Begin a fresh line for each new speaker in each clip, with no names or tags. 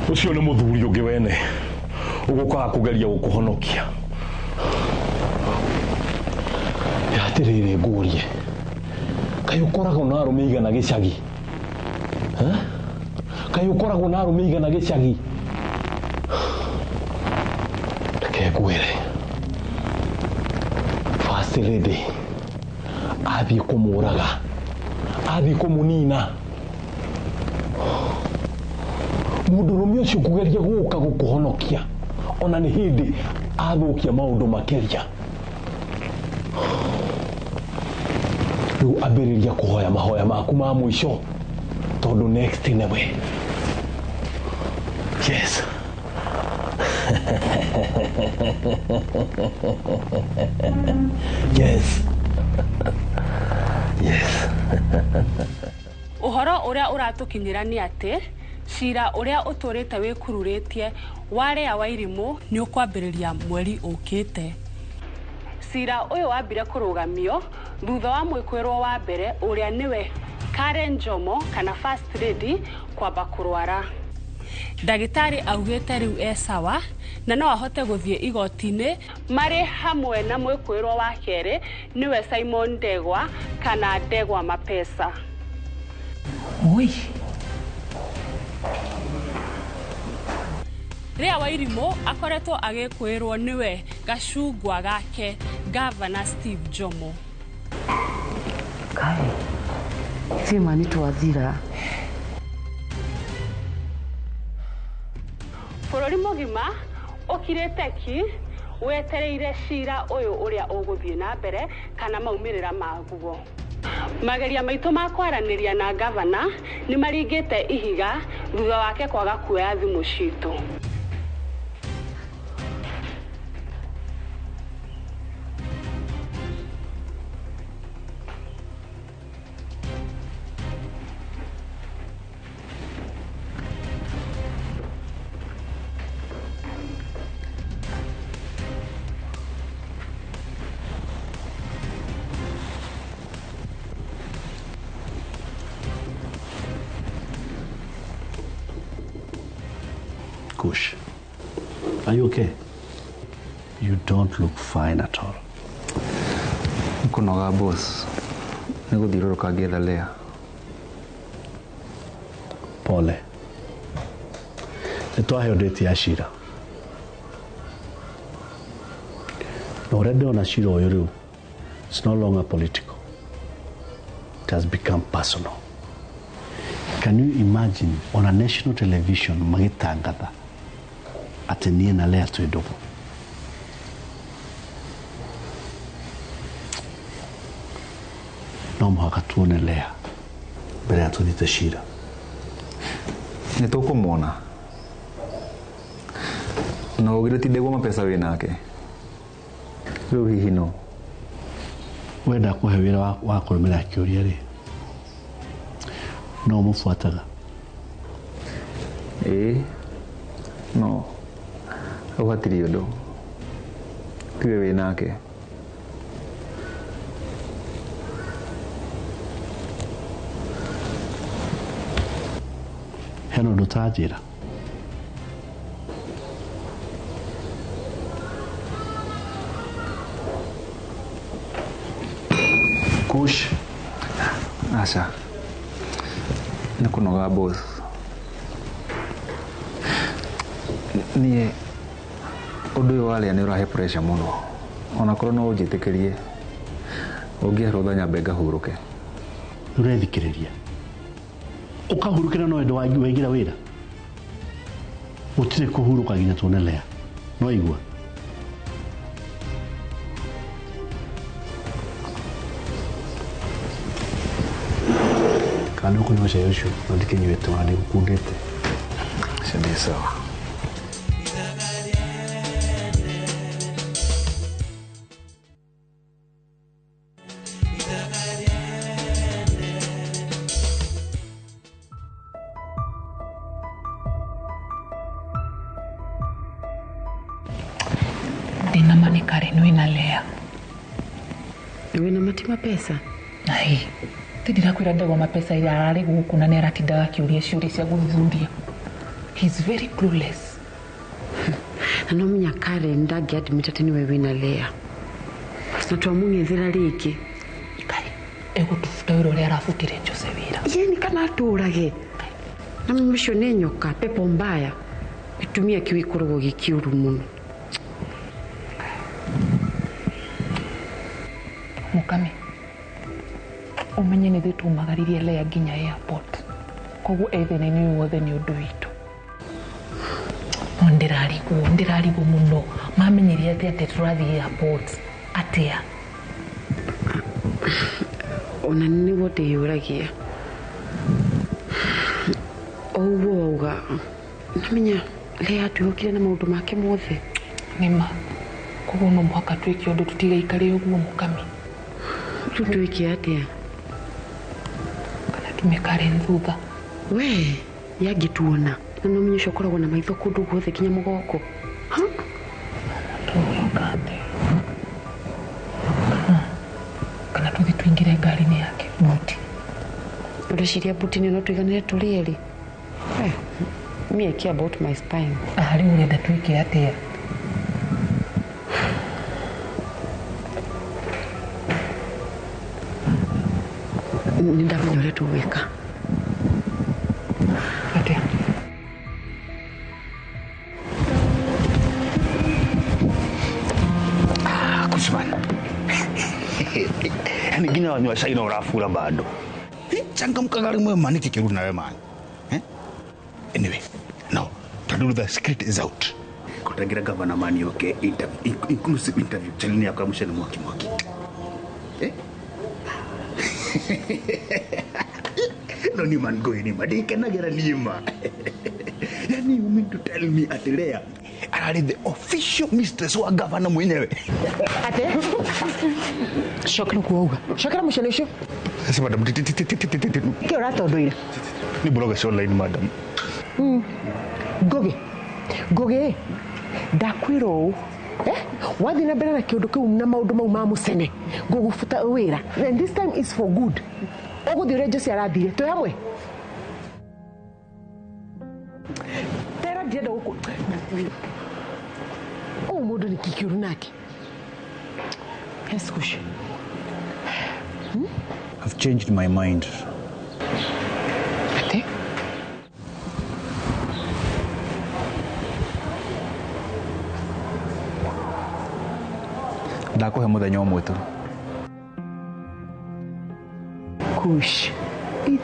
Ũcio nĩ mũthuri ũngĩ wene ũgũkaga kũgeria gũkũhonokia. Atĩrĩrĩ ngũrie, kaĩ ũkoragwo na arũme igana gĩcagi? Kaĩ ũkoragwo na arũme igana gĩcagi? Reke ngwĩre, First Lady athiĩ kũmũraga, athiĩ kũmũnina. Mũndũrũme ũcio kũgeria gũka gũkũhonokia ona nĩ hĩndĩ athũkia maũndũ makĩria. Rĩu ambĩrĩria kũhoya mahoya maku ma mũico tondũ next nĩwe. Yes. Yes. Yes.
Ũhoro ũrĩa ũratũkinyĩra nĩ atĩ cira ũrĩa ũtũrĩte wĩkururĩtie wa Leah Wairimu nĩ ũkwambĩrĩria mweri ũkĩte. Cira ũyũ wambire kũrũgamio thutha wa mwĩkũĩrwo wa mbere ũrĩa nĩwe Karen Njomo kana First Lady kwamba kũrwara. Ndagĩtarĩ augĩte rĩu e sawa na no ahote gũthiĩ igoti-inĩ marĩ hamwe na mwĩkũĩrwo wa kerĩ nĩwe Simon Ndegwa kana Ndegwa Mapesa.
Oi.
Leah Wairimu akoretwo agĩkũĩrwo nĩwe gacungwa gake Governor Steve Njomo.
Kai. Sima nĩ twathira.
Bũrũri mũgima ũkirĩte ki wetereire cira ũyũ ũrĩa ũgũthiĩ na mbere kana maumĩrĩra maguo. Mageria maitũ ma kwaranĩria na gavana nĩ maringĩte ihiga thutha wake kwaga kuoya thimũ citũ.
Kush, are you okay? You don't look fine at all.
Nĩkũnoga boss, nĩ gũthiũrũrũka ngĩetha Leah.
Pole. Nĩ twaheo date ya cira. Na ũrĩa ndĩrona cira ũyũ rĩu, it's no longer political. It has become personal. Can you imagine on a national television magĩtangatha atĩ niĩ na Leah twĩ ndũgũ? No mũhaka tuone Leah mbere ya tũthiĩte cira.
Nĩ tũkũmuona. Na ũgire ti Ndegwa Mapesa wĩ nake. Rĩu hihi no?
Wenda kũhe wĩra wa kũrũmĩrĩra kĩũria rĩ, no ũmũbuataga?
Ĩĩ, no hau hatirĩ ũndũ. Tiwe wĩ nake.
Hena ũndũ ũtaranjĩra? Kush.
Aca. Nĩ kũnoga boss. Niĩ ũndũ ũyũ wa Leah nĩ ũrahe pressure mũno. Onakorwo no ũnjĩtĩkĩrie, ũngĩhe rũtha nyambe ngahurũke.
Ũrethikĩrĩria. Ũkahurũkĩra no ũndũ waingĩra wĩra. Gũtirĩ kũhurũka nginya tuone Leah. No igua. Kana ũkũnyua cai ũcio na ndikĩnyuĩte ona ndĩgũkundĩte.
Ũcio ndĩ sawa.
Ndĩna ma nĩ Karen wĩna Leah.
Wĩna mati mapesa?
Ai, ti ndĩrakwĩra Ndegwa Mapesa ira ararĩ gũkũ na nĩ aratindaga akĩũria ciũria cia gũthuthuria. He's very clueless.
Na no menya Karen ndangĩadmit atĩ nĩwe wĩna Lea. Na twamũng'ethera rĩngĩ.
Kai egũtũbuta wĩra ũrĩa arabutire Jose wĩra.
Yeni kana atũrage. Na mũcio nĩ nyoka pepo mbaya. Gĩtumia kĩu gĩkoragwo gĩ kĩũru mũno.
Mukami umenye nĩ ithuĩ tumagaririe Lea nginya airport koguo e thĩna-inĩ ũyũ wothe nĩ ũndũ witũ. No ndĩrarigwo mũno mamenyire atĩa atĩ tũrathiĩ airport atĩa?
Ona nĩguo ndĩyũragia. O ũguo wauga namenya Lea atwĩhokire na maũndũ make mothe.
Nĩma koguo no mũhaka twĩke ũndũ tũtigaikare ũguo Mukami.
Rĩu twĩke atĩa?
Kana tume Karen thutha.
We yangĩtuona na no menye ũcio ũkoragwo na maitho kũndũ guothe nginya mũgongo.
Tũgwĩka atĩa? Kana tũthiĩ tũingĩre ngari-inĩ yake buti.
Ũreciria buti-inĩ no tũiganĩre tũrĩ erĩ? Me I care about my spine.
Rĩu ũrenda twĩke atĩa?
Nĩ ndamenya ũrĩa tũgwĩka.
Atĩa?
Kusman. Yaani nginya wanyua cai na ũrabura bado. Changamka gari mwe mani kikirudi nawe mani. Anyway, now Taduru, the script is out. Kotangira governor mani okay interview, inclusive interview. Channel yako ya mshene mwaki mwaki. No ni man go ni ma dikenagera ni ma. Yani you mean to tell me ati Lea arari the official mistress wa governor mwenyewe?
Ate? Shokera kuoga. Shokera mshene ucio.
Sasa madam
Kĩ ũratondoire?
Ni bloggers online madam.
Ngugi. Ngugi. Ndakwĩra ũũ. Wathiĩ na mbere na kĩũndũ kĩu na maũndũ mau ma mũcene ngũgũbuta wĩra. And this time is for good. Ũgũthiĩ ũrĩa Jose arathire. Twĩ hamwe? Tera ndienda gũkũ. Ũũ mũndũ nĩ kĩ kĩũru nake? Yes, Kush.
I've changed my mind.
Ate?
Ndakũhe mũthenya ũmwe tu.
Kush,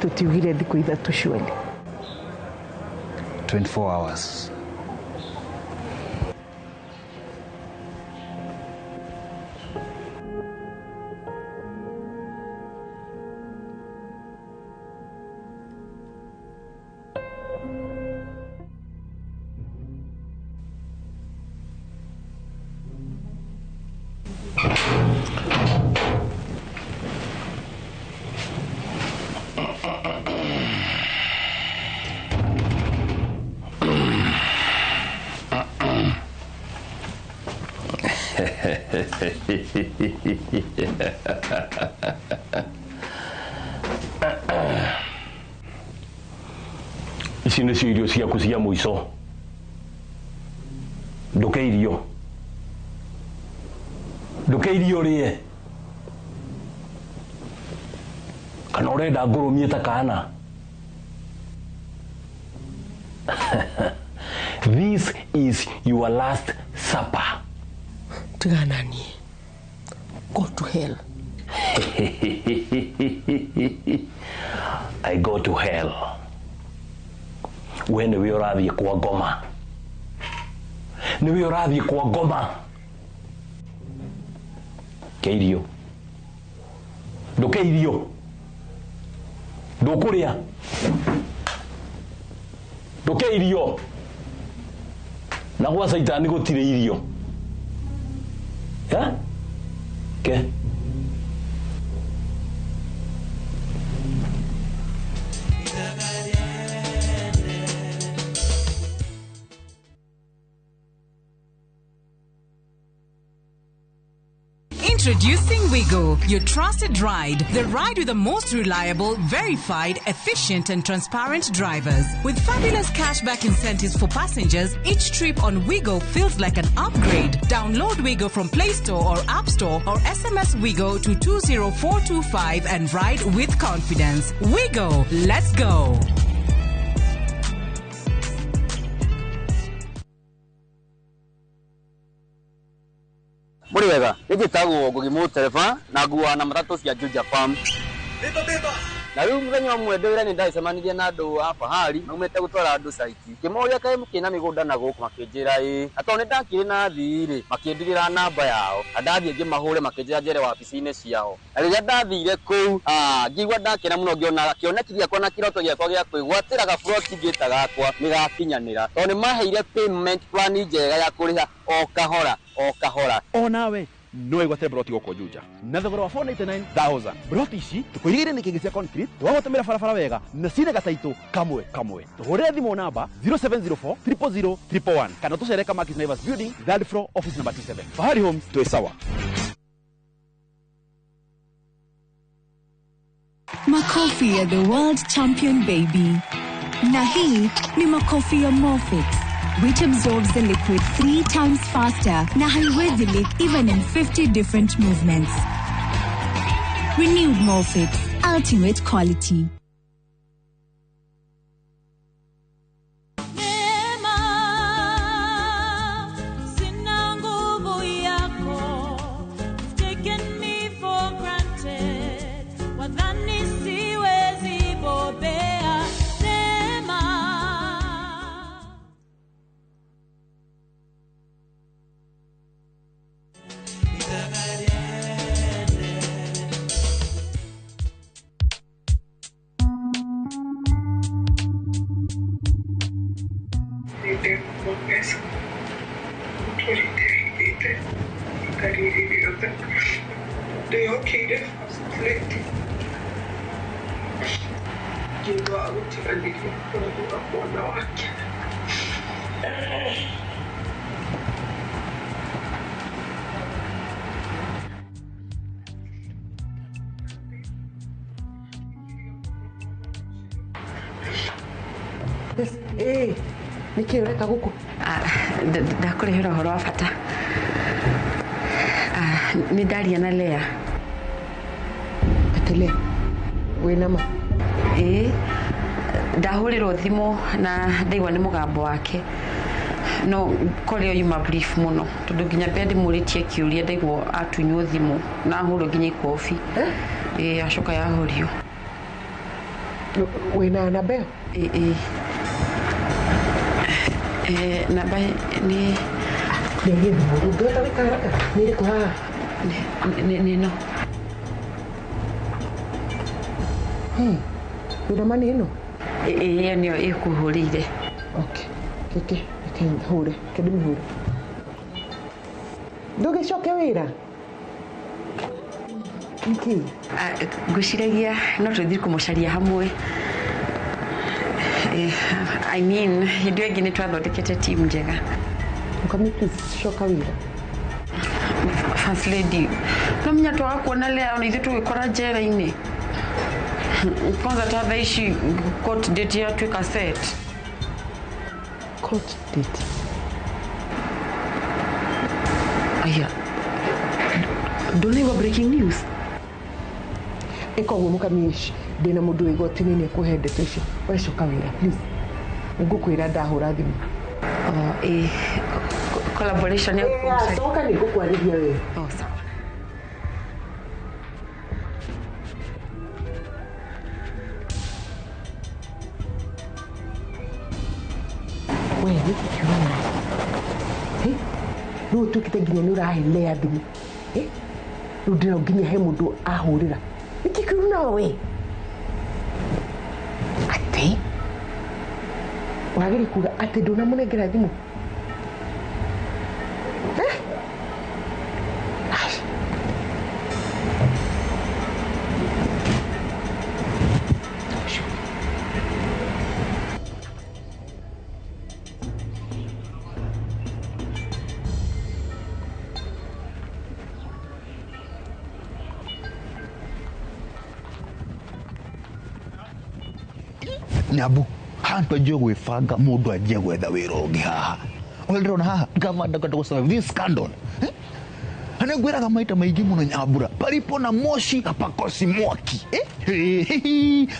tũtiugire thikũ ithatũ surely.
24 hours.
Ici nĩcio irio ciaku cia mũico. Ndũke irio. Ndũke irio ũrĩe. Kana ũrenda ngũrũmie ta kana? This is your last supper.
Tigana niĩ. Go to hell.
I go to hell. We nĩwe ũrathiĩ kwa ngoma. Nĩwe ũrathiĩ kwa ngoma. Ke irio. Ndũke irio. Ndũkũrĩa. Ndũke irio. Na gwa caitani gũtirĩ irio. Ya? Ke?
Introducing Wigo, your trusted ride. The ride with the most reliable, verified, efficient, and transparent drivers. With fabulous cashback incentives for passengers, each trip on Wigo feels like an upgrade. Download Wigo from Play Store or App Store or SMS Wigo to 20425 and ride with confidence. Wigo, let's go.
Muri wega nĩnjĩtagwo Ngugi Mũtereba na nguaga na matatũ cia Juja Farm. Na rĩu mũthenya ũmwe ndĩ wĩra nĩ ndacemanirie na andũ a Fahari maumĩte gũtwara andũ caiti. Ngĩmoria kaĩ mũkĩrĩ na mĩgũnda na gũkũ, makĩnjĩra ĩĩ. Na tondũ nĩ ndakĩrĩ na athii rĩ, makĩndigĩra namba yao. Na ndathiĩ ngĩmahũre makĩnjĩra njere wabici-inĩ ciao. Na rĩrĩa ndathire kũu, ngĩigua ndakena mũno ngĩona kĩoneki gĩakwa na kĩroto gĩakwa gĩa kwĩgwatĩra gaburoti ngĩta gakwa nĩ gakinyanĩra. Tondũ nĩ maheire payment plan njega ya kũrĩha o kahora o kahora.
Onawe no wĩgwatĩre broti gũkũ Juja na thogora wa 499,000. Broti ici tũkũirigĩire nĩ kĩngĩ cia concrete, twagũtũmĩra barabara wega na cina gataitũ kamwe kamwe. Tũhũrĩre thimũ namba 0704 000 111 kana tũcere Kamakis Naivas Building, third floor, office number T7. Fahari Homes, twĩ sawa.
Makofi ya the world champion baby. Na hii ni makofi ya Morfix, which absorbs the liquid 3 times faster na haiwezi leak even in 50 different movements. Renewed Morfix, ultimate quality.
Sina nguvu yako. You've taken me for granted. Wadhani siwezi bobea. Neema.
Ndĩhokire First Lady ngĩigua gũtiganĩria bũrũri wa mwana wake.
Ĩĩ, nĩkĩ ũreka gũkũ?
Ndakũrehera ũhoro wa bata. Nĩ ndaria na Lea.
Atĩ Lea wĩna ma?
Ĩĩ, ndahũrĩrwo thimũ na ndaigua nĩ mũgambo wake, no kore yuma brief mũno tondũ nginya mbere ndĩmũrĩtie kĩũria ndaigua atunywo thimũ na ahũrwo nginya ikobi. Ĩĩ, acoka yahũrio.
Wĩna namba ĩyo?
Ĩĩ. Namba nĩ
nderie thimũ, ndũngĩhota gwĩka haraka? Nĩ ĩrĩkũ haha?
Nĩ ĩno.
Wĩna ma nĩ ĩno?
Ĩĩ, ĩyo nĩyo ĩkũhũrĩire.
Okay, reke reke hũre, reke ndĩmĩhũre. Ndũgĩcoke wĩra? Nĩkĩ?
Ngwĩciragia no tũthiĩ kũmũcaria hamwe. I mean, hĩndĩ ĩyo ĩngĩ nĩ twathondekete team njega.
Mũkami, please, coka wĩra.
First Lady, no menya twaga kuona Lea ona ithuĩ tũgĩkora njera-inĩ. Kwanza ta thaa ici court date yatuĩka set.
Court date?
Aya, ndũnaigua breaking news?
Ĩka ũguo mũkami, ndĩna mũndũ wĩ igoti-inĩ nĩ ekũhe ndeto icio. We coka wĩra please, nĩngũkwĩra ndahũra thimũ.
Ĩĩ, collaboration ya
coka, nĩ ngũkwarĩria we.
Oh, sawa.
We nĩkĩ kiuga nawe? Rĩu ũtuĩkĩte nginya nĩ ũrahe Lea thimũ. Rĩu ndĩra nginya he mũndũ ahũrĩra. Nĩkĩ kiu nawe? Atĩ ũrageria kuga atĩ ndũnamũnengera thimũ? Eh? Ai.
Nyabu hantu anjie gwĩbanga mũndũ anjie gwetha wĩra ũngĩ haha. Ũrĩa ndĩrona haha gavana ndangĩhota gũ survive this scandal. Na nĩngwĩraga maita maingĩ mũno Nyambura, paripo na moshi hapakosi mwaki.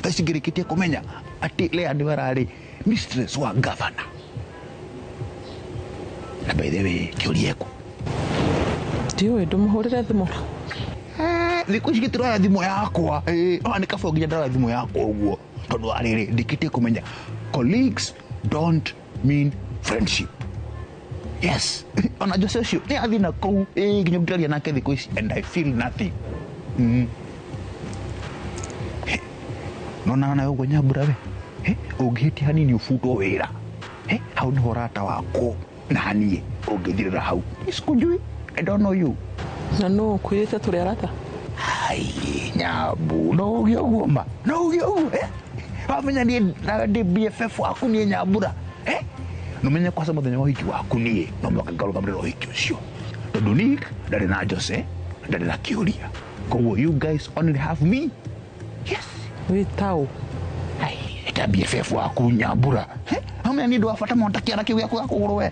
Thaa ici ngĩrĩkĩtie kũmenya atĩ Lea nĩwe ararĩ mistress wa gavana. Na by the way, kĩũria kũ?
Ndiũĩ, ndũmũhũrĩre thimũ.
Thikũ ici gĩtiroya thimũ yakwa. Ona nĩ kaba nginya ndaroya thimũ yakwa ũguo tondũ wa rĩrĩ ndĩkĩtie kũmenya colleagues don't mean friendship. Yes, ona Jose ũcio nĩ athiĩ na kũu nginya ndĩraria nake thikũ ici and I feel nothing. Nona nawe ũguo Nyambura we, ũngĩhĩtia hanini ũbutwo wĩra. Hau nĩho ũrata wakwo na niĩ ũngĩthirĩra hau. Sikujui, I don't know you.
Na nũ ũkwĩrĩte tũrĩ arata?
Ai, Nyambu, no uge ũguo ma, no uge ũguo. Wamenya niĩ nawe ndĩ BFF waku niĩ Nyambura. Nũmenye kwaca mũthenya wa ũhiki waku niĩ no mũhaka ngarũgamĩrĩra ũhiki ũcio. Tondũ Nick ndarĩ na Jose, ndarĩ na kĩũria. Koguo you guys only have me. Yes.
Wĩ taũ?
Ai, ta BFF waku Nyambura. Wamenya niĩ ndĩ wa bata mũno ta kĩara kĩu gĩaku gĩa kũgũrũ we.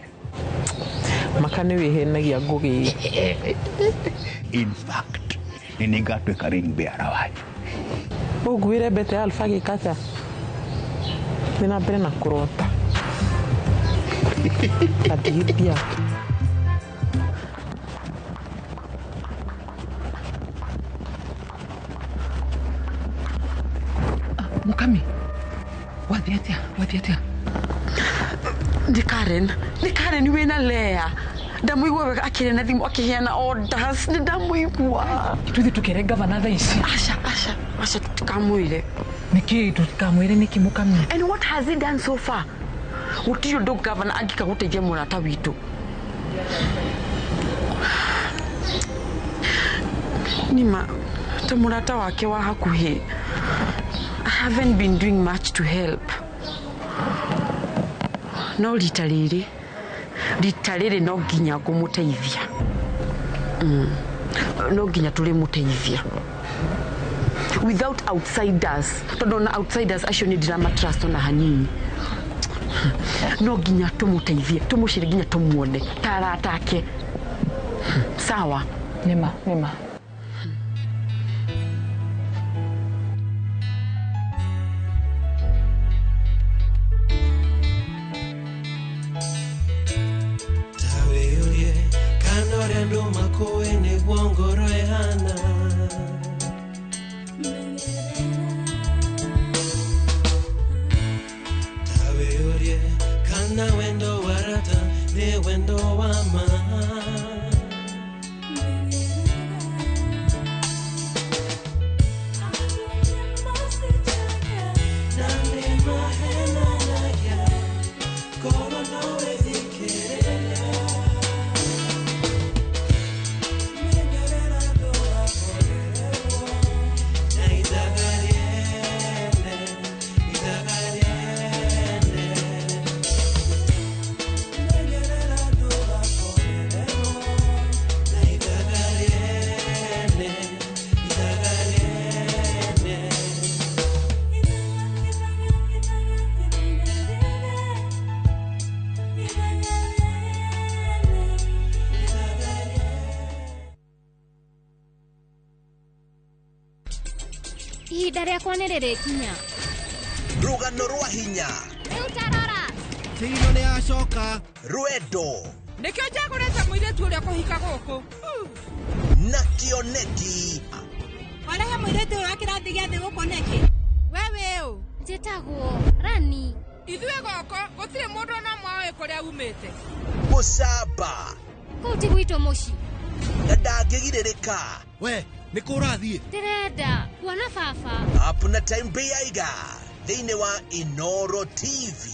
Maka nĩ wĩhenagia Ngũgĩ.
In fact, nĩ niĩ ngatuĩka ring bearer wanyu.
Ũnguĩre mbete ya Alpha gĩkata? Thiĩ na mbere na kũrota. Athithia.
Mukami, wathiĩ atĩa? Wathiĩ atĩa?
Nĩ Karen, nĩ Karen wĩna Lea. Ndamũigua wega akĩaria na thimũ akĩheana orders, nĩ ndamũigua.
Tũthiĩ tũkere gavana thaa ici.
Aca, aca, aca tũtikamwĩre.
Nĩkĩ tũtikamwĩre nĩkĩ Mukami?
And what has he done so far? Gũtirĩ ũndũ gavana angĩka gũteithia mũrata witũ. Nima, ta mũrata wake wa hakuhĩ, I haven't been doing much to help. No rita rĩrĩ, rita rĩrĩ no nginya ngũmũteithia. No nginya tũrĩmũteithia. Without outsiders, tondũ ona outsiders acio nĩ ndiramatrust ona hanini. No nginya tũmũteithie, tũmũcere nginya tũmuone ta arata ake. Sawa?
Nĩma, nĩma.
Tawĩũrie kana ũrĩa andũ makũĩ nĩguo ngoro ĩhana. Tawĩũrie kana wendo wa rata nĩ wendo wa ma. Na nĩ mahenanagia, korwo no wĩthikĩrĩria. Menyerera ndũgakorererwo na ithaga rĩene, ithaga rĩene. Menyerera ndũgakorererwo na ithaga rĩene, ithaga rĩene.
Ihinda rĩakwa nĩ rĩrĩkinya.
Rũgano rwa hinya.
Rĩu tarora.
Tino nĩ acoka. Rwendo.
Nĩkĩo njagũrĩte mũirĩtu ũrĩa kũhika gũkũ.
Na kĩoneki.
Warehe mũirĩtu ũyũ wa kĩrathi gĩa thĩ gũkũ nĩkĩ? We wĩ ũ?
Njĩtagwo Rani.
Ithuĩ gũkũ gũtirĩ mũndũ ona ũmwe ũĩ kũrĩa umĩte.
Mũcamba.
Kũu ti gwitũ mũciĩ.
Na ndangĩgirĩrĩka.
We, nĩ kũ ũrathiĩ?
Ndĩrenda kuona baba.
Up na Time Beiga thĩinĩ wa Inoro TV.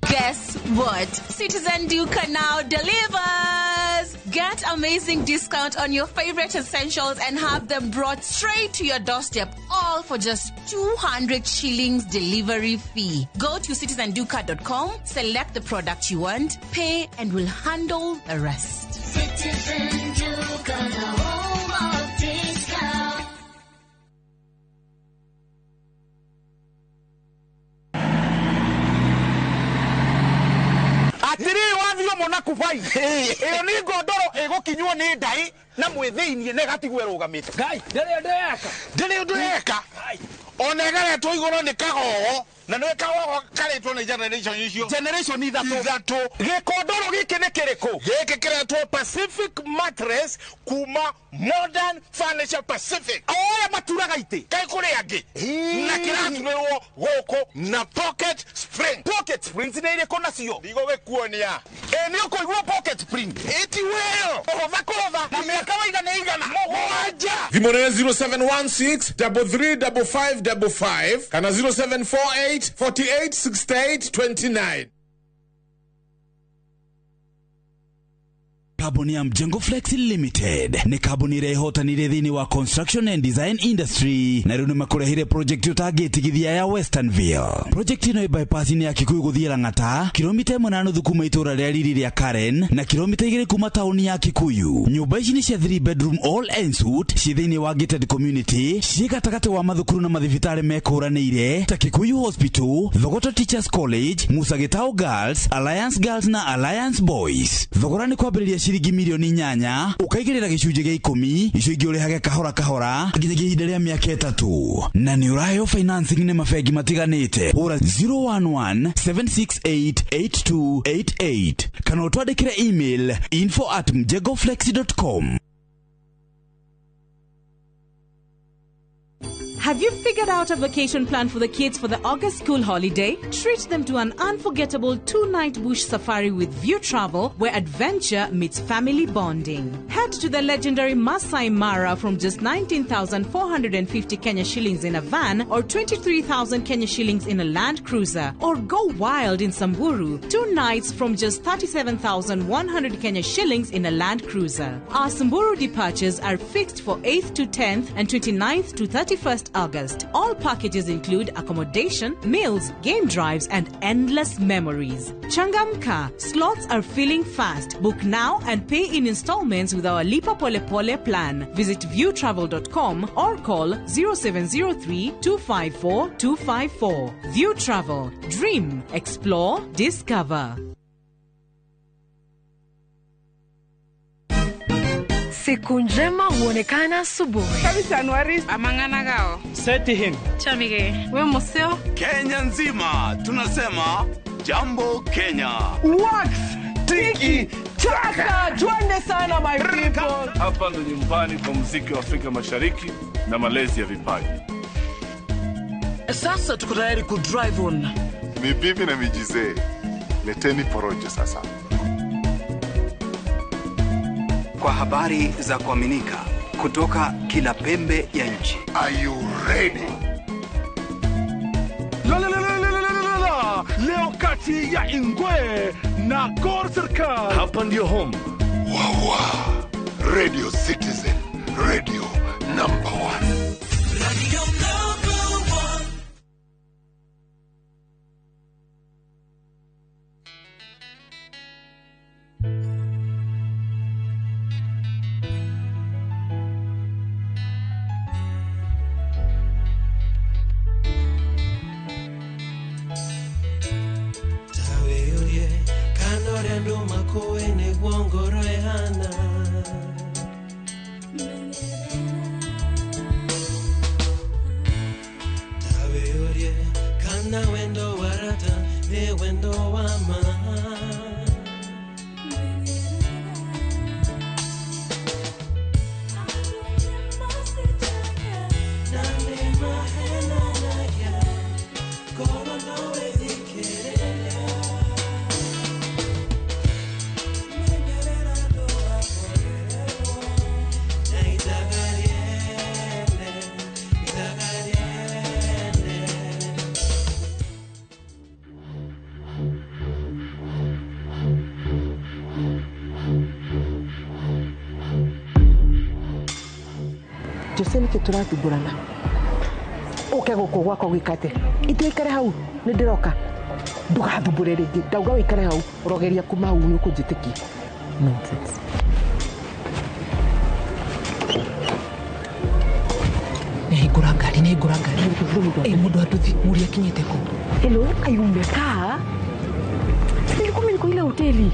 Guess what? Citizen Duka now delivers! Get amazing discount on your favorite essentials and have them brought straight to your doorstep, all for just 200 shillings delivery fee. Go to citizenduka.com, select the product you want, pay, and we'll handle the rest.
Citizen Duka, the home of discount.
Atiriri wathio mona kubai iyo ni ngondoro igukinywo ni ndai na mwithiinie na igatigwo irugamite. Ngai ndiri undu yeka, ndiri undu yeka, ona ĩgaretwo igũrũ nĩ kagogo na nĩ kagogo karetwo nĩ generation icio, generation ithatũ. Gĩkondoro gĩkĩ nĩ kĩrĩkũ? Gĩkĩ kĩretwo Pacific Mattress kuma Modern Furniture Pacific. O ũrĩa maturaga itĩ kaĩ kũrĩ angĩ, na kĩraturĩrwo gũkũ na pocket spring. Pocket springs nĩ irĩkũ nacio? Ndigũgĩkuonia. Ĩ nĩ ũkũigua pocket spring ĩti wĩyo kũhũtha kũhũtha na mĩaka waiga nĩ igana mũgwanja.
Thimũ nĩ 0716 335555 kana 0748 48 68 29.
Kambuni ya Mjengo Flex Limited nĩ kambuni ĩrĩa ĩhotanire thĩinĩ wa construction and design industry na rĩu nĩmakũrehire project ũtangĩtigithia ya Westernville. Project ĩno ĩ bypass-inĩ ya Kikuyu gũthiĩ Lang'ata, kilomita 1.5 kuma itũũra rĩa riri rĩa Karen na kilomita 2 kuma taũni ya Kikuyu. Nyũmba ici nĩ cia 3 bedroom all en suite ciĩ thĩinĩ wa gated community, ciĩ gatagatĩ wa mathukuru na mathibitarĩ mekũranĩire ta Kikuyu Hospital, Thogoto Teachers College, Musa Gitau Girls, Alliance Girls na Alliance Boys. Thogora nĩ kwambĩrĩria ciringi milioni 8 ukaigĩrĩra gĩcunjĩ gĩa 10 icio ingĩ ũrĩhage kahora kahora nginyagia ihinda rĩa mĩaka 3 na nĩ ũraheo financing nĩ mabengi matiganĩte. Hũra 011 768 8288 kana ũtwandĩkĩre email info@mjengoflex.com.
Have you figured out a vacation plan for the kids for the August school holiday? Treat them to an unforgettable 2-night bush safari with View Travel, where adventure meets family bonding. Head to the legendary Masai Mara from just 19,450 Kenya shillings in a van or 23,000 Kenya shillings in a Land Cruiser. Or go wild in Samburu, 2 nights from just 37,100 Kenya shillings in a Land Cruiser. Our Samburu departures are fixed for 8th to 10th and 29th to 31st August. All packages include accommodation, meals, game drives, and endless memories. Changamka, slots are filling fast. Book now and pay in installments with our Lipa Pole Pole plan. Visit viewtravel.com or call 0703 254 254. View Travel. Dream, explore, discover.
Siku njema huonekana asubuhi.
Amangana gao.
Seti him.
Chamige. We museo.
Kenya nzima tunasema jambo Kenya.
Wax tiki taka, twende sana my people.
Hapa ndo nyumbani kwa muziki wa Afrika Mashariki na malezi ya vipaji.
Sasa tuko tayari ku drive on.
Ni bibi na mijizee. Leteni porojo sasa.
Kwa habari za kuaminika kutoka kila pembe ya nchi.
Are you ready?
La la la la la la la. Leo kati ya Ingwe na Gor Serikal.
Hapa ndio home.
Wawa. Radio Citizen, radio number 1.
Radio number 1.
Jose nĩkĩ tũrathumbũrana ũke gũkũ gwakwa gwĩka atĩa? Itĩ ikare hau nĩ ndĩroka, ndũgathumbũre rĩngĩ, ndauga wĩikare hau, ũrogeria kuma hau nĩ ũkũnjĩtĩkia.
Nonsense. Nĩ ngũra ngari. Mũndũ wa nduthi mũria akinyĩte kũ?
Hello, ai umekaa? Nilikuwa mimi niko ile hoteli.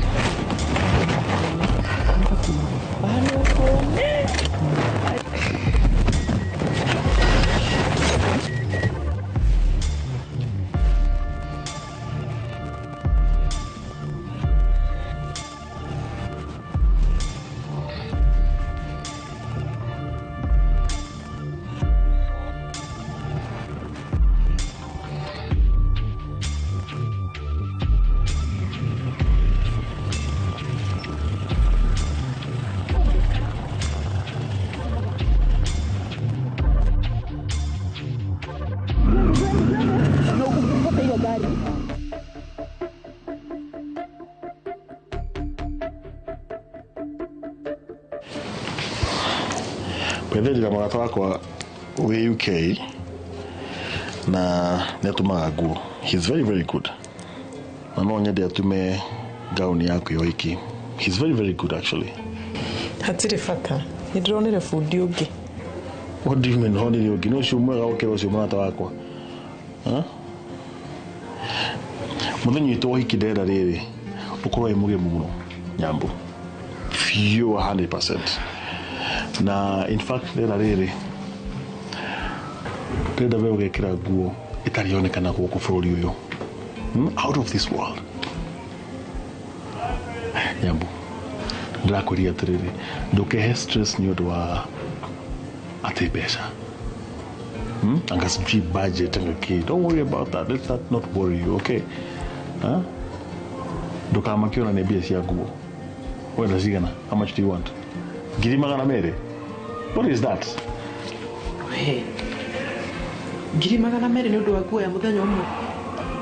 Ndĩna mũrata wakwa wĩ UK na nĩ atumaga nguo. He's very very good. Na no nyende atume gauni yaku ya ũhiki. He's very very good actually.
Hatirĩ bata. Nĩ ndĩronire bundi ũngĩ.
What do you mean honire ũngĩ? Nĩ ũcio mwega gũkĩra ũcio mũrata wakwa. Huh? Mũthenya witũ wa ũhiki ndĩrenda rĩrĩ ũkorwo wĩ mũgemu mũno Nyambo. Biũ 100%. Na in fact ndĩrenda rĩrĩ ndĩrenda we ũgekĩra nguo ĩtarĩ yonekana gũkũ bũrũri ũyũ. Out of this world. Nyambo, ndĩrakwĩria atĩrĩrĩ ndũkehe stress nĩ ũndũ wa atĩ mbeca. Anga sijui budget anga kĩ. Don't worry about that. Let that not worry you, okay? Huh? Ndũkamake ona nĩ mbia cia nguo. Wenda cigana? How much do you want? 200,000? What is that?
Hey. 200,000 nĩ ũndũ wa nguo ya mũthenya ũmwe.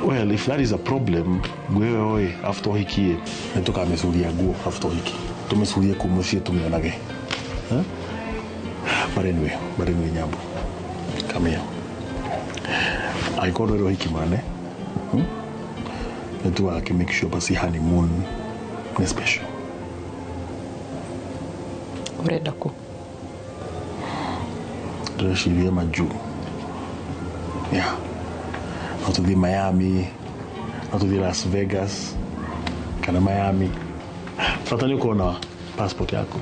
Well, if that is a problem, nguo ĩyo ĩ after ũhiki nĩ tũkamĩcuria nguo after ũhiki. Tũmĩcurie kũu mũciĩ tũmĩonage. Huh? But anyway, Nyambo, come here. Angĩkorwo ndwĩrĩ ũhiki mũnene, nĩ tũgakĩ make sure basi honeymoon nĩ special.
Ũrenda kũ?
Ndĩreciria majuu. Yeah. No tũthiĩ Miami, no tũthiĩ Las Vegas, kana Miami. Bata nĩ ũkorwo na passport yaku.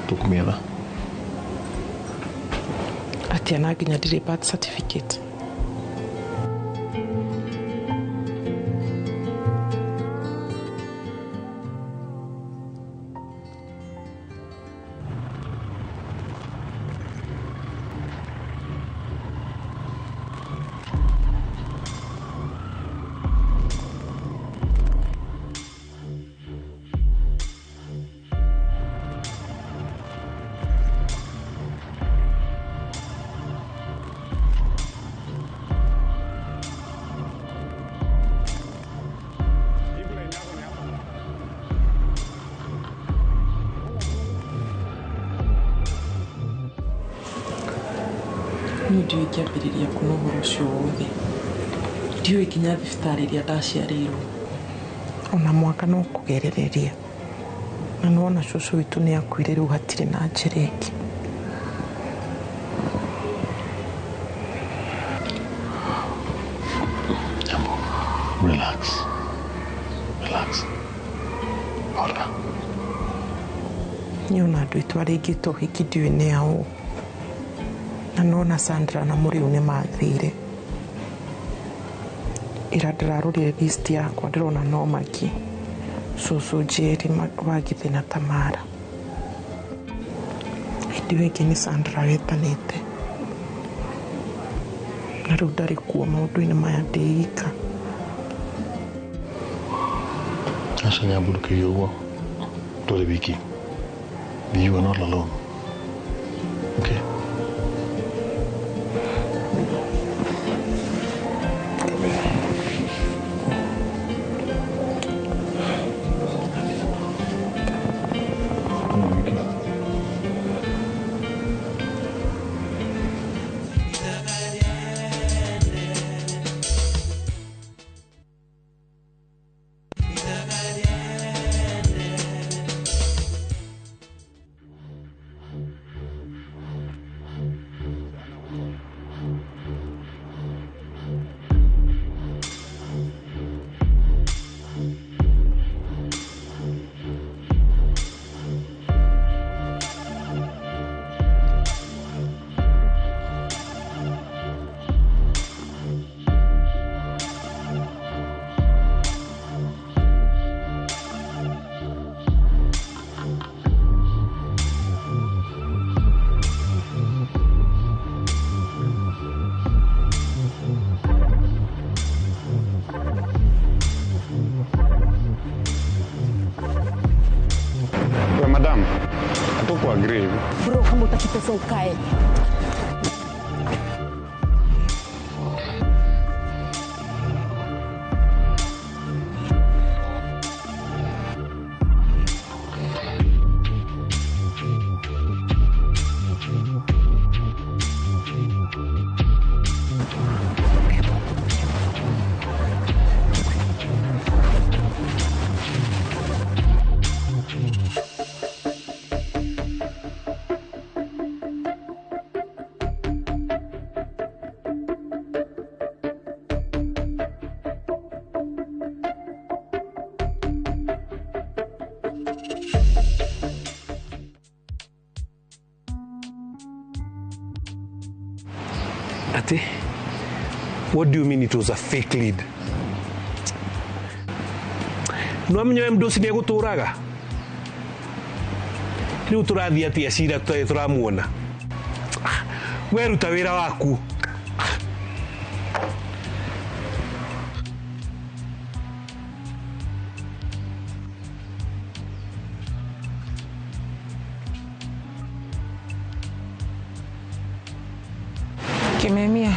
Tũkũmĩetha.
Atia na nginya ndirĩ birth certificate. Niĩ ndiũĩ ngĩambĩrĩria kuona ũhoro ũcio wothe. Ndiũĩ nginya thibitarĩ ĩrĩa ndaciarĩirwo. Ona mwaka no kũgerereria. Na nĩwona cũcũ witũ nĩ akuire rĩu hatirĩ na njĩra ĩngĩ.
Jambo, relax. Relax. Ora.
Niĩ ona andũ aitũ arĩa ingĩte ũhiki ndiũĩ nĩ aũ. Na nona Sandra na Mũrĩu nĩ mathire. Ira ndĩrarorire list yakwa ndĩrona no Maki, cũcũ Njeri, Wangithe na Tamara. Hĩndĩ ĩyo ĩngĩ nĩ Sandra wetanĩte. Na rĩu ndarĩ kuo maũndũ-inĩ maya ndĩ ika.
Aca Nyambo ndũkĩige ũguo. Ndũrĩ wiki. You are not alone. Okay?
Kama utaki pesa ukae.
Ate, what do you mean it was a fake lead? No amenye mdosi nĩ egũtũraga. Rĩu tũrathiĩ atĩa cira tũtarĩ tũramuona? We ruta wĩra waku.
Kimemia.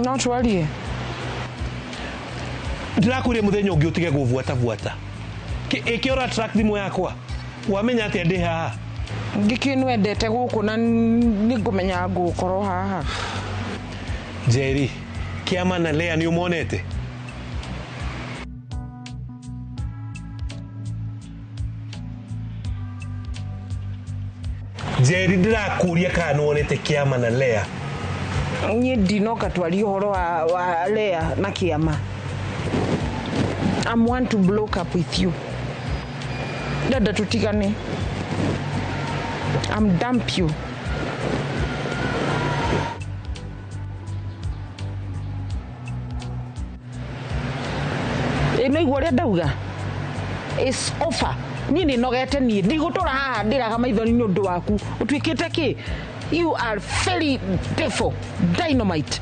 No twarie.
Ndĩrakwĩrire mũthenya ũngĩ ũtige gũbuatabuata. Ĩkĩ ũra track thimũ yakwa? Wamenya atĩa ndĩ haha?
Ngĩkĩ nĩwendete gũkũ na nĩngũmenya ngũgũkorwo haha.
Njeri, Kĩama na Lea nĩ ũmonete? Njeri, ndĩrakũria kana nĩwonete Kĩama na Lea.
Niĩ ndinoka twarie ũhoro wa Lea na Kĩama. I'm want to block up with you. Dada tutigane. I'm dump you. Ĩno igua ũrĩa ndauga. It's over. Niĩ nĩnogete niĩ. Ndigũtũra haha ndĩraga maithori nĩ ũndũ waku. Ũtuĩkĩte kĩ? You are very devil. Dynamite.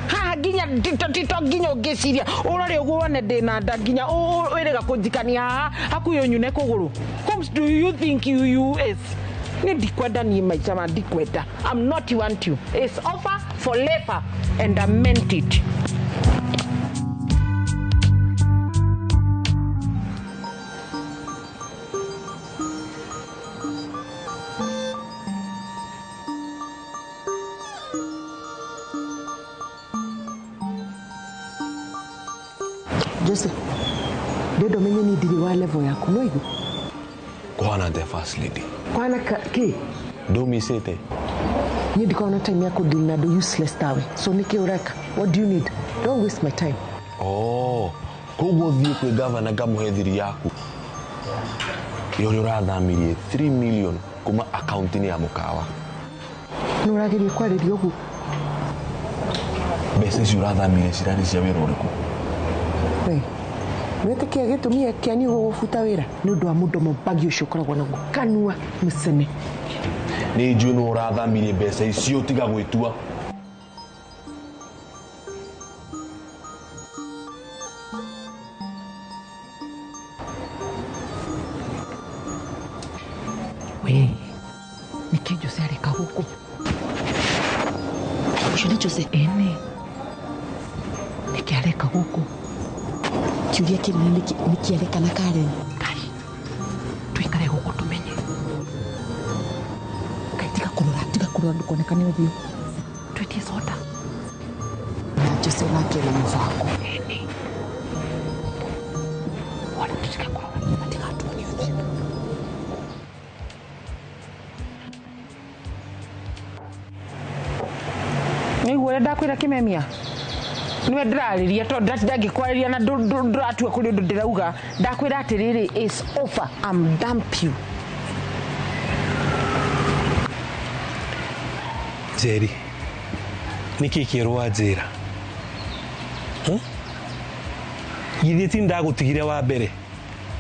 Haha nginya tito nginya ũngĩciria ũrore ũguo wone ndĩna nda nginya wĩrĩga kũnjikania haha hakuhĩ ũnyune kũgũrũ. Whom do you think you is? Nĩ ndikwenda niĩ maica ma ndikwenda. I'm not want you. It's over forever and I meant it. Jose, ndĩrenda ũmenye niĩ ndirĩ wa level yaku no igu.
Kũhana atĩa first lady?
Kũhana kĩ?
Ndũmicĩte.
Niĩ ndikoragwo na time ya kũdeal na andũ useless tawe. So nĩkĩ ũreka? What do you need? Don't waste my time.
Oh, koguo thiĩ kwĩ gavana ngamũhe thiri yaku. Ya ũrĩa ũrathamirie 3 million kuma akaunti-inĩ ya mũkawa.
Nĩ ũrageria kwarĩria ũguo?
Mbeca icio ũrathamirie cirarĩ cia wĩra ũrĩkũ?
We, nĩwĩtĩkia gĩtũmi kĩa niĩ gũgũbuta wĩra nĩ ũndũ wa mũdomo bagi ũcio ũkoragwo naguo kanua mũcene.
Nĩ njũĩ nĩwe ũrathamirie mbeca icio tiga gwĩtua.
We, nĩkĩ Jose areka gũkũ?
Ũcio nĩ Jose?
Ĩni. Nĩkĩ areka gũkũ?
Kiuria kĩnene nĩkĩareka na Karen.
Ngai, tũikare gũkũ tũmenye.
Ngai, tiga kũrora ndũkonekane ũthiũ.
Twĩtie soda.
Na Jose nake na mũbango.
Ĩni. Wala tũtige kũrora matigatuone ũthiũ.
Nĩigua ũrĩa ndakwĩra Kĩmemia? Nĩwe ndĩrarĩria tondũ ndatinda ngĩkwarĩria na ndũratua kũrĩ ũndũ ndĩrauga. Ndakwĩra atĩrĩrĩ, it's over. I'm dump you.
Njeri, nĩkĩ kĩerũ wanjĩra? Githĩ ti ndagũtigire wa mbere?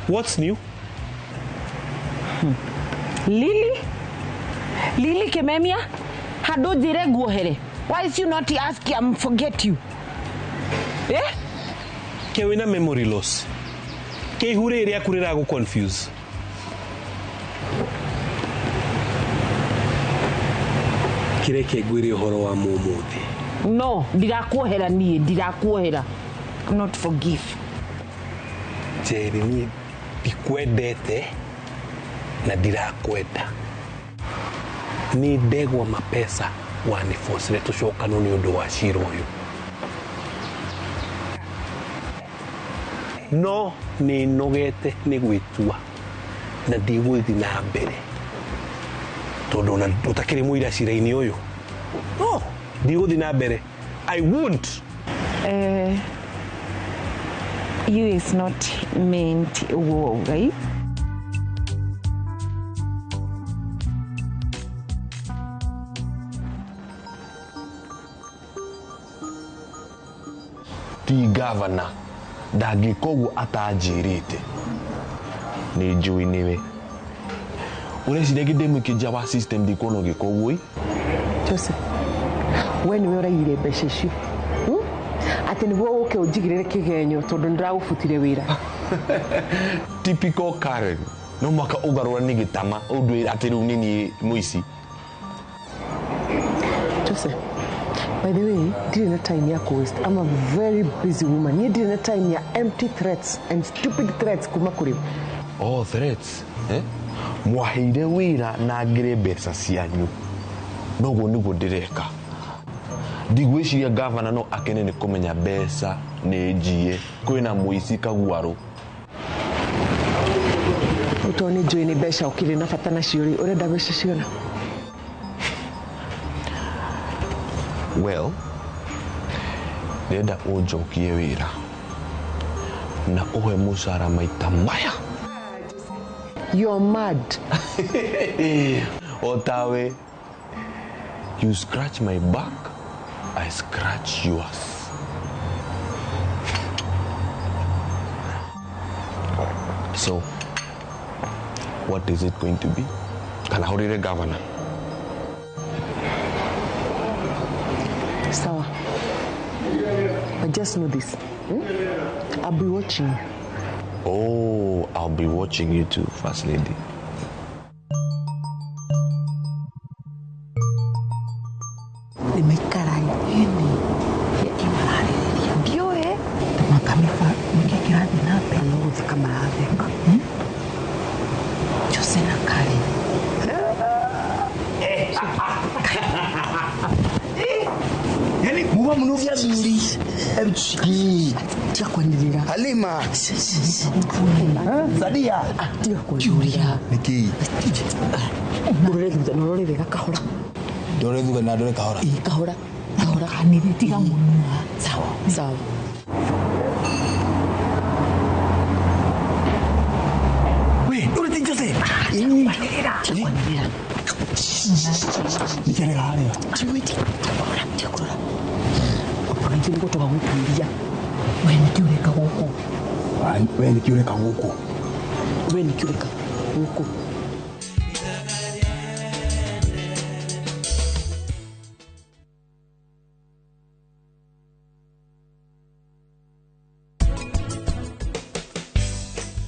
What's new?
Lily? Lily Kĩmemia? Handũ njĩre nguohere. Why is you not ask I'm forget you? Eh?
Ke wĩna memory loss. Ke ihu rĩrĩ rĩaku rĩragũ confuse.
Kireke ngwire uhoro wa mumuthi.
No, ndirakuohera niĩ, ndirakuohera. Not forgive.
Njeri niĩ ndikwendete na ndirakwenda. Nĩ ndegwa mapesa wanibocire tũcokanwo nĩ ũndũ wa cira ũyũ. No nĩ nogete nĩ gwĩtua na ndigũthiĩ na mbere tondũ ona ũtakĩrĩ mũira cira-inĩ ũyũ. No, ndigũthiĩ na mbere. I won't.
You is not meant ũguo wauga, ĩ?
Ti gavana ndangĩka ũguo atanjĩrĩte. Nĩ njũĩ nĩwe. Ũreciria ngĩ ndĩ wa system ndikuona ũgĩka ũguo ĩ?
Joseph, we nĩwe ũraiyire mbeca icio. Atĩ nĩguo ũke ũnjigĩrĩre kĩgenyo tondũ nĩndĩragũbutire wĩra.
Typical Karen. No mwaka ũgarũranie gĩtama ũndwĩre atĩ rĩu nĩ niĩ mũici.
Joseph, by the way, ndirĩ na time ya waste. I'm a very busy woman. Niĩ ndirĩ na time ya empty threats and stupid threats kuma kũrĩ we.
Oh, threats? Eh? Mwaheire wĩra na ngĩrĩ mbeca cianyu. Noguo nĩguo ndĩreka. Ndigwĩciria gavana no akene nĩ kũmenya mbeca nĩ njiĩ kwĩna mũici kaguarũ.
Tondũ nĩ njũĩ nĩ mbeca ũkĩrĩ na bata nacio rĩ, ũrenda mbeca ciona?
Well, ndĩrenda ũnjokie wĩra na ũhe mũcara maita maya.
You're mad.
O tawe. You scratch my back, I scratch yours. So, what is it going to be? Kana hũrĩre governor?
Sawa. But just know this. I'll be watching you.
Oh, I'll be watching you too, First Lady.
Halima. Sadia.
Julia.
Niki.
Ndore thutha ndore wega kahora.
Ndore thutha na ndore kahora.
Ĩ kahora. Kahora
kanithe tiga mũnua.
Sawa. Sawa.
We, uri ti Jose.
Kwanĩrĩra. Kwanĩrĩra.
Nikĩrega harĩa.
Tiwiti. Kahora, tiga kũrora. Ũrĩa nĩ gũtoka gũkuiria.
We nĩkĩ ũreka gũkũ?
We nĩkĩ ũreka gũkũ?
We nĩkĩ ũreka gũkũ?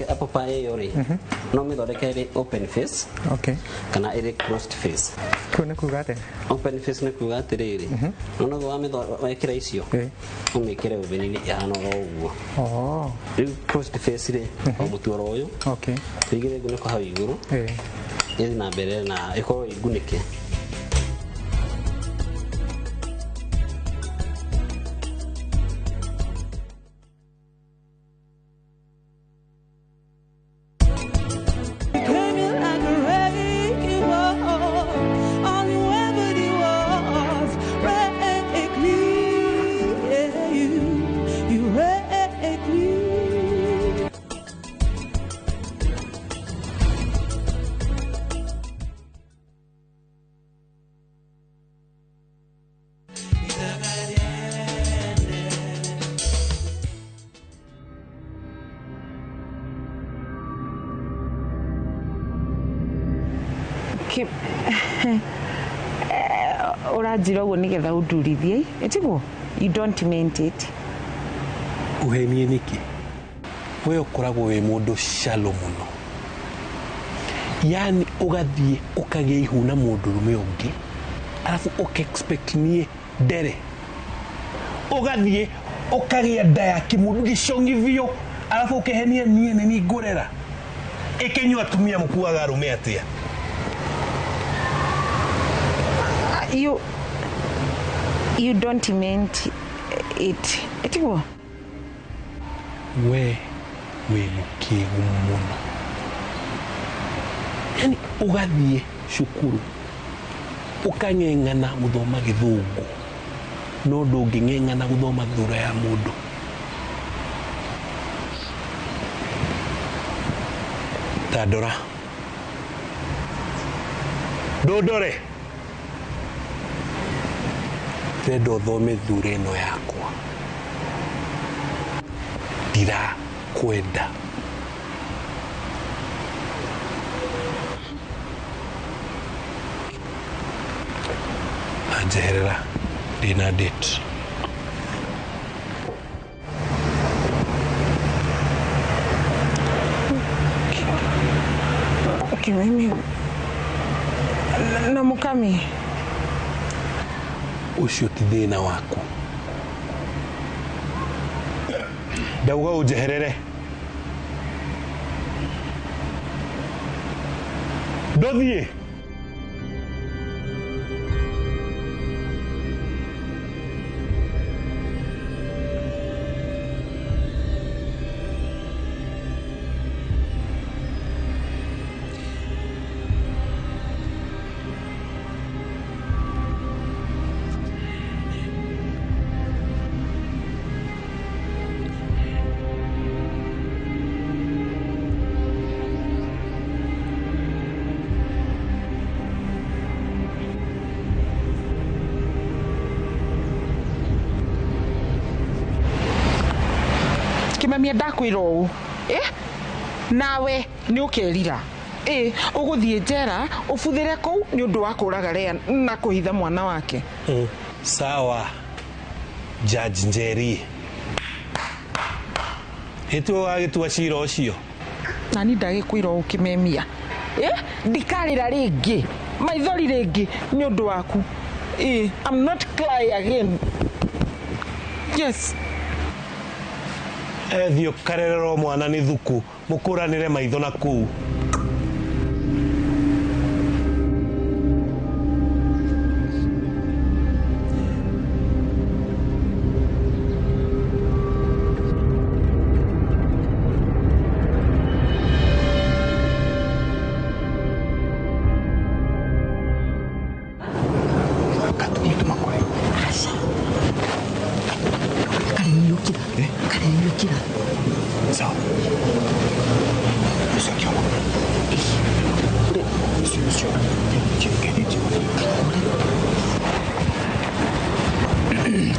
Apple pie ĩyo rĩ, no mĩthondeke ĩrĩ open face.
Okay.
Kana ĩrĩ closed face.
Kũu nĩ kuga atĩa?
Open face nĩ kuga atĩrĩrĩ, no noguo wekĩra icio ũmĩkĩre oven-inĩ ĩhana oro ũguo.
Oh.
Rĩu closed face rĩ, o mũtu oro ũyũ.
Okay.
Wĩigĩre ngunĩko hau igũrũ. Ĩthiĩ na mbere na ĩkorwo ĩ ngunĩke.
Ũranjĩra ũguo nĩgetha ũndurithie, ĩtiguo? You don't mean it.
Ũhenie nĩkĩ? We ũkoragwo wĩ mũndũ shallow mũno. Yani ũgathiĩ ũkagĩa ihu na mũndũrũme ũngĩ arabu ũka-expect niĩ ndere. Ũgathiĩ ũkagĩa nda ya kĩmũndũ gĩcong'i biũ arabu ũkehenia niĩ nĩ niĩ ngũrera. Ĩkĩnyua atumia mũkuaga arũme atĩa?
You don't meant it. Etiguo?
We wĩ mũkĩgu mũno. Yani ũgathiĩ cukuru ũkang'eng'ana gũthoma gĩthũngũ no ndũngĩng'eng'ana gũthoma thura ya mũndũ. Ta ndora. Ndũndore. Ndĩrenda ũthome thura ĩno yakwa. Ndirakwenda. Na njeherera ndĩna date.
Okay, mimi na mukami.
Ũcio ti thĩna waku. Ndauga ũnjeherere. Ndũthiĩ.
Kimamia ndakwĩra ũũ nawe nĩ ũkerira ũgũthiĩ njera ũbuthĩre kũu nĩ ũndũ wa kũraga Lea na kũhitha mwana wake.
Sawa Judge Njeri, ĩtuo wagĩtua cira ũcio.
Nani ndagĩkwĩra ũũ Kimemia, ndikarĩra rĩngĩ maithori rĩngĩ nĩ ũndũ waku. I'm not cry again. Yes.
Ethiĩ ũkarererwo mwana nĩ thuku mũkũranĩre maitho na kũu.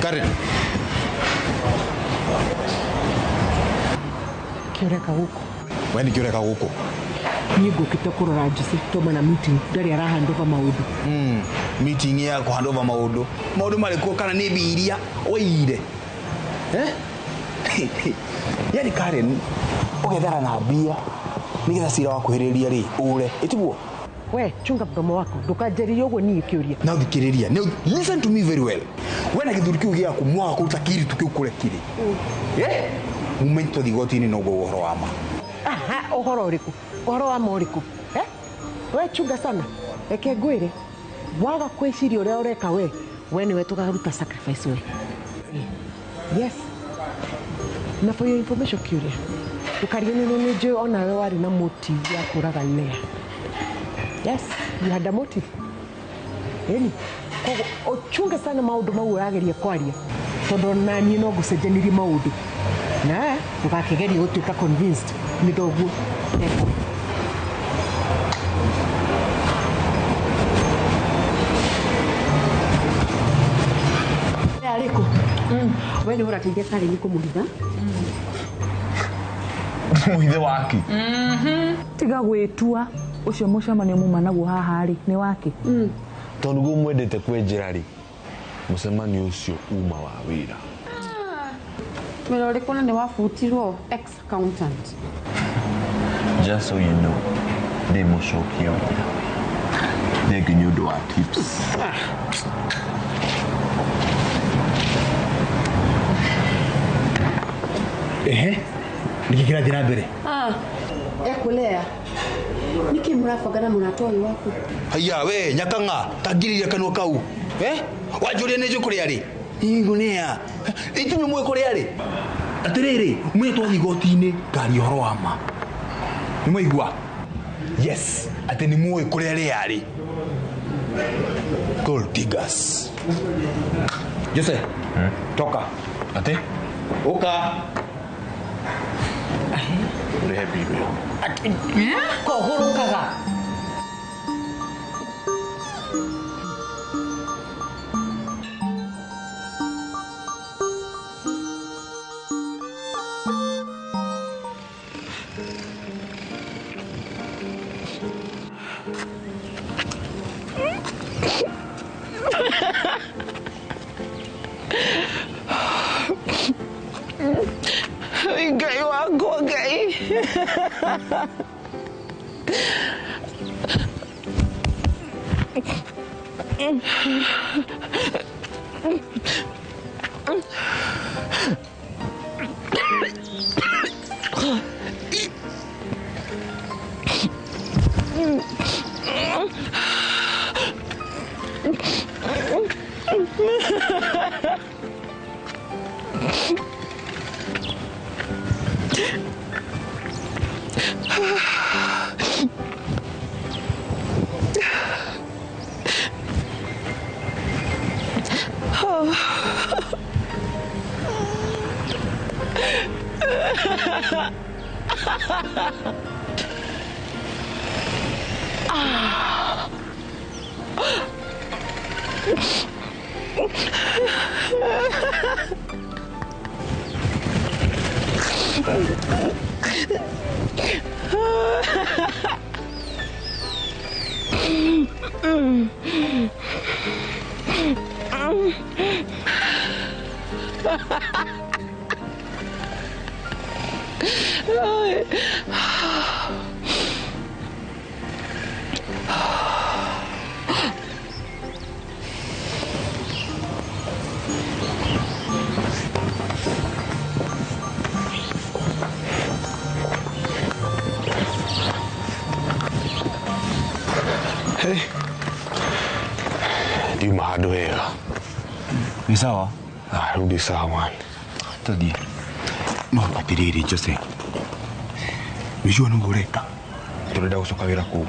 Karen.
Kĩũreka gũkũ.
We nĩ kĩũreka gũkũ?
Niĩ ngũkĩte kũrora Joseph Toma na meeting ndarĩ arahandova maũndũ.
Meeting ya kũhandova maũndũ. Maũndũ marĩkũ kana nĩ mbia iria ũiyire? Yani Karen, ũgethara na mbia nĩgetha cira wakuhĩrĩria rĩ ũre ĩtiguo?
We chunga mdomo wako ndukanjĩrĩrie ũguo niĩ kĩũria.
Na ũthikĩrĩria. Listen to me very well. We na gĩthuri kĩu gĩaku mwaga kũruta kĩiritu kĩu kũrĩa kĩrĩ. Mume tũthiĩ igoti-inĩ noguo ũhoro wa ma.
Aha, ũhoro ũrĩkũ? Ũhoro wa ma ũrĩkũ? We chunga sana. Reke ngwĩre waga kwĩciria ũrĩa ũreka we nĩwe tũkaruta sacrifice we. Yes. Na for your information kĩũria ndũkariganĩrwo nĩ njũĩ onawe warĩ na motive ya kũraga Lea. Yes, you had a motive. Ĩni koguo ũchunge sana maũndũ mau ũrageria kwaria tondũ naniĩ no ngũcenjanirie maũndũ na ndũgakĩgerie gũtuĩka convinced nĩ thoguo. Arĩkũ?
We nĩ ũrateithia Karen kũmũhitha?
Mũhithe wake?
Tiga gwĩtua ũcio mũcemanio muma naguo haha rĩ nĩ wake.
Tondũ nĩguo mwendete kwenjera rĩ mũcemanio ũcio uma wa wĩra.
Wĩra ũrĩkũ na nĩ wabutirwo ex accountant?
Just so you know, Ndĩmũcokia wĩra. Thengiũ nĩ ũndũ wa tips.
Ehe, nĩkĩ kĩrathiĩ na mbere?
Ah, ekulea nĩkĩ mũrabanga na mũrata ũyũ waku?
Haiya we nyakang'a tangiriria kanua kau. Eh? Wanjũria nĩ njũ kũrĩa rĩ? Ingunĩa. Itunyũ mwe kũrĩa rĩ? Atĩrĩrĩ, mwe twathiĩ igoti-inĩ ngaria ũhoro wa ma. Nĩ mwaigua? Yes, atĩ nĩ mũĩ kũrĩa rĩa rĩ. Gold diggers. Jose, toka.
Atĩ?
Ũka.
Rehe bibi.
Kohũrũkaga.
Ngai wakwa Ngai.
Ndiuma handũ hega.
Nĩ sawa?
Ah, rĩu ndĩ sawa man.
Tũthiĩ. No atĩrĩrĩ Jose. Nĩcio nĩguo ũreka. Tũrenda gũcoka wĩra kũu.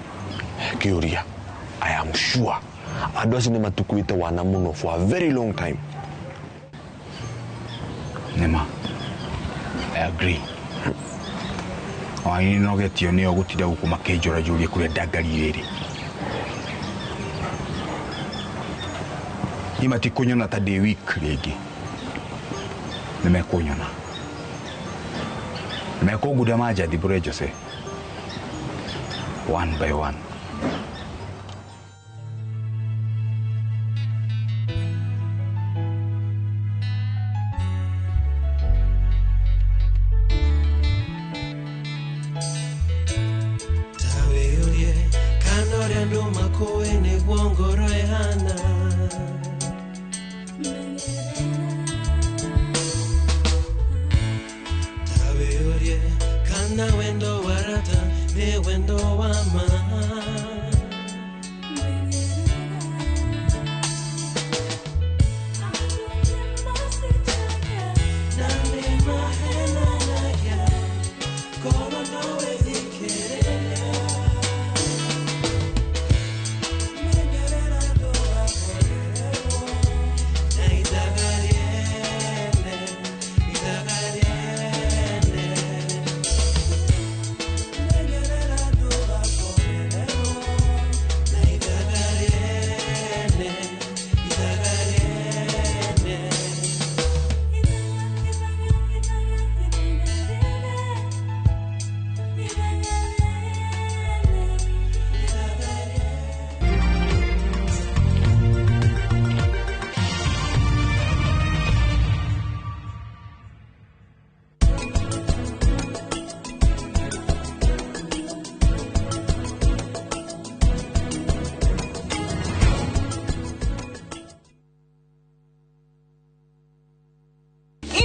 Kĩũria. I am sure. Andũ acio nĩ matukuĩte wana mũno for a very long time.
Nĩma. I agree. Ona nĩ nogetio nĩo gũtinda gũkũ makĩnjũranjũria kũrĩa ndangarire rĩ. Niĩ matikũnyona ta ndĩ weak rĩngĩ. Nĩ mekũnyona. Nĩ mekũngunda manjathibũre Jose. One by one.
Tawĩũrie kana ũrĩa andũ makũĩ nĩguo ngoro ĩhana. Tawĩũrie kana wendo wa rata nĩ wendo wa ma. Na nĩ mahenanagia, korwo no wĩthikĩrĩria.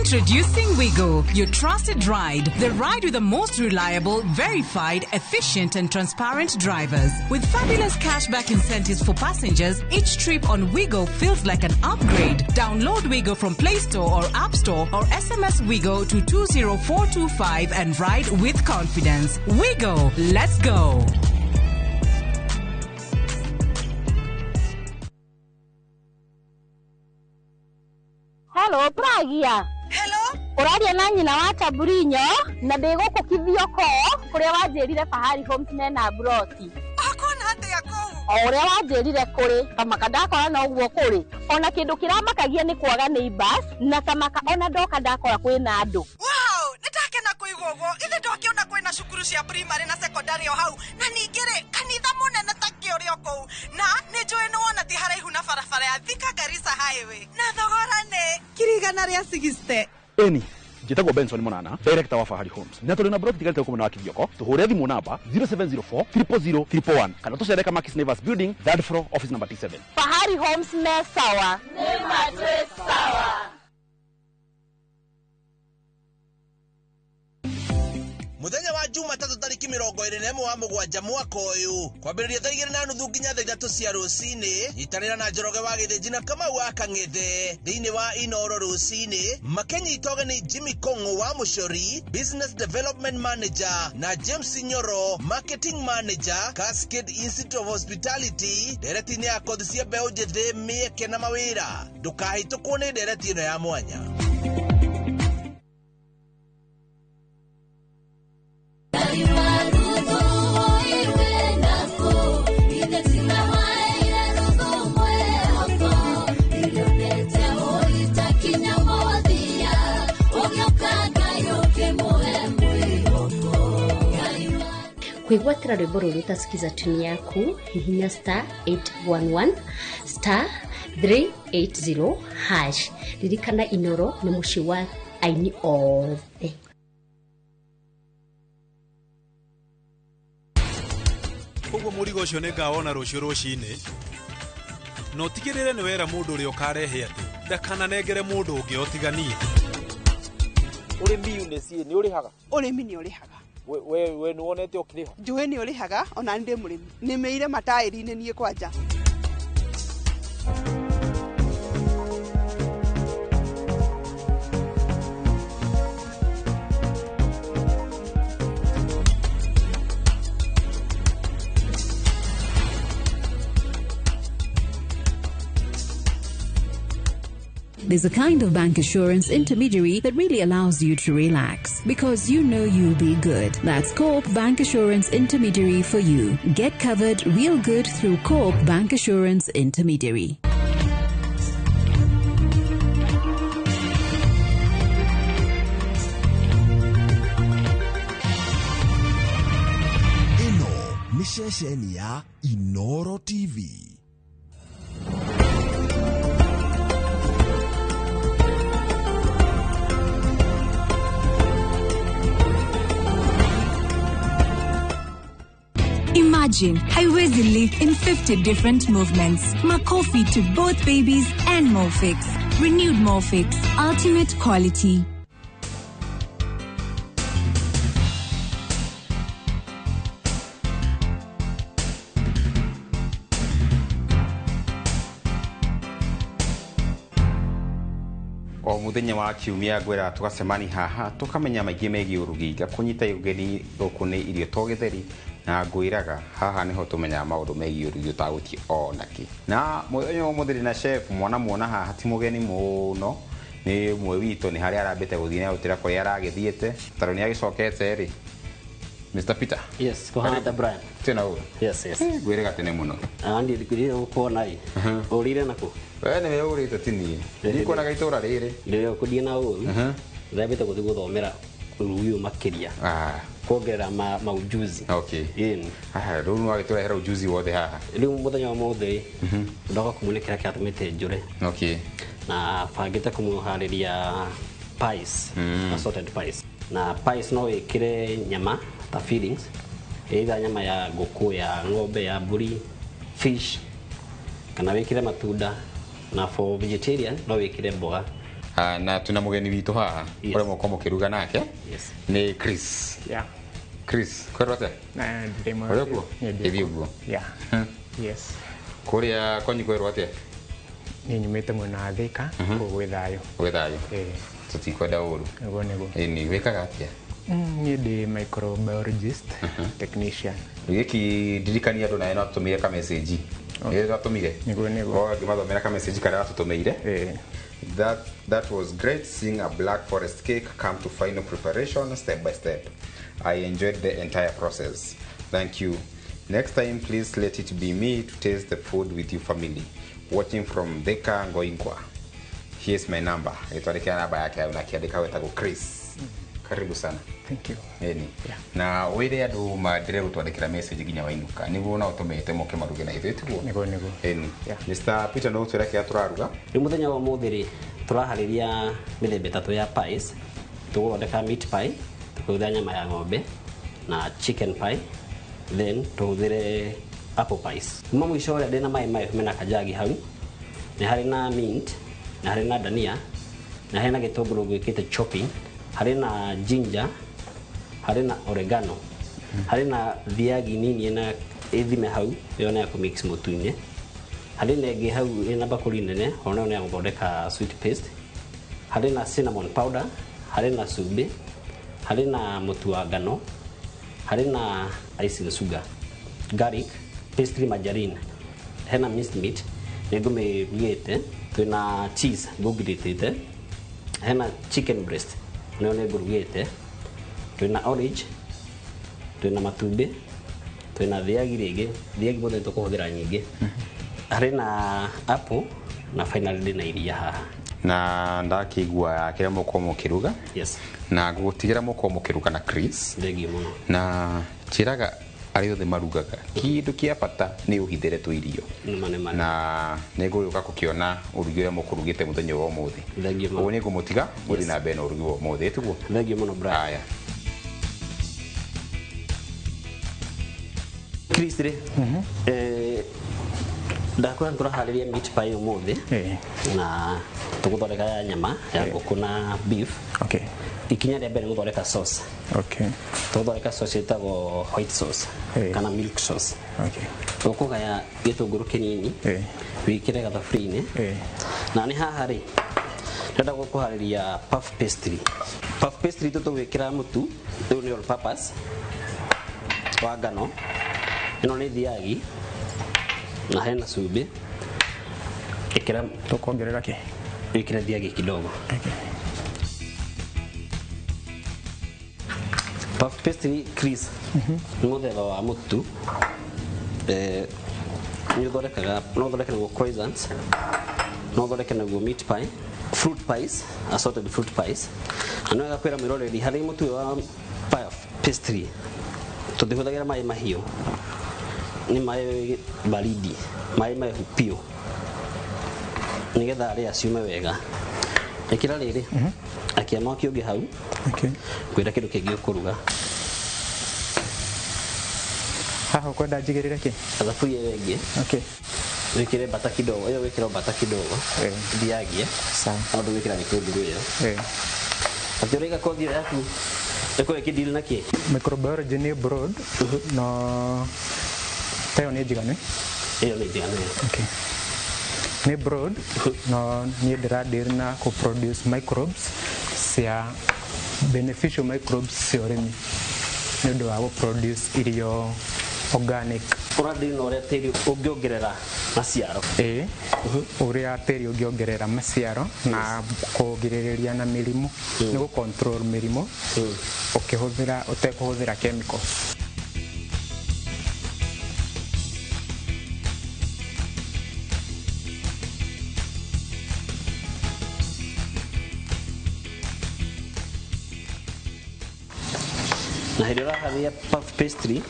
Introducing Wigo, your trusted ride. The ride with the most reliable, verified, efficient, and transparent drivers. With fabulous cashback incentives for passengers, each trip on Wigo feels like an upgrade. Download Wigo from Play Store or App Store or SMS Wigo to 20425 and ride with confidence. Wigo, let's go.
Hello, Pragia.
Hello.
Ũraria na nyina wa Taburinyo na ndĩ gũkũ Kithioko kũrĩa wanjĩrire Fahari Homes mena broti.
Akona atĩa kũu?
O ũrĩa wanjĩrire kũrĩ kamaka ndakora noguo kũrĩ. Ona kĩndũ kĩramakagia nĩ kwaga neighbors na kamaka ona ndoka ndakora kwĩna andũ.
Wow, nĩndakena kũigua ũguo. Ithe ndwakĩona kwĩna cukuru cia primary na secondary o hau na ningĩ rĩ kanitha mũnene ta kĩ ũrĩ o kũu na nĩ njũĩ nĩ wona ti haraihu na barabara ya Thika Garissa Highway na thogora nĩ 160,000.
Eni njĩtagwo Benson Monana, director wa Fahari Homes, na tũrĩ na broti tigarĩte gũkũ mwena wa Kithioko. Tũhũre thimũ namba 0704 000 111 kana tũcere Kamakis Neighbors Building, third floor, office number T7.
Fahari Homes me sawa.
Nĩ matwĩ sawa.
Muthenya wa Jumatatũ tarĩki 21 wa mũgwanja mwaka ũyũ kwambĩrĩria thaa 2:30 nginya thaa 3 cia rũcinĩ nyitanĩra na Njoroge wa Gĩthĩnji na Kamau wa Kang'ethe thĩinĩ wa Inoro rũcinĩ makĩnyita ũgeni Jimmy Kong'o wa Mũcori, Business Development Manager, na James Nyoro, Marketing Manager, Cascade Institute of Hospitality, ndereti-inĩ ya kothi cia mbeũ njĩthĩ, mĩeke na mawĩra. Ndũkahĩtũkwo nĩ ndereti ĩno ya mwanya.
Kwĩgwatĩra rwĩmbo rũrũ ũtasikiza tuni yaku hihinya star 811 star 380 hash. Ririkana Inoro nĩ mũciĩ wa aini othe.
Koguo mũrigo ũcio nĩ ngawona rũciũ rũcinĩ na ũtigĩrĩre nĩ wera mũndũ ũrĩa ũkarehe atĩ ndakananengere mũndũ ũngĩ otiganie.
Ũrĩmi UNECA nĩ ũrĩhaga?
Ũrĩmi nĩ ũrĩhaga.
We nĩ wonete ũkĩrĩha?
Njũĩ nĩ ũrĩhaga ona ndĩ mũrĩmi. Nĩmĩire mataĩri-inĩ niĩ kwanja.
There's a kind of bank assurance intermediary that really allows you to relax because you know you'll be good. That's Co-op Bank Assurance Intermediary for you. Get covered real good through Co-op Bank Assurance Intermediary.
Ĩno nĩ ceceni ya Inoro TV.
Imagine Haiwezi live in 50 different movements. Makofi to both babies and Molfix. Renewed Molfix. Ultimate quality.
O muthenya wa kiumia ngwira tugacemani haha tukamenya maingĩ megiĩ ũrugi. Ngakũnyita ũgeni gũkũ nĩ irio to gĩtheri na ngwiraga haha niho tumenyaga maũndũ megiĩ ũrugi ũtagũtie ona kĩ. Na mũthenya wa ũmũthĩ ndĩna chef mwana muona haha ti mũgeni mũno, nĩ ũmwe witũ, nĩ harĩa arambĩte gũthiĩ na gũtĩra kũrĩa aragĩthiĩte tondũ nĩ agĩcokete rĩ. Mr. Peter.
Yes, kuhana Brian.
Tena ũguo.
Yes, yes.
Ngwĩrĩga tene mũno.
Andi ndikuire gũkuona ĩ. Ũrire nakũ?
We nĩwe ũrĩte ti niĩ. Ndikuonaga itũra rĩrĩ.
Rĩrĩa ũkũthiĩ na ũru. Ndambĩte gũthiĩ gũthomera ũrugi ũyũ makĩria. Kuongerera maujuzi.
Okay. Rĩu nĩ wagĩtũrehera ujuzi wothe haha.
Rĩu mũthenya wa ũmũthĩ ndoka kũmũnĩkĩra kĩratũmĩte njũre.
Okay.
Na bangĩte kũmũharĩria pies, assorted pies. Na pies no wĩkĩre nyama ta fillings, either nyama ya ngũkũ, ya ng'ombe, ya mbũri, fish, kana wĩkĩre matunda. Na for vegetarian no wĩkĩre mboga.
Na twĩna mũgeni witũ haha ũrĩa mũkorwo mũkĩruga nake nĩ Chris.
Yeah.
Chris, kwĩrwo atĩa?
Na ndĩ mwega.
Ũrĩ kuo?
Nĩ ndĩ
Ĩthiĩ
kuo.
ũguo.
Yeah. Yes.
Kũrĩa kwanyu kwĩrwo atĩa?
Niĩ nyumĩte mwena wa Thika, kũu gwĩ thayũ.
Gwĩ thayũ.
Ĩĩ.
Tũtikwenda ũru.
Nĩguo nĩguo.
Ĩni, wĩkaga atĩa?
Niĩ ndĩ microbiologist technician.
Gĩki ndirikania andũ nawe no atũmĩre ka message. Ĩĩ twatũmire.
Nĩguo nĩguo.
O ngĩmathomera ka message karĩa watũtũmĩire. That was great seeing a black forest cake come to final preparation step by step. I enjoyed the entire process. Thank you. Next time, please let it be me to taste the food with you family. Watching from Thika Ngoingwa. Here's my number. Ĩtwandĩkĩra namba yake hau na akĩandĩka wetagwo Chris. Karibu sana.
Thank you.
Ĩni. Na wĩre andũ mandĩre gũtwandĩkĩra message nginya wainũka nĩguo no ũtũmĩte moke maruge na ithuĩ tiguo?
Nĩguo nĩguo.
Ĩni. Mr. Peter no ũtwĩre kĩrĩa tũraruga?
Rĩu mũthenya wa ũmũthĩ rĩ tũraharĩria mĩthemba ĩtatũ ya pies. Tũgũthondeka meat pie tũkĩhũthĩra nyama ya ng'ombe na chicken pie, then tũhũthĩre apple pies. Kuma mũico ũrĩa ndĩna maĩ mahehu mena kajagi hau, nĩ harĩ na mint, nĩ harĩ na dania, nĩ harĩ na gĩtũngũrũ gwĩkĩte chopping, harĩ na ginger, harĩ na oregano, harĩ na thiagi nini ĩna ĩthime hau ĩyo nĩ ya kũmix mũtu-inĩ, harĩ na ĩngĩ hau ĩna bakũri nene ona ĩyo nĩ ya gũthondeka sweet paste, harĩ na cinnamon powder, harĩ na cumbĩ, harĩ na mũtu wa ngano, harĩ na icing sugar, garlic, pastry margarine, hena minced meat nĩ ngũmĩrugĩte, twĩna cheese ngũngirĩtĩte, hena chicken breast nayo nĩ ngũrugĩte, twĩna orange, twĩna matumbĩ, twĩna thiagi rĩngĩ, thiagi mũthenya tũkũhũthĩra nyingĩ, harĩ na apple na finally ndĩna iria haha.
Na ndakĩigua kĩrĩa mũkorwo mũkĩruga.
Yes.
Na ngũgũtigĩra mũkorwo mũkĩruga na Chris.
Thengiũ mũno.
Na njĩraga arĩa othe marugaga kĩndũ kĩa bata nĩ ũhithĩre tũ irio.
Nĩma nĩma.
Na nĩ ngũgĩũka gũkĩona ũrugi ũrĩa mũkũrugĩte mũthenya wa ũmũthĩ.
Thengiũ mũno.
Ũguo nĩ ngũmũtiga mũthiĩ na mbere na ũrugi wa ũmũthĩ tiguo?
Thengiũ mũno Brian.
Haya.
Chris rĩ, ndakwĩra nĩ tũraharĩria meat pie ũmũthĩ na tũgũthondeka ya nyama ya ngũkũ na beef.
Okay.
Ikinya rĩa mbere nĩ gũthondeka sauce.
Okay.
Tũgũthondeka sauce ĩtagwo white sauce kana milk sauce.
Okay.
Ũkũgaya gĩtũngũrũ kĩnini wĩkĩre gathaburia-inĩ na nĩ haha rĩ ndĩrenda gũkũharĩria puff pastry. Puff pastry tũtũgwĩkĩra mũtu ũyũ nĩ all purpose wa ngano, ĩno nĩ thiagi na hena cumbĩ. Ĩkĩra
tũkuongerera kĩ?
Ĩkĩra thiagi kidogo.
Okay.
Puff pastry Chris nĩ mũthemba wa mũtu, nĩ ũthondekaga, no ũthondeke naguo croissants, no ũthondeke naguo meat pie, fruit pies, assorted fruit pies. Na nĩ wega kwĩra mwĩroreri harĩ mũtu ũyũ wa puff pastry tũtihũthagĩra maĩ mahiũ, nĩ maĩ baridi, maĩ mahehu piũ nĩgetha rĩa ciume wega. Ĩkĩra rĩrĩ, akia mwaki ũngĩ hau.
Okay.
Kwĩra kĩndũ kĩngĩ ũkũruga.
Haha ũkwenda njigĩrĩre kĩ?
Thaburia ĩyo ĩngĩ.
Okay.
Wĩkĩre bata kidogo, ĩyo wĩkĩre bata kidogo. Thiagie.
Sawa.
No ndũgwĩkĩra gĩtũngũrũ ĩyo. Atĩ ũraiga kothi ĩyo yaku ĩkorwo ĩkĩdeal na kĩ?
Microbiology nĩ broad, no ta ĩyo nĩ njiganu?
Ĩyo nĩ njiganu.
Okay. Nĩ broad, no niĩ ndĩradeal na kũ produce microbes cia beneficial microbes cia ũrĩmi nĩ ũndũ wa gũ produce irio organic.
Ũradeal na ũrĩa tĩri ũngĩongerera maciaro.
Ĩĩ, ũrĩa tĩri ũngĩongerera maciaro na kũgirĩrĩria na mĩrimũ, nĩ gũ control mĩrimũ ũkĩhũthĩra ũtekũhũthĩra chemicals.
Na hĩndĩ ĩrĩa ũraharĩria puff pastry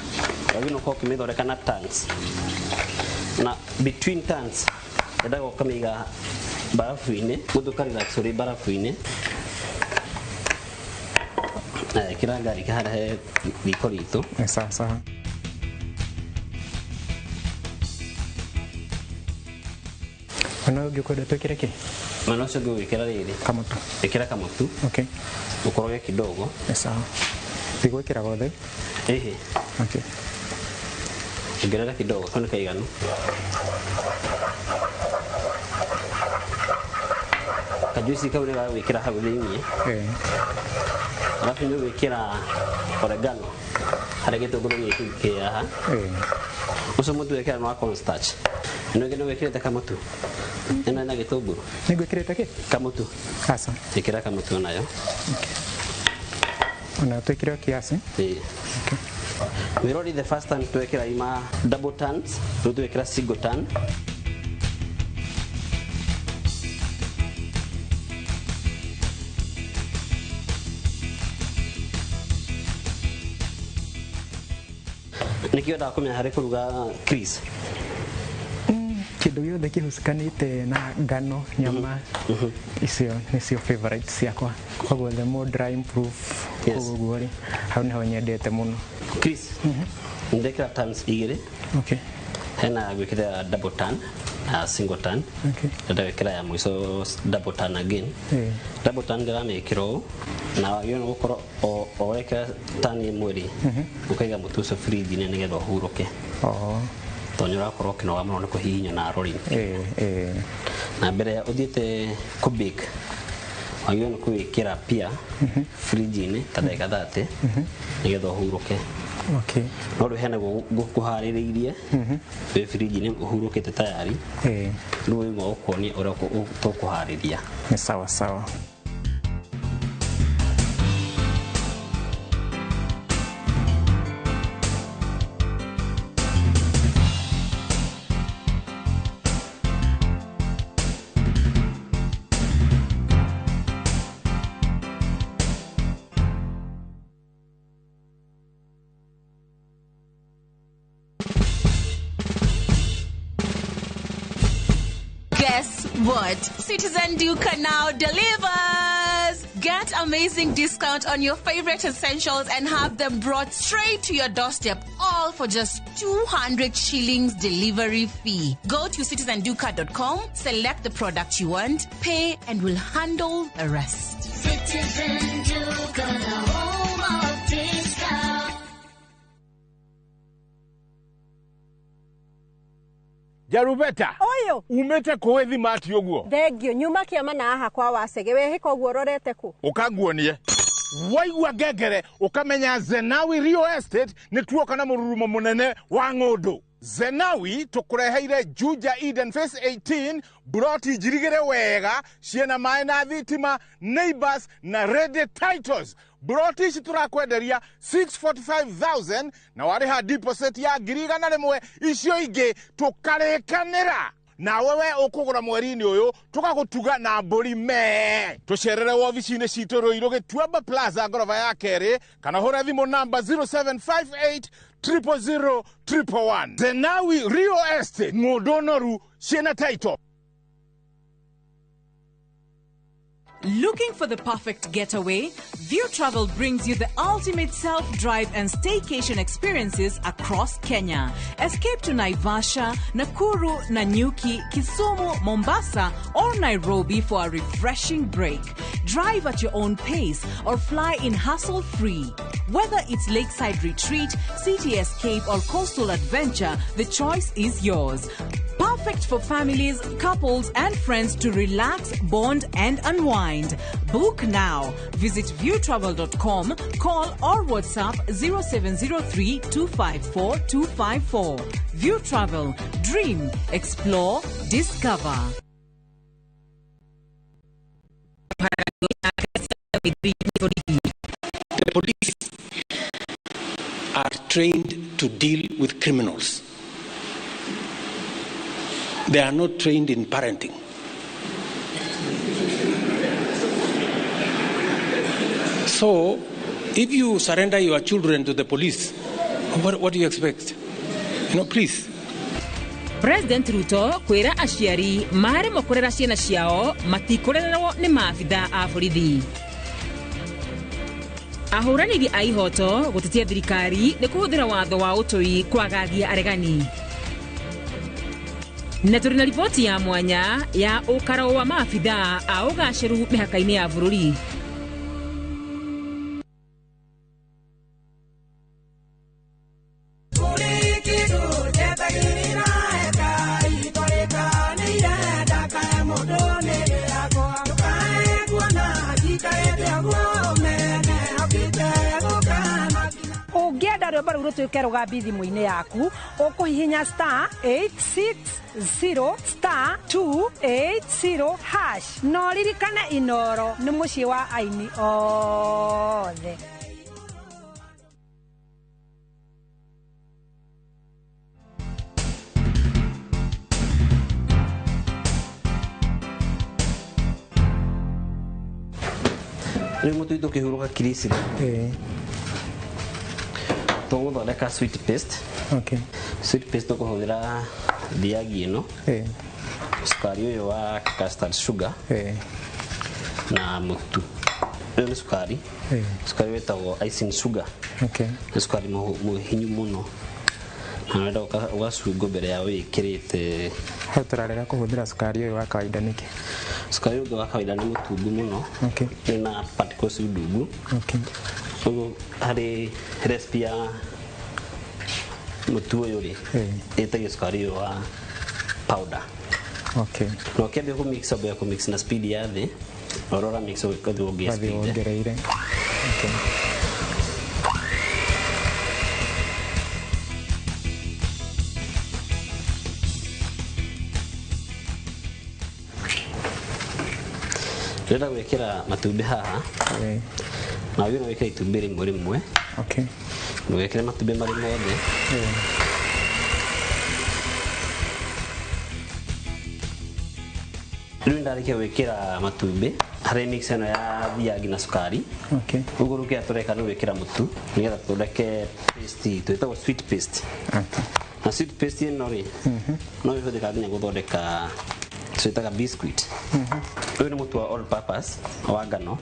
wagĩrĩirwo gũkorwo ũkĩmĩthondeka na turns, na between turns endaga ũkamĩiga barafu-inĩ, mũndũ ũka relax ũrĩ barafu-inĩ. Ĩkĩra garlic harĩa he riko ritũ.
Sawa sawa. Ona ũngĩ ũkwenda twĩkĩre kĩ?
Mwena ũcio ũngĩ ũgwĩkĩra rĩrĩ
kamũtu.
Ĩkĩra kamũtu.
Okay.
Ũkoroge kidogo.
Nĩ sawa. Ndigwĩkĩra gothe.
Ĩhĩ.
Okay.
Ongerera kidogo, kau nĩ kaiganu. Kajuici kau nĩ gagwĩkĩra hau thĩiniĩ. Alafu nĩ ũgwĩkĩra oregano harĩa gĩtũngũrũ gĩkĩ kĩ haha. Ũcio mũtu wekĩra nĩ wa cornstarch. Ĩno ĩngĩ nĩ wĩkĩrĩte kamũtu. Ĩno ĩna gĩtũngũrũ.
Nĩ ngwĩkĩrĩte kĩ?
Kamũtu.
Aca.
Ĩkĩra kamũtu nayo.
Ona twĩkĩre o kiasi.
Ĩĩ. Wĩrori the first time twekĩra ima double turns, rĩu twekĩra single turn. Nĩkĩo wendaga kũmenya harĩ kũruga, Chris?
Kĩndũ gĩothe kĩhucikanĩte na ngano, nyama, icio nĩcio favorite ciakwa. Koguo the more dry improve
Yes.
koguo rĩ, hau nĩho nyendete mũno.
Chris, ndekĩra turns igĩrĩ.
Okay.
Hena gwĩkĩra double turn na single turn.
Okay.
Ndĩrenda gwĩkĩra ya mũico double turn again. Double turn ndĩramĩkĩra ũũ na wagĩrĩirwo nĩ gũkorwo o wekĩra turn ĩmwe rĩ, ũkaiga mũtu ũcio fridge-inĩ nĩgetha ũhurũke.
Oh.
Tondũ nĩ ũrakorwo ũkĩnoga mũno nĩ kũhihinywo na rori. Na mbere ya ũthiĩte kũ bake, wagĩrĩirwo nĩ kũwĩkĩra pia fridge-inĩ ta ndagĩka 30 nĩgetha ũhurũke.
Okay.
No rĩu hena guo ngũharĩrĩirie wĩ fridge-inĩ ũhurũkĩte tayari. Rĩu ũyũ gũkuonia ũrĩa tũkũharĩria.
Nĩ sawa sawa.
Guess what? Citizen Duka now delivers! Get amazing discount on your favorite essentials and have them brought straight to your doorstep, all for just 200 shillings delivery fee. Go to citizenduka.com, select the product you want, pay, and we'll handle the rest.
Citizen Duka, the home of discount.
Jarubeta.
Ũyũ.
Umĩte kũ wĩ thimati ũguo?
Thengio, nyuma kĩama na haha kwa Wacege, wehĩka ũguo ũrorete kũ?
Ũkanguonie. Waigua ngengere ũkamenya Zenawi Real Estate nĩ tuoka na mũrurumo mũnene wa ng'ũndũ. Zenawi tũkũreheire Juja Eden Phase 18, buroti njirigĩre wega ciĩna maĩ na thitima, neighbors na ready titles. Buroti ici tũrakwenderia 645,000 na warĩha deposit ya 100,000, icio ingĩ tũkarĩkanĩra. Nawe we ũkũgũra mweri-inĩ ũyũ tũgagũtuga na mbũri mee. Tũcerere wobici-inĩ citũ Rũirũ Gĩtuamba Plaza ngoroba ya kerĩ, kana hũra thimũ namba 0758 000 111. Zenawi Real Estate, ng'ũndũ noru ciĩna title.
Looking for the perfect getaway? View Travel brings you the ultimate self-drive and staycation experiences across Kenya. Escape to Naivasha, Nakuru, Nanyuki, Kisumu, Mombasa, or Nairobi for a refreshing break. Drive at your own pace or fly in hassle-free. Whether it's lakeside retreat, city escape, or coastal adventure, the choice is yours. Perfect for families, couples, and friends to relax, bond, and unwind. Book now. Visit viewtravel.com, call or WhatsApp 0703 254 254. View Travel. Dream, explore, discover.
The police are trained to deal with criminals. They are not trained in parenting. So, if you surrender your children to the police, what do you expect? Please.
President Ruto kwĩra aciari maremwo kũrera ciana ciao matikũrererwo nĩ maabitha a borithi. Ahũranĩri a ihoto gũtetia thirikari nĩ kũhũthĩra watho wa ũtũi kwagagia aregani. Na tũrĩ na riboti ya mwanya ya ũkaro wa maabithaa a ũgacĩru mĩhaka-inĩ ya bũrũri.
Ũngĩenda rwĩmbo rũu rũtuĩke rũgambi thimũ-inĩ yaku, ũkũhihinya star 860 star 280 hash. Na ũririkane Inoro nĩ mũciĩ wa aini othe.
Rĩu mũtu witũ ũkĩhurũka kiriciri, tũgũthondeka sweet paste.
Okay.
Sweet paste tũkũhũthĩra thiagi ĩno, cukari ũyũ wa custard sugar na mũtu. Ũyũ nĩ cukari, cukari wĩtagwo icing sugar.
Okay.
Nĩ cukari mũhinyu mũno na wenda ũgacungwo mbere ya wĩkĩrĩte.
Hau tũrarega kũhũthĩra cukari ũyũ wa kawaida nĩkĩ?
Cukari ũngĩ wa kawaida nĩ mũtungu mũno.
Okay.
Nĩ na particles ndungu.
Okay.
Ũguo harĩ recipe ya mũtu ũyũ rĩ, ĩtagio cukari ũyũ wa powder.
Okay.
Na ũkĩambia kũmix, ambia kũmix na speed ya thĩ, na ũrora mix ũgathiĩ wongerere
Ũgathiĩ
speed.
wongereire. Okay.
Ndĩrenda gwĩkĩra matumbĩ haha na wagĩrĩirwo wĩkĩre itumbĩ rĩmwe rĩmwe.
Okay.
Ndũgekĩre matumbĩ marĩ mothe. Rĩu ndarĩkia gwĩkĩra matumbĩ harĩ mix ĩno ya thiagi na cukari.
Okay.
Ũguo rĩu kĩrĩa tũreka nĩ gwĩkĩra mũtu nĩgetha tũthondeke paste itũ ĩtagwo sweet paste.
Okay.
Na sweet paste ĩno rĩ, no ĩhũthĩkaga nginya gũthondeka twĩtaga biscuit. Ũyũ nĩ mũtu wa all purpose wa ngano.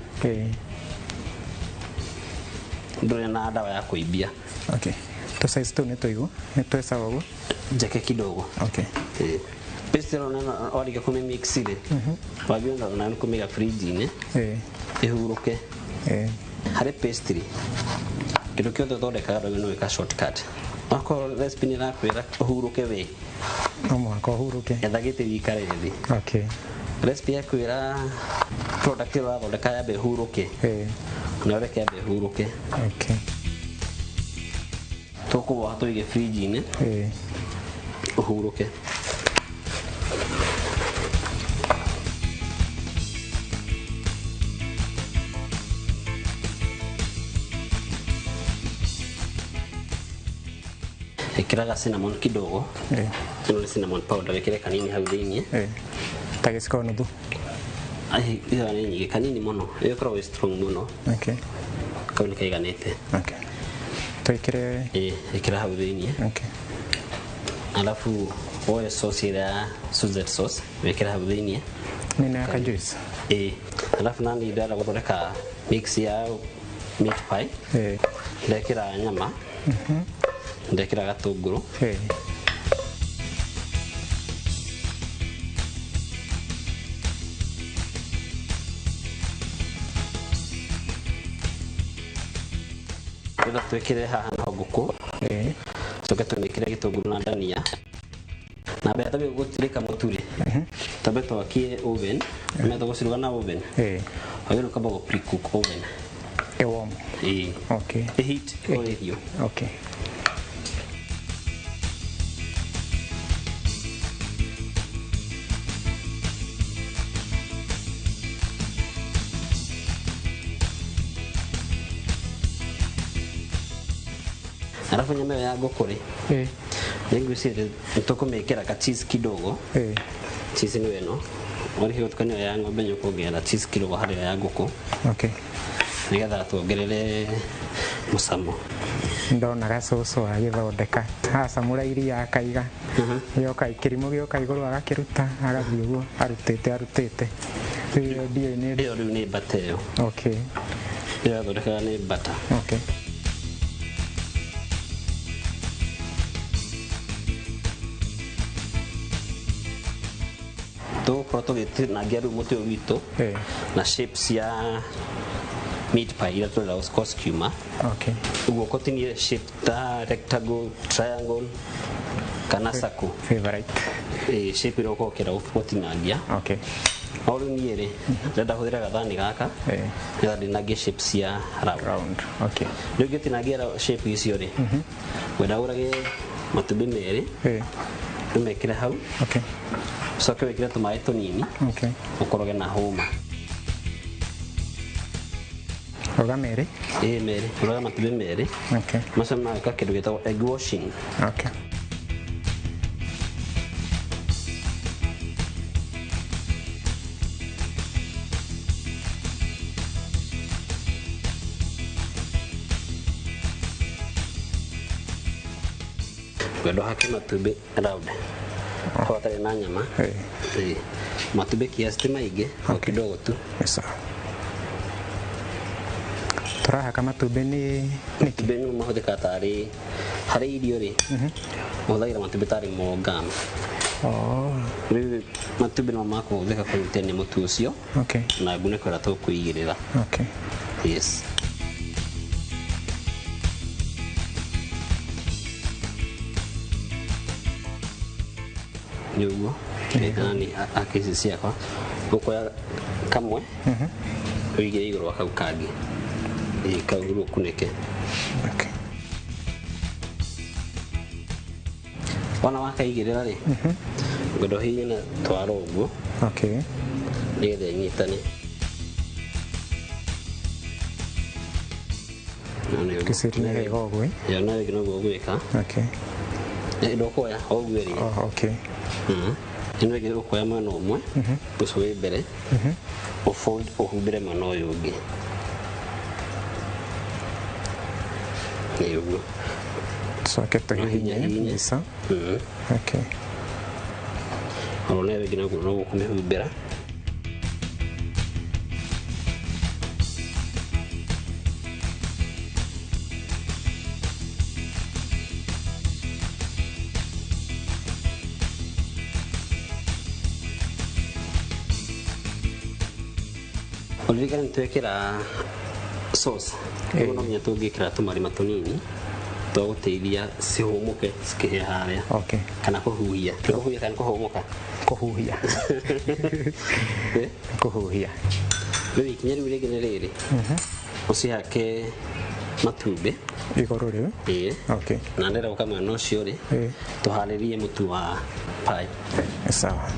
Ndũrĩ na ndawa ya kũimbia.
Okay. Tũ size tũu nĩ tũigũ, nĩ twecaga ũguo?
Njeke kidogo.
Okay.
Paste ĩno warĩkia kũmĩmix rĩ, wagĩrĩirwo nayo nĩ kũmĩiga fridge-inĩ ĩhurũke. Harĩ pastry, kĩndũ kĩothe ũthondekaga ndwagĩrĩirwo nĩ gwĩka shortcut. Okorwo recipe nĩ ĩrakwĩra ũhurũke we,
no mũhaka ũhurũke.
Etha gĩtĩ wĩikare thĩ.
Okay.
Recipe yakwĩra product ĩrĩa ũrathondeka yambe ĩhurũke, na ũreke yambe ĩhurũke.
Okay.
Tũkũwoha tũige fridge-inĩ ũhurũke. Ĩkĩraga cinnamon kidogo. Ĩno nĩ cinnamon powder, wĩkĩre kanini hau thĩiniĩ.
Ta gĩciko nuthu?
Ai, ĩyo nĩ nyingĩ, kanini mũno. Ĩyo ĩkoragwo ĩ strong mũno.
Okay.
Kau nĩ kaiganĩte.
Okay. Twĩkĩre?
Ĩĩ, ĩkĩra hau thĩiniĩ.
Okay.
Alafu woe sauce ĩrĩa ya Suzette sauce wĩkĩre hau thĩiniĩ.
Nĩ ya ka juice?
Ĩĩ. Alafu nani ndĩrenda gũthondeka mix ya meat pie. Ndekĩra nyama, ndekĩra gatũngũrũ. Ndĩrenda twĩkĩre haha naho ngũkũ, coke tũmĩkĩre gĩtũngũrũ na ndania. Na mbere twambie gũtirĩka mũtu rĩ, twambe twakie oven. Nĩ tũgũciruga na oven, wagĩrĩirwo ũkamba gũ pre-cook oven.
Ĩ warm?
Ĩĩ.
Okay.
Ĩ heat ĩkorwo ĩ hiũ.
Okay.
Alafu nyama ĩyo ya ngũkũ rĩ, nĩ ngwĩciria nĩ tũkũmĩkĩra ka cheese kidogo. Cheese nĩyo ĩno, warĩkia gũtukania ya ng'ombe nĩ ũkuongerera cheese kidogo harĩ ĩyo ya ngũkũ.
Okay.
Nĩgetha tuongerere mũcamo.
Ndona gacũcũ agĩthondeka, acamũra iria akaiga, gĩoka kĩrimũ gĩoka igũrũ agakĩruta, agathiĩ ũguo arutĩte arutĩte. Rĩu ĩyo ndiũĩ nĩ
Ĩyo rĩu nĩ butter ĩyo.
Okay.
Ĩyo yathondekaga nĩ butter.
Okay.
Tũgũkorwo tũgĩtinangia rĩu mũtĩ ũyũ witũ na shape cia meat pie iria tũrenda gũkorwo cikiuma.
Okay.
Ũguo ũkũtinie shape ta rectangle, triangle kana circle.
Favorite.
Shape ĩrĩa ũkorwo ũkĩenda gũtinangia.
Okay.
No rĩu niĩ rĩ, ndĩrenda hũthĩre gathani gaka nĩgetha ndinangie shape cia round.
Round. Okay.
Rĩu ngĩtinangia shape icio rĩ, ngwenda ũrage matumbĩ merĩ, ũmekĩre hau.
Okay.
Ũcoke wĩkĩre tũmaĩ tũnini.
Okay.
Ũkoroge na hũma.
Roga merĩ.
Ĩĩ merĩ, ũroga matumbĩ merĩ.
Okay.
Macio mageka kĩndũ gĩtagwo egg washing.
Okay.
Ngwenda ũhake matumbĩ round. Korwo hatarĩ na nyama. Ĩĩ. Matumbĩ kiasi ti maingĩ, o kidogo tu.
Sawa. Tũrahaka matumbĩ nĩ
matumbĩ nĩmo mahũthĩkaga tarĩ harĩ irio rĩ, ũhũthagĩra matumbĩ tarĩ mo ngano.
Oh.
Rĩu matumbĩ nĩmo makũhũthĩka kũnyitania mũtu ũcio.
Okay.
Na ngunĩko ĩrĩa tũkũigĩrĩra.
Okay.
Yes. Nĩ ũguo nĩ aka ici ciakwa ũkoya kamwe ũigĩre igũrũ wa kau kangĩ. Ĩĩ kau rĩu ũkunĩke.
Okay.
Wona wakaigĩrĩra rĩ, ngwenda ũhihinye na twara ũguo.
Okay.
Nĩgetha ĩnyitane.
Kĩciri nĩ wega ũguo.
Ĩyo nayo ĩngĩ noguo ũgwĩka.
Okay.
Ndũkuoya o ũguo ĩrĩ.
Oh, okay.
Ĩno ĩngĩ ũkuoya mwena ũmwe, ũcio wĩ mbere, ũfold ũhumbĩre mwena ũyũ ũngĩ. Nĩ ũguo.
Coke tũhihinye mbica. Okay.
Oro nayo ĩngĩ noguo noguo kũmĩhumbĩra. Ũririkane nĩ twekĩra sauce. Ũguo no nginya tũngĩkĩra tũmarima tũnini twa gũteithia cihũmũke cikĩhĩa harĩa.
Okay.
Kana kũhuhia. Nĩ kũhuhia kana kũhũmũka?
Kũhuhia. Kũhuhia.
Rĩu ikinya rĩu rĩngĩ nĩ rĩrĩ. Ũcihake matumbĩ
igũrũ rĩu.
Ĩĩ.
Okay.
Na ndĩrenda gũka mwena ũcio rĩ, tũharĩrie mũtu wa pie.
Sawa.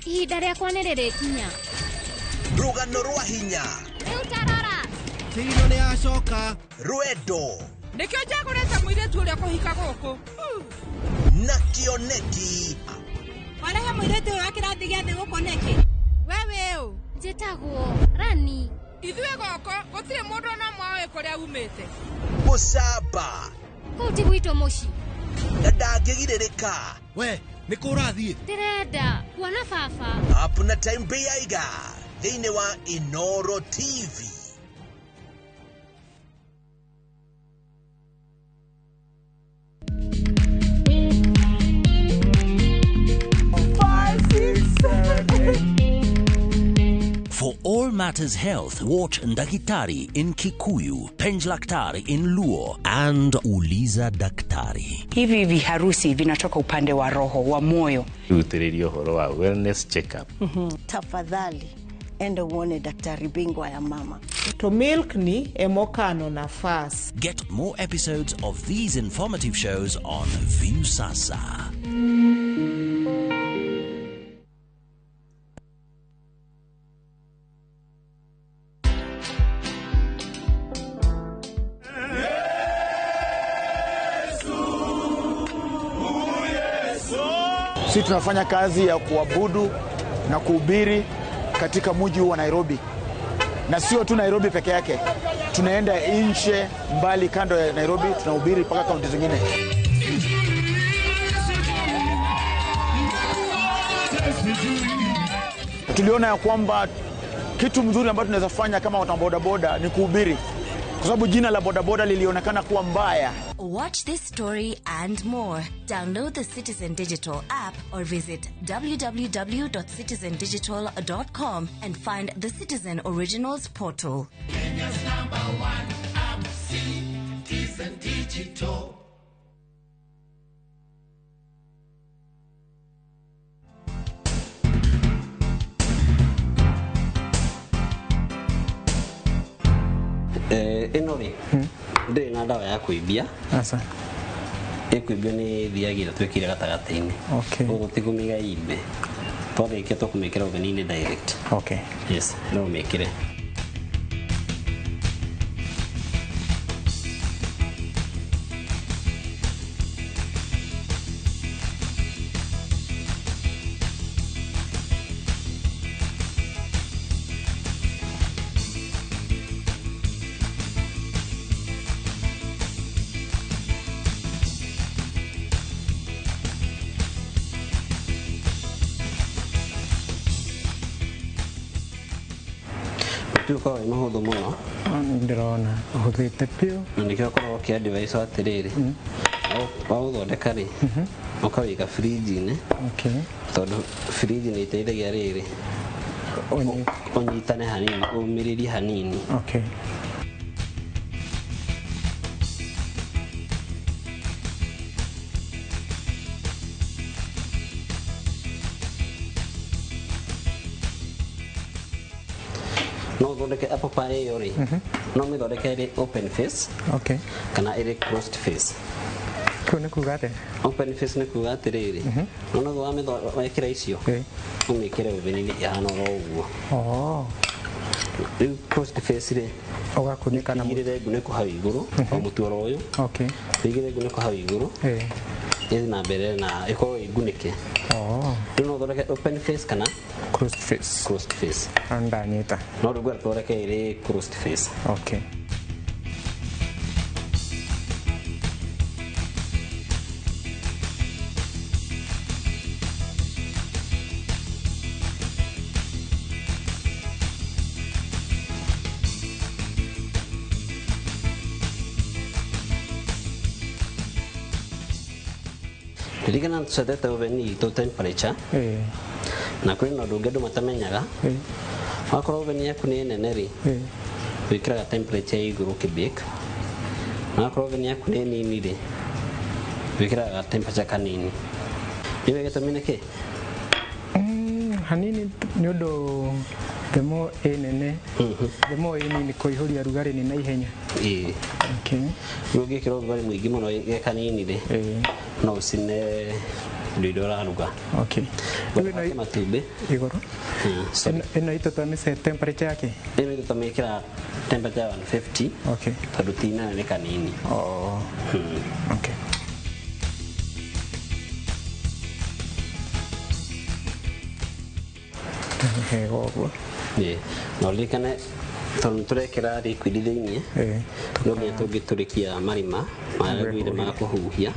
Ihinda rĩakwa nĩ rĩrĩkinya.
Rũgano rwa hinya.
Rĩu tarora.
Kĩino nĩ acoka. Rwendo.
Nĩkĩo njagũrĩte mũirĩtu ũrĩa kũhika gũkũ.
Na kĩoneki.
Warehe mũirĩtu ũyũ wa kĩrathi gĩa thĩ gũkũ nĩkĩ? We wĩ ũ?
Njĩtagwo Rani.
Ithuĩ gũkũ gũtirĩ mũndũ ona ũmwe ũĩ kũrĩa umĩte.
Mũcamba.
Kũu ti gwitũ mũciĩ.
Na ndangĩgirĩrĩka.
We, nĩ kũ ũrathiĩ?
Ndĩrenda kuona baba.
Up na time Beiga thĩinĩ wa Inoro TV.
For all matters health, watch Ndakitari in Kikuyu, Penjlaktari in Luo, and Uliza Daktari.
Hivi viharusi vinatoka upande wa roho, wa moyo.
Rutĩrĩria ũhoro wa wellness check-up.
Tafadhali enda uone daktari bingwa ya mama.
To milk ni emokano nafas.
Get more episodes of these informative shows on Viusasa.
Sisi tunafanya kazi ya kuabudu na kuhubiri katika mji huu wa Nairobi.
Na sio tu Nairobi peke yake, tunaenda nje mbali kando ya Nairobi, tunahubiri mpaka kaunti zingine. Tuliona ya kwamba kitu mzuri ambacho tunaweza fanya kama watu wa bodaboda ni kuhubiri, kwa sababu jina la bodaboda lilionekana kuwa mbaya.
Watch this story and more. Download the Citizen Digital app or visit www.citizendigital.com and find the Citizen Originals portal.
Kenya's number one app, Citizen Digital.
Ĩno rĩ, ndĩrĩ na ndawa ya kũimbia.
Aca.
Ĩkũimbio nĩ thiagĩra twĩkire gatagatĩ-inĩ.
Okay.
Ũguo tũtikũmĩiga imbe. Twarĩkia tũkũmĩkĩra oven-inĩ direct.
Okay.
Yes, no ũmĩkĩre. Mũtu ũkoragwo wĩ mũhũthũ mũno.
Ndĩrona ũhũthĩte biũ.
Na nĩkĩo ũkoragwo ũkĩ advise atĩrĩrĩ, waũthondeka rĩ, ũkawĩiga fridge-inĩ.
Okay.
Tondũ fridge nĩ ĩteithagia rĩrĩ, ũnyitane hanini, ũmĩrĩrie hanini.
Okay.
No ũthondeke apple pie ĩyo rĩ, no ũmĩthondeke ĩrĩ open face.
Okay.
Kana ĩrĩ closed face.
Kũu nĩ kuga atĩa?
Open face nĩ kuga atĩrĩrĩ, nona wekĩra icio, ũmĩkĩre oven-inĩ ĩhana oro ũguo.
Oh.
Rĩu closed face rĩ,
ũgakunĩka na
ũigĩrĩre ngunĩko hau igũrũ, o mũtu oro ũyũ.
Okay.
Ũigĩrĩre ngunĩko hau igũrũ, ĩthiĩ na mbere na ĩkorwo ĩ ngunĩke.
Oh.
Rĩu no ũthondeke open face kana
closed face.
Closed face.
Ndanyita.
No rĩu ngwenda tũthondeke ĩrĩ closed face.
Okay.
Ririkana tũcetete oven itũ temperature. Na kwĩ na ũndũ ũngĩ andũ matamenyaga. Wakorwo oven yaku nĩ nene rĩ, wĩkĩraga temperature ya igũrũ ũkĩ-bake. Na wakorwo oven yaku nĩ nini rĩ, wĩkĩraga temperature kanini. Nĩũĩ gĩtũmi nĩ kĩ?
Hanini nĩ ũndũ the more ĩ nene, the more ĩ nini kũihũria rugarĩ nĩ na ihenya.
Ĩĩ.
Okay.
Rĩu ũngĩkĩra ũrugarĩ mũingĩ mũno ge kanini rĩ, no ũcine indo iria ũraruga.
Okay.
Rĩu matumbĩ
igũrũ. Ĩno itũ twamĩce temperature yake?
Ĩno itũ twamĩkĩra temperature ya 150.
Okay.
Tondũ ti nene nĩ kanini.
Oh. Okay. Wega ũguo.
Ĩĩ. Na ũririkane tondũ nĩtũrekĩra liquid thĩiniĩ, no nginya tũngĩtũrĩkia marima marĩa rĩu ma kũhuhia.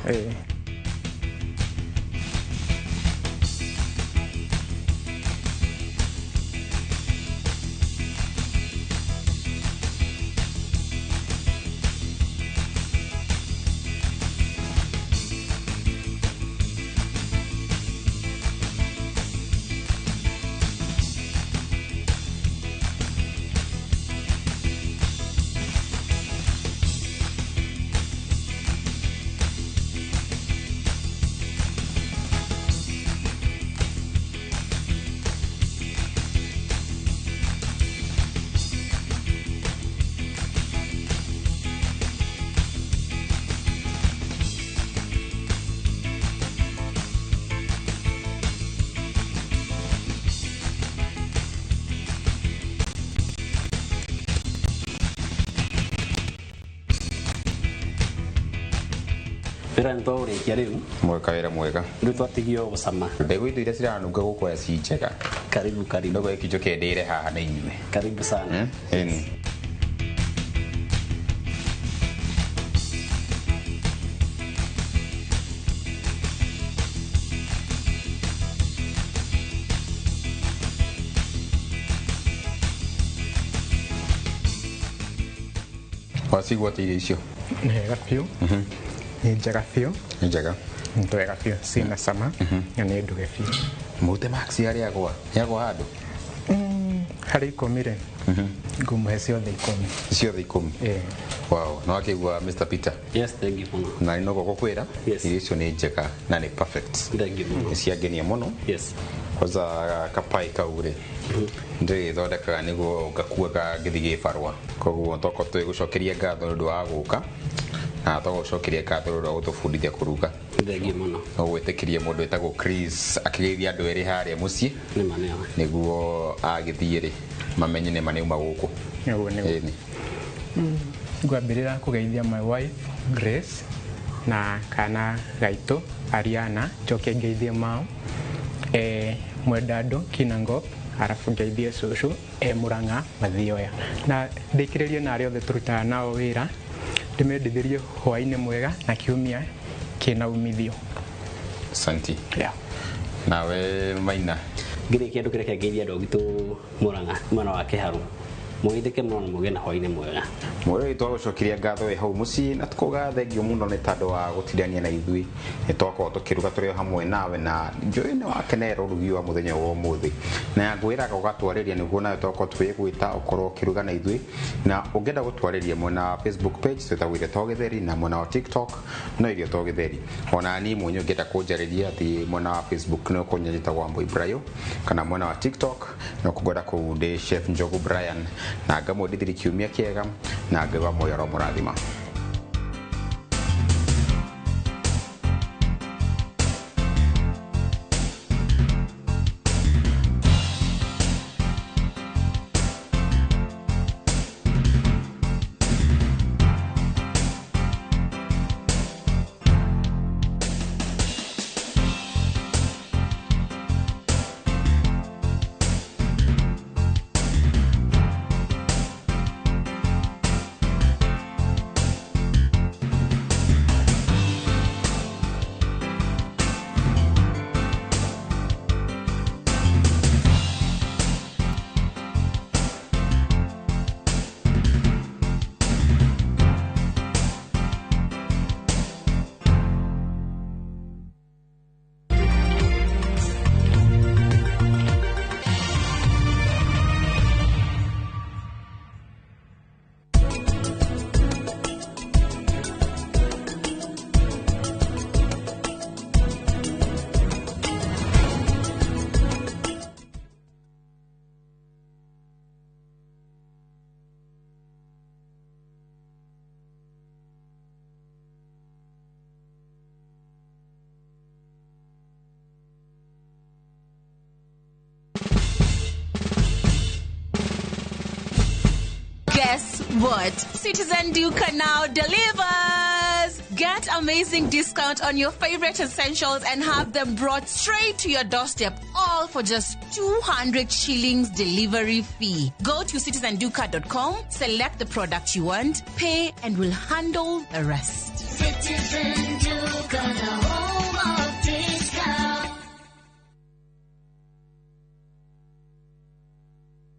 Wĩra nĩ twaũrĩkia rĩu.
Mweka wĩra mwega.
Rĩu twatigio gũcama.
Mbegũ indo iria ciranunga gũkũya ci njega.
Karibu karibu.
Ndogo ĩkinjũke ndĩre haha na inyuĩ.
Karibu sana.
Ĩni. Wacigua atĩa irio icio?
Nĩ wega biũ, nĩ njega biũ.
Nĩ njega.
Nĩ wega biũ, ciĩna cama na nĩ nduge biũ.
Mũrute max harĩa agwa nĩagwa handũ?
Harĩ 10 rĩ, ngũmũhe ciothe 10.
Ciothe 10?
Ĩĩ.
Wow, nĩ wakĩigua Mr. Peter?
Yes, thank you mũno.
Na nĩ noguo ngũkwĩra, irio icio nĩ njega na nĩ perfect.
Thank you mũno.
Nĩ ciangenia mũno.
Yes.
Kwanza kapai kau rĩ, ndĩrĩthondekaga nĩguo ngakuaga ngĩthiĩ gĩbarũa. Koguo tokorwo twĩgũcokeria ngatho nĩ ũndũ wa gũka, na tũgũcokeria ngatho nĩ ũndũ wa gũtũbundithia kũruga.
Thank you mũno.
No gwĩtĩkĩria mũndũ wĩtagwo Chris akĩgeithia andũ erĩ harĩa mũciĩ.
Nĩma nĩma.
Nĩguo agĩthiĩ rĩ, mamenye nĩma nĩauma gũkũ.
Nĩguo nĩguo.
Ĩni.
Ngwambĩrĩra kũgeithia my wife Grace na kana gaitũ Ariana, njoke ngeithie mao Mwendandũ Kinangop, arabu ngeithie cũcũ e Mũrang'a Mathioya, na ndĩkĩrĩrie na arĩa othe tũrutaga nao wĩra, ndĩmendithĩrie hwaĩ-inĩ mwega na kiumia kĩna umithio.
Asante.
Yeah.
Nawe Maina.
Ngĩrĩkia andũ kĩreke ngeithie andũ agitũ Mũrang'a mwena wa Kĩharũ. Mũgeithĩke mũno na mũgĩe na hwaĩ-inĩ mwega.
Mwĩrĩ twagũcokeria ngatho wĩ hau mũciĩ na tũkauga thengio mũno nĩ tondũ wa gũtindania na ithuĩ. Nĩ twakorwo tũkĩruga tũrĩ o hamwe nawe na njũĩ nĩ wakenerera ũrugi wa mũthenya wa ũmũthĩ. Na ngwĩraga ũgatwarĩria nĩguo nawe twakorwo tũgĩgwĩta ũkorwo ũkĩruga na ithuĩ. Na ũngĩenda gũtwarĩria mwena wa Facebook page twĩtagwo Irio to Gĩtheri, na mwena wa TikTok no Irio to Gĩtheri. Ona niĩ mwenyewe ũngĩenda kũnjarĩria thiĩ mwena wa Facebook nĩ ũkũnyita njĩtagwo Wambui Brayo, kana mwena wa TikTok nĩ ũkũngora kũu ndĩ Chef Njogu Brian, na ngamwendithĩria kiumia kĩega na ngauga moyo ũromũrathima.
Guess what? Citizen Duka now delivers! Get amazing discount on your favorite essentials and have them brought straight to your doorstep, all for just 200 shillings delivery fee. Go to citizenduka.com, select the product you want, pay, and we'll handle the rest.
Citizen Duka, the home of discount.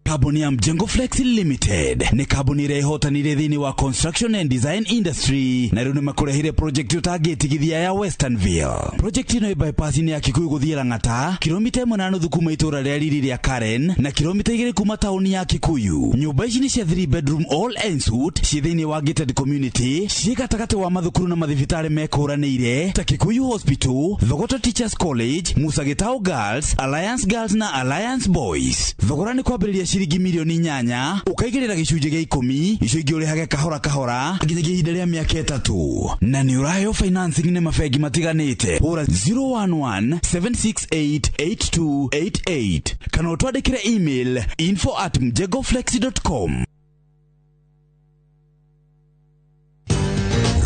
Kambuni ya Mjengo Flex Limited nĩ kambuni ĩrĩa ĩhotanire thĩinĩ wa construction and design industry, na rĩu nĩ makũrehire project ũtangĩtigithia ya Westernville. Project ĩno ĩ bypass-inĩ ya Kikuyu gũthiĩ Lang'ata, kilomita 1.5 kuma itũũra rĩa riri rĩa Karen na kilomita 2 kuma taũni ya Kikuyu. Nyũmba ici nĩ cia 3 bedroom all en suite, ciĩ thĩinĩ wa gated community, ciĩ gatagatĩ wa mathukuru na mathibitarĩ mekũranĩire ta Kikuyu Hospital, Thogoto Teachers College, Musa Gitau Girls, Alliance Girls na Alliance Boys. Thogora nĩ kwambĩrĩria ciringi milioni 8, ũkaigĩrĩra gĩcunjĩ gĩa 10, icio ingĩ ũrĩhage kahora kahora nginyagia ihinda rĩa mĩaka 3, na nĩ ũraheo financing nĩ mabengi matiganĩte. Hũra 011 768 8288 kana ũtwandĩkĩre email info@mjengoflex.com.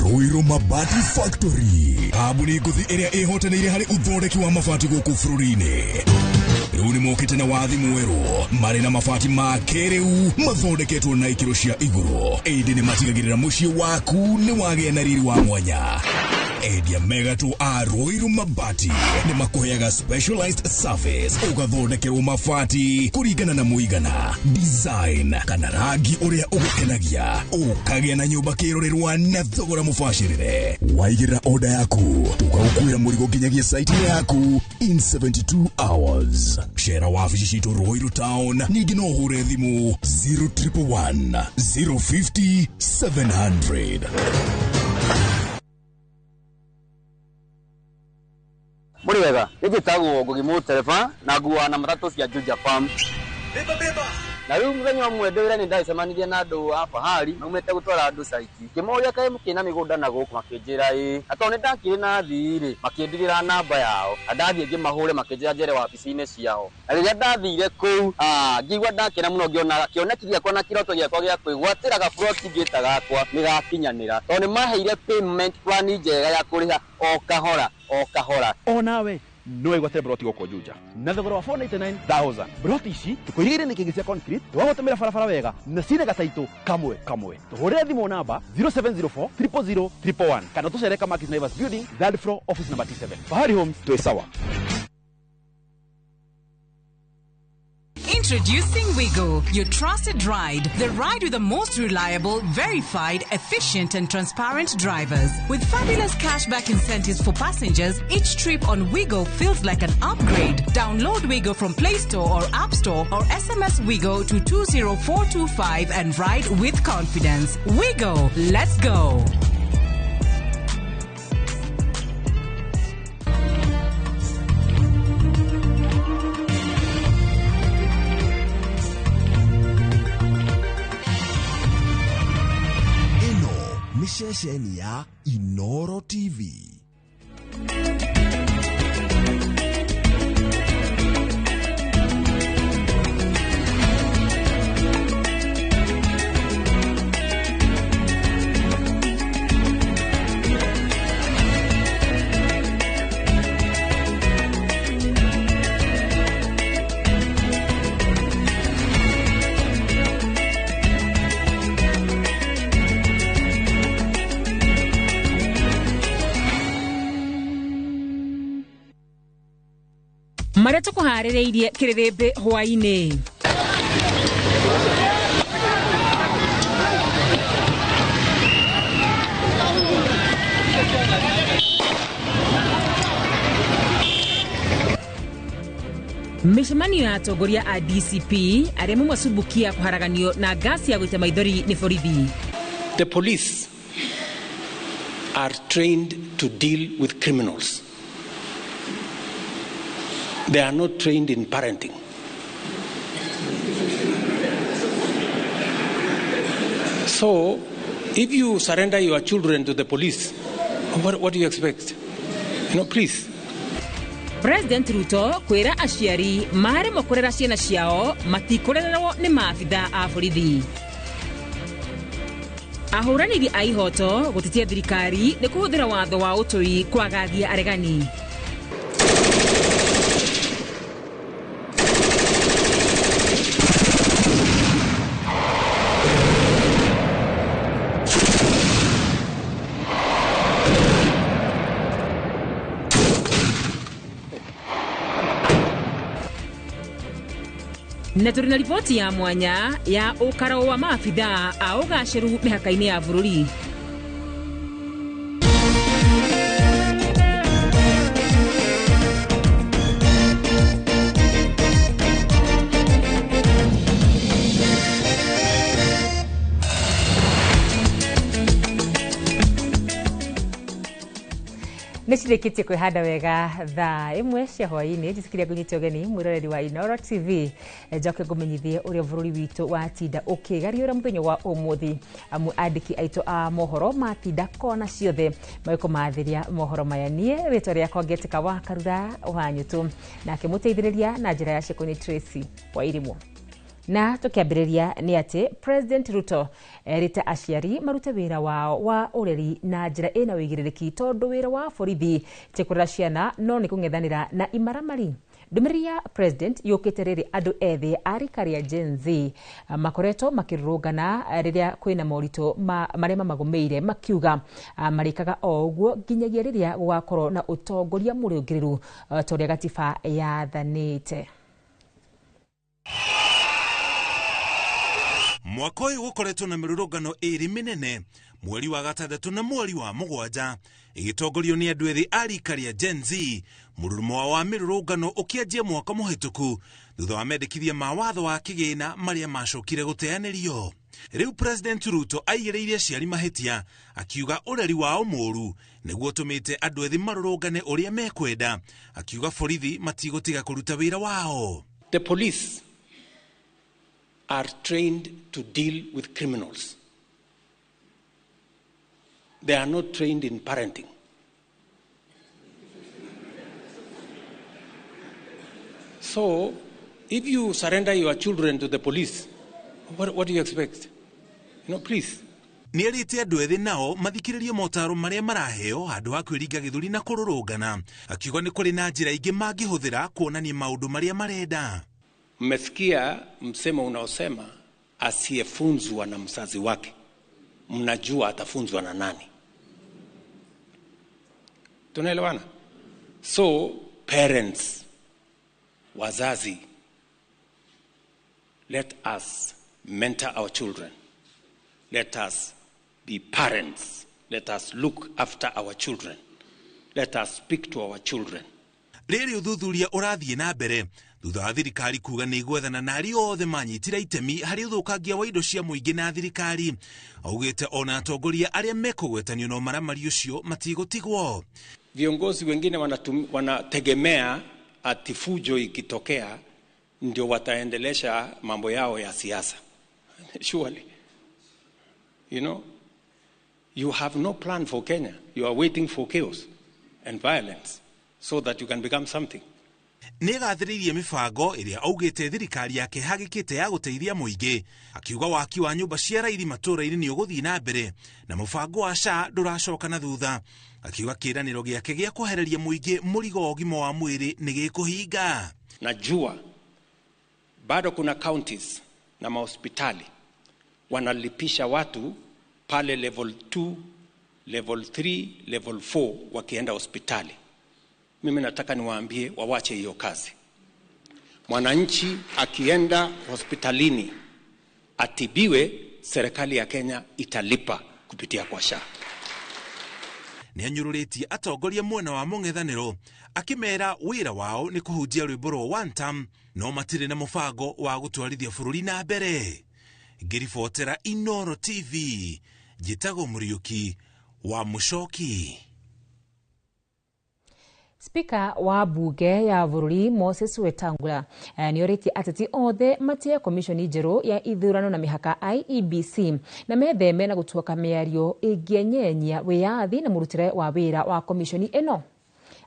Ruiru Mabati Factory, kambuni ngũthi ĩrĩa ĩhotanĩire harĩ ũthondeki wa mabati gũkũ bũrũri-inĩ. Rĩu nĩ mokĩte na wathi mwerũ marĩ na mabati ma kĩrĩu mathondeketwo na ikĩro cia igũrũ, ĩndĩ nĩ matigagĩrĩra mũciĩ waku nĩ wagĩa na riri wa mwanya. Endia megatũ a Ruiru Mabati nĩ makũheaga specialized service, ũgathondekerwo mabati kũringana na mũigana, design kana rangi ũrĩa ũgũkenagia, ũkagĩa na nyũmba kĩrorerwa na thogora mũbacĩrĩre. Waigĩrĩra order yaku tũgagũkuĩra mũrigo nginyagia site yaku in 72 hours. Cera wabici citũ Ruiru Town, ningĩ no ũhũre thimũ 0111 050 700.
Muri wega, njĩtagwo Ngugi Mũtereba na nguaga na matatũ cia Juja Farm. Na rĩu mũthenya ũmwe ndĩ wĩra nĩ ndacemanirie na andũ a Fahari maumĩte gũtwara andũ caiti. Ngĩmoria kaĩ mũkĩrĩ na mĩgũnda na gũkũ, makĩnjĩra ĩĩ. Na tondũ nĩ ndakĩrĩ na athii rĩ, makĩndigĩra namba yao. Na ndathiĩ ngĩmahũre makĩnjĩra njere wabici-inĩ ciao. Na rĩrĩa ndathire kũu, ngĩigua ndakena mũno ngĩona kĩoneki gĩakwa na kĩroto gĩakwa gĩa kwĩgwatĩra gaburoti ngĩta gakwa nĩ gakinyanĩra. Tondũ nĩ maheire payment plan njega ya kũrĩha o kahora o kahora.
O nawe no wĩgwatĩre broti gũkũ Juja na thogora wa 499,000. Broti ici tũkũigĩrĩire nĩ kĩngĩ cia concrete, twagũtũmĩra barabara wega na cina gataitũ kamwe kamwe. Tũhũrĩre thimũ namba 0704 000 111 kana tũcere Kamakis Naivas Building, third floor, office number T7. Fahari Homes, twĩ sawa.
Introducing Wigo, your trusted ride. The ride with the most reliable, verified, efficient and transparent drivers. With fabulous cashback incentives for passengers, each trip on Wigo feels like an upgrade. Download Wigo from Play Store or App Store or SMS Wigo to 20425 and ride with confidence. Wigo, let's go.
Nĩ ceceni ya Inoro TV.
Marĩa tũkũharĩrĩirie kĩrĩrĩmbĩ hwaĩ-inĩ. Mĩcemanio ya atongoria a DCP arĩa mamacumbukia kũharaganio na ngasi ya gũita maithori nĩ borithi.
The police are trained to deal with criminals. They are not trained in parenting. So, if you surrender your children to the police, what do you expect? You know, please.
President Ruto kwĩra aciari maremwo kũrera ciana ciao matikũrererwo nĩ maabitha a borithi. Ahũranĩri a ihoto gũtetia thirikari nĩ kũhũthĩra watho wa ũtũi kwagagia aregani. Na tũrĩ na riboti ya mwanya ya ũkaro wa maabitha a ũgacĩru mĩhaka-inĩ ya bũrũri. Nĩ cirĩkĩtie kwĩhanda wega thaa ĩmwe cia hwaĩ-inĩ. Njĩtĩkĩria ngũnyite ũgeni mwĩroreri wa Inoro TV, njoke ngũmenyithie ũrĩa bũrũri witũ watinda ũkĩgariũra mũthenya wa ũmũthĩ, amu andĩki aitũ a mohoro matinda kona ciothe magĩkũmathĩria mohoro maya. Niĩ rĩtwa rĩakwa ngetĩka wa Karura wa Nyũtũ, nake mũteithĩrĩria na njĩra ya ciĩko nĩ Tracy Wairimũ. Na tukiambĩrĩria nĩ atĩ President Ruto erĩte aciari marute wĩra wao wa ũreri na njĩra ĩna ũigĩrĩrĩki, tondũ wĩra wa borithi ti kũrera ciana no nĩ kũng'ethanĩra na imaramari. Ndũmĩrĩri ya president yũkĩte rĩrĩ andũ ethĩ a rika rĩa Gen Z makoretwo makĩrũrũngana rĩrĩa kwĩna moritũ marĩa mamagũmĩire, makiuga marĩkaga o ũguo nginyagia rĩrĩa gũgakorwo na ũtongoria mũrũngĩrĩru ta ũrĩa gatiba yathanĩte.
Mwaka ũyũ gũkoretwo na mĩrũrũngano ĩrĩ mĩnene mweri wa gatandatũ na mweri wa mũgwanja, ĩgĩtongorio nĩ andũ ethĩ a rika rĩa Gen Z. Mũrurumo wa mĩrũrũngano ũkĩanjia mwaka mũhĩtũku thutha wa mendekithia ma watho wa kĩgĩna marĩa macokire gũteanĩrio. Rĩu President Ruto aigĩrĩire aciari mahĩtia akiuga ũreri wao mũru nĩguo ũtũmĩte andũ ethĩ marũrũngane ũrĩa mekwenda, akiuga borithi matigũtiga kũruta wĩra wao.
The police are trained to deal with criminals. They are not trained in parenting. So, if you surrender your children to the police, what do you expect? You know, please.
Nĩ erĩte andũ ethĩ nao mathikĩrĩrie motaro marĩa maraheo handũ ha kwĩringa gĩthũri na kũrũrũngana, akiuga nĩ kũrĩ na njĩra ingĩ mangĩhũthĩra kuonania maũndũ marĩa marenda.
Mmesikia msemo unaosema asiyefunzwa na mzazi wake, mnajua atafunzwa na nani? Tunaelewana? So parents, wazazi, let us mentor our children. Let us be parents. Let us look after our children. Let us speak to our children.
Rĩrĩ ũthuthuria ũrathiĩ na mbere thutha wa thirikari kuga nĩ igwethana na arĩa othe manyitire itemi harĩ ũthũkangia wa indo cia mũingĩ na thirikari. Augĩte ona atongoria arĩa mekũgwetanio na ũmaramari ũcio matigũtigwo.
Viongozi wengine wanategemea ati fujo ikitokea ndio wataendelesha mambo yao ya siasa. Surely, you know, you have no plan for Kenya. You are waiting for chaos and violence so that you can become something.
Nĩ gathĩrĩirie mĩbango ĩrĩa augĩte thirikari yake hagĩkĩte ya gũteithia mũingĩ, akiuga waki wa nyũmba cia raithi matũũra-inĩ nĩ ũgũthiĩ na mbere na mũbango wa SHA ndũracoka na thutha, akiuga kĩĩranĩro gĩake gĩa kwehereria mũingĩ mũrigo wa ũgima wa mwĩrĩ nĩ gĩkũhinga.
Najua bado kuna counties na mahospitali wanalipisha watu pale level 2, level 3, level 4 wakienda hospitali. Mimi nataka niwaambie wawache hiyo kazi. Mwananchi akienda hospitalini atibiwe, serikali ya Kenya italipa kupitia kwa SHA.
Nĩ anyũrũrĩtie atongoria mwena wa mũng'ethanĩro akĩmera wĩra wao nĩ kũhunjia rwĩmbo rwa one term no matirĩ na mũbango wa gũtwarithia bũrũri na mbere. Ngĩribotera Inooro TV, njĩtagwo Mũriũki wa Mũcoki.
Spika wa bunge ya bũrũri Moses Wetangula nĩorĩtie ateti othe matie komishoni njerũ ya ithurano na mĩhaka IEBC na metheme na gũtuoka mĩario ĩngĩenyenyia wĩyathi na mũrutĩre wa wĩra wa komishoni ĩno.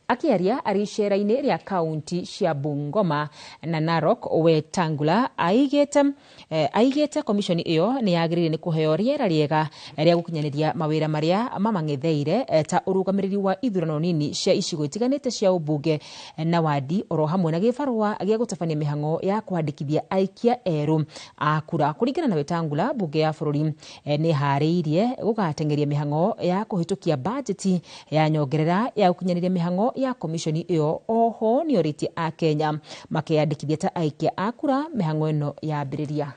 Akiaria arĩ icera-inĩ rĩa kaunti cia Bungoma na Narok, Wetangula aigĩte komishoni ĩyo nĩ yagĩrĩire nĩ kũheo rĩera rĩega rĩa gũkinyanĩria mawĩra marĩa mamang'etheire ta ũrũgamĩrĩri wa ithurano nini cia icigo itiganĩte cia ũmbunge na wadi oro hamwe na gĩbarũa gĩa gũtabania mĩhang'o ya kwandĩkithia aikia erũ a kura. Kũringana na Wetangula, bunge ya bũrũri nĩ ĩharĩirie gũgateng'eria mĩhang'o ya kũhĩtũkia bajeti ya nyongerera ya gũkinyanĩria mĩhang'o ya komishoni ĩyo. Oho nĩorĩtie a Kenya makeyandĩkithia ta aikia a kura mĩhang'o ĩno yambĩrĩria.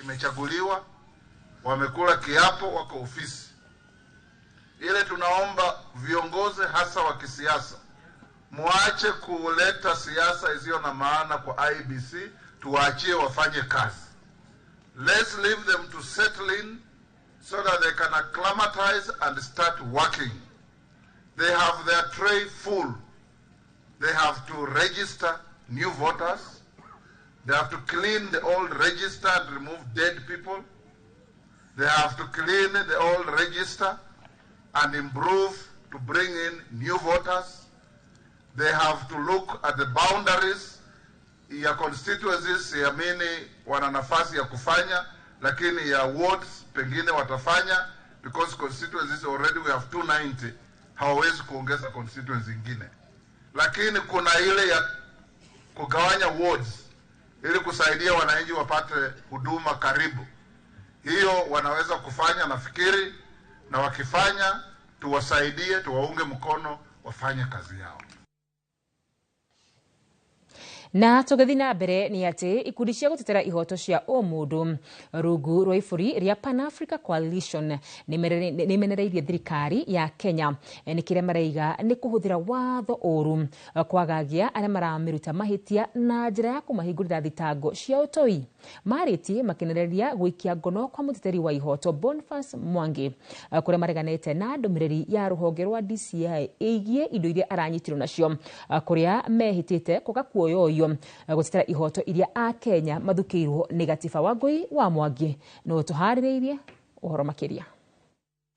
Imechaguliwa, wamekula kiapo, wako ofisi. Ile tunaomba viongozi hasa wa kisiasa muache kuleta siasa isiyo na maana kwa IEBC, tuwaachie wafanye kazi. Let's leave them to settle in so that they can acclimatize and start working. They have their tray full. They have to register new voters. They have to clean the old register and remove dead people. They have to clean the old register and improve to bring in new voters. They have to look at the boundaries ya constituencies, siamini wana nafasi ya kufanya, lakini ya wards pengine watafanya, because constituencies already we have 290, hawawezi kuongeza constituency ingine. Lakini kuna ile ya kugawanya wards ili kusaidia wananchi wapate huduma karibu. Hiyo wanaweza kufanya nafikiri, na wakifanya tuwasaidie, tuwaunge mkono wafanye kazi yao.
Na tũgĩthiĩ na mbere nĩ atĩ ikundi cia gũtetera ihoto cia ũmũndũ rungu rwa iburi rĩa Pan Africa Coalition nĩmenereirie thirikari ya Kenya nĩ kĩrĩa maraiga nĩ kũhũthĩra watho ũru kwagagia arĩa maramĩruta mahĩtia na njĩra ya kũmahingũrĩra thitango cia ũtoi. Marĩtie makĩnereria gũikia ngono kwa mũteteri wa ihoto Boniface Mwangi kũrĩa mareganĩte na ndũmĩrĩri ya rũhonge rwa DCI ĩgiĩ indo iria aranyitirwo nacio kũrĩa mehĩtĩte kwaga kuoyoyo gũtetera ihoto iria a Kenya mathukĩirwo nĩ gatiba. Wangũi wa Mwangi no tũharĩrĩirie ũhoro makĩria.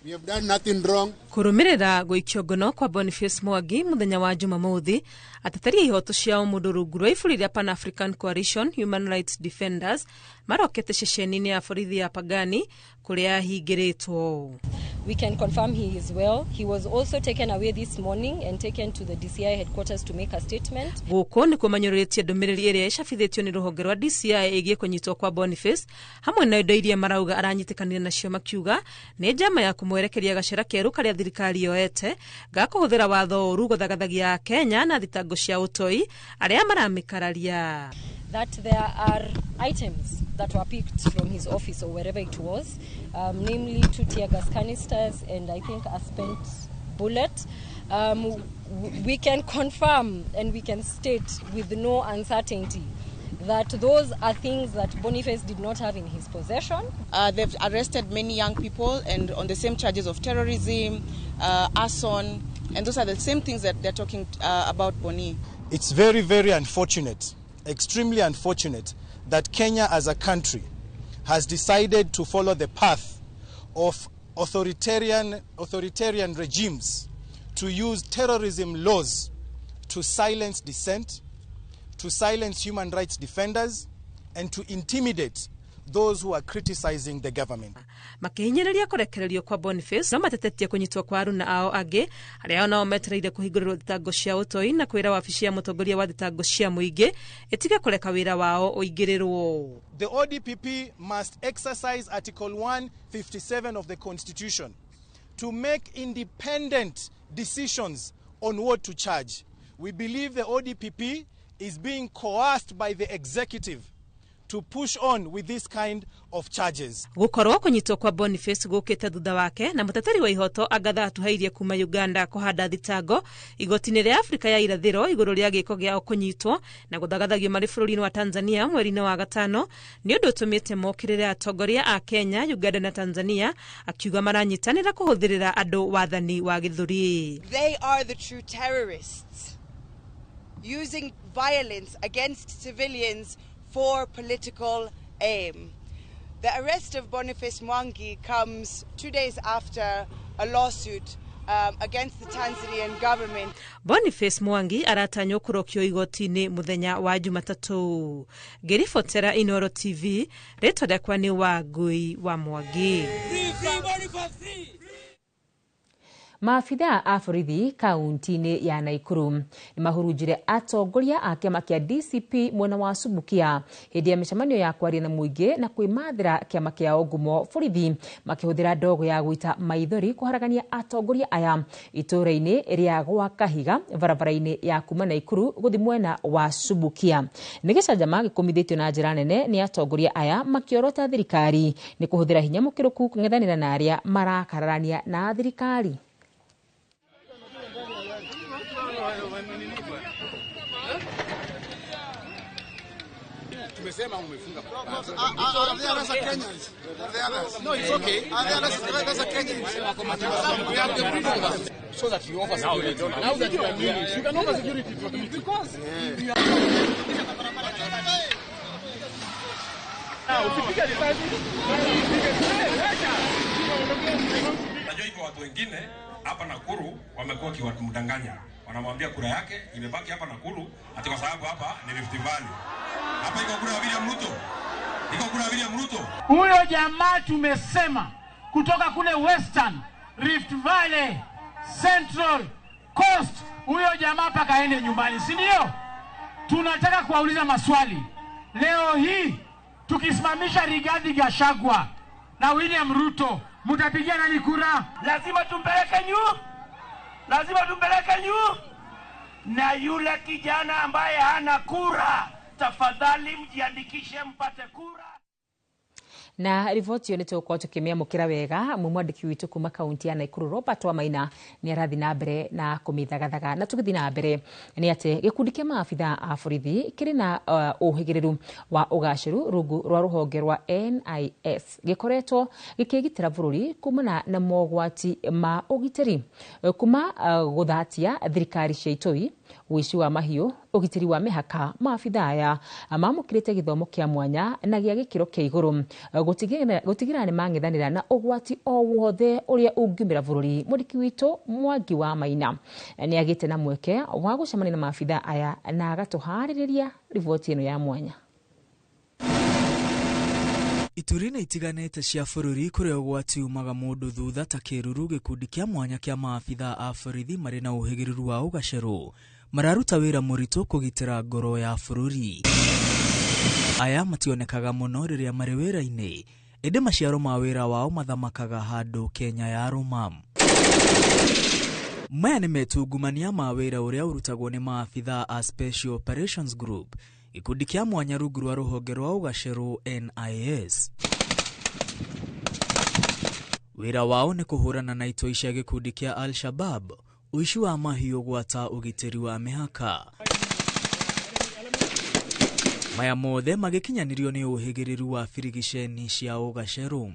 We have done nothing wrong.
Kũrũmĩrĩra gũikio ngono kwa Boniface Mwangi mũthenya wa Jumamothi, ateteri a ihoto cia ũmũndũ rungu rwa iburi rĩa Pan African Coalition Human Rights Defenders marokete ceceni-inĩ ya borithi ya Pangani kũrĩa ahingĩrĩtwo.
We can confirm he is well. He was also taken away this morning and taken to the DCI headquarters to make a statement.
Gũkũ nĩ kũmanyũrĩtie ndũmĩrĩri ĩrĩa ĩcabithĩtio nĩ rũhonge rwa DCI ĩgiĩ kũnyitwo kwa Boniface hamwe na indo iria marauga aranyitĩkanire nacio, makiuga nĩ njama ya kũmwerekeria gacĩra kerũ karĩa thirikari yoete ga kũhũthĩra watho ũru gũthagathagia Kenya na thitango cia ũtoi arĩa maramĩkararia.
That there are items that were picked from his office or wherever it was, namely 2 tear gas canisters and I think a spent bullet. We can confirm and we can state with no uncertainty that those are things that Boniface did not have in his possession.
They've arrested many young people and on the same charges of terrorism, arson, and those are the same things that they're talking about Boni.
It's very, very unfortunate, extremely unfortunate, that Kenya as a country has decided to follow the path of authoritarian regimes to use terrorism laws to silence dissent, to silence human rights defenders, and to intimidate those who are criticizing the government.
Makihinyĩrĩria kũrekererio kwa Boniface no matetetie kũnyitwo kwa aruna ao angĩ arĩa onao metereire kũhingũrĩrwo thitango cia ũtoi na kwĩra wabici ya mũtongoria wa thitango cia mũingĩ ĩtige kũreka wĩra wao ũingĩrĩrwo.
The ODPP must exercise Article 157 of the Constitution to make independent decisions on what to charge. We believe the ODPP is being coerced by the executive to push on with this kind of charges.
Gukorwo kunyitwo kwa Boniface gukite thutha wake na muteteri wa ihoto Agatha Atuhairie kuma Uganda kuhanda thitango igoti-inĩ rĩa Afrika ya irathĩro igũrũ rĩa gĩko gĩao kũnyitwo na gũthagathagio marĩ bũrũri-inĩ wa Tanzania mweri-inĩ wa gatano nĩ ũndũ ũtũmĩte mokĩrĩre atongoria a Kenya, Uganda na Tanzania akiuga maranyitanĩra kũhũthĩrĩra andũ wathani wa gĩthũri.
They are the true terrorists using violence against civilians for political aim. The arrest of Boniface Mwangi comes 2 days after a lawsuit against the Tanzanian government.
Boniface Mwangi aratanywo kũrokio igoti-inĩ mũthenya wa Jumatatũ. Ngĩribotera Inooro TV, rĩtwa rĩakwa nĩ Wangui wa Mwangi.
Maabithaa a borithi kaunti-inĩ ya Nakuru nĩmahurunjire atongoria a kĩama kĩa DCP mwena wa Subukia hĩndĩ ya mĩcemanio ya kwaria na mũingĩ na kwĩmathĩra kĩama kĩao ngumo borithi makĩhũthĩra ndogo ya gũita maithori kũharagania atongoria aya itũũra-inĩ rĩa gwa Kahiga barabara-inĩ ya kuma Nakuru gũthiĩ mwena wa Subukia. Nĩ gĩcanjama gĩkũmithĩtio na njĩra nene nĩ atongoria aya makĩorota thirikari nĩ kũhũthĩra hinya mũkĩrũku kũng'ethanĩra na arĩa marakararania na thirikari.
Tumesema umefunga. No, it's okay. So that you offer security. Now that you are doing it, you can offer security to the because
Najua iko watu wengine hapa Nakuru wamekuwa wakimdanganya. Wanamwambia kura yake imebaki hapa Nakuru ati kwa sababu hapa ni Rift Valley. Hapa iko kura ya William Ruto. Iko kura ya William Ruto.
Huyo jamaa tumesema kutoka kule Western, Rift Valley, Central, Coast, huyo jamaa paka aende nyumbani, si ndio? Tunataka kuwauliza maswali leo hii, tukisimamisha Rigathi Gachagua na William Ruto, mtapigia nani kura?
Lazima tumpeleke nyu, lazima tumpeleke nyu. Na yule kijana ambaye hana kura, tafadhali mjiandikishe mpate kura.
Na riboti ĩyo nĩ tũgũkorwo tũkĩmĩamũkĩra wega mu mwandĩki witũ kuma kaunti ya Nakuru Robert Wamaina nĩ arathiĩ na mbere na kũmĩthagathaga. Na tũgĩthiĩ na mbere nĩ atĩ gĩkundi kĩa maabitha a borithi kĩrĩ na ũhĩgĩrĩru wa ũgacĩru rungu rwa rũhonge rwa NIS gĩkoretwo gĩkĩgitĩra bũrũri kumana na mogwati ma ũgitĩri kuma gũthatia thirikari cia itoi, ũici wa mahiũ, ũgitĩri wa mĩhaka. Maabitha aya mamũkĩrĩte gĩthomo kĩa mwanya na gĩa gĩkĩro kĩa igũrũ gũtigĩrĩra nĩ mang'ethanĩra na ũgwati o wothe ũrĩa ũngiumĩra bũrũri. Mwandĩki witũ Mwangi wa Maina nĩ agĩte na mweke wa gũcemania na maabitha aya na agatũharĩrĩria riboti ĩno ya mwanya.
Ituri-inĩ itiganĩte cia bũrũri kũrĩa ũgwati umaga mũndũ thutha ta kĩruru, gĩkundi kĩa mwanya kĩa maabitha a borithi marĩ na ũhĩgĩrĩru wa ũgacerũ mararuta wĩra mũritũ kũgitĩra ngoro ya bũrũri. Aya mationekaga mũno rĩrĩa marĩ wĩra-inĩ, ĩndĩ maciaro ma wĩra wao mathamakaga handũ Kenya ya rũma. Maya nĩ metungumania ma wĩra ũrĩa ũrutagwo nĩ maabitha a Special Operations Group, gĩkundi kĩa mwanya rungu rwa rũhonge rwa ũgacerũ NIS. Wĩra wao nĩ kũhũrana na itoi cia gĩkundi kĩa Al-Shabaab, ũici wa mahiũ gwata ũgitĩri wa mĩhaka. Maya mothe magĩkinyanĩrio nĩ ũhĩgĩrĩru wa birigiceni cia ũgacerũ.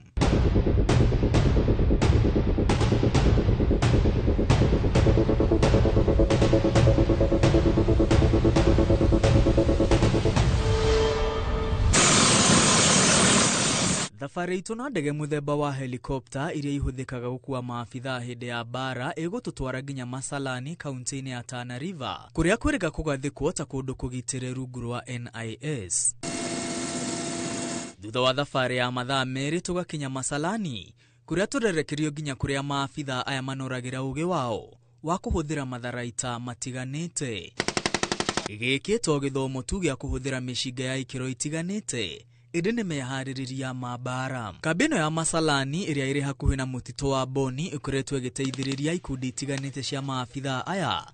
Thabarĩ itũ na ndege mũthemba wa helikopta iria ihũthĩkaga gũkua maabitha hĩndĩ ya mbara ĩgũtũtwara nginya Masalani kaunti-inĩ ya Tana River kũrĩa kwĩrĩga kũgathĩkwo ta kũndũ kũgitĩre rungu rwa NIS. Thutha wa thabarĩ ya mathaa 2 tũgakinya Masalani kũrĩa tũrerekerio nginya kũrĩa maabitha aya manoragĩra ũgĩ wao wa kũhũthĩra matharaita matiganĩte. Gĩkĩ to gĩthomo tu gĩa kũhũthĩra mĩcinga ya ikĩro itiganĩte, ĩndĩ nĩ meharĩrĩria ma mbara. Kambĩ ĩno ya Masalani ĩrĩa ĩrĩ hakuhĩ na mũtitũ wa Boni ĩkoretwo ĩgĩteithĩrĩria ikundi itiganĩte cia maabitha aya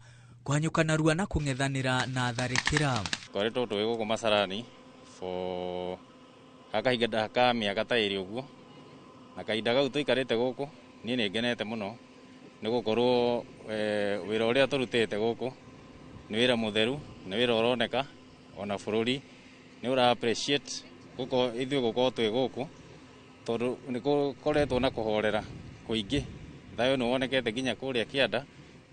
kũhanyũka narua na kũng'ethanĩra na tharĩkĩra.
Tũkoretwo twĩ gũkũ Masalani for kahinda ka mĩaka ta 2 ũguo, na kahinda kau tũikarĩte gũkũ niĩ nĩ ngenete mũno nĩ gũkorwo wĩra ũrĩa tũrutĩte gũkũ nĩ wĩra mũtheru, nĩ wĩra ũroneka ona bũrũri nĩ ũra appreciate gũkorwo ithuĩ gũkorwo twĩ gũkũ tondũ nĩ gũkoretwo na kũhorera kũingĩ. Thayũ nĩ wonekete nginya kũrĩa kĩanda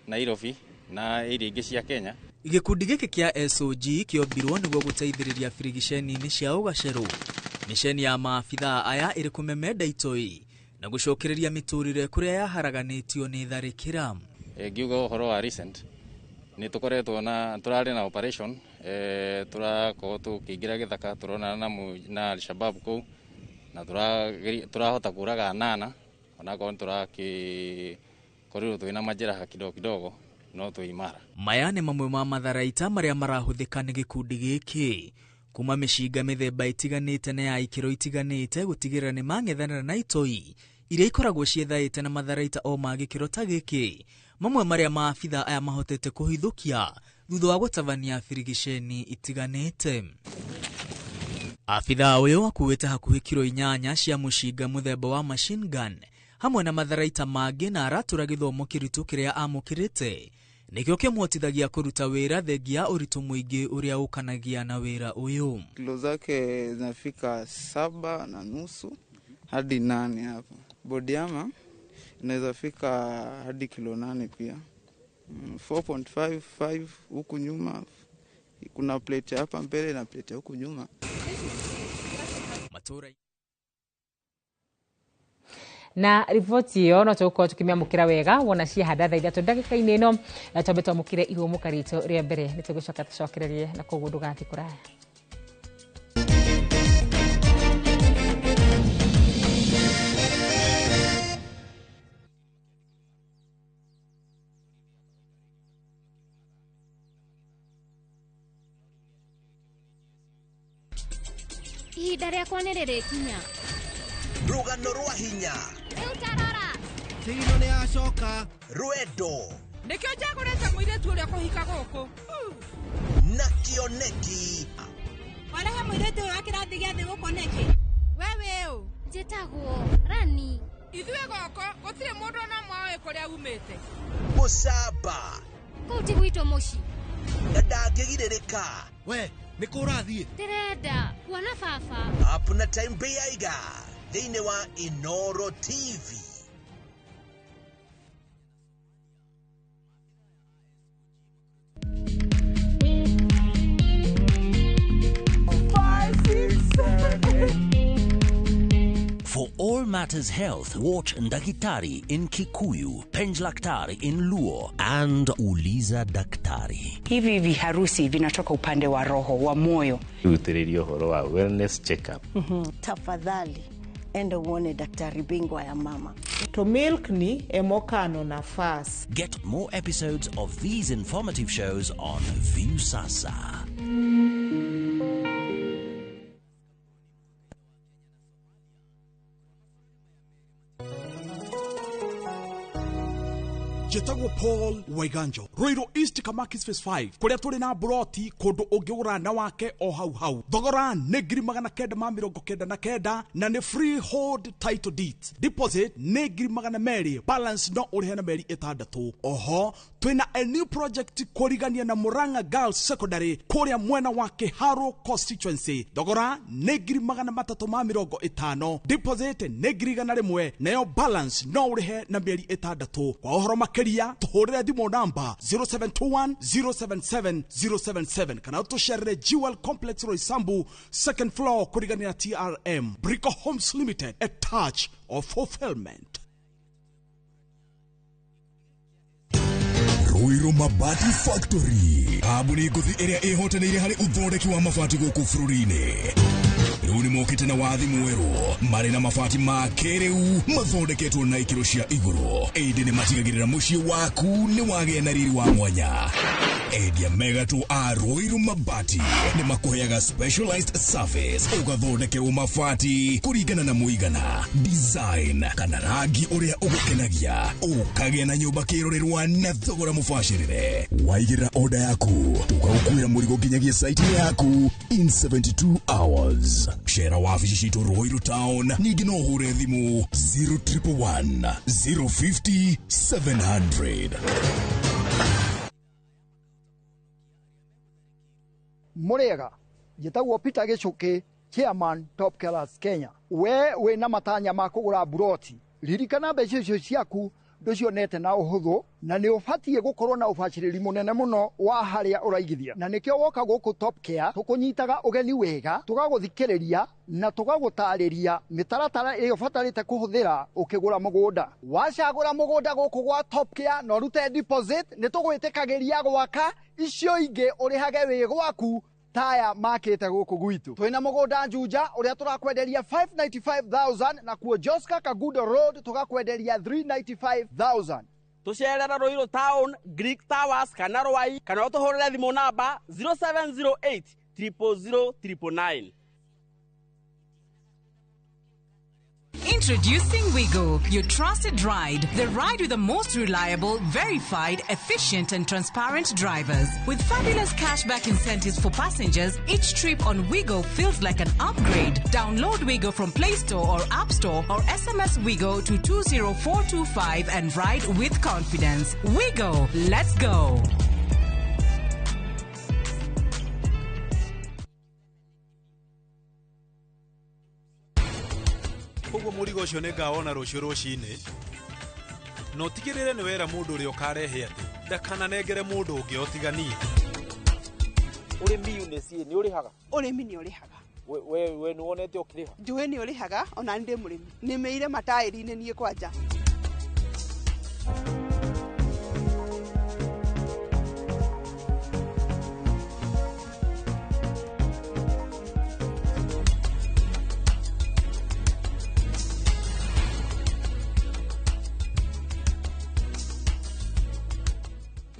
Nairobi na area ingĩ cia Kenya.
Gĩkundi gĩkĩ kĩa SOG kĩombirwo nĩguo gũteithĩrĩria birigiceni-inĩ cia ũgacerũ. Miceni ya maabitha aya ĩrĩ kũmemenda itoi na gũcokereria mĩtũrĩre kũrĩa yaharaganĩtio nĩ tharĩkĩra.
Ngiuga ũhoro wa recent nĩ tũkoretwo na tũrarĩ na operation tũrakorwo tũkĩingĩra gĩthaka tũronana na Al-Shabaab kũu na tũrahota kũraga 8 onakorwo nĩ tũrakĩkorirwo twĩna majeraha kidogo kidogo no twĩ imara.
Maya nĩ mamwe ma matharaita marĩa marahũthĩka nĩ gĩkundi gĩkĩ kuma mĩcinga mĩthemba itiganĩte na ya ikĩro itiganĩte gũtigĩrĩra nĩ mang'ethanĩra na itoi iria ikoragwo ciethaĩte na matharaita o ma gĩkĩro ta gĩkĩ, mamwe marĩa maabitha aya mahotete kũhithũkia thutha wa gũtabania birigiceni itiganĩte. Abitha ũyũ akuĩte hakuhĩ kiro 8 cia mũcinga mũthemba wa machine gun hamwe na matharaita mangĩ na aratũra gĩthomo kĩritũ kĩrĩa amũkĩrĩte nĩkĩo kĩmuhotithagia kũruta wĩra thengia ũritũ mũingĩ ũrĩa ũkanagia na wĩra ũyũ.
Kilo zake zinafika 7.5 hadi 8 hapo. Bodiama inaweza fika hadi kilo 8 pia. 4.55 huku nyuma, kuna plate hapa mbele na plate huku nyuma.
Matura
na riboti ĩyo no tũgũkorwo tũkĩmĩamũkĩra wega wona ciahanda thaa 3 ndagĩka-inĩ ĩno na twambe twamũkĩre ihũmũka ritũ rĩa mbere nĩ tũgũcoka tũcokererie na koguo ndũgathiĩ kũraya.
Ihinda rĩakwa nĩ rĩrĩkinya.
Rũgano rwa hinya.
Rĩu tarora.
Thigino nĩ yacoka. Rwendo.
Nĩkĩo njagũrĩte mũirĩtu ũrĩa kũhika gũkũ.
Na kĩoneki.
Warehe mũirĩtu ũyũ wa kĩrathi gĩa thĩ gũkũ nĩkĩ?
We wĩ ũ? Njĩtagwo Rani.
Ithuĩ gũkũ gũtirĩ mũndũ ona ũmwe ũĩ kũrĩa umĩte.
Mũcamba.
Kũu ti gwitũ mũciĩ.
Na ndangĩgirĩrĩka.
We nĩ kũ ũrathiĩ?
Ndĩrenda kuona baba.
Up na Time Bĩaiga thĩinĩ wa Inoro TV.
For all matters health, watch Ndakitari in Kikuyu, Penjlaktari in Luo, and Uliza Daktari.
Hivi viharusi vinatoka upande wa roho wa moyo.
Rutĩrĩria ũhoro wa wellness check-up.
Tafadhali enda uone daktari bingwa ya mama.
To milk ni emokano nafas.
Get more episodes of these informative shows on Viusasa.
Njĩtagwo Paul Waiganjo, Ruiru East Kamakis Phase 5, kũrĩa tũrĩ na buroti kũndũ ũngĩgũra na wake o hau hau. Thogora nĩ 999 na nĩ freehold title deeds. Deposit nĩ 200,000, balance no ũrĩhe na mĩeri 6. Oho twĩna a new project kũrigania na Murang'a Girls Secondary kũrĩa mwena wa Kiharu constituency. Thogora nĩ 350,000, deposit nĩ 100,000, nayo balance no ũrĩhe na mĩeri 6. Kwa ũhoro makĩria tũhũrĩre thimũ namba 0721 077 077 kana ũtũcerere Jewel Complex Roysambu second floor kũrigania na TRM. Brico Homes Limited, a touch of fulfillment.
Ruiru Mabati Factory, kambuni ngũthi ĩrĩa ĩhotanĩire harĩ ũthondeki wa mabati gũkũ bũrũri-inĩ. Rĩu nĩ mokĩte na wathi mwerũ marĩ na mabati ma kĩrĩu mathondeketwo na ikĩro cia igũrũ, ĩndĩ nĩ matigagĩrĩra mũciĩ waku nĩ wagĩa na riri wa mwanya. Endia megatũ a Ruiru Mabati nĩ makũheaga specialized service, ũgathondekerwo mabati kũringana na mũigana, design kana rangi ũrĩa ũgũkenagia, ũkagĩa na nyũmba kĩrorerwa na thogora mũbacĩrĩre. Waigĩrĩra order yaku tũgagũkuĩra mũrigo nginyagia site yaku in 72 hours. Cera wabici citũ Ruiru Town, ningĩ no ũhũre thimũ 0111 050 700.
Mũrĩega, njĩtagwo Peter Gĩchũkĩ, chairman Top Killers Kenya. We wĩna matanya ma kũgũra buroti, ririkana mbeca icio ciaku ndũcionete na ũhũthũ, na nĩ ũbatiĩ gũkorwo na ũbacĩrĩri mũnene mũno wa harĩa ũraigithia, na nĩkĩo woka gũkũ Top Care tũkũnyitaga ũgeni wega, tũgagũthikĩrĩria na tũgagũtarĩria mĩtaratara ĩrĩa ũbatarĩte kũhũthĩra ũkĩgũra mũgũnda. Wacagũra mũgũnda gũkũ gwa Top Care na ũrute deposit, nĩ tũgwĩtĩkagĩria gwaka icio ingĩ ũrĩhage wĩ gwaku taya makĩte gũkũ gwitũ. Twĩna mũgũnda Juja ũrĩa tũrakwenderia 595,000 na kuo Joska Kagudo Road tũgakwenderia 395,000.
Tũcerere Ruiru Town, Greek Towers kana Rwai, kana ũtũhũrĩre thimũ namba 0708 000 999.
Introducing Wigo, your trusted ride. The ride with the most reliable, verified, efficient and transparent drivers. With fabulous cashback incentives for passengers, each trip on Wigo feels like an upgrade. Download Wigo from Play Store or App Store or SMS Wigo to 20425 and ride with confidence. Wigo, let's go.
Koguo mũrigo ũcio nĩ ngawona rũciũ rũcinĩ, na ũtigĩrĩre nĩ wera mũndũ ũrĩa ũkarehe atĩ ndakananengere mũndũ ũngĩ o tiga niĩ.
Ũrĩmi Eunice nĩ ũrĩhaga?
Ũrĩmi nĩ ũrĩhaga.
We nĩ wonete ũkĩrĩha?
Njũĩ nĩ ũrĩhaga, ona nĩ ndĩ mũrĩmi. Nĩmĩire mataĩri-inĩ niĩ kwanja.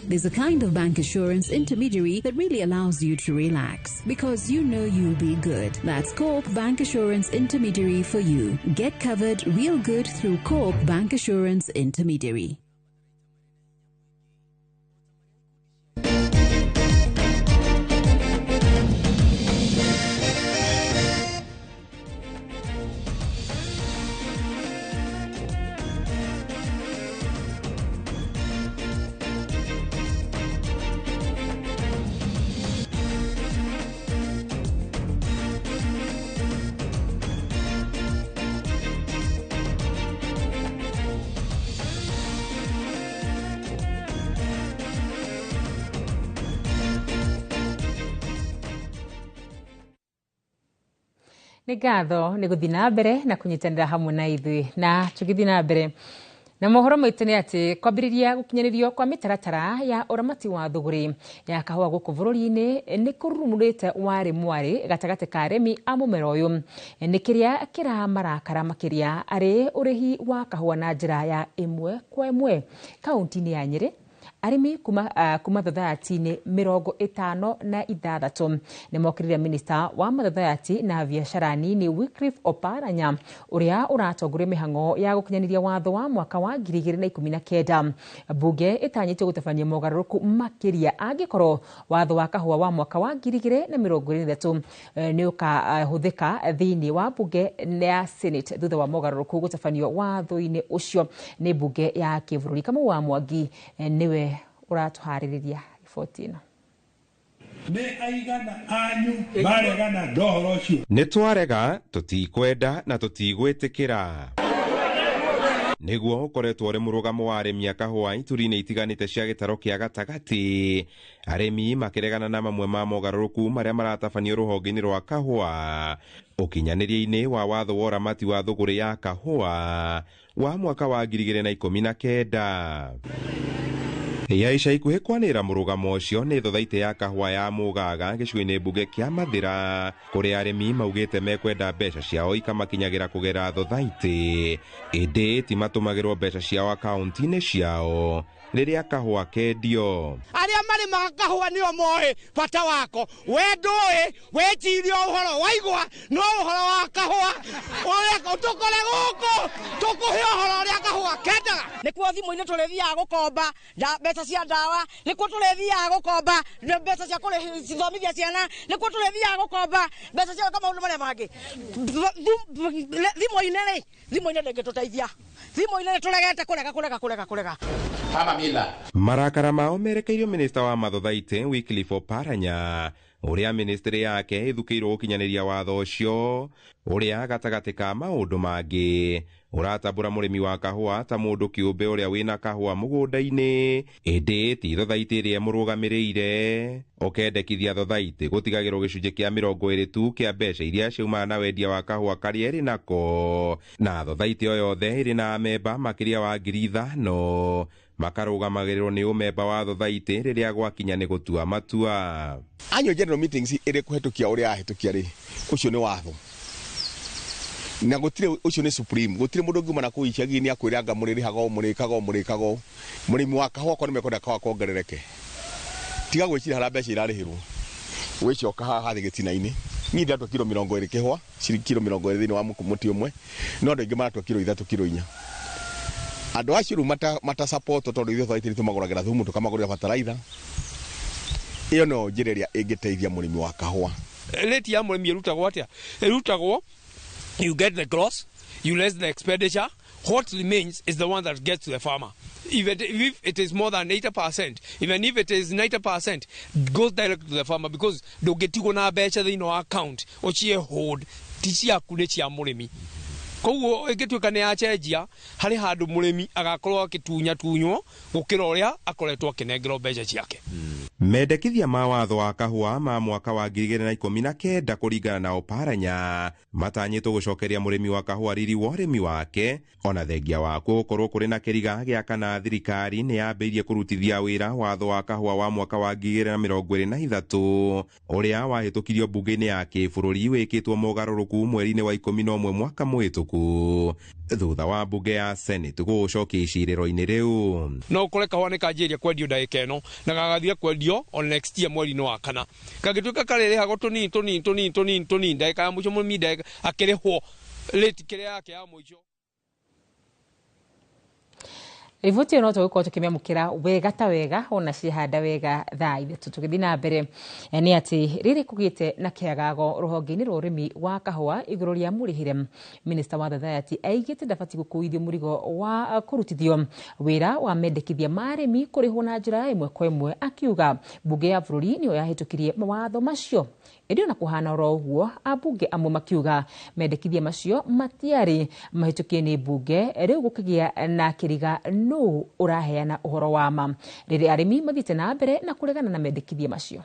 There's a kind of bank assurance intermediary that really allows you to relax because you know you'll be good. That's Co-op Bank Assurance Intermediary for you. Get covered real good through Co-op Bank Assurance Intermediary.
Nĩ ngatho nĩ gũthiĩ na mbere na kũnyitanĩra hamwe na ithuĩ na tũgĩthiĩ na mbere na mohoro maitũ nĩ atĩ kwambĩrĩria gũkinyanĩrio kwa mĩtaratara ya ũramati wa thũgũrĩ ya kahũa gũkũ bũrũri-inĩ nĩ kũrurumũrĩte warĩ mwarĩ gatagatĩ ka arĩmi a mũmera ũyũ nĩ kĩrĩa kĩramarakara makĩria arĩ ũrĩhi wa kahũa na njĩra ya ĩmwe kwa ĩmwe kaunti-inĩ ya Nyĩrĩ. Arĩmi kuma thathayatinĩ 56 nĩmokĩrĩire minista wa mathathayati na biacara nini Wycliffe Oparanya ũrĩa ũratongoria mĩhang'o ya gũkinyanĩria watho wa mwaka wa 2019. Mbunge ĩtanyĩtwo gũtabania mogarũrũku makĩria angĩkorwo watho wa kahũa wa mwaka wa 2023 nĩ ũkahũthĩka thĩinĩ wa mbunge ya Senate thutha wa mogarũrũku gũtabanio watho-inĩ ũcio nĩ mbunge ya kĩbũrũri. Kamau wa Mwangi nĩwe ũratũharĩrĩria riboti ĩno.
Nĩ aigana anyu maregana na ũhoro ũcio.
Nĩ twarega, tũtikwenda na tũtigwĩtĩkĩra. Nĩguo ũkoretwo ũrĩ mũrũgamo wa arĩmi a kahũa ituri-inĩ itiganĩte cia gĩtaro kĩa gatagatĩ, arĩmi makĩregana na mamwe ma mogarũrũku marĩa maratabanio rũhonge-inĩ rwa kahũa ũkinyanĩria-inĩ wa watho wa ũramati wa thũgũrĩ ya kahũa wa mwaka wa 2019. Ya ica ikuhĩ kwanĩrĩra mũrũgamo ũcio nĩ thothaitĩ ya kahũa ya Mũgaga gĩcigo-inĩ mbunge kĩa Mathĩra kũrĩa arĩmi maugĩte mekwenda mbeca ciao ikamakinyagĩra kũgerera thothaitĩ ĩndĩ timatũmagĩrwo mbeca ciao akaunti-inĩ ciao rĩrĩa kahũa kendio.
Arĩa marĩmaga kahũa nĩo moĩ bata wako, we ndũĩ, wĩcirie ũhoro waigua no ũhoro wa kahũa ũrĩa tũkore gũkũ tũkũhe ũhoro ũrĩa kahũa kendaga.
Nĩkuo thimũ-inĩ tũrĩthiaga gũkomba mbeca cia ndawa, nĩkuo tũrĩthiaga gũkomba mbeca cia kũthomithia ciana, nĩkuo tũrĩthiaga gũkomba mbeca cia gwĩka maũndũ marĩa mangĩ. Thimũ-inĩ rĩ, thimũ-inĩ ndĩngĩtũteithia, thimũ-inĩ nĩtũregete kũrega kũrega kũrega kũrega.
Marakara mao merekeirio minista wa mathothaitĩ Wycliffe Oparanya ũrĩa ministry yake ĩthukĩirwo gũkinyanĩria watho ũcio ũrĩa gatagatĩ ka maũndũ mangĩ ũratambũra mũrĩmi wa kahũa ta mũndũ kĩũmbe ũrĩa wĩna kahũa mũgũnda-inĩ ĩndĩ ti thothaitĩ ĩrĩa ĩmũrũgamĩrĩire ũkendekithia thothaitĩ gũtigagĩrwo gĩcunjĩ kĩa 20 tu kĩa mbeca iria ciumana na wendia wa kahũa karĩa ĩrĩ nako na thothaitĩ o yothe ĩrĩ na amemba makĩria wa 5,000 makarũgamagĩrĩrwo nĩ ũmemba wa thothaitĩ rĩrĩa gwakinya nĩ gũtua matua.
Annual general meetings ĩrĩ kũhetũkia ũrĩa ahĩtũkia rĩ, ũcio nĩ watho na gũtirĩ, ũcio nĩ supreme, gũtirĩ mũndũ ũngiuma na kũu icagi-inĩ akwĩre anga mũrĩrĩhaga ũũ, mũrĩkaga ũũ, mũrĩkaga ũũ. Mũrĩmi wa kahũa okorwo nĩmekwenda kahũa kongerereke, tiga gwĩciria harĩa mbeca irarĩhĩrwo, wĩcoka haha thĩ gĩtina-inĩ. Niĩ ndĩratua kiro 20 kĩhũa, ciringi kiro 20 thĩinĩ wa mũtĩ ũmwe, no andũ aingĩ maratua kiro 3 kiro 4. Andũ acio rĩu mata support tondũ ithuĩ thothaitĩ nĩtũmagũragĩra thumu, tũkamagũrĩra bataraitha. Ĩyo no njĩra ĩrĩa ĩngĩteithia mũrĩmi wa kahũa.
Rate ya mũrĩmi ĩrutagwo atĩa? Ĩrutagwo, you get the gross, you less the expenditure, what remains is the one that gets to the farmer. Even if it is more than 80%, even if it is 90%, goes direct to the farmer because ndũngĩtigwo na mbeca thĩinĩ wa account ũcie hold, ti ciaku nĩ cia mũrĩmi. Koguo ĩngĩtuĩka nĩ yacenjia harĩ handũ mũrĩmi agakorwo agĩtunyatunywo gũkĩra ũrĩa akoretwo akĩnengerwo mbeca ciake.
Mendekithia ma watho wa kahũa ma mwaka wa 2019 kũringana na Oparanya matanyĩtwo gũcokeria mũrĩmi wa kahũa riri wa ũrĩmi wake, ona thengia wakuo gũkorwo kũrĩ na kĩriga gĩa kana thirikari nĩ yambĩrĩirie kũrutithia wĩra watho wa kahũa wa mwaka wa 2023 ũrĩa wahĩtũkirio mbunge-inĩ ya kĩbũrũri wĩkĩtwo mogarũrũku mweri-inĩ wa 11 mwaka mũhĩtũku thutha wa mbunge ya Senate gũũcokia icirĩro-inĩ rĩu.
No ũkore kahũa nĩ kanjĩrĩria kwendio ndagĩka ĩno na gagathira kwendio on next year mweri-inĩ wa kana, kangĩtuĩka karĩrĩhagwo tũnini tũnini tũnini tũnini tũnini ndagĩka ya mũico mũrĩmi ndagĩka akĩrĩhwo rate kĩrĩa yake ya mũico.
Riboti ĩyo no tũgũkorwo tũkĩmĩamũkĩra wega ta wega ona ciahanda wega thaa ithatũ. Tũgĩthiĩ na mbere nĩ atĩ rĩrĩ kũgĩte na kĩagago rũhonge-inĩ rwa ũrĩmi wa kahũa igũrũ rĩa mũrĩhĩre, minista wa Thathayati aigĩte ndabatiĩ gũkuithio mũrigo wa kũrutithio wĩra wa mendekithia ma arĩmi kũrĩhwo na njĩra ya ĩmwe kwa ĩmwe, akiuga mbunge ya bũrũri nĩyo yahĩtũkirie mawatho macio. Ĩndĩ ona kũhana oro ũguo, ambunge amwe makiuga mendekithia macio matiarĩ mahĩtũkie nĩ mbunge, rĩu gũkĩgĩa na kĩriga nũ ũraheana ũhoro wa ma rĩrĩa arĩmi mathiĩte na mbere na kũregana na mendekithia macio.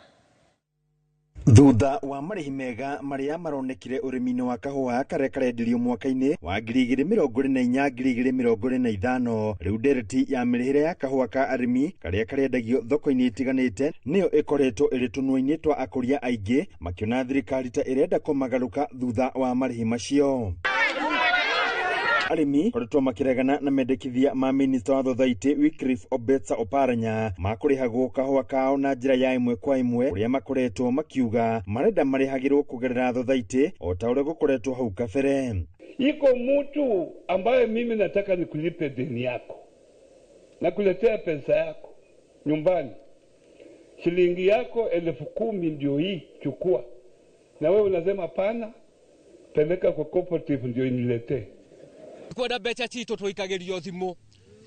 Thutha wa marĩhi mega marĩa maronekire ũrĩmi-inĩ wa kahũa karĩa karendirio mwaka-inĩ wa 2024 2025, rĩu ndereti ya mĩrĩhĩre ya kahũa ka arĩmi karĩa karendagio thoko-inĩ itiganĩte nĩyo ĩkoretwo ĩrĩ tũnua-inĩ twa akũria aingĩ, makĩona thirikari ta ĩrenda kũmagarũka thutha wa marĩhi macio. Arĩmi koretwo makĩregana na mendekithia ma minista wa Thothaitĩ Wycliffe Obetsa Oparanya ma kũrĩhagwo kahũa kao na njĩra ya ĩmwe kwa ĩmwe, ũrĩa makoretwo makiuga marenda marĩhagĩrwo kũgerera Thothaitĩ o ta ũrĩa gũkoretwo hau kabere.
Iko mtu ambaye mimi nataka nikulipe deni yako, nakuletea pesa yako nyumbani, shilingi yako 10,000 ndio hii, chukua, na wewe unasema pana, peleka kwa cooperative ndio iniletee.
Kwenda mbeca citũ tũikagĩrio thimũ,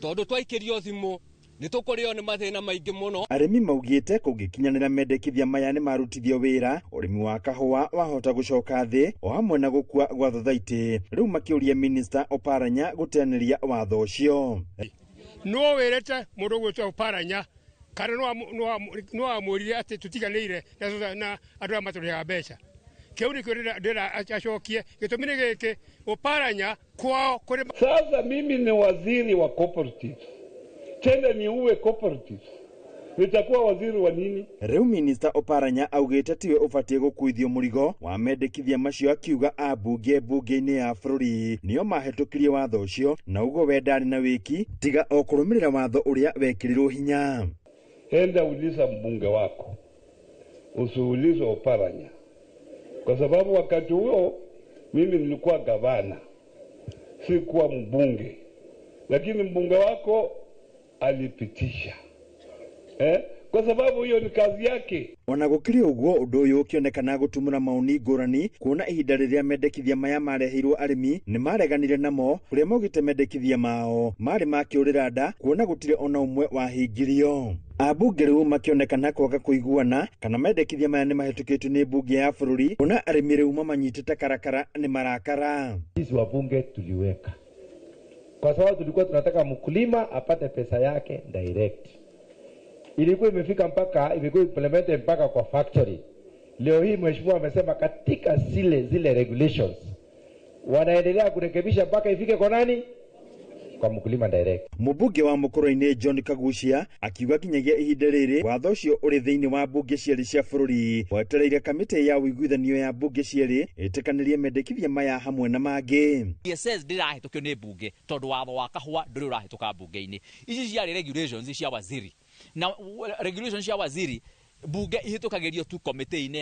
tondũ twaikĩrio thimũ nĩ tũkũrĩo nĩ mathĩna maingĩ mũno.
Arĩmi maugĩte kũngĩkinyanĩra mendekithia maya nĩ marutithio wĩra, ũrĩmi wa kahũa wahota gũcoka thĩ o hamwe na gũkua gwa thothaitĩ. Rĩu makĩũria minista Oparanya gũteanĩria watho ũcio.
No wĩrĩte mũndũ ũgwĩtwo Oparanya kana no amwĩrire atĩ tũtiganĩire na andũ arĩa matũrĩhaga mbeca. Kĩu nĩkĩo ndĩra acokie gĩtũmi nĩ gĩkĩ, Oparanya kwao kũrĩ.
Sasa mimi ni waziri wa cooperatives, tena niuwe cooperatives, nitakuwa waziri wa nini?
Rĩu minista Oparanya augĩte tiwe ũbatiĩ gũkuithio mũrigo wa mendekithia macio, akiuga ambunge mbunge-inĩ ya bũrũri nĩo mahĩtũkirie watho ũcio, na ũguo we ndarĩ na wĩki tiga o kũrũmĩrĩra watho ũrĩa wekĩrirwo hinya.
Enda uliza mbunge wako, usiulize Oparanya, kwa sababu wakati huo mimi nilikuwa gavana, sikuwa mbunge, lakini mbunge wako alipitisha kwa sababu hiyo ni kazi yake.
Ona gũkĩrĩ ũguo, ũndũ ũyũ ũkĩonekana gũtumũra maoni ngũrani, kuona ihinda rĩrĩa mendekithia maya mareheirwo arĩmi nĩ mareganire namo, kũrĩa maugĩte mendekithia mao marĩ ma kĩũrĩra nda, kuona gũtirĩ ona ũmwe wahingirio. Ambunge rĩu makĩonekana kwaga kũiguana kana mendekithia maya nĩ mahĩtũkĩtio nĩ mbunge ya bũrũri, kuona arĩmi rĩu mamanyitĩte karakara nĩ marakara.
Sisi wabunge tuliweka kwa sababu tulikuwa tunataka mkulima apate pesa yake direct. Ilikuwa imefika mpaka imekuwa implemented mpaka kwa factory. Leo hii mheshimiwa amesema katika zile regulations wanaendelea kurekebisha mpaka ifike kwa nani? Kwa mkulima direct.
Mũmbunge wa Mũkũrũ-inĩ John Kagucia akiuga nginyagia ihinda rĩrĩ watho ũcio ũrĩ thĩinĩ wa mbunge cierĩ cia bũrũri, wetereire kamĩtĩ ya ũiguithanio ya mbunge cierĩ ĩtĩkanĩrie mendekithia maya hamwe na mangĩ.
DSS ndĩrahĩtũkio nĩ mbunge tondũ watho wa kahũa ndũrĩ ũrahĩtũka mbunge-inĩ. Ici ciarĩ regulations cia waziri, na regulations cia waziri bunge ihĩtũkagĩrio tu committee-inĩ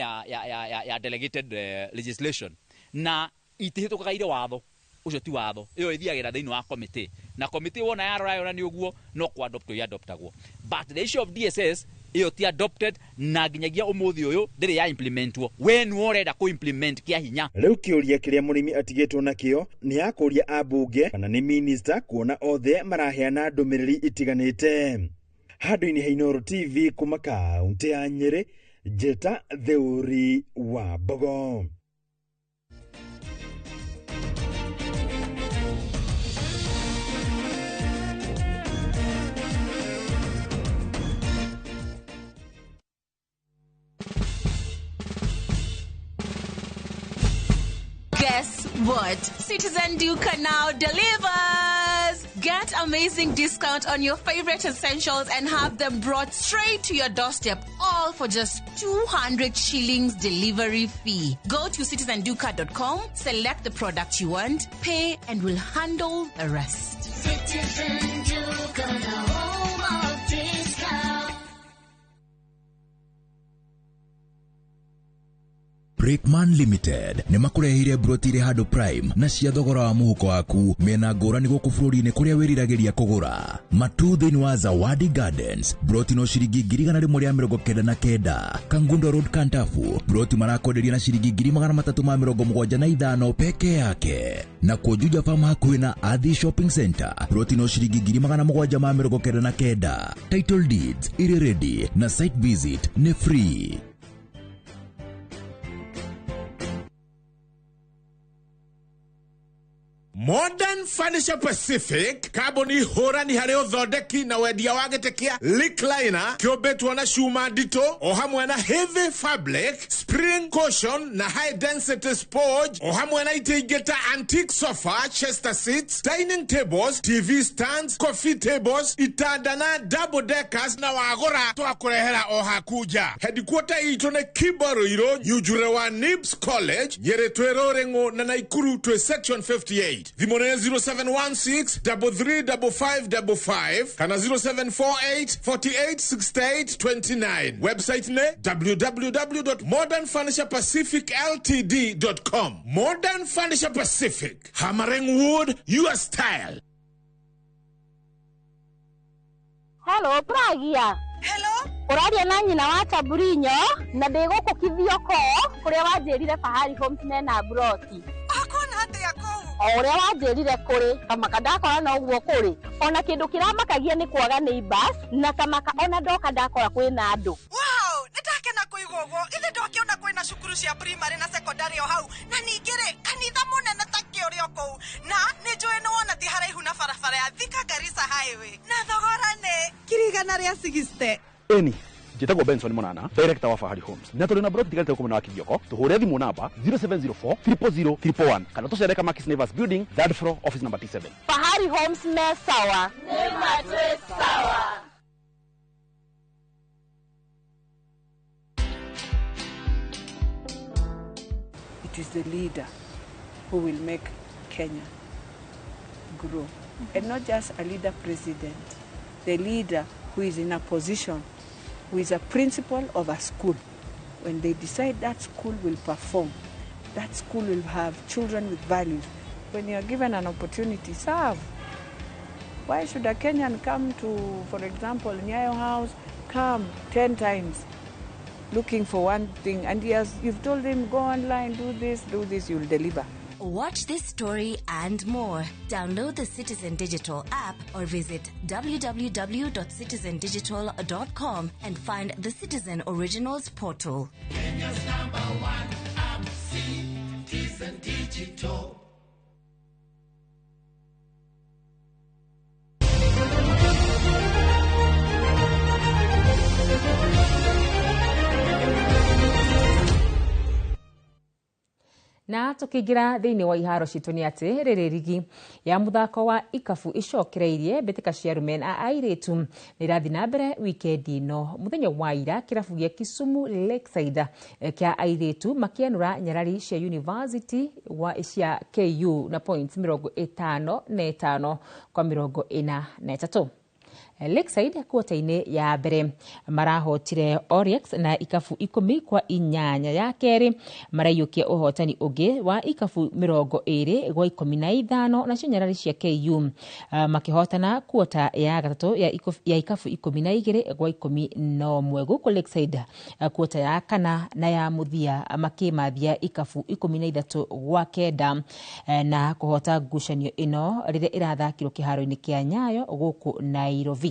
ya delegated legislation, na itihĩtũkaga irĩ watho ũcio ti watho, ĩyo ĩthiagĩra thĩinĩ wa committee, na committee wona yarora yona nĩ ũguo no kũ-adopt ĩadoptagwo. But the issue of DSS ĩyo ti adopted, na nginyagia ũmũthĩ ũyũ ndĩrĩ ya implementwo. We nĩwe ũrenda kũ implement kĩa hinya.
Rĩu kĩũria kĩrĩa mũrĩmi atigĩtwo nakĩo nĩ ya kũria ambunge kana nĩ minista, kuona othe maraheana ndũmĩrĩri itiganĩte. Handũ-inĩ ha Inooro TV kuma kaũntĩ ya Nyĩrĩ, Njĩta Theuri wa Mbogo.
what? Citizen Duka now delivers! Get amazing discount on your favorite essentials and have them brought straight to your doorstep, all for just 200 shillings delivery fee. Go to citizenduka.com, select the product you want, pay, and we'll handle the rest.
Citizen Duka, the home of discount.
Breakman Limited nĩ makũreheire broti irĩ handũ prime na cia thogora wa mũhuko waku mĩena ngũrani gũkũ bũrũri-inĩ kũrĩa wĩriragĩria kũgũra. Matu thĩinĩ wa Zawadi Gardens, broti no ciringi 199,000. Kangundo Road Kantafu, broti marakwenderia na ciringi 375,000 peke yake. Na Juja Farm hakuhĩ na Athi Shopping Center, broti no ciringi 799,000. Title deeds irĩ ready na site visit nĩ free.
Modern Furniture Pacific kambuni hũrani harĩ ũthondeki na wendia wa gĩtĩ kĩa recliner kĩũmbĩtwo na cuma nditũ o hamwe na heavy fabric, spring cushion na high density sponge o hamwe na itĩ ingĩ ta antique sofa, chester seats, dining tables, TV stands, coffee tables, itanda na double deckers na wagũra twakũrehera o haku nja. Headquarter itũ nĩ Kibaruirũ, Nyunjure wa Nibs College, Nyĩrĩ twĩ Rũrĩng'ũ na Naikuru twĩ section 58. Thimũ nĩ 0716 335555 kana 0748 48 68 29. Website nĩ www.modernfurniturepacificltd.com. Modern Furniture Pacific, hammering wood, your style.
Hello, Pragia.
Hello?
Ũraria na nyina wa Taburinyo na ndĩ gũkũ Kithioko kũrĩa wanjĩrire Fahari Homes mena broti.
Akona atĩa kũu?
O ũrĩa wanjĩrire kũrĩ kamaka ndakora no ũguo kũrĩ. Ona kĩndũ kĩramakagia nĩ kwaga neighbors na kamaka ona ndoka ndakora kwĩna andũ.
Wow, nĩndakena kũigua ũguo. Githĩ ndwakĩona kwĩna cukuru cia primary na secondary o hau na ningĩ rĩ kanitha mũnene ta kĩ ũrĩ o kũu na nĩ njũĩ nĩ wona ti haraihu na barabara ya Thika Garissa Highway na thogora nĩ 160,000.
Eni njĩtagwo Benson Monana, director wa Fahari Homes, na tũrĩ na broti tigarĩte gũkũ mwena wa Kithioko. Tũhũre thimũ namba 0704 000 111 kana tũcere Kamakis Neighbors Building, third floor, office number T7.
Fahari Homes me sawa.
Nĩ matwĩ sawa.
It is the leader who will make Kenya grow. And not just a leader president, the leader who is in a position, who is a principal of a school. When they decide that school will perform, that school will have children with values. When you are given an opportunity, serve. Why should a Kenyan come to, for example, Nyayo House, come 10 times looking for one thing, and you've told him, go online, do this, you'll deliver.
Watch this story and more. Download the Citizen Digital app or visit www.citizendigital.com and find the Citizen Originals portal.
Kenya's number one app, Citizen Digital.
Na tukiingira thiini wa iharo citũ nĩ atĩ rĩrĩ rigi ya mũthako wa ikabu icokereirie mbĩtĩka cia arũme na airĩtu nĩ irathiĩ na mbere wikendi ĩno. Mũthenya wa ira kĩrabu gĩa Kisumu Lakeside kĩa airĩtu makĩanũra nyarari cia University wa cia KU na points 55 kwa 43. Lakeside kuota-inĩ ya mbere marahotire Oriex na ikabu 10 kwa 8. Ya kerĩ maraiyũkia ũhotani ũngĩ wa ikabu 20 gwa 15, nacio nyarari cia KU makĩhotana kuota ya gatatũ ya ikabu 12 gwa 11. Gũkũ Lakeside kuota ya kana na ya mũthia makĩmathia ikabu 13 gwa 9 na kũhota ngucanio ĩno rĩrĩa ĩrathakirwo kĩharo-inĩ kĩa Nyayo gũkũ Nairobi.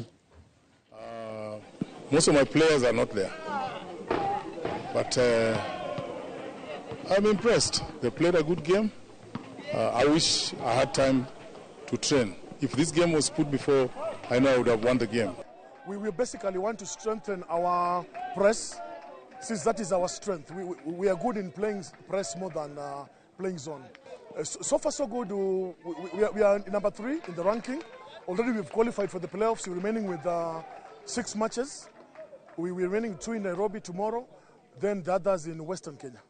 Most of my players are not there, but I'm impressed. They played a good game. I wish I had time to train. If this game was put before, I know I would have won the game.
We will basically want to strengthen our press, since that is our strength. We are good in playing press more than playing zone. So far so good. We are number 3 in the ranking. Already we've qualified for the playoffs. We're remaining with 6 matches. We're remaining 2 in Nairobi tomorrow, then the others in Western Kenya.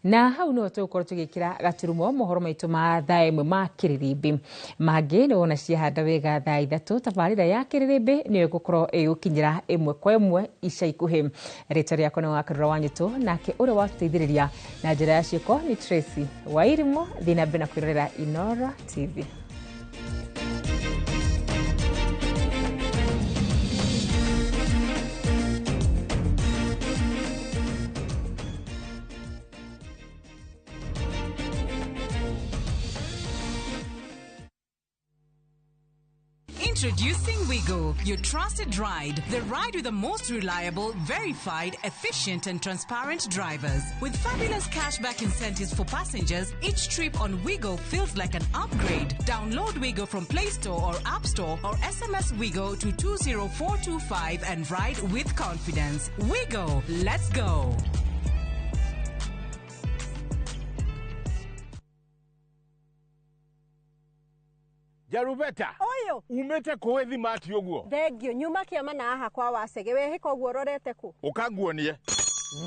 Na hau no tũgũkorwo tũgĩkĩra gaturumo mohoro maitũ ma thaa ĩmwe ma kĩrĩrĩmbĩ mangĩ nĩ wona ciahanda wega thaa 3 tabarĩra ya kĩrĩrĩmbĩ nĩyo ĩgũkorwo ĩgũkinyĩra ĩmwe kwa ĩmwe ica ikuhĩ. Rĩtwa rĩakwa nĩ Wakarura wa Nyũtũ, nake ũrĩa watũteithĩrĩria na njĩra ya ciĩko nĩ Tracy Wairimu. Thiĩ na mbere na kwĩrorera Inooro TV.
Introducing Wigo, your trusted ride. The ride with the most reliable, verified, efficient and transparent drivers. With fabulous cashback incentives for passengers, each trip on Wigo feels like an upgrade. Download Wigo from Play Store or App Store or SMS Wigo to 20425 and ride with confidence. Wigo, let's go.
Jarubeta.
Oyo.
Umete kũĩ thimati ũguo.
Thengio nyuma kĩama na haha kwa wacege wehĩka ũguo ũrorete kũ?
Ũkanguonie.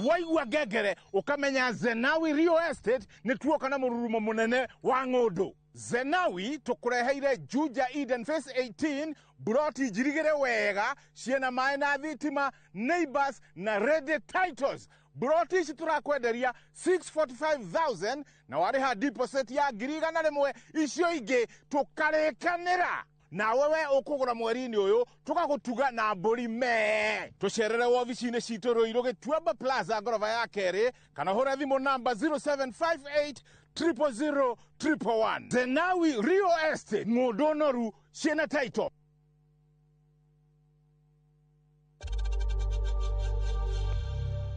Waigua ngengere ũkamenya Zenawi Real Estate nĩ tuoka na mũrurumo mũnene wa ng'ũndũ. Zenawi tũkũreheire Juja Eden Phase 18 buroti njirigĩre wega ciĩna maĩ na thitima, neighbors na ready titles. Buroti ici tũrakwenderia 645,000 na warĩha deposit ya 100,000, icio ingĩ tũkarĩkanĩra. Nawe we ũkũgũra mweri-inĩ ũyũ tũgagũtuga na mbũri mee. Tũcerere wobici-inĩ citũ Ruiru Gĩtuamba Plaza ngoroba ya kerĩ, kana ũhũre thimũ namba 0758 000 111. Zenawi Real Estate, ng'ũndũ noru ciĩna title.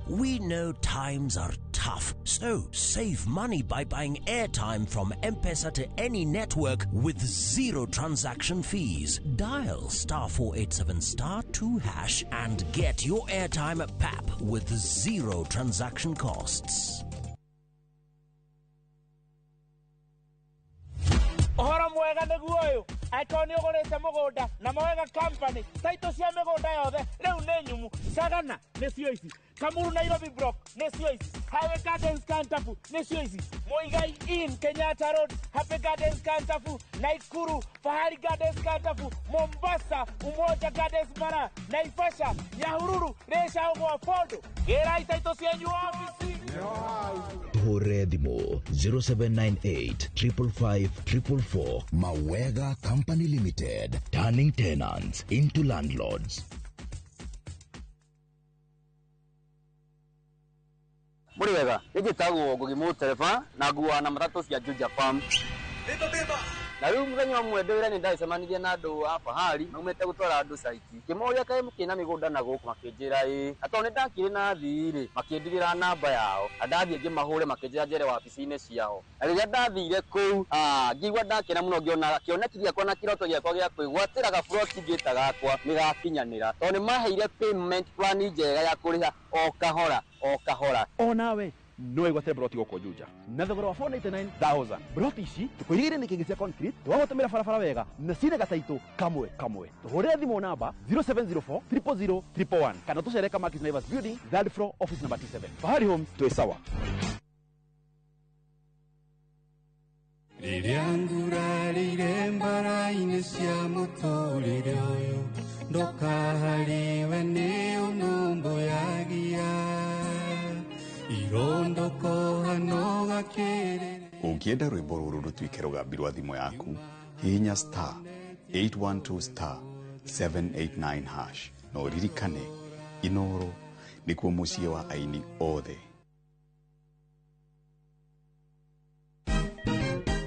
We know times are tough, so save money by buying airtime from M-Pesa to any network with zero transaction fees. Dial *487*2# and get your airtime at PAP with zero transaction costs.
Ũhoro mwega nĩguo ũyũ, angĩkorwo nĩ ũgũrĩte mũgũnda na Mawega Company, taitũ cia mĩgũnda yothe rĩu nĩ nyumu. Sagana nĩcio ici, Kamuru Nairobi Block nĩcio ici, Highway Gardens Kantafu nĩcio ici, Muigai Inn Kenyatta Road, Happy Gardens Kantafu, Naikuru Fahari Gardens Kantafu, Mombasa Umoja Gardens Mara, Naivasha Nyahururu Rĩcagwo Bondo. Gĩrai taitũ cianyu obici.
Hũre thimũ 0798 555 444. Mawega Company Limited, turning tenants into landlords.
Mũrĩ wega, njĩtagwo Ngugi Mũtereba na nguaga na matatũ cia Juja Farm. Na rĩu mũthenya ũmwe ndĩ wĩra-inĩ ndacemanirie na andũ a Fahari maumĩte gũtwara andũ caiti. Ngĩmoria kaĩ mũkĩrĩ na mĩgũnda na gũkũ, makĩnjĩra ĩĩ. Na tondũ nĩndakĩrĩ na athii rĩ, makĩndigĩra namba yao. Na ndathiĩ ngĩmahũre makĩnjĩra njere wabici-inĩ ciao. Na rĩrĩa ndathire kũu, ngĩigua ndakena mũno ngĩona kĩoneki gĩakwa na kĩroto gĩakwa gĩa kwĩgwatĩra gaburoti ngĩta gakwa nĩgakinyanĩra. Tondũ nĩmaheire payment plan njega ya kũrĩha o kahora o kahora.
Onawe no wĩgwatĩre broti gũkũ Juja na thogora wa 499,000. Broti ici tũkũirigĩire nĩ kĩngĩ cia concrete, tũgagũtũmĩra barabara wega na ciĩna gataitũ kamwe kamwe. Tũhũrĩre thimũ namba 0704 000 111 kana tũcere Kamakis Naivas Building, third floor, office number T7. Fahari Homes, twĩ sawa.
Rĩrĩa ngurarĩire mbara-inĩ cia mũtũrĩre ũyũ, ndũkaharĩwe nĩ ũnũmbũyagia.
Ũngĩenda rwĩmbo rũrũ rũtuĩke rũgambi rwa thimũ yaku, hihinya *812*789# na ũririkane Inooro nĩkuo mũciĩ wa aini othe.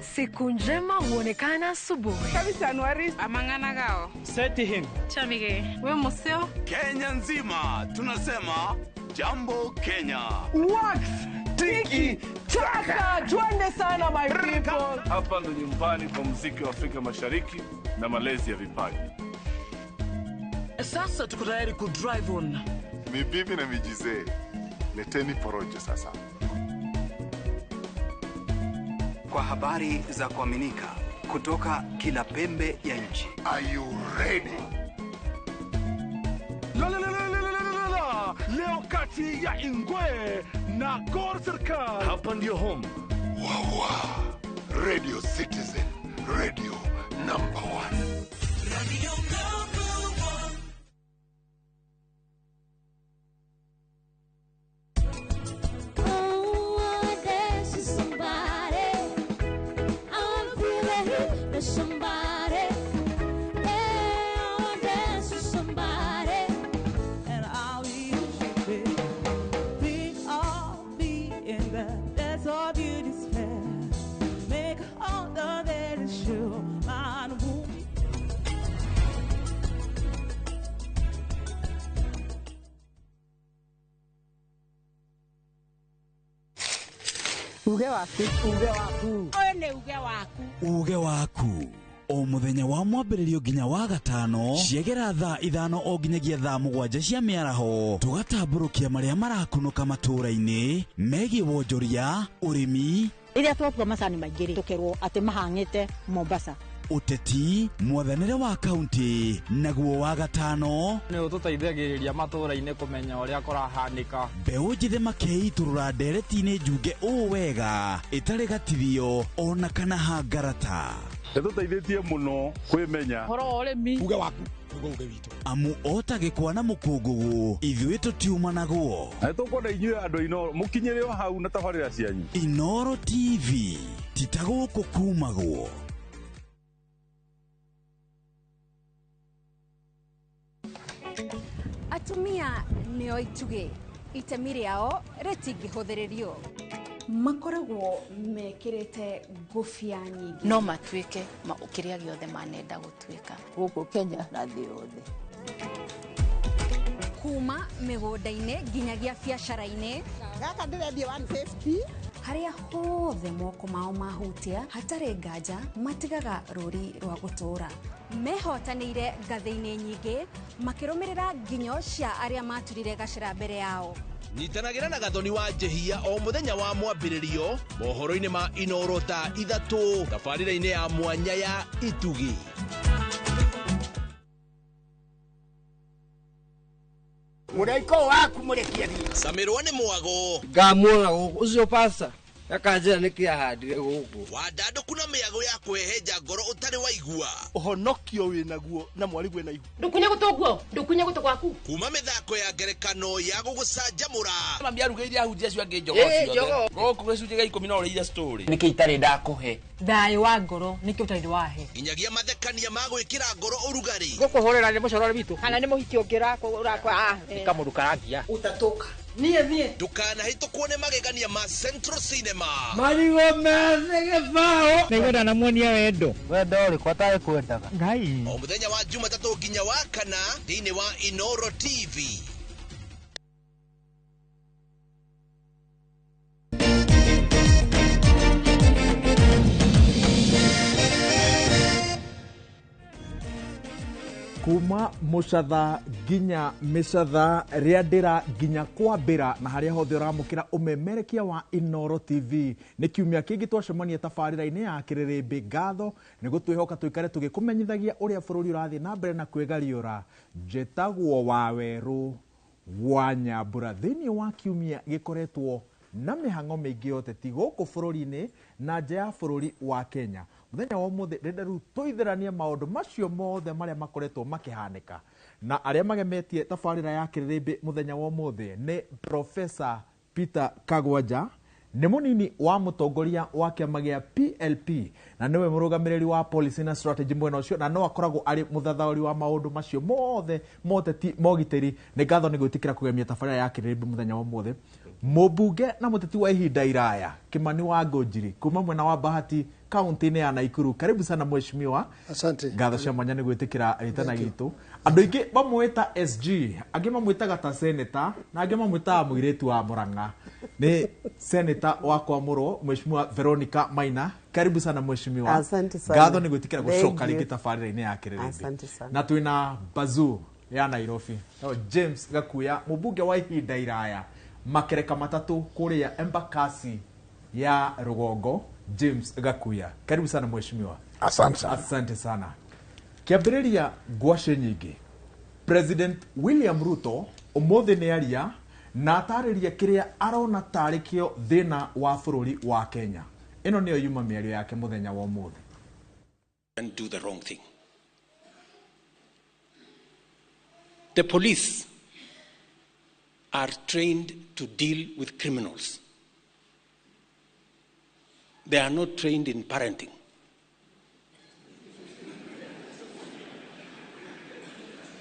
Siku njema huonekana asubuhi.
Kabisa Anuari amangana gao.
Seti him.
Chamige. We museo.
Kenya nzima tunasema Jambo Kenya.
Wax tiki taka, twende sana my people.
Hapa ndo nyumbani kwa muziki wa Afrika Mashariki na malezi ya vipaji.
Sasa tuko tayari ku drive on.
Ni bibi na mijizee. Leteni porojo sasa.
Kwa habari za kuaminika kutoka kila pembe ya nchi.
Are you ready?
La, la, la, la, la, la, la, la. Leo kati ya Ingwe na Gor Serikal.
Hapa ndio home. Wawa. Radio Citizen, radio number 1.
Radio number 1.
Oh, there's somebody. I'm feeling there's somebody. Yeah, there's somebody.
And I'll be tripping. Think I'll be in the depths of your despair. Make all the very sure mine will be.
Uge waku, uge waku.
Ũyũ nĩ uge waku.
Uge waku o muthenya wa mwambĩrĩrio nginya wa gatano ciegera thaa 5 o nginyagia thaa 7 cia mĩaraho tũgatambũrũkia marĩa marakunũka matũũra-inĩ megiĩ wonjoria, ũrĩmi,
rĩrĩa twakua macani maingĩ rĩ tũkerwo atĩ mahang'ĩte Mombasa,
ũteti, mwathanĩre wa kaunti, naguo wa gatano
nĩ ũtũteithagĩrĩria matũũra-inĩ kũmenya ũrĩa kũrahanĩka.
Mbeũ njĩthĩ makeitũrũra ndereti-inĩ njunge ũũ wega ĩtarĩ gatithio ona kana hangarata.
Ĩtũteithĩtie mũno kwĩmenya
ũhoro wa ũrĩmi.
Uge waku nĩguo uge witũ, amu ota gĩkwa na mũkũngũgũ ithuĩ tũtiumanagwo.
Na nĩtũkwenda inyuĩ andũ a Inooro mũkinyĩre o hau na tabarĩra cianyu.
Inooro TV ti ta gũkũ kumagwo.
Atumia nĩo itugĩ, itemi rĩao rĩtingĩhũthĩrĩrio.
Makoragwo mekĩrĩte ngũbia nyingĩ.
No matuĩke kĩrĩa gĩothe manenda gũtuĩka
gũkũ Kenya na thĩ yothe.
Kuma mĩgũnda-inĩ nginyagia biacara-inĩ.
Gaka ndĩrendia 150.
Harĩa hothe moko mao mahutia hatarĩ nganja matigaga rũri rwa gũtũũra. Mehotanĩire ngathĩ-inĩ nyingĩ makĩrũmĩrĩra nginyo cia arĩa maturire gacĩra mbere yao.
Nyitanagĩra na Gathoni wa Njehia o mũthenya wa mwambĩrĩrio mohoro-inĩ ma Inooro thaa 3 tabarĩra-inĩ ya mwanya ya Itugĩ.
Mũraika waku mũrekie thiĩ.
Camirwo nĩ mwago.
Ngamuona gũkũ ũcio pasta akanjĩra nĩkĩ ahandire gũkũ.
Wandandũku na mĩago ya kũhehenja ngoro ũtarĩ waigua.
Ũhonokio wĩnaguo na mwarigwe na ihu.
Ndũkunye gũtũ guo, ndũkunye gũtũ gwaku.
Kuma mĩthako ya ngerekano ya gũgũcanjamũra.
Mami arugĩire ahunjia acio angĩ njogoo ciothe. Gũkũ gĩcunjĩ gĩa 10 no ũrĩire story.
Nĩkĩ itarĩ ndakũhe?
Thayũ wa ngoro nĩkĩ ũtarĩ wahe?
Nginyagia mathekania ma gwĩkĩra ngoro ũrugarĩ.
Gũkũhũrĩra nĩ mũcorore witũ. Kana nĩ mũhiki ũngĩ ũrakwa.
Nĩ kamũndũ karangia.
Ũtatũka. Niĩ niĩ.
Ndũkanahĩtũkwo nĩ magegania ma Central Cinema.
Marigũ methĩ gĩbaũ.
Nĩngwenda namuonia wendo.
Wendo ũrĩkũ atarĩ kwendaga?
Ngai.
O mũthenya wa Jumatatũ nginya wa kana thĩinĩ wa Inooro TV.
Kuma mucatha nginya micatha rĩandĩra nginya kwambĩra na harĩa hothe ũramũkĩra ũmemerekia wa Inooro TV. Nĩ kiumia kĩngĩ twacemania tabarĩra-inĩ ya Kĩrĩrĩmbĩ. Ngatho nĩ gũtwĩhoka tũikare tũgĩkũmenyithagia ũrĩa bũrũri ũrathiĩ na mbere na kwĩgariũra. Njĩtagwo Wawerũ wa Nyambura. Thĩinĩ wa kiumia gĩkoretwo na mĩhang'o mĩingĩ ya ũteti gũkũ bũrũri-inĩ na nja ya bũrũri wa Kenya. Mũthenya wa ũmũthĩ ndĩrenda rĩu tũithĩranie maũndũ macio mothe marĩa makoretwo makĩhanĩka, na arĩa magemetie tabarĩra ya Kĩrĩrĩmbĩ mũthenya wa ũmũthĩ nĩ Professor Peter Kagwanja, nĩ mũnini wa mũtongoria wa kĩama gĩa PLP na nĩwe mũrũgamĩrĩri wa policy na strategy mwena ũcio, na no akoragwo arĩ mũthathaũri wa maũndũ macio mothe moteti mogitĩri. Nĩ ngatho nĩ gwĩtĩkĩra kũgemia tabarĩra ya Kĩrĩrĩmbĩ mũthenya wa ũmũthĩ. Mũmbunge na mũteti wa ihinda iraya Kimani wa Ngũnjiri kuma mwena wa Bahati kaunti-inĩ ya Naikuru. Karibu sana mheshimiwa.
Asante.
Ngatho cia mwanya nĩ gwĩtĩkĩra rĩtana gitũ. Andũ aingĩ mamwĩta SG, angĩ mamwĩtaga ta senator, na angĩ mamwĩtaga mũirĩtu wa Murang'a. Nĩ senator wa Kwamũrwo Mheshimiwa Veronica Maina. Karibu sana mheshimiwa.
Asante sana.
Ngatho nĩ gwĩtĩkĩra gũcoka rĩngĩ tabarĩra-inĩ ya Kĩrĩrĩmbĩ.
Asante sana.
Na twĩna Bazuu ya Nairobi. No, James Gakuya, mũmbunge wa ihinda iraya makereka matatũ kũrĩa Embakasi ya Rũgongo.
James Gakuya. Karibu sana mheshimiwa.
Asante sana.
Asante sana. Kĩambĩrĩria ngwacĩ nyingĩ, President William Ruto ũmũthĩ nĩ aria na atarĩria kĩrĩa arona tarĩ kĩo thĩna wa bũrũri wa Kenya. Ĩno nĩyo yuma mĩario yake mũthenya wa ũmũthĩ.
And do the wrong thing. The police are trained to deal with criminals. They are not trained in parenting.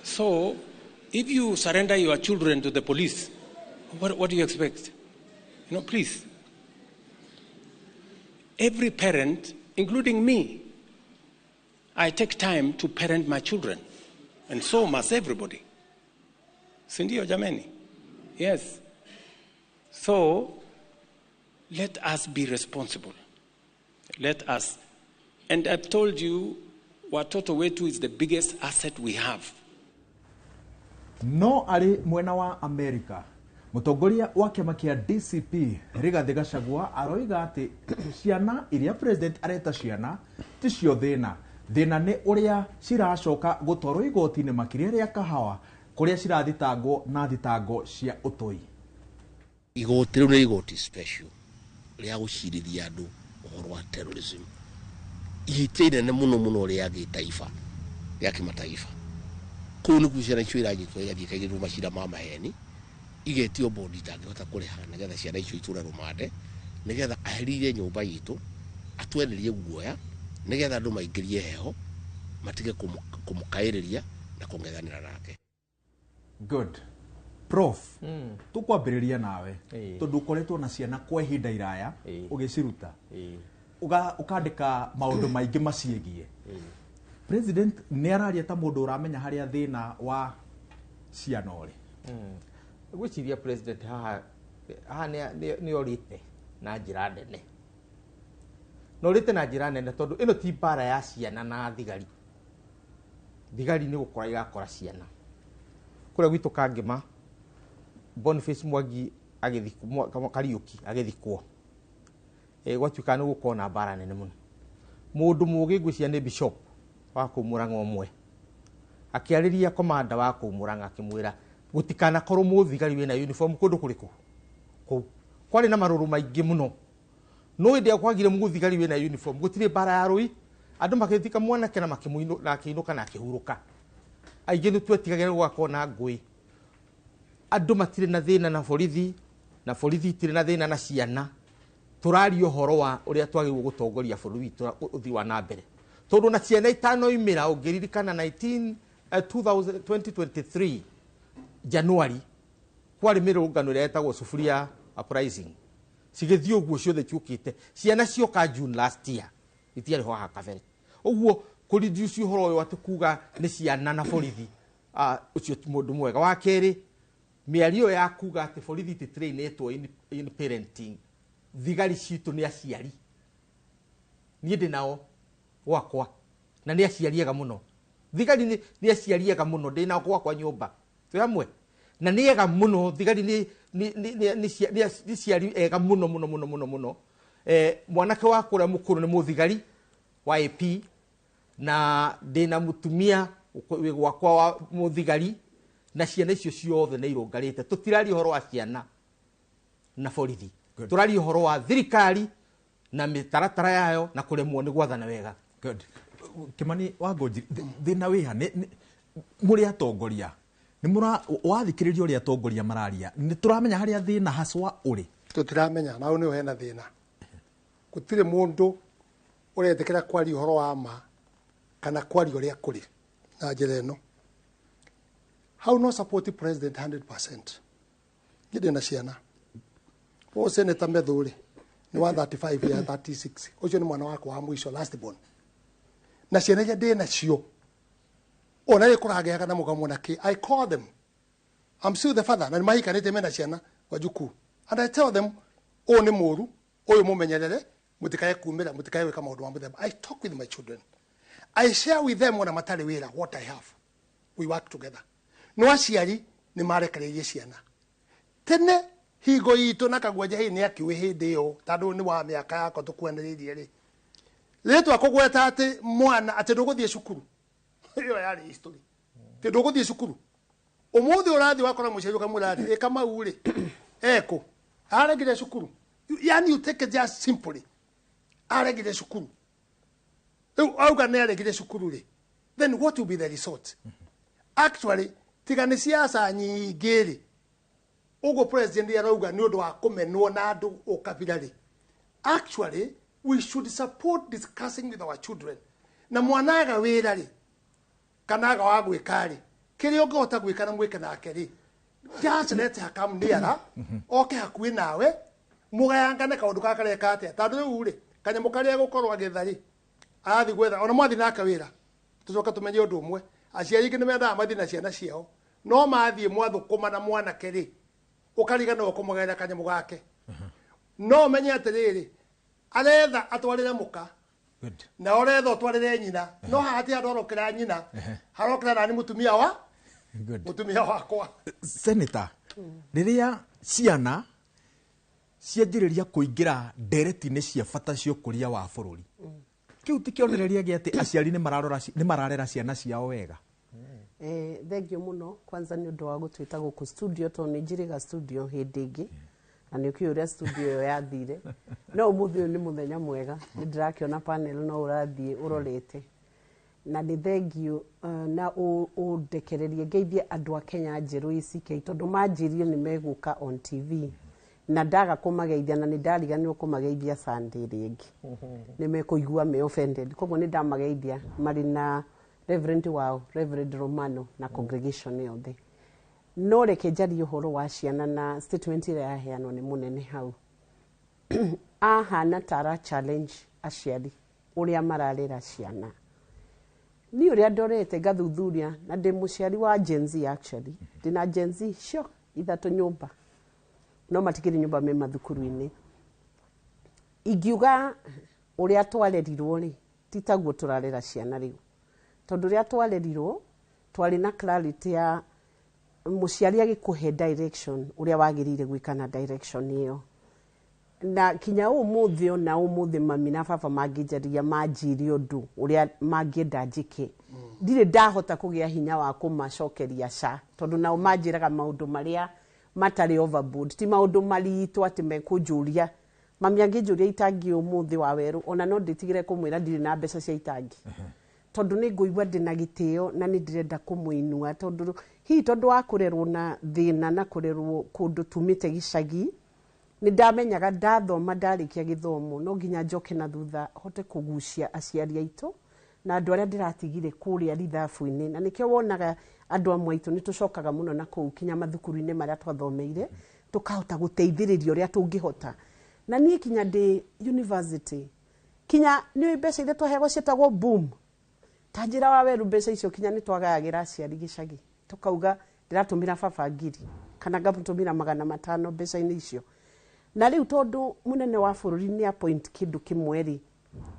So, if you surrender your children to the police, what do you expect? You know, please. Every parent, including me, I take time to parent my children, and so must everybody. Sindio jameni? Yes. So, let us be responsible. Let us. And I've told you, watoto wetu is the biggest asset we have.
No arĩ mwena wa Amerika, mũtongoria wa kĩama kĩa DCP Rigathĩ Gachagua aroiga atĩ ciana iria president areta ciana ticio thĩna. Thĩna nĩ ũrĩa ciracoka gũtwarwo igoti-inĩ makĩria rĩa kahawa kũrĩa cirathitangwo na thitango cia ũtoi.
Igoti rĩu nĩ igoti special rĩa gũcirithia andũ ũhoro wa terrorism, ihĩtia inene mũno mũno rĩa gĩtaifa, rĩa kĩmataifa. Kũu nĩkuo ciana icio iranyitwo igathiĩ ikaigĩrĩrwo macira ma maheni, igetio bondi itangĩhota kũrĩha nĩgetha ciana icio itũre rũmande, nĩgetha aherithie nyũmba itũ, atwenderie guoya, nĩgetha andũ maingĩrie heho, matige kũmũkaĩrĩria na kũng'ethanĩra nake.
Good. Prof, tũkwambĩrĩria nawe tondũ ũkoretwo na ciana kwa ihinda iraya ũgĩciruta, ũkandĩka maũndũ maingĩ maciĩgiĩ. President nĩ araria ta mũndũ ũramenya harĩa thĩna wa ciana ũrĩ.
Ngwĩciria president haha nĩ orĩte na njĩra nene. Na orĩte na njĩra nene tondũ ĩno ti mbara ya ciana na thigari. Thigari nĩ gũkora irakora ciana. Kũrĩa gwitũ Kangĩma, Boniface Mwangi agĩthikwo, Kariũki agĩthikwo. Gwatuĩka nĩ gũkorwo na mbara nene mũno. Mũndũ mũũgĩ ngwĩciria nĩ bishop wa kũu Mũrang'a ũmwe. Akĩarĩria komanda wa kũu Mũrang'a akĩmwĩra gũtikanakorwo mũthigari wĩna uniform kũndũ kũrĩkũ kũu. Kwarĩ na marũrũ maingĩ mũno. No hĩndĩ ĩrĩa kwagire mũthigari wĩna uniform gũtirĩ mbara ya rũi, andũ magĩthika mwanake na akĩinũka na akĩhurũka. Aingĩ nĩ twetigagĩra gũgakorwo na ngũĩ. Andũ matirĩ na thĩna na borithi, na borithi itirĩ na thĩna na ciana. Tũraria ũhoro wa ũrĩa twagĩrĩirwo gũtongoria bũrũri witũ ũthii wa na mbere. Tondũ na ciana itanoimĩra ũngĩririkana 2023 January kwarĩ mĩrũrũngano ĩrĩa yetagwo Sufuria Uprising. Cigĩthiĩ ũguo ciothe ciũkĩte. Ciana cioka June last year itiarĩ ho haha kabere. Ũguo kũreduce ũhoro ũyũ atĩ kuga nĩ ciana na borithi, ũcio ti mũndũ mwega. Wa kerĩ, mĩario ya kuga atĩ borithi ititrainĩtwo in parenting, thigari citũ nĩ aciari. Niĩ ndĩ nao gwakwa na nĩ aciari ega mũno. Thigari nĩ aciari ega mũno, ndĩ nao gwakwa nyũmba twĩ hamwe na nĩ ega mũno. Thigari nĩ ciari ega mũno mũno mũno mũno mũno. Mwanake wakwa ũrĩa mũkũrũ nĩ mũthigari wa AP, na ndĩna mũtumia wĩ gwakwa wa mũthigari, na ciana icio ciothe nĩ irũngarĩte. Tũtiraria ũhoro wa ciana na borithi, tũraria ũhoro wa thirikari na mĩtaratara yayo na kũremwo nĩ gwathana wega.
Good. Kimani wa Ngũnjiri, thĩna wĩha mũrĩ atongoria, nĩ wathikĩrĩria ũrĩa atongoria mararia, nĩ tũramenya harĩa thĩna haswa ũrĩ?
Tũtiramenya, na hau nĩho hena thĩna. Gũtirĩ mũndũ ũretĩkĩra kwaria ũhoro wa ma kana kwaria ũrĩa kũrĩ na njĩra ĩno. Hau no support president 100%. Niĩ ndĩna ciana. Ũyũ Senator Methu rĩ, nĩ wa 35 ya 36. Ũcio nĩ mwana wakwa wa mũico, last born. Na ciana iria ndĩ nacio, ona rĩ kũragĩaga na mũgamo na kĩ, I call them. I'm still the father, na nĩ mahikanĩte mena ciana wajukuu. And I tell them, ũyũ nĩ mũũru, ũyũ mũmenyerere, mũtikae kumĩra, mũtikae gwĩka maũndũ ma mũthemba. I talk with my children. I share with them ona matarĩ wĩra what I have. We work together. No aciari nĩ marekereirie ciana. Tene Hingo itũ na Kagwanja hĩ nĩ akiũĩ hĩndĩ ĩyo tondũ nĩ wa mĩaka yakwa tũkuanĩrĩirie rĩ. Rĩtwa kũgweta atĩ mwana atĩ ndũgũthiĩ cukuru. Ĩyo yarĩ history. Atĩ ndũgũthiĩ cukuru. Ũmũthĩ ũrathiĩ wakora mũciari ũkamwĩra atĩ ĩ Kamau rĩ ekũ aregire cukuru. Yani you take it just simply. Aregire cukuru. Rĩu auga nĩ aregire cukuru rĩ. Then what will be the result? Actually, tiga nĩ siasa nyingĩ rĩ. Ũguo president arauga nĩ ũndũ wa kũmenwo na andũ ũkabira rĩ. Actually, we should support discussing with our children. Na mwana aga wĩra rĩ, kana aga wa gwĩka rĩ, kĩrĩa ũngĩhota gwĩka na mwĩke nake rĩ, just let her come nearer, oke hakuhĩ nawe, mũgayangane kaũndũ gaka kareka atĩa. Tondũ rĩu rĩ, kanyamũ karĩa gũkorwo agĩetha rĩ, arathiĩ gwetha, ona mwathiĩ nake wĩra, tũcoke tũmenye ũndũ ũmwe, aciari aingĩ nĩ mendaga mathiĩ na ciana ciao, no mathiĩ mwathũkũma na mwanake rĩ, ũkariganĩrwo kũmũgaĩra kanyamũ gake. No ũmenye atĩrĩrĩ, aretha atwarĩre mũka, na ũretha ũtwarĩre nyina, no haha ti handũ harokĩra nyina, harokĩra nani mũtumia wa mũtumia wakwa.
Senator, rĩrĩa ciana cianjĩrĩria kũingĩra ndereti-inĩ cia bata cia ũkũria wa bũrũri, kĩu ti kĩonereria gĩa atĩ aciari nĩ mararera ciana ciao wega?
Thengio mũno kwanza nĩ ũndũ wa gũtwĩta gũkũ studio tondũ nĩ njĩrĩga studio hĩndĩ ĩngĩ na nĩ ũkĩũĩ ũrĩa studio ĩyo yathire, no ũmũthĩ ũyũ nĩ mũthenya mwega, nĩ ndĩrakĩona panel no ũrathiĩ ũrorete, na nĩ thengio na ũndekererie ngeithie andũ a Kenya njerũ ACK tondũ manjĩrire nĩ megũka on TV na ndaga kũmageithia na nĩ ndariganĩrwo kũmageithia Sunday rĩngĩ, nĩ mekũigua me offended, koguo nĩ ndamageithia marĩ na Reverend wao, Reverend Romano na congregation yothe. No reke njarie ũhoro wa ciana na statement ĩrĩa yaheanwo nĩ mũnene hau. Ahana ta ara challenge aciari ũrĩa mararera ciana. Niĩ ũrĩa ndorete ngathuthuria na ndĩ mũciari wa Gen Z actually, ndĩna Gen Z cio ithatũ nyũmba, no matikĩrĩ nyũmba me mathukuru-inĩ. Ingiuga ũrĩa twarerirwo rĩ, ti taguo tũrarera ciana rĩu, tondũ ũrĩa twarerirwo twarĩ na clarity ya mũciari agĩkũhe direction ũrĩa wagĩrĩire gwĩka na direction ĩyo. Na kinya ũmũthĩ ona ũmũthĩ mami na baba mangĩnjarĩria manjĩre ũndũ ũrĩa mangĩenda njĩke, ndirĩ ndahota kũgĩa hinya wa kũmacokeria ca, tondũ nao manjĩraga maũndũ marĩa matarĩ overboard, ti maũndũ maritũ atĩ mekũnjũria. Mami angĩnjũria itangi ũmũthĩ wa werũ, ona no ndĩtigĩre kũmwĩra ndirĩ na mbeca cia itangi, tondũ nĩ ngũigua ndĩna gĩtĩo na nĩ ndĩrenda kũmũinua, tondũ hihi tondũ wa kũrerwo na thĩna na kũrerwo kũndũ tumĩte gĩcagi, nĩ ndamenyaga ndathoma ndarĩkia gĩthomo no nginya njoke na thutha hote kũgucia aciari aitũ na andũ arĩa ndĩratigire kũrĩa rithabu-inĩ, na nĩkĩo wonaga andũ amwe aitũ nĩ tũcokaga mũno na kũu kinya mathukuru-inĩ marĩa twathomeire, tũkahota gũteithĩrĩria ũrĩa tũngĩhota. Na niĩ kinya ndĩ university, kinya nĩ mbeca iria twaheagwo ciĩtagwo boom, ta njĩra wa werũ mbeca icio kinya nĩ twagayagĩra aciari gĩcagi, tũkauga ndĩratũmĩra baba 1000 kana ngamũtũmĩra 500 mbeca-inĩ icio. Na rĩu tondũ mũnene wa bũrũri nĩ appoint kĩndũ kĩmwe rĩ,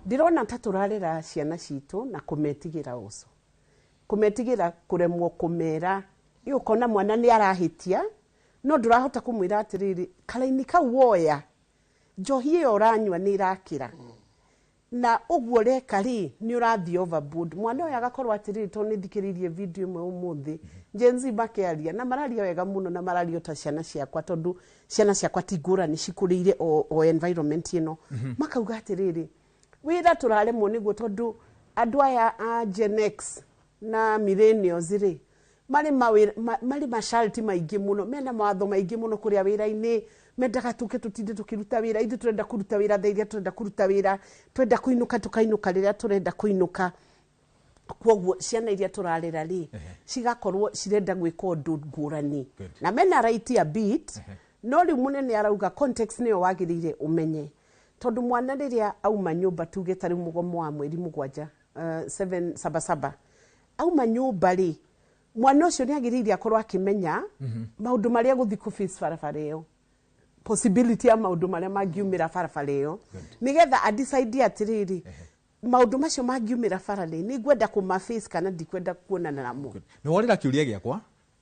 ndĩrona ta tũrarera ciana citũ na kũmetigĩra also, kũmetigĩra kũremwo kũmera. Ĩ ũkona mwana nĩ arahĩtia no ndũrahota kũmwĩra atĩrĩrĩ, karaini kau woya njohi ĩyo ũranyua nĩ ĩrakĩra, na ũguo ũreka rĩ nĩ ũrathiĩ overboard. Mwana ũyũ agakorwo atĩrĩrĩ, tondũ nĩ thikĩrĩirie video ĩmwe ũmũthĩ Gen Z makĩaria na mararia wega mũno na mararia ta ciana ciakwa, tondũ ciana ciakwa ti ngũrani cikũrĩire o environment ĩno. Makauga atĩrĩrĩ, wĩra tũraremwo nĩguo tondũ andũ aya a Gen X na millennials rĩ marĩ masharti maingĩ mũno, mena mawatho maingĩ mũno kũrĩa wĩra-inĩ, mendaga tũke tũtinde tũkĩruta wĩra, ithuĩ tũrenda kũruta wĩra thaa iria tũrenda kũruta wĩra, twenda kũinũka tũkainũka rĩrĩa tũrenda kũinũka. Kwoguo ciana iria tũrarera rĩ cigakorwo cirenda gwĩka ũndũ ngũrani na mena right a bit, no rĩu mũnene arauga context nĩyo wagĩrĩire ũmenye, tondũ mwana rĩrĩa auma nyũmba tuge ta rĩu mũgomo wa mweri 7 777 auma nyũmba rĩ, mwana ũcio nĩ agĩrĩire akorwo akĩmenya maũndũ marĩa gũthiĩ kũ face barabara ĩyo, possibility ya maũndũ marĩa mangiumĩra barabara ĩyo, nĩgetha a decide atĩrĩrĩ, maũndũ macio mangiumĩra bara rĩ, nĩ ngwenda kũma face kana ndikwenda kuonana namo.
Nĩ worĩra kĩũria gĩakwa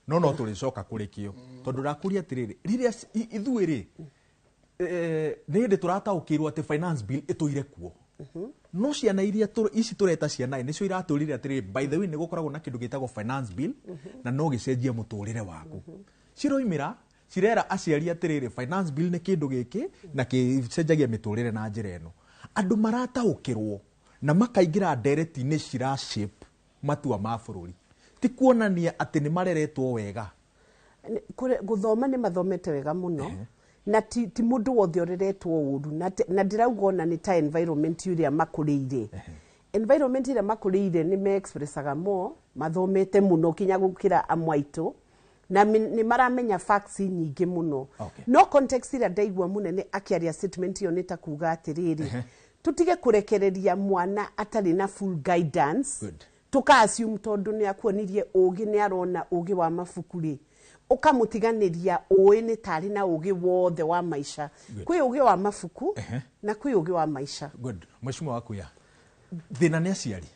No tũrĩcoka kũrĩ kĩo tondũ ndakũria atĩrĩrĩ, rĩrĩa ithuĩ rĩ, nĩ hĩndĩ tũrataũkĩirwo atĩ finance bill ĩtũire kuo, no ciana iria ici tũreta ciana nĩcio iratũrire atĩrĩrĩ, by the way, nĩ gũkoragwo na kĩndũ gĩtagwo finance bill na no gĩcenjie mũtũrĩre waku. Ciroimĩra cirera aciari atĩrĩrĩ, finance bill nĩ kĩndũ gĩkĩ na gĩcenjagia mĩtũrĩre na njĩra ĩno. Andũ marataũkĩrwo na makaingĩra ndereti-inĩ cira shape matua ma bũrũri, ti kuonania atĩ nĩ mareretwo wega.
Gũthoma nĩ mathomete wega mũno, na ti mũndũ wothe ũreretwo ũru, na ndĩrauga ona nĩ ta environment ĩrĩa makũrĩire. Environment ĩrĩa makũrĩire nĩ me-expressaga more, mathomete mũno kinya gũkĩra amwe aitũ, na nĩ maramenya facts nyingĩ mũno. No context ĩrĩa ndaigua mũnene akĩaria statement ĩyo nĩ ta kuga atĩrĩrĩ, tũtige kũrekereria mwana atarĩ na full guidance. Tũka assume tondũ nĩ akuonirie ũgĩ, nĩ arona ũgĩ wa mabuku rĩ, ũkamũtiganĩria ũĩ nĩ tarĩ na ũgĩ wothe wa maica. Kwĩ ũgĩ wa mabuku na kwĩ ũgĩ wa maica.
Good. Mheshimiwa Wakuya, thĩna nĩ aciari.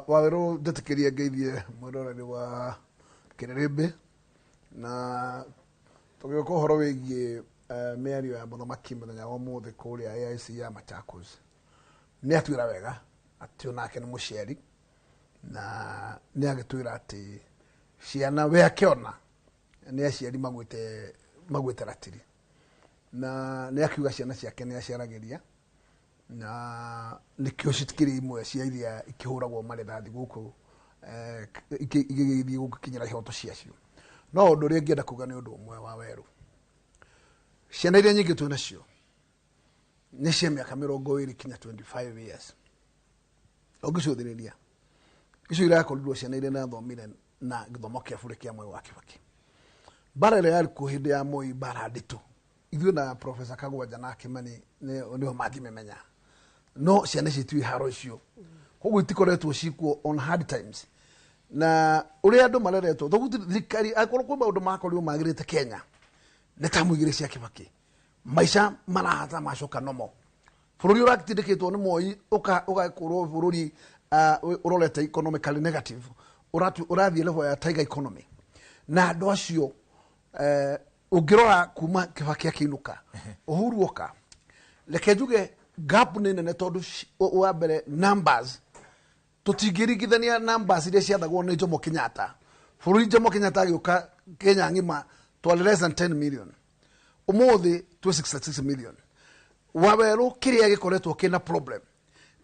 Wawerũ, njĩtĩkĩrie ngeithie mwĩroreri wa Kĩrĩrĩmbĩ, na tũgĩũka ũhoro wĩgiĩ mĩario ya mũthamaki mũthenya wa ũmũthĩ kũrĩa AIC ya Machakos, nĩ atwĩra wega atĩ onake nĩ mũciari, na nĩ agĩtwĩra atĩ ciana we akĩona nĩ aciari magwĩte ratiri, na nĩ akiuga ciana ciake nĩ aciaragĩria, na nĩkĩo citikĩrĩ imwe cia iria ikĩhũragwo marĩthathi gũkũ, igĩgĩthiĩ gũkinyĩra ihoto ciacio. No ũndũ ũrĩa ingĩenda kuga nĩ ũndũ ũmwe wa werũ, ciana iria nyingĩ twĩ nacio nĩ cia mĩaka 20 kinya 25 years. Ũngĩcũthĩrĩria icio irakorirwo ciana iria irathomire na gĩthomo kĩa bũrũri kĩa Mwai wa Kibaki. Mbara ĩrĩa yarĩ kuo hĩndĩ ya Moi, mbara nditũ, ithuĩ na Professor Kagwanja na Kimani nĩo mangĩmĩmenya, no ciana ici itiũĩ haro icio, koguo itikoretwo cikuo on hard times. Na ũrĩa andũ mareretwo thirikari, akorwo kwĩ maũndũ makorirwo magĩrĩte Kenya nĩ ta mũigĩrĩ cia Kibaki, maica marahata macoka nomo. Bũrũri ũratindĩkĩtwo nĩ Moi ũgakorwo bũrũri ũrorete economically negative, ũrathiĩ level ya tiger economy. Na andũ acio, ũngĩrora kuma Kibaki akĩinũka, Uhuru oka, reke njuge gap nĩ nene, tondũ wa mbere numbers tũtingĩringithania numbers iria ciathagwo nĩ Jomo Kenyatta. Bũrũri Jomo Kenyatta agĩũka Kenya ng'ima twarĩ less than 10 million, ũmũthĩ twĩ 66 million. Wawerũ, kĩrĩa gĩkoretwo kĩna problem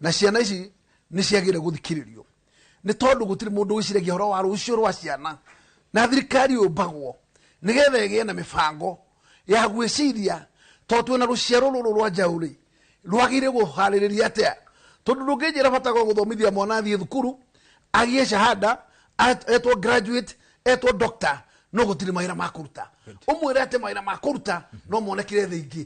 na ciana ici nĩ ciagĩrĩire gũthikĩrĩrio, nĩ tondũ gũtirĩ mũndũ wĩciragia ũhoro wa rũciũ rwa ciana, na thirikari yũmbagwo nĩgetha ĩgĩe na mĩbango ya gwĩciria, tondũ twĩna rũciaro rũrũ rwa njaũ rĩ, rwagĩrĩire kũharĩrĩria atĩa, tondũ ndũngĩnjĩra bata wa gũthomithia mwana athiĩ thukuru agĩe shahada, etwo graduate, etwo doctor, no gũtirĩ mawĩra ma kũruta. Ũmwĩre atĩ mawĩra ma kũruta no monekire thĩ ingĩ.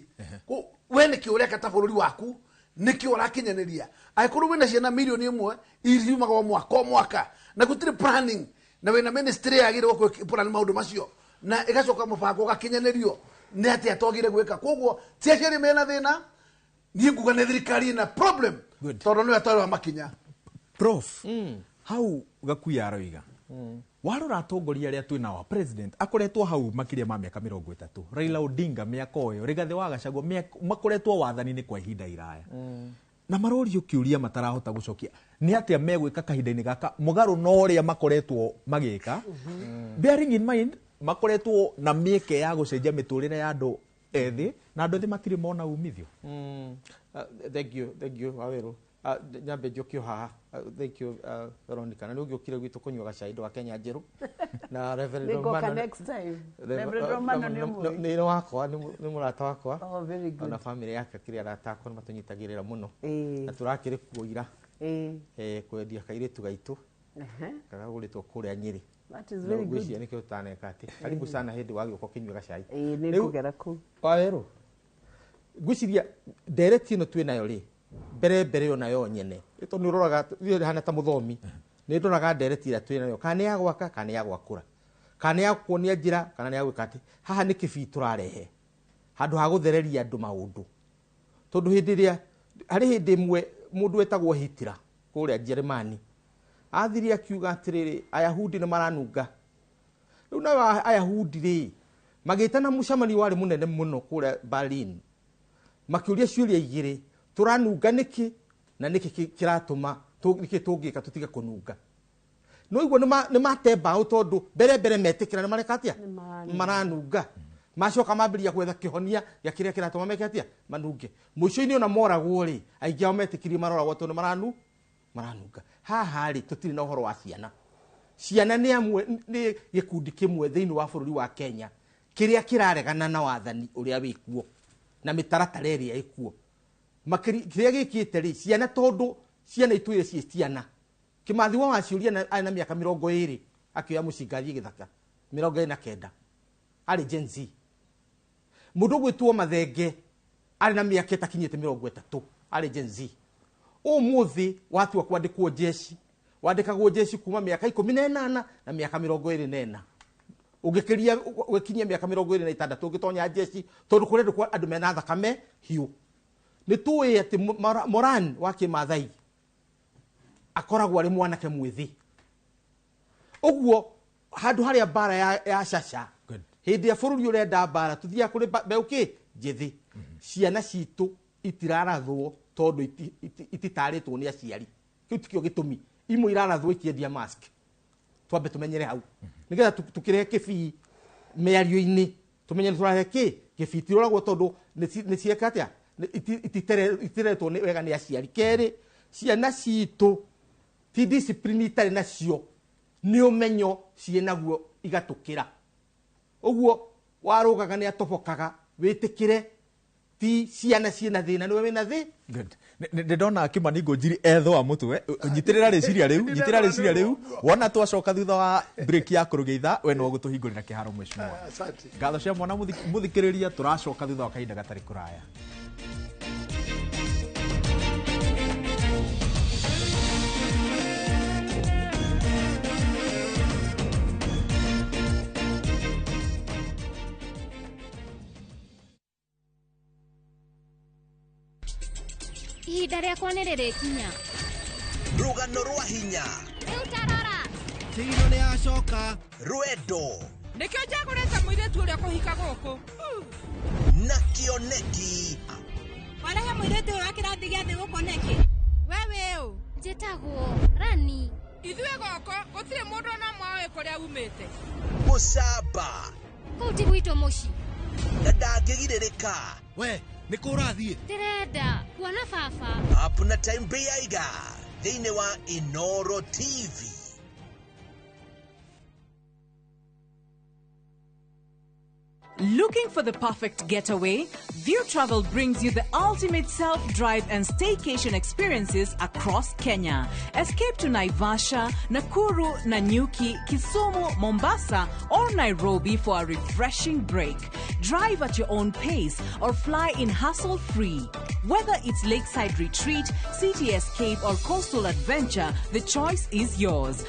We nĩkĩ ũreka ta bũrũri waku, nĩkĩ ũrakinyanĩria? Angĩkorwo wĩna ciana 1 million iriumaga o mwaka o mwaka na gũtirĩ planning, na wĩna ministry yagĩrĩirwo plan maũndũ macio na ĩgacoka mũbango ũgakinyanĩrio, nĩ atĩa twagĩrĩire gwĩka? Koguo ti aciari mena thĩna, niĩ nguga nĩ thirikari ĩna problem, tondũ nĩyo ĩtwarĩra makinya.
Prof, hau Gakuya aroiga, warora atongoria arĩa twĩ nao, president akoretwo hau makĩria ma mĩaka 30, Raila Odinga mĩaka ũyũ, Rigathĩ wa Gachagua makoretwo wathani-inĩ kwa ihinda iraya, na marorio kĩũria matarahota gũcokia, nĩ atĩa megwĩka kahinda-inĩ gaka mũgarũ na ũrĩa makoretwo magĩka, bearing in mind makoretwo na mĩeke ya gũcenjia mĩtũrĩre ya andũ ethĩ, na andũ ethĩ matirĩ mona umithio.
Thank you, thank you Waweru. Nyambe njũkio haha. Thank you, Veronica, na nĩ ũgĩũkire gwitũ kũnyua gacai ndwa Kenya njerũ na Reverend
Nĩngoka
Romano.
next time. Reverend Romano nĩ ũmũĩ?
Nĩ wakwa, nĩ mũrata wakwa.
Oh, very good.
Ona family yake kĩrĩa arata akwa nĩ matũnyitagĩrĩra mũno, na tũrakĩrĩ kuo ira, kwendia kairĩtu gaitũ karagũrĩtwo kũrĩa Nyĩrĩ.
That is very good.
Ngwĩciria nĩkĩo tũtaneka atĩ karibu sana hĩndĩ wagĩũka ũkĩnyua gacai.
Ĩĩ,
Rĩu-
nĩngũgera kũu.
Wawerũ, ngwĩciria ndereti ĩno twĩ nayo rĩ, mbere mbere ona yo nyene, tondũ nĩ ũroraga, ithuĩ hana ta mũthomi nĩ ndoraga ndereti ĩrĩa twĩ nayo, kana nĩ ya gwaka kana nĩ ya gwakũra, kana nĩ ya kuonia njĩra kana nĩ ya gwĩka atĩ. Haha nĩ kĩbii tũrarehe handũ ha gũthereria andũ maũndũ, tondũ hĩndĩ ĩrĩa harĩ hĩndĩ ĩmwe mũndũ wetagwo Hitler kũrĩa Njeremani Athire akiuga atĩrĩrĩ, Ayahudi nĩ maranunga. Rĩu nayo Ayahudi rĩ, magĩtana mũcemanio warĩ mũnene mũno kũrĩa Berlin. Makĩũria ciũria igĩrĩ, tũranunga nĩkĩ na nĩkĩ kĩratũma nĩkĩ tũngĩka tũtige kũnunga. No igua nĩ mate mbaũ tondũ mbere mbere metĩkĩra nĩ mareka atĩa? Maranunga. Macoka mambĩrĩria gwetha kĩhonia gĩa kĩrĩa kĩratũma meke atĩa? Manunge. Mũico-inĩ ona moragwo rĩ, aingĩ ao metĩkĩrie maroragwo tondũ maranunga. Haha rĩ, tũtirĩ na ũhoro wa ciana. Ciana nĩ amwe nĩ gĩkundi kĩmwe thĩinĩ wa bũrũri wa Kenya kĩrĩa kĩraregana na wathani ũrĩa wĩkuo na mĩtaratara ĩrĩa ĩkuo. Kĩrĩa gĩkĩte rĩ, ciana tondũ ciana itũire ciĩ ciana. Kĩmathi wa Waciũria arĩ na mĩaka 20 akĩoya mũcinga athiĩ gĩthaka, 29 arĩ Gen Z. Mũndũ ũgwĩtwo Mathenge arĩ na mĩaka ĩtakinyĩte 30 arĩ Gen Z. Ũmũthĩ watua kwandĩkwo jeshi, wandĩkagwo jeshi kuma mĩaka 18 na mĩaka 24. Ũngĩkĩria ũgĩkinyia mĩaka 26 ũngĩtonya jeshi tondũ kũrendwo andũ mena thakame hiũ. Nĩ tũĩ atĩ Moran wa Kĩmathai akoragwo arĩ mwanake mwĩthĩ. Ũguo handũ harĩa mbara ya caca, hĩndĩ ya bũrũri ũrenda mbara tũthiaga kũrĩ mbeũ kĩ njĩthĩ. Ciana citũ itirarathwo tondũ ititarĩtwo nĩ aciari. Kĩu tikĩo gĩtũmi. Imwe irarathwo ikĩendia mask. Twambe tũmenyere hau nĩgetha tũkĩrehe kĩbii mĩario-inĩ, tũmenye nĩ tũrarehe kĩ kĩbii. Tiroragwo tondũ nĩ cieka atĩa, itiretwo nĩ wega nĩ aciari. Kerĩ, ciana citũ ti discipline itarĩ nacio, nĩ ũmenyo ciĩ naguo igatũkĩra. Ũguo warũgaga nĩ atobokaga, wĩtĩkĩre ti ciana ciĩna thĩna, nĩwe wĩna thĩ.
Good. Nĩ ndona Kimani Ngũnjiri ethũa mũtwe. Nyitĩrĩra rĩciria rĩu, nyitĩrĩra rĩciria rĩu. Wona twacoka thutha wa break ya kũrũgĩitha, we no gũtũhingũrĩra kĩharo mheshimiwa.
Asante.
Ngatho cia mwana mũthikĩrĩria, tũracoka thutha wa kahinda gatarĩ kũraya.
Ihinda rĩakwa nĩ rĩrĩkinya.
Rũgano rwa hinya.
Rĩu tarora.
Tino nĩ acoka. Rwendo.
Nĩkĩo njagũrĩte mũirĩtu ũrĩa kũhika gũkũ.
Na kĩoneki.
Warehe mũirĩtu ũyũ wa kĩrathi gĩa thĩ gũkũ nĩkĩ?
We wĩ ũ? Njĩtagwo Rani.
Ithuĩ gũkũ gũtirĩ mũndũ ona ũmwe ũĩ kũrĩa umĩte.
Mũcamba.
Kũu ti gwitũ mũciĩ.
Na ndangĩgirĩrĩka.
We, nĩ kũ ũrathiĩ?
Ndĩrenda kuona baba.
Up na time Beiga thĩinĩ wa Inoro TV.
Looking for the perfect getaway? View Travel brings you the ultimate self-drive and staycation experiences across Kenya. Escape to Naivasha, Nakuru, Nanyuki, Kisumu, Mombasa, or Nairobi for a refreshing break. Drive at your own pace or fly in hassle-free. Whether it's lakeside retreat, city escape, or coastal adventure, the choice is yours.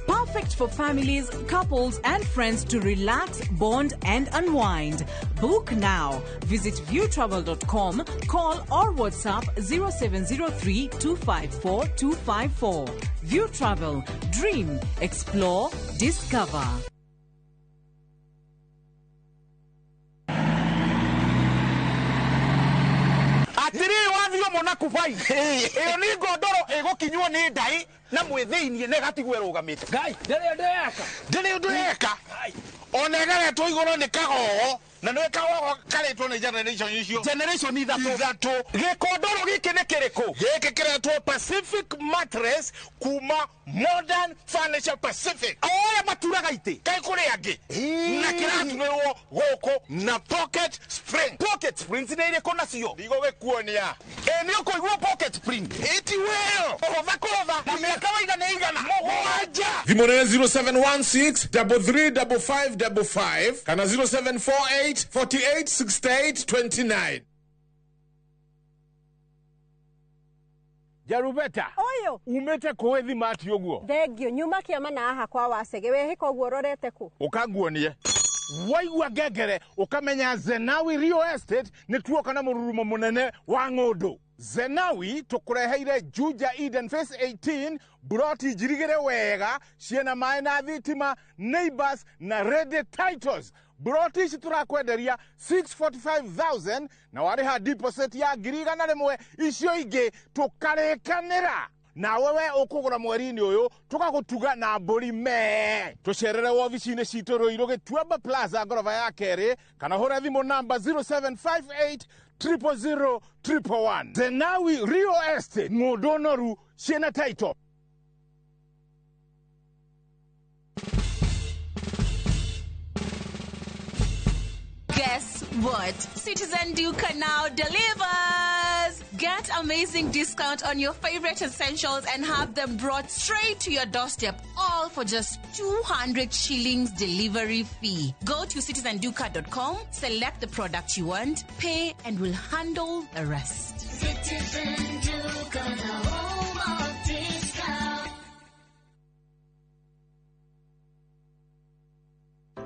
Perfect for families, couples, and friends to relax, bond, and unwind. Book now. Visit viewtravel.com, call or WhatsApp 0703 254 254. View Travel. Dream, explore, discover.
Atiri wathio mona kubai. Iyo ni ngondoro igukinywo ni ndai na mwithiinie na gatigwe rugamite.
Ngai, ndiri undu eka.
Ndiri undu eka. Ona ĩgeretwo igũrũ nĩ kagogo na nĩ kagogo karetwo nĩ generation icio.
Generation ithatũ.
Gĩkondoro gĩkĩ nĩ kĩrĩkũ? Gĩkĩ kĩretwo Pacific Mattress kuma Modern Furniture Pacific.
O arĩa maturaga itĩ.
Kaĩ kũrĩ angĩ. Na kĩraturĩrwo gũkũ na pocket spring.
Pocket springs nĩ irĩkũ nacio?
Ndigũgĩkuonia.
Ĩ nĩ ũkũigua pocket spring.
Ĩti wĩyo.
Kũhũtha kũhũtha. Na mĩaka waiga nĩ igana.
7. Thimũ nĩ 0716 33 55 55 kana 0748 48 68 29. Jarubeta.
Oyo.
Umete kũĩ thimati ũguo.
Thengio nyuma kĩama na haha kwa Wacege wehĩka ũguo ũrorete kũ?
Ũkanguonie. Waigua ngengere ũkamenya Zenawi Real Estate nĩ tuoka na mũrurumo mũnene wa ng'ũndũ. Zenawi tũkũreheire Juja Eden Phase 18 buroti njirigĩre wega ciĩna maĩ na thitima, neighbors na ready titles. Buroti ici tũrakwenderia 645,000 na warĩha deposit ya 100,000, icio ingĩ tũkarĩkanĩra. Nawe we ũkũgũra mweri-inĩ ũyũ tũgagũtuga na mbũri mee. Tũcerere wobici-inĩ citũ Ruiru Gĩtuamba Plaza ngoroba ya kerĩ, kana hũra thimũ namba 0758 000 111. Zenawi Real Estate, ng'ũndũ noru ciĩna title.
Guess what? Citizen Duka now delivers! Get amazing discount on your favorite essentials and have them brought straight to your doorstep, all for just 200 shillings delivery fee. Go to citizenduka.com, select the product you want, pay, and we'll handle the rest.
Citizen Duka, the home of discount.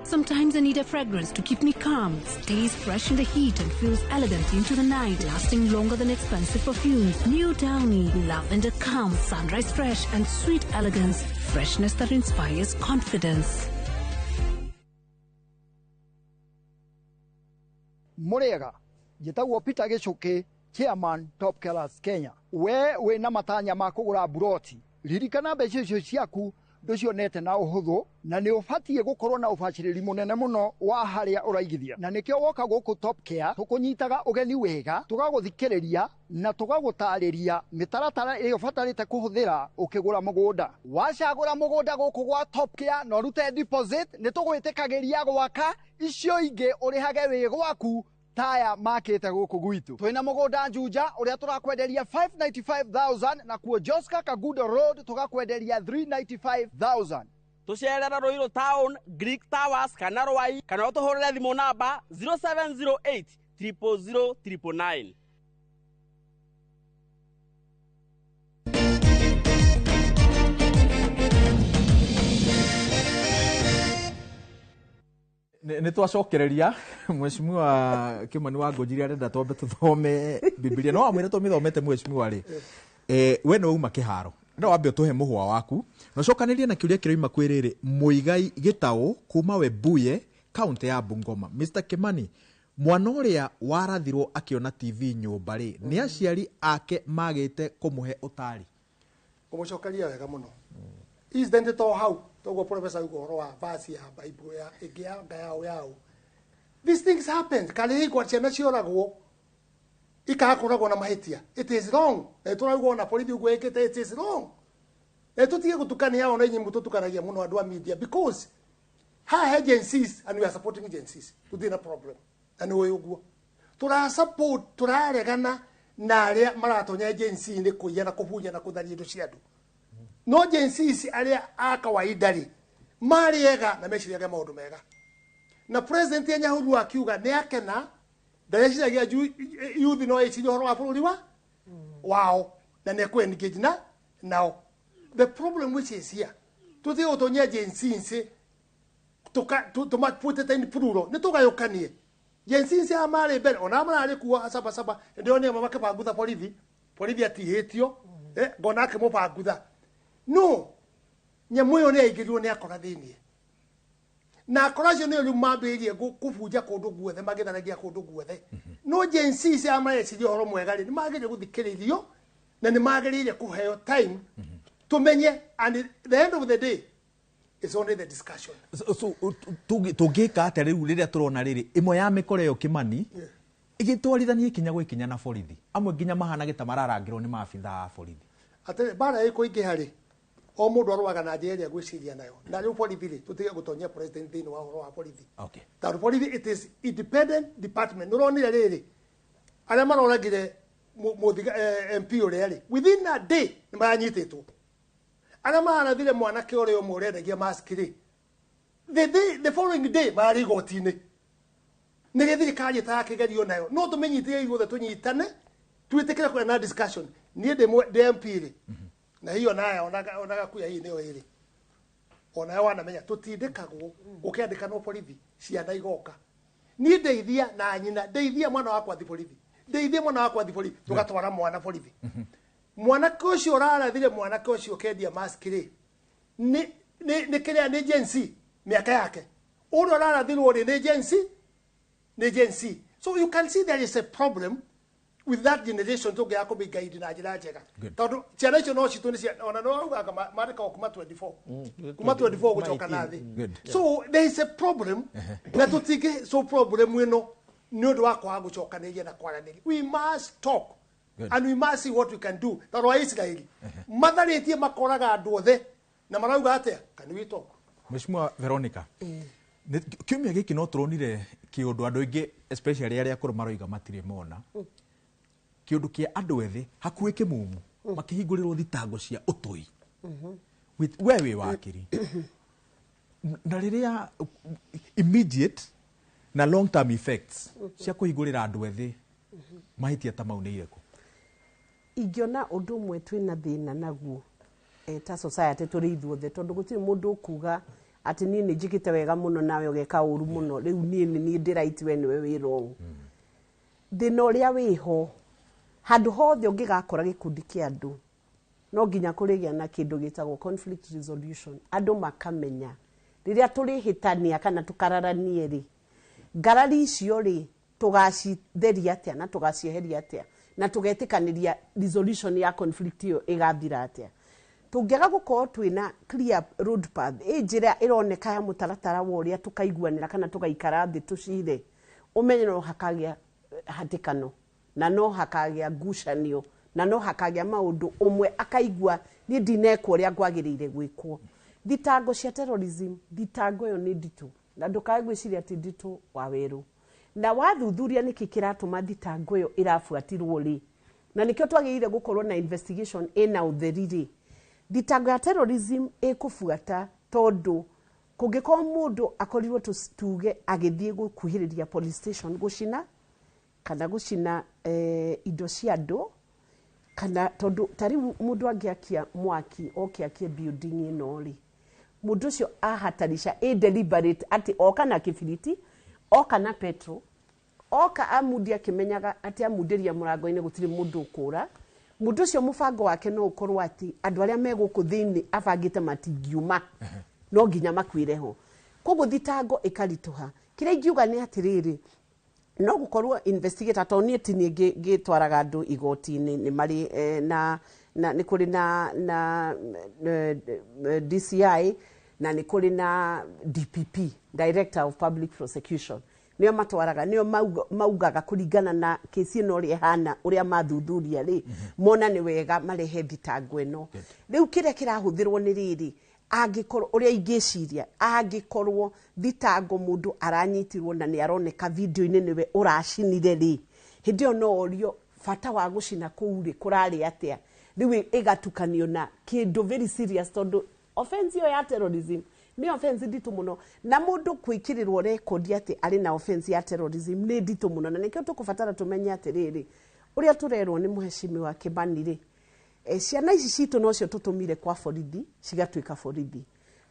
Sometimes I need a fragrance to keep me calm, stays fresh in the heat and feels elegant into the night, lasting longer than expensive perfumes. New Downy, lavender calm, sunrise fresh and sweet elegance, freshness that inspires confidence.
Murega, njĩtagwo Peter Gĩcũkĩ, chairman Top Killers Kenya. We wĩna matanya ma kũgũra buroti, ririkana mbeca icio ciaku ndũcionete na ũhũthũ, na nĩ ũbatiĩ gũkorwo na ũbacĩrĩri mũnene mũno wa harĩa ũraigithia. Na nĩkĩo woka gũkũ Top Care tũkũnyitaga ũgeni wega, tũgagũthikĩrĩria na tũgagũtarĩria mĩtaratara ĩrĩa ũbatarĩte kũhũthĩra ũkĩgũra mũgũnda. Wacagũra mũgũnda gũkũ gwa Top Care na ũrute deposit, nĩ tũgwĩtĩkagĩria gwaka icio ingĩ ũrĩhage wĩ gwaku taya makĩte gũkũ gwitũ. Twĩna mũgũnda Juja ũrĩa tũrakwenderia 595,000 na kuo Joska Kagudo Road tũgakwenderia 395,000.
Tũcerere Ruiru Town, Greek Towers kana Rwai, kana ũtũhũrĩre thimũ namba 0708 000 999.
Nä twacokereria mheshimiwa Kimani wa Ngũnjiri arenda twambe tũthome Bibilia no amwĩre tũmĩthomete mheshimiwa rĩ, we nĩ wauma kĩharo no wambe ũtũhe mũhwa waku na ũcokanĩrie na kĩũria kĩroima kwĩ rĩrĩ Mũigai Gĩtaũ kuma Webuye kaunti ya Bungoma. Mr Kimani, mwana ũrĩa warathirwo akĩona TV nyũmba rĩ, nĩ aciari ake magĩte kũmũhe ũtari?
Kũmũcokeria wega mũno. Incident to hau toguo professor yugo ũhoro wa verse ya Bible ya ĩngĩ ya nga yao yao. These things happen. Karĩ kwa ciana cioragwo ikakoragwo na mahĩtia. It is wrong. Na tũraigwo na borithi ũguo ĩkĩte, it is wrong. Na tũtige gũtukania ona inyuĩ mũtũtukanagia mũno andũ a media, because ha agencies and we are supporting agencies. Tũtirĩ na problem. Na nĩ ũĩ ũguo. Tũra support, tũraregana na arĩa maratonya agency-inĩ kũiya na kũbunya na kũtharia indo cia andũ. No agencies arĩa a kawaida rĩ marĩ ega na meciriaga maũndũ mega. Na president ya Nyahururu akiuga nĩ akena, ndareciria youth no ecirie ũhoro wa bũrũri wa wao na nĩ ekũ engage na nao. The problem which is here, tũtige gũtonyia agencies tũmaputĩte in plural, nĩ tũgayũkanie. Agencies aya marĩ mbere ona mararĩ kuo saba saba, ndĩronire amwe makĩbangutha borithi, borithi atihĩtio, ngona akĩmũbangutha. No, nyamũ ĩyo nĩ yaingĩrirwo nĩ akora thĩiniĩ. Na akora acio nĩo rĩu mambĩrĩirie kũbunja kũndũ guothe, magĩtharagia kũndũ guothe. No Gen Z cia mareciria ũhoro mwega rĩ, nĩ magĩrĩire gũthikĩrĩrio na nĩ magĩrĩire kũheo time tũmenye, and at the end of the day it's only the discussion.
So tũngĩka atĩa rĩu rĩrĩa tũrona rĩrĩ ĩmwe ya mĩkora ĩyo Kimani ĩgĩtwarithania ikinya gwĩ ikinya na borithi, amwe nginya mahana gĩta mararangĩrwo nĩ maabitha a borithi.
Atĩrĩ, mbara ĩkũingĩha rĩ, o mũndũ arũaga na njĩra ĩrĩa agwĩciria nayo. Na rĩu borithi rĩ, tũtige gũtonyia president thĩinĩ wa ũhoro wa borithi. Tondũ borithi it is independent department. Nĩũronire rĩrĩ, arĩa maroragire MP ũrĩa rĩ, within a day nĩ maranyitĩtwo. Arĩa marathire mwanake ũrĩa ũmwe ũrendagia mask rĩ, the following day mararĩ igoti-inĩ. Nĩ thirikari ĩtarakĩgerio nayo. No tũmĩnyitĩre ithuothe tũnyitane, twĩtĩkĩre kũgĩa na discussion. Niĩ ndĩ MP rĩ, na hiyo nayo onaga kuya hii nĩyo ĩrĩ. Onayo wanamenya tũtindĩkagwo gũkĩandĩkanwo borithi ciana igoka. Niĩ ndeithia na nyina, ndeithia mwana wakwa athi borithi. Ndeithie mwana wakwa athi borithi, tũgatwara mwana borithi. Mwanake ũcio ũrarathire mwanake ũcio ũkendia mask rĩ, nĩ kĩrĩa nĩ Gen Z mĩaka yake. Ũrĩa ũrarathirwo rĩ nĩ Gen Z, nĩ Gen Z. So you can see there is a problem with that generation tũngĩaga kũmĩguide na njĩra njega. Tondũ ciana icio no citũ nĩ ona no augaga mandĩkagwo kuma 24. Kuma 24 gũcoka na thĩ. So there is a problem na tũtingĩ so problem ĩno nĩ ũndũ wa kwaga gũcokanĩria na kwaranĩria. We must talk. And we must see what we can do. Tondũ wa Israeli matharĩtie makoraga andũ othe na marauga atĩa? Can we talk?
Mheshimiwa Veronica, kiumia gĩkĩ no tũronire kĩũndũ andũ aingĩ especially arĩa akũrũ maroiga matirĩ mona. Kĩũndũ kĩa andũ ethĩ hakuhĩ kĩmumu makĩhingũrĩrwo thitango cia ũtoi. We wĩ wakiri na rĩrĩa immediate na long term effects cia kũhingũrĩra andũ ethĩ mahĩtia ta mau nĩ irĩkũ?
Ingĩona ũndũ ũmwe twĩna thĩna naguo ta society tũrĩ ithuothe, tondũ gũtirĩ mũndũ ũkuga atĩ niĩ nĩ njĩkĩte wega mũno nawe ũgeka ũru mũno, rĩu niĩ nĩ niĩ ndĩ right we nĩwe wĩ wrong. Thĩna ũrĩa wĩho handũ hothe ũngĩgakora gĩkundi kĩa andũ no nginya kũrĩgĩa na kĩndũ gĩtagwo conflict resolution. Andũ makamenya rĩrĩa tũrĩhĩtania kana tũkararanie rĩ, ngarari icio rĩ tũgacitheria atĩa na tũgacieheria atĩa na tũgetĩkanĩria resolution ya conflict ĩyo ĩgathira atĩa. Tũngĩaga gũkorwo twĩna clear road path, ĩ njĩra ĩroneka ya mũtaratara wa ũrĩa tũkaiguanĩra kana tũgaikara thĩ tũcire, ũmenye no hakagĩa hatĩkano na no hakagĩa ngucanio na no hakagĩa maũndũ ũmwe akaigua niĩ ndinekwo ũrĩa ngwagĩrĩire gwĩkwo. Thitango cia terrorism, thitango ĩyo nĩ nditũ na ndũkae gwĩciria atĩ nditũ wa werũ. Na wathuthuria nĩkĩ kĩratũma thitango ĩyo ĩrabuatirwo rĩ, na nĩkĩo twagĩrĩire gũkorwo na investigation ĩna ũtheri rĩ, thitango ya terrorism ĩkũbuata tondũ kũngĩkorwo mũndũ akorirwo tuge agĩthiĩ gũkuhĩrĩria police station gũcina kana gũcina indo cia andũ, kana tondũ ta rĩu mũndũ angĩakia mwaki oke akie building ĩno rĩ, mũndũ ũcio ahatarisha ĩ deliberate atĩ oka na kĩbiriti, oka na petrol, oka amundi akĩmenyaga atĩ amundĩria mũrango-inĩ gũtirĩ mũndũ ũkũra. Mũndũ ũcio mũbango wake no ũkorwo atĩ andũ arĩa me gũkũ thĩinĩ abangĩte matingiuma, no nginya makuĩre ho. Koguo thitango ĩkaritũha. Kĩrĩa ingiuga nĩ atĩrĩrĩ, no gũkorwo investigator tondũ niĩ ti niĩ ngĩtwaraga andũ igoti-inĩ, nĩ marĩ na nĩ kũrĩ na DCI na nĩ kũrĩ na DPP, Director of Public Prosecution. Nĩo matwaraga, nĩo maugaga kũringana na kesi ĩno ũrĩa ĩhana, ũrĩa mathuthuria rĩ, mona nĩ wega marehe thitango ĩno. Rĩu kĩrĩa kĩrahũthĩrwo nĩ rĩrĩ, angĩkorwo ũrĩa ingĩciria, angĩkorwo thitango mũndũ aranyitirwo na nĩ aroneka video-inĩ nĩwe ũracinire rĩ, hĩndĩ ĩyo no orio bata wa gũcina kũu rĩ kũrarĩ atĩa. Rĩu ĩgatukanio na kĩndũ very serious tondũ offense ĩyo ya terrorism nĩ offense nditũ mũno, na mũndũ kwĩkĩrĩrwo rekondi atĩ arĩ na offense ya terrorism nĩ nditũ mũno, na nĩkĩo tũkũbatara tũmenye atĩrĩrĩ, ũrĩa tũrerwo nĩ mũhecimiwa Kĩmani rĩ, ciana ici citũ nocio tũtũmire kwa borithi cigatuĩka borithi.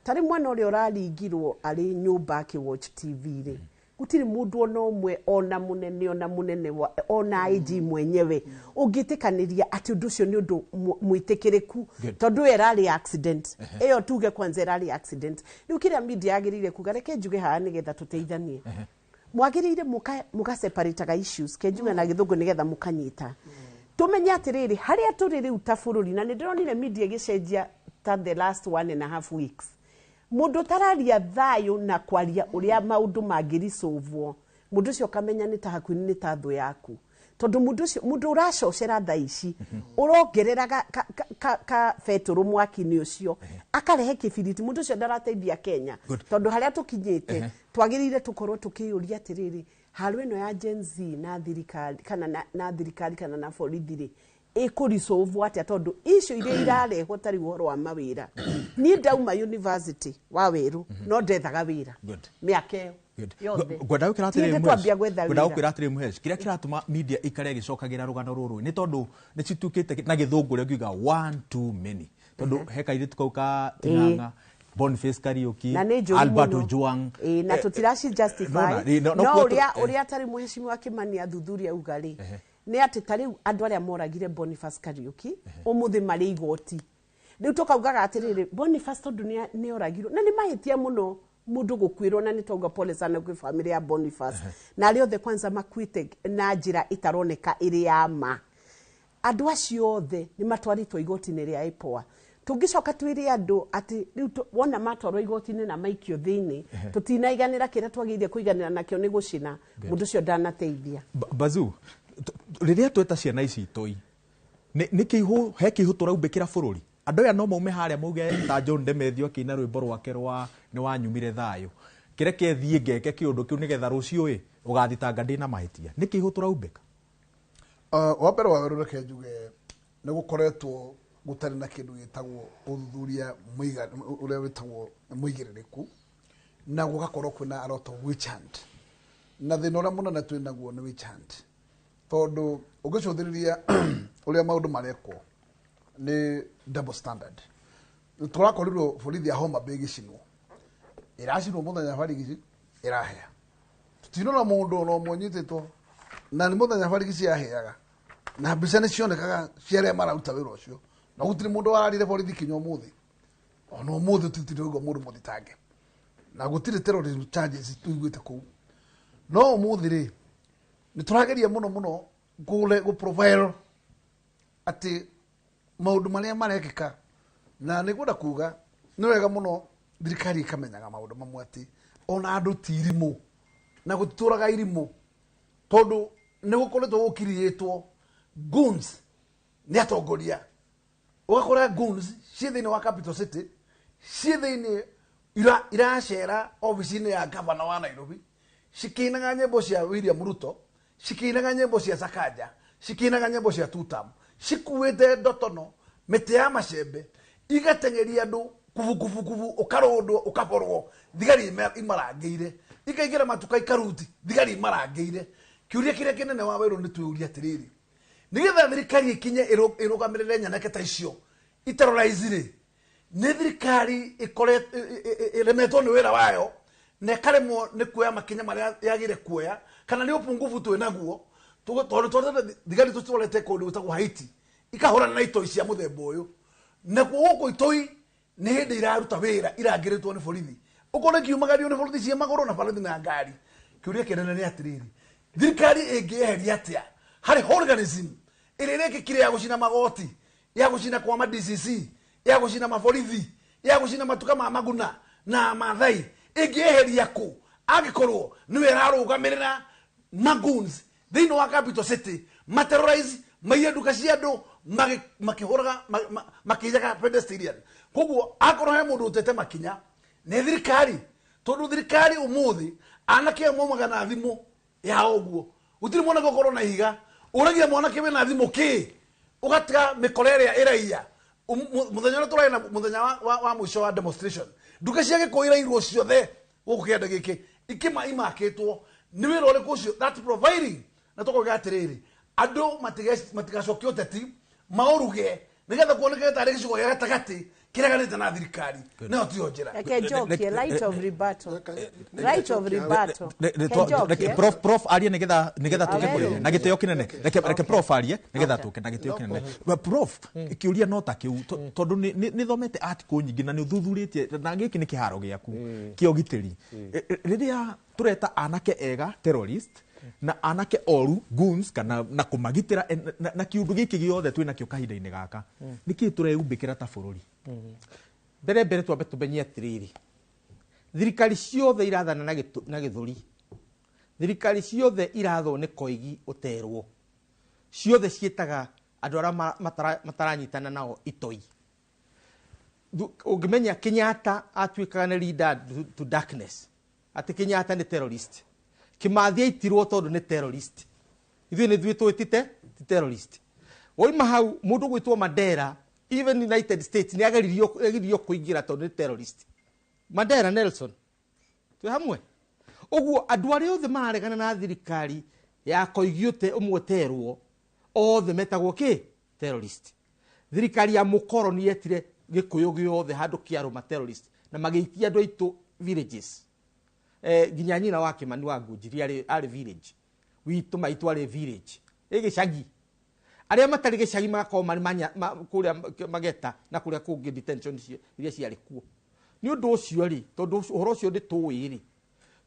Tarĩ mwana ũrĩa ũraringirwo arĩ nyũmba akĩwatch TV rĩ, gũtirĩ mũndũ ona ũmwe ona mũnene ona IG mwenyewe ũngĩtĩkanĩria atĩ ũndũ ũcio nĩ ũndũ mwĩtĩkĩrĩku, tondũ ĩyo ĩrarĩ accident. Ĩyo tuge kwanza ĩrarĩ accident. Rĩu kĩrĩa media yagĩrĩire kuga, reke njuge haha nĩgetha tũteithanie. Mwagĩrĩire mũgaseparataga issues, ke njuge na gĩthũngũ nĩgetha mũkanyita. Tumenye atĩrĩrĩ, harĩa tũrĩ rĩu ta bũrũri, na nĩ ndĩronire media ĩgĩcenjia ta the last 1.5 weeks. Mũndũ ũtararia thayũ na kwaria ũrĩa maũndũ mangĩricũvwo, mũndũ ũcio ũkamenya nĩ ta hakuhĩ nĩ ta thũ yaku. Tondũ mũndũ ũcio, mũndũ ũracocera thaa ici, ũrongerera ka betũrũ mwaki-inĩ ũcio, akarehe kĩbiriti, mũndũ ũcio ndarateithia Kenya. Tondũ harĩa tũkinyĩte, twagĩrĩire tũkorwo tũkĩyũria atĩrĩrĩ, haro ĩno ya Gen Z na thirikari kana na thirikari kana na borithi rĩ, ĩkũrisolve atĩa, tondũ icio iria irarehwo tarĩ ũhoro wa mawĩra. Niĩ ndauma university wa Weru, no ndethaga wĩra mĩaka ĩyo yothe.
Ngwenda gũkwĩra atĩrĩrĩ,
Ti twambia gwetha
ngwenda
wĩra.
gũkwĩra atĩrĩrĩ Mũhesh, kĩrĩa kĩratũma media ikare ĩgĩcokagĩra rũgano rũrũ nĩ tondũ nĩ cituĩkĩte na gĩthũngũ ũrĩa ngiuga one too many, tondũ he kairĩtu kau ka Ting'ang'a, Boniface Kariuki,
Na nĩ njũru
Albert
mũno.
Ojwang.
Na tũtiraci justify.
No,
No ũrĩa atarĩ mũhecimiwa Kĩmani athuthuria auga rĩ, Nĩ atĩ ta rĩu andũ arĩa moragire Boniface Kariuki ũmũthĩ marĩ igoti. Rĩu tũkaugaga atĩrĩrĩ, Boniface tondũ nĩ oragirwo na nĩ mahĩtia mũno mũndũ gũkuĩrwo, na nĩ twauga pole sana kwĩ family ya Boniface na arĩa othe kwanza makuĩte na njĩra ĩtaroneka ĩrĩ ya ma. Andũ acio othe nĩ matwarĩtwo igoti-inĩ rĩa IPOA. Tũngĩcoka twĩre andũ atĩ rĩu wona matwarwo igoti-inĩ na maikio thĩinĩ, tũtinaiganĩra kĩrĩa twagĩrĩire kũiganĩra nakĩo nĩ gũcina mũndũ ũcio ndanateithia.
Bazu, rĩrĩa tweta ciana ici itoi, nĩ kĩihũ, he kĩihũ tũraumbĩkĩra bũrũri. Andũ aya no maume harĩa mauge ta John Demethio akĩina rwĩmbo rwake rwa nĩ wanyumire thayũ, kĩreke thiĩ ngeke kĩũndũ kĩu nĩgetha rũciũ ĩ ũgathitanga ndĩna mahĩtia. Nĩ kĩihũ tũraumbĩka?
Wa mbere wa werũ, reke njuge nĩ gũkoretwo gũtarĩ na kĩndũ gĩtagwo ũthuthuria ũrĩa wĩtagwo mũigĩrĩrĩku, na gũgakorwo kwĩna a lot of witch hunt. Na thĩna ũrĩa mũnene twĩ naguo nĩ witch hunt, tondũ ũngĩcũthĩrĩria ũrĩa maũndũ marekwo nĩ double standard. Tũrakorirwo borithi ya Homa Bay ĩgĩcinwo, ĩracinwo mũthenya barigici ĩrahĩa, tũtinona mũndũ ona ũmwe ũnyitĩtwo, na nĩ mũthenya barigici yahĩaga, na mbica nĩ cionekaga cia arĩa mararuta wĩra ũcio, na gũtirĩ mũndũ wararire borithi kinya ũmũthĩ. Ona ũmũthĩ tũtirĩ twaigua mũndũ mũthitange, na gũtirĩ terrorism charges tũiguĩte kũu. No ũmũthĩ rĩ, nĩ tũrageria mũno mũno gũ profile atĩ maũndũ marĩa marekĩka, na nĩ ngwenda kuga nĩ wega mũno thirikari ĩkamenyaga maũndũ mamwe atĩ ona andũ ti irimũ na gũtitũraga irimũ, tondũ nĩ gũkoretwo gũkirĩtwo goons nĩ atongoria. Ũgakora goons ciĩ thĩinĩ wa Capital City, ciĩ thĩinĩ iracera obici-inĩ ya gavana wa Nairobi, cikĩinaga nyĩmbo cia William Ruto, cikĩinaga nyĩmbo cia Sakaja, cikĩinaga nyĩmbo cia Tutam, cikuĩte ndotono, mĩtĩ ya macembe, igateng'eria andũ kubu kubu kubu, ũkarũndwo ũkaborwo, thigari imarangĩire, ikaingĩra matuka ikaruti, thigari imarangĩire. Kĩũria kĩrĩa kĩnene wa werũ nĩ twĩũria atĩrĩrĩ, nĩgetha thirikari ĩkinye ĩrũgamĩrĩre nyanake ta icio iterrorize rĩ, nĩ thirikari ĩremetwo nĩ wĩra wayo na ĩkaremwo nĩ kuoya makinya marĩa yagĩrĩire kuoya, kana nĩ ũpungufu twĩ naguo, tondũ tondũ thigari tũcitwarĩte kũndũ gwĩtagwo Haiti ikahũrana na itoi cia mũthemba ũyũ. Nakuo gũkũ itoi nĩ hĩndĩ iraruta wĩra irangĩrĩtwo nĩ borithi, ũkona ikiumagario nĩ borithi cia magũrũ na borithi na ngari. Kĩũria kĩnene nĩ atĩrĩrĩ, thirikari ĩngĩeheria atĩa harĩ hooliganism ĩrĩa ĩrekĩkire ya gũcina magoti, ya gũcina kwa ma DCC, ya gũcina maborithi, ya gũcina matuka ma Maguna na Maathai, ĩngĩeheria kũ angĩkorwo nĩwe ĩrarũgamĩrĩra magoons thĩinĩ wa Capital City, materrorize, maiye nduka cia andũ, makĩhũraga, makĩiyaga pedestrian. Koguo akorwo he mũndũ ũtete makinya nĩ thirikari, tondũ thirikari ũmũthĩ anake amwe maumaga na thimũ ya ũguo, gũtirĩ mwanake ũkorwo na ihiga, ũragia mwanake wĩna thimũ kĩ, ũgatiga mĩkora ĩrĩa ĩraiya. Mũthenya ũrĩa tũrarĩ na mũthenya wa mũico wa demonstration, nduka cia Gĩkũyũ irairwo ciothe gũkũ kĩanda gĩkĩ ikĩma imakĩtwo nĩ wĩra ũrĩkũ ũcio that providing. Na tũkauga atĩrĩrĩ, andũ matigacokie ũteti maũruge nĩgetha kuoneke tarĩ gĩcigo gĩa gatagatĩ kĩreganĩte na thirikari, nayo tiyo njĩra.
Reke njokie, right of rebuttal. Right of rebuttal. Reke njokie.
Prof arie nĩgetha tũke kũrĩ na gĩtĩo kĩnene. Reke prof arie nĩgetha tũke na gĩtĩo kĩnene. Prof, kĩũria no ta kĩu, tondũ nĩ thomete article nyingĩ na nĩ ũthuthurĩtie, na gĩkĩ nĩ kĩharo gĩaku kĩa ũgitĩri. Rĩrĩa tũreta anake ega terrorist na anake oru goons, kana na kũmagitĩra na kĩũndũ gĩkĩ gĩothe twĩ nakĩo kahinda-inĩ gaka, nĩkĩĩ tũreyumbĩkĩra ta bũrũri?
Mbere mbere twambe tũmenye atĩrĩrĩ, thirikari ciothe irathana na gĩthũri, thirikari ciothe irathwo nĩ koigi ũterwo, ciothe ciĩtaga andũ arĩa mataranyitana nao itoi. Ũngĩmenya Kenyatta atuĩkaga nĩ leader to darkness, atĩ Kenyatta nĩ terrorist, Kimathi aitirwo tondũ nĩ terrorist, ithuĩ nĩ ithuĩ twĩtĩte ti terrorist. Woima hau mũndũ gwĩtwo Mandela, even United States nĩ ageririo kũingĩra tondũ nĩ terrorist. Mandela Nelson twĩ hamwe. Ũguo andũ arĩa othe mararegana na thirikari ya koigi ũte ũmwe terwo, othe metagwo kĩ? Terrorist. Thirikari ya mũkoroni yetire Gĩkũyũ gĩothe handũ kĩarũma terrorist, na magĩikia andũ aitũ villages. Nginya nyina wa Kimani wa Ngunjiri arĩ village, witũ maitũ arĩ village. Ĩ gĩcagi. Arĩa matarĩ gĩcagi magakorwo marĩ kũrĩa Mageta na kũrĩa kũngĩ detention iria ciarĩ kuo. Nĩ ũndũ ũcio rĩ, tondũ ũhoro ũcio nĩ tũĩ rĩ,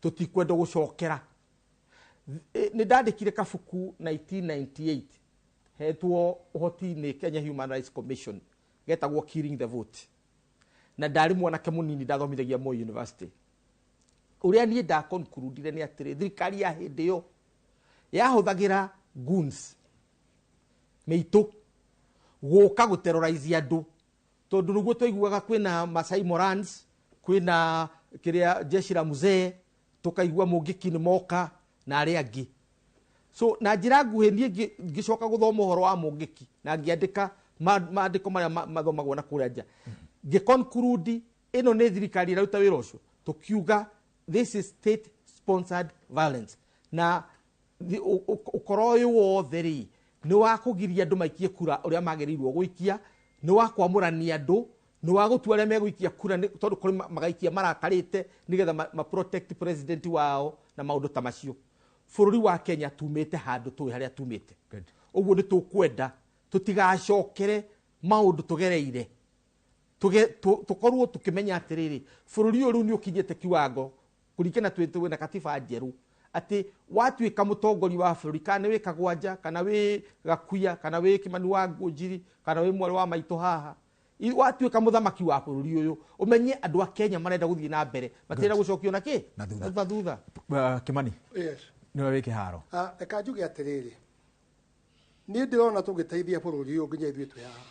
tũtikwenda gũcokera. Nĩ ndandĩkire kabuku 1998 hetwo ũhoti-inĩ Kenya Human Rights Commission, getagwo Killing the Vote. Na ndarĩ mwanake mũnini ndathomithagia Moi University. Ũrĩa niĩ ndakonkurudire nĩ atĩrĩ, thirikari ya hĩndĩ ĩyo yahũthagĩra goons, mĩitũ, gũka gũterrorize andũ, tondũ nĩguo twaiguaga kwĩna Masai Morans, kwĩna kĩrĩa jeshi la mzee, tũkaigua Mũngĩki nĩ moka na arĩa angĩ. So na njĩra nguhĩ niĩ ngĩcoka gũthoma ũhoro wa Mũngĩki na ngĩandĩka maandĩko marĩa mathomagwo na kũrĩa nja, ngĩconclude ĩno nĩ thirikari ĩraruta wĩra ũcio, tũkiuga this is state sponsored violence. Na ũkoro ũyũ wothe rĩ nĩ wa kũgiria andũ maikie kura ũrĩa magĩrĩirwo gũikia, nĩ wa kwamũrania andũ, nĩ wa gũtua arĩa megũikia kura tondũ kũrĩ magaikia marakarĩte nĩgetha ma protect president wao na maũndũ ta macio. Bũrũri wa Kenya tumĩte handũ tũĩ harĩa tumĩte. Ũguo nĩ tũkwenda tũtigacokere maũndũ tũgereire, tũkorwo tũkĩmenya atĩrĩrĩ, bũrũri ũyũ rĩu nĩ ũkinyĩte kiwango kũringana twĩ na katiba njerũ atĩ watuĩka mũtongoria wa bũrũri, kana nĩ wĩ Kagwanja, kana wĩ Gakuya, kana wĩ Kimani wa Ngũnjiri, kana wĩ mwarĩ wa maitũ haha, watuĩka mũthamaki wa bũrũri ũyũ, ũmenye andũ a Kenya marenda gũthiĩ na mbere, matirenda gũcokio na kĩ?
Na
thutha. Thutha.
Kimani.
Yes.
Nĩwe wĩ kĩharo.
Reka njuge atĩrĩrĩ, niĩ ndĩrona tũgĩteithia bũrũri ũyũ nginya ithuĩ twĩ haha.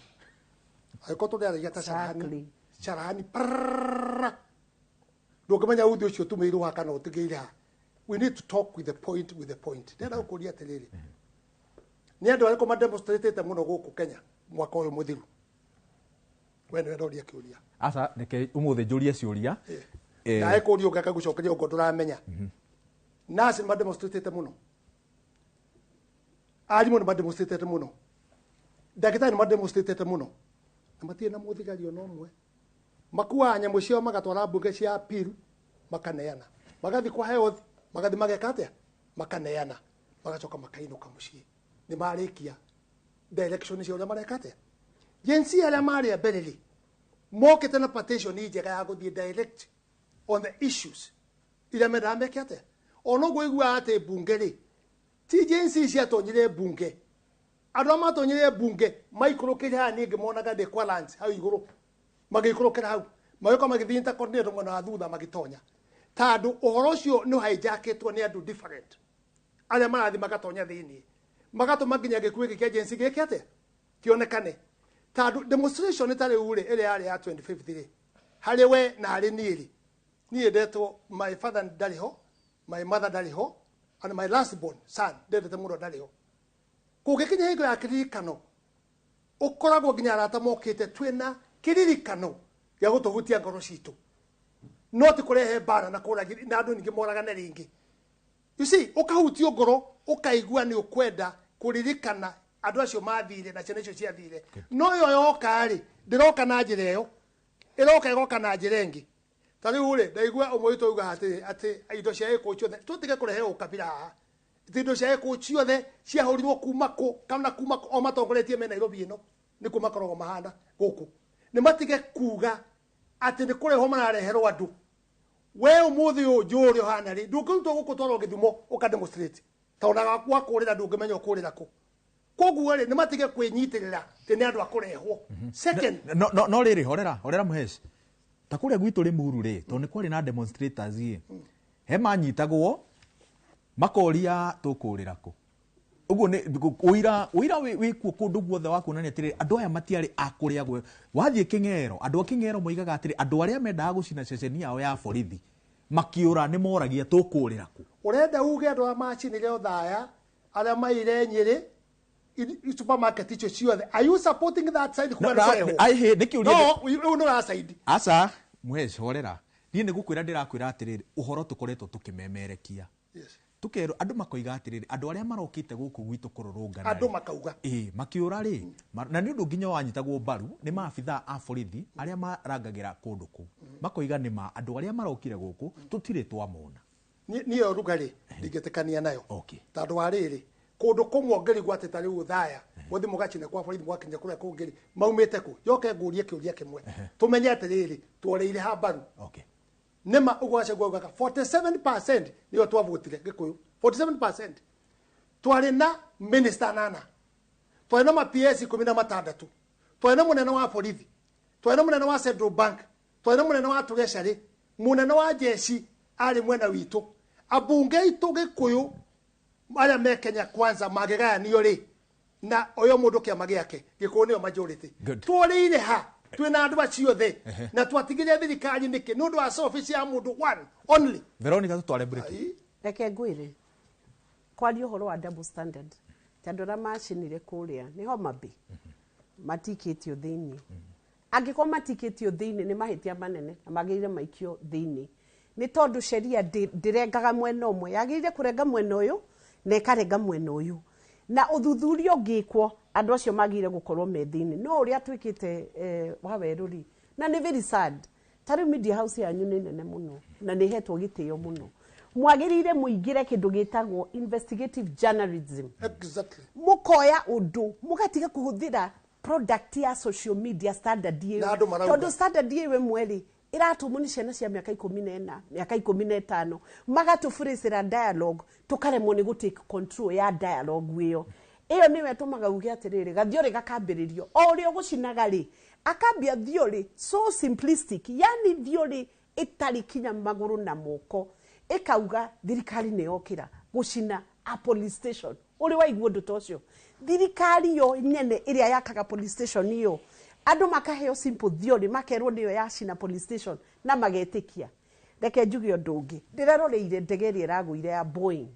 Angĩkorwo tũrĩaragia ta carahani, carahani prrrr, ndũngĩmenya uthi ũcio ũtumĩirwo haha kana ũtigĩire haha. We need to talk with the point, with the point. Ndĩrenda gũkũria atĩrĩrĩ, nĩ andũ arĩkũ mademonstratĩte mũno gũkũ Kenya mwaka ũyũ mũthiru? We nĩwe ndoria kĩũria.
Aca, reke ũmũthĩ njũrie ciũria.
Nawe kũria ũngĩ akagũcokeria ũguo ndũramenya. Nurse nĩ mademonstratĩte mũno, arimũ nĩ mademonstratĩte mũno, ndagĩtarĩ nĩ mademonstratĩte mũno, na matirĩ na mũthigari ona ũmwe. Makuaga nyamũ ciao magatwara mbunge cia appeal makaneana, magathiĩ kwa health, magathiĩ mageka atĩa, makaneana, magacoka makainũka mũciĩ. Nĩ marĩkia direction cia ũrĩa mareka atĩa. Gen Z arĩa marĩ a mbere rĩ, mokĩte na petition njega ya gũthiĩ direct on the issues iria mendaga meke atĩa. Ona ũguo ũiguaga atĩ mbunge rĩ, ti Gen Z ciatonyire mbunge. Andũ arĩa matonyire mbunge maikũrũkĩire haha, niĩ ngĩmonaga ndĩ kwa lunch hau igũrũ, magĩikũrũkĩra hau, magĩũka magĩthiĩ intercontinental mwena wa thutha magĩtonya, tondũ ũhoro ũcio nĩ hijackĩtwo nĩ andũ different arĩa marathiĩ magatonya thĩiniĩ, magatũma nginya gĩkuũ gĩkĩ kĩa Gen Z gĩke atĩa, kĩonekane. Tondũ demonstration ta rĩu rĩ, ĩrĩa yarĩ ya 25th rĩ, harĩ we na harĩ niĩ rĩ, niĩ ndetwo my father ndarĩ ho, my mother ndarĩ ho, and my last born son ndendete mũno ndarĩ ho. Kũngĩkinya hingo ya kĩririkano, ũkoragwo nginya arata mokĩte twĩna kĩririkano gĩa gũtũhutia ngoro citũ, no ti kũrehe mbara na kũragia na andũ ningĩ moragane rĩngĩ. You see, ũkahutio ngoro ũkaigua nĩ ũkwenda kũririkana andũ acio mathire na ciana icio ciathire. No ĩyo yoka rĩ, ndĩroka na njĩra ĩyo, ĩroka ĩgoka na njĩra ĩngĩ. Ta rĩu rĩ, ndaigua ũmwe witũ auga atĩrĩ, atĩ indo cia gĩkũyũ ciothe, tũtige kũrehe ũkabira haha. Atĩ indo cia gĩkũyũ ciothe ciahũrirwo kuma kũ, kana kuma kũ, o matongoretie me Nairobi ĩno, nĩkuo makoragwo mahana gũkũ. Nĩ matige kuga atĩ nĩ kũrehwo marareherwo andũ. We ũmũthĩ ũyũ njũĩ ũrĩa ũhana rĩ, ndũngĩrutwo gũkũ twarwo Gĩthumo ũka demonstrate. Ta ona wakũrĩra ndũngĩmenya ũkũrĩra kũ. Koguo rĩ, nĩ matige kwĩnyitĩrĩra atĩ nĩ andũ a kũrehwo. Second,
No rĩrĩ, horera, horera Mũhesh. Ta kũrĩa gwitũ Limuru rĩ, tondũ nĩ kwarĩ na demonstrators ĩ, he manyitagwo makoria tũkũrĩra kũ. Ũguo nĩ ũira wĩkuo kũndũ guothe wa kuonania atĩrĩrĩ, andũ aya matiarĩ a kũrĩa gwe. Wathiĩ Kĩng'ero, andũ a Kĩng'ero moigaga atĩrĩ, andũ arĩa mendaga gũcina ceceni yao ya borithi makiũra nĩ moragia tũkũrĩra kũ.
Ũrenda uge andũ arĩa macinire Othaya, arĩa maire Nyĩrĩ, supermarket icio ciothe. Are you supporting that side?
No, no, I hate, nĩ kĩũria
No, rĩu nĩ ũra side.
Aca, Mũhesh, horera. Niĩ nĩ gũkwĩra ndĩrakwĩra atĩrĩrĩ, ũhoro tũkoretwo tũkĩmemerekia.
Yes.
Tũkerwo andũ makoiga atĩrĩrĩ, andũ arĩa marokĩte gũkũ gwitũ kũrũrũngana
Andũ
rĩ,
makauga.
Makiũra rĩ, na nĩ ũndũ nginya wanyitagwo mbaru nĩ maabithaa a borithi arĩa marangagĩra kũndũ kũu. Makoiga nĩ ma andũ arĩa marokire gũkũ tũtirĩ twamona.
Niĩ ĩyo rugarĩ ndingĩtĩkania nayo.
Okay.
Tondũ wa rĩrĩ, Kũndũ kũmwe ũngĩrigwo atĩ ta rĩu Othaya mũthi mũgacina kwa borithi mũgakinya kũrĩa kũngĩ maumĩte kũ. Njoke ngũrie kĩũria kĩmwe tũmenye atĩrĩrĩ tworeire ha mbaru. Nĩma ũguo Gachagua augaga 47% nĩyo twavotire Gĩkũyũ, 47% twarĩ na minister nana, twarĩ na ma PS 16, twarĩ na mũnene wa borithi, twarĩ na mũnene wa Central Bank, twarĩ na mũnene wa Treasury, mũnene wa jeshi arĩ mwena witũ, ambunge aitũ Gĩkũyũ arĩa me Kenya Kwanza mangĩgayanio rĩ na ũyũ mũndũ kĩama gĩake Gĩkũyũ nĩyo majority. Tworĩire ha twĩna andũ acio othe na twatigire thirikari nĩkĩ? Nĩ ũndũ wa selfish ya mũndũ one only.
Veronica, tũtware break.
Reke ngwĩre kwaria ũhoro wa double standard, tondũ arĩa macinire kũrĩa nĩ Homa Bay matikĩtio thĩinĩ. Angĩkorwo matikĩtio thĩinĩ nĩ mahĩtia manene na magĩrĩire maikio thĩinĩ, nĩ tondũ sheria ndĩrengaga mwena ũmwe, yagĩrĩire kũrenga mwena ũyũ na ĩkarenga mwena ũyũ, na ũthuthuria ũngĩkwo andũ acio magĩrĩire gũkorwo me thĩinĩ. No ũrĩa twĩkĩte wa werũ rĩ, na nĩ very sad, ta rĩu media house yanyu nĩ nene mũno na nĩ ĩhetwo gĩtĩo mũno, mwagĩrĩire mũingĩre kĩndũ gĩtagwo investigative journalism.
Exactly.
Mũkoya ũndũ mũgatiga kũhũthĩra product ya social media standard ĩyo,
Na andũ marauga.
tondũ standard ĩyo ĩmwe rĩ ĩratũmwo nĩ ciana cia mĩaka 14, mĩaka 15, magatũbũrĩcĩra dialogue, tũkaremwo nĩ gũ take control ya dialogue ĩyo. Ĩyo nĩyo ĩtũmaga uge atĩrĩrĩ, gathiorĩ gakambĩrĩrio o ũrĩa ũgũcinaga rĩ, akambia theory so simplistic, yani theory ĩtarĩ kinya magũrũ na moko, ĩkauga thirikari nĩ yokĩra gũcina a police station. Ũrĩ waigua ũndũ ta ũcio? Thirikari yo nyene ĩrĩa yakaga police station ĩyo, andũ makaheo simple theory, makerwo nĩyo yacina police station na magetĩkia. Reke njuge ũndũ ũngĩ, ndĩreroreire ndege ĩrĩa ĩragũire ya Boeing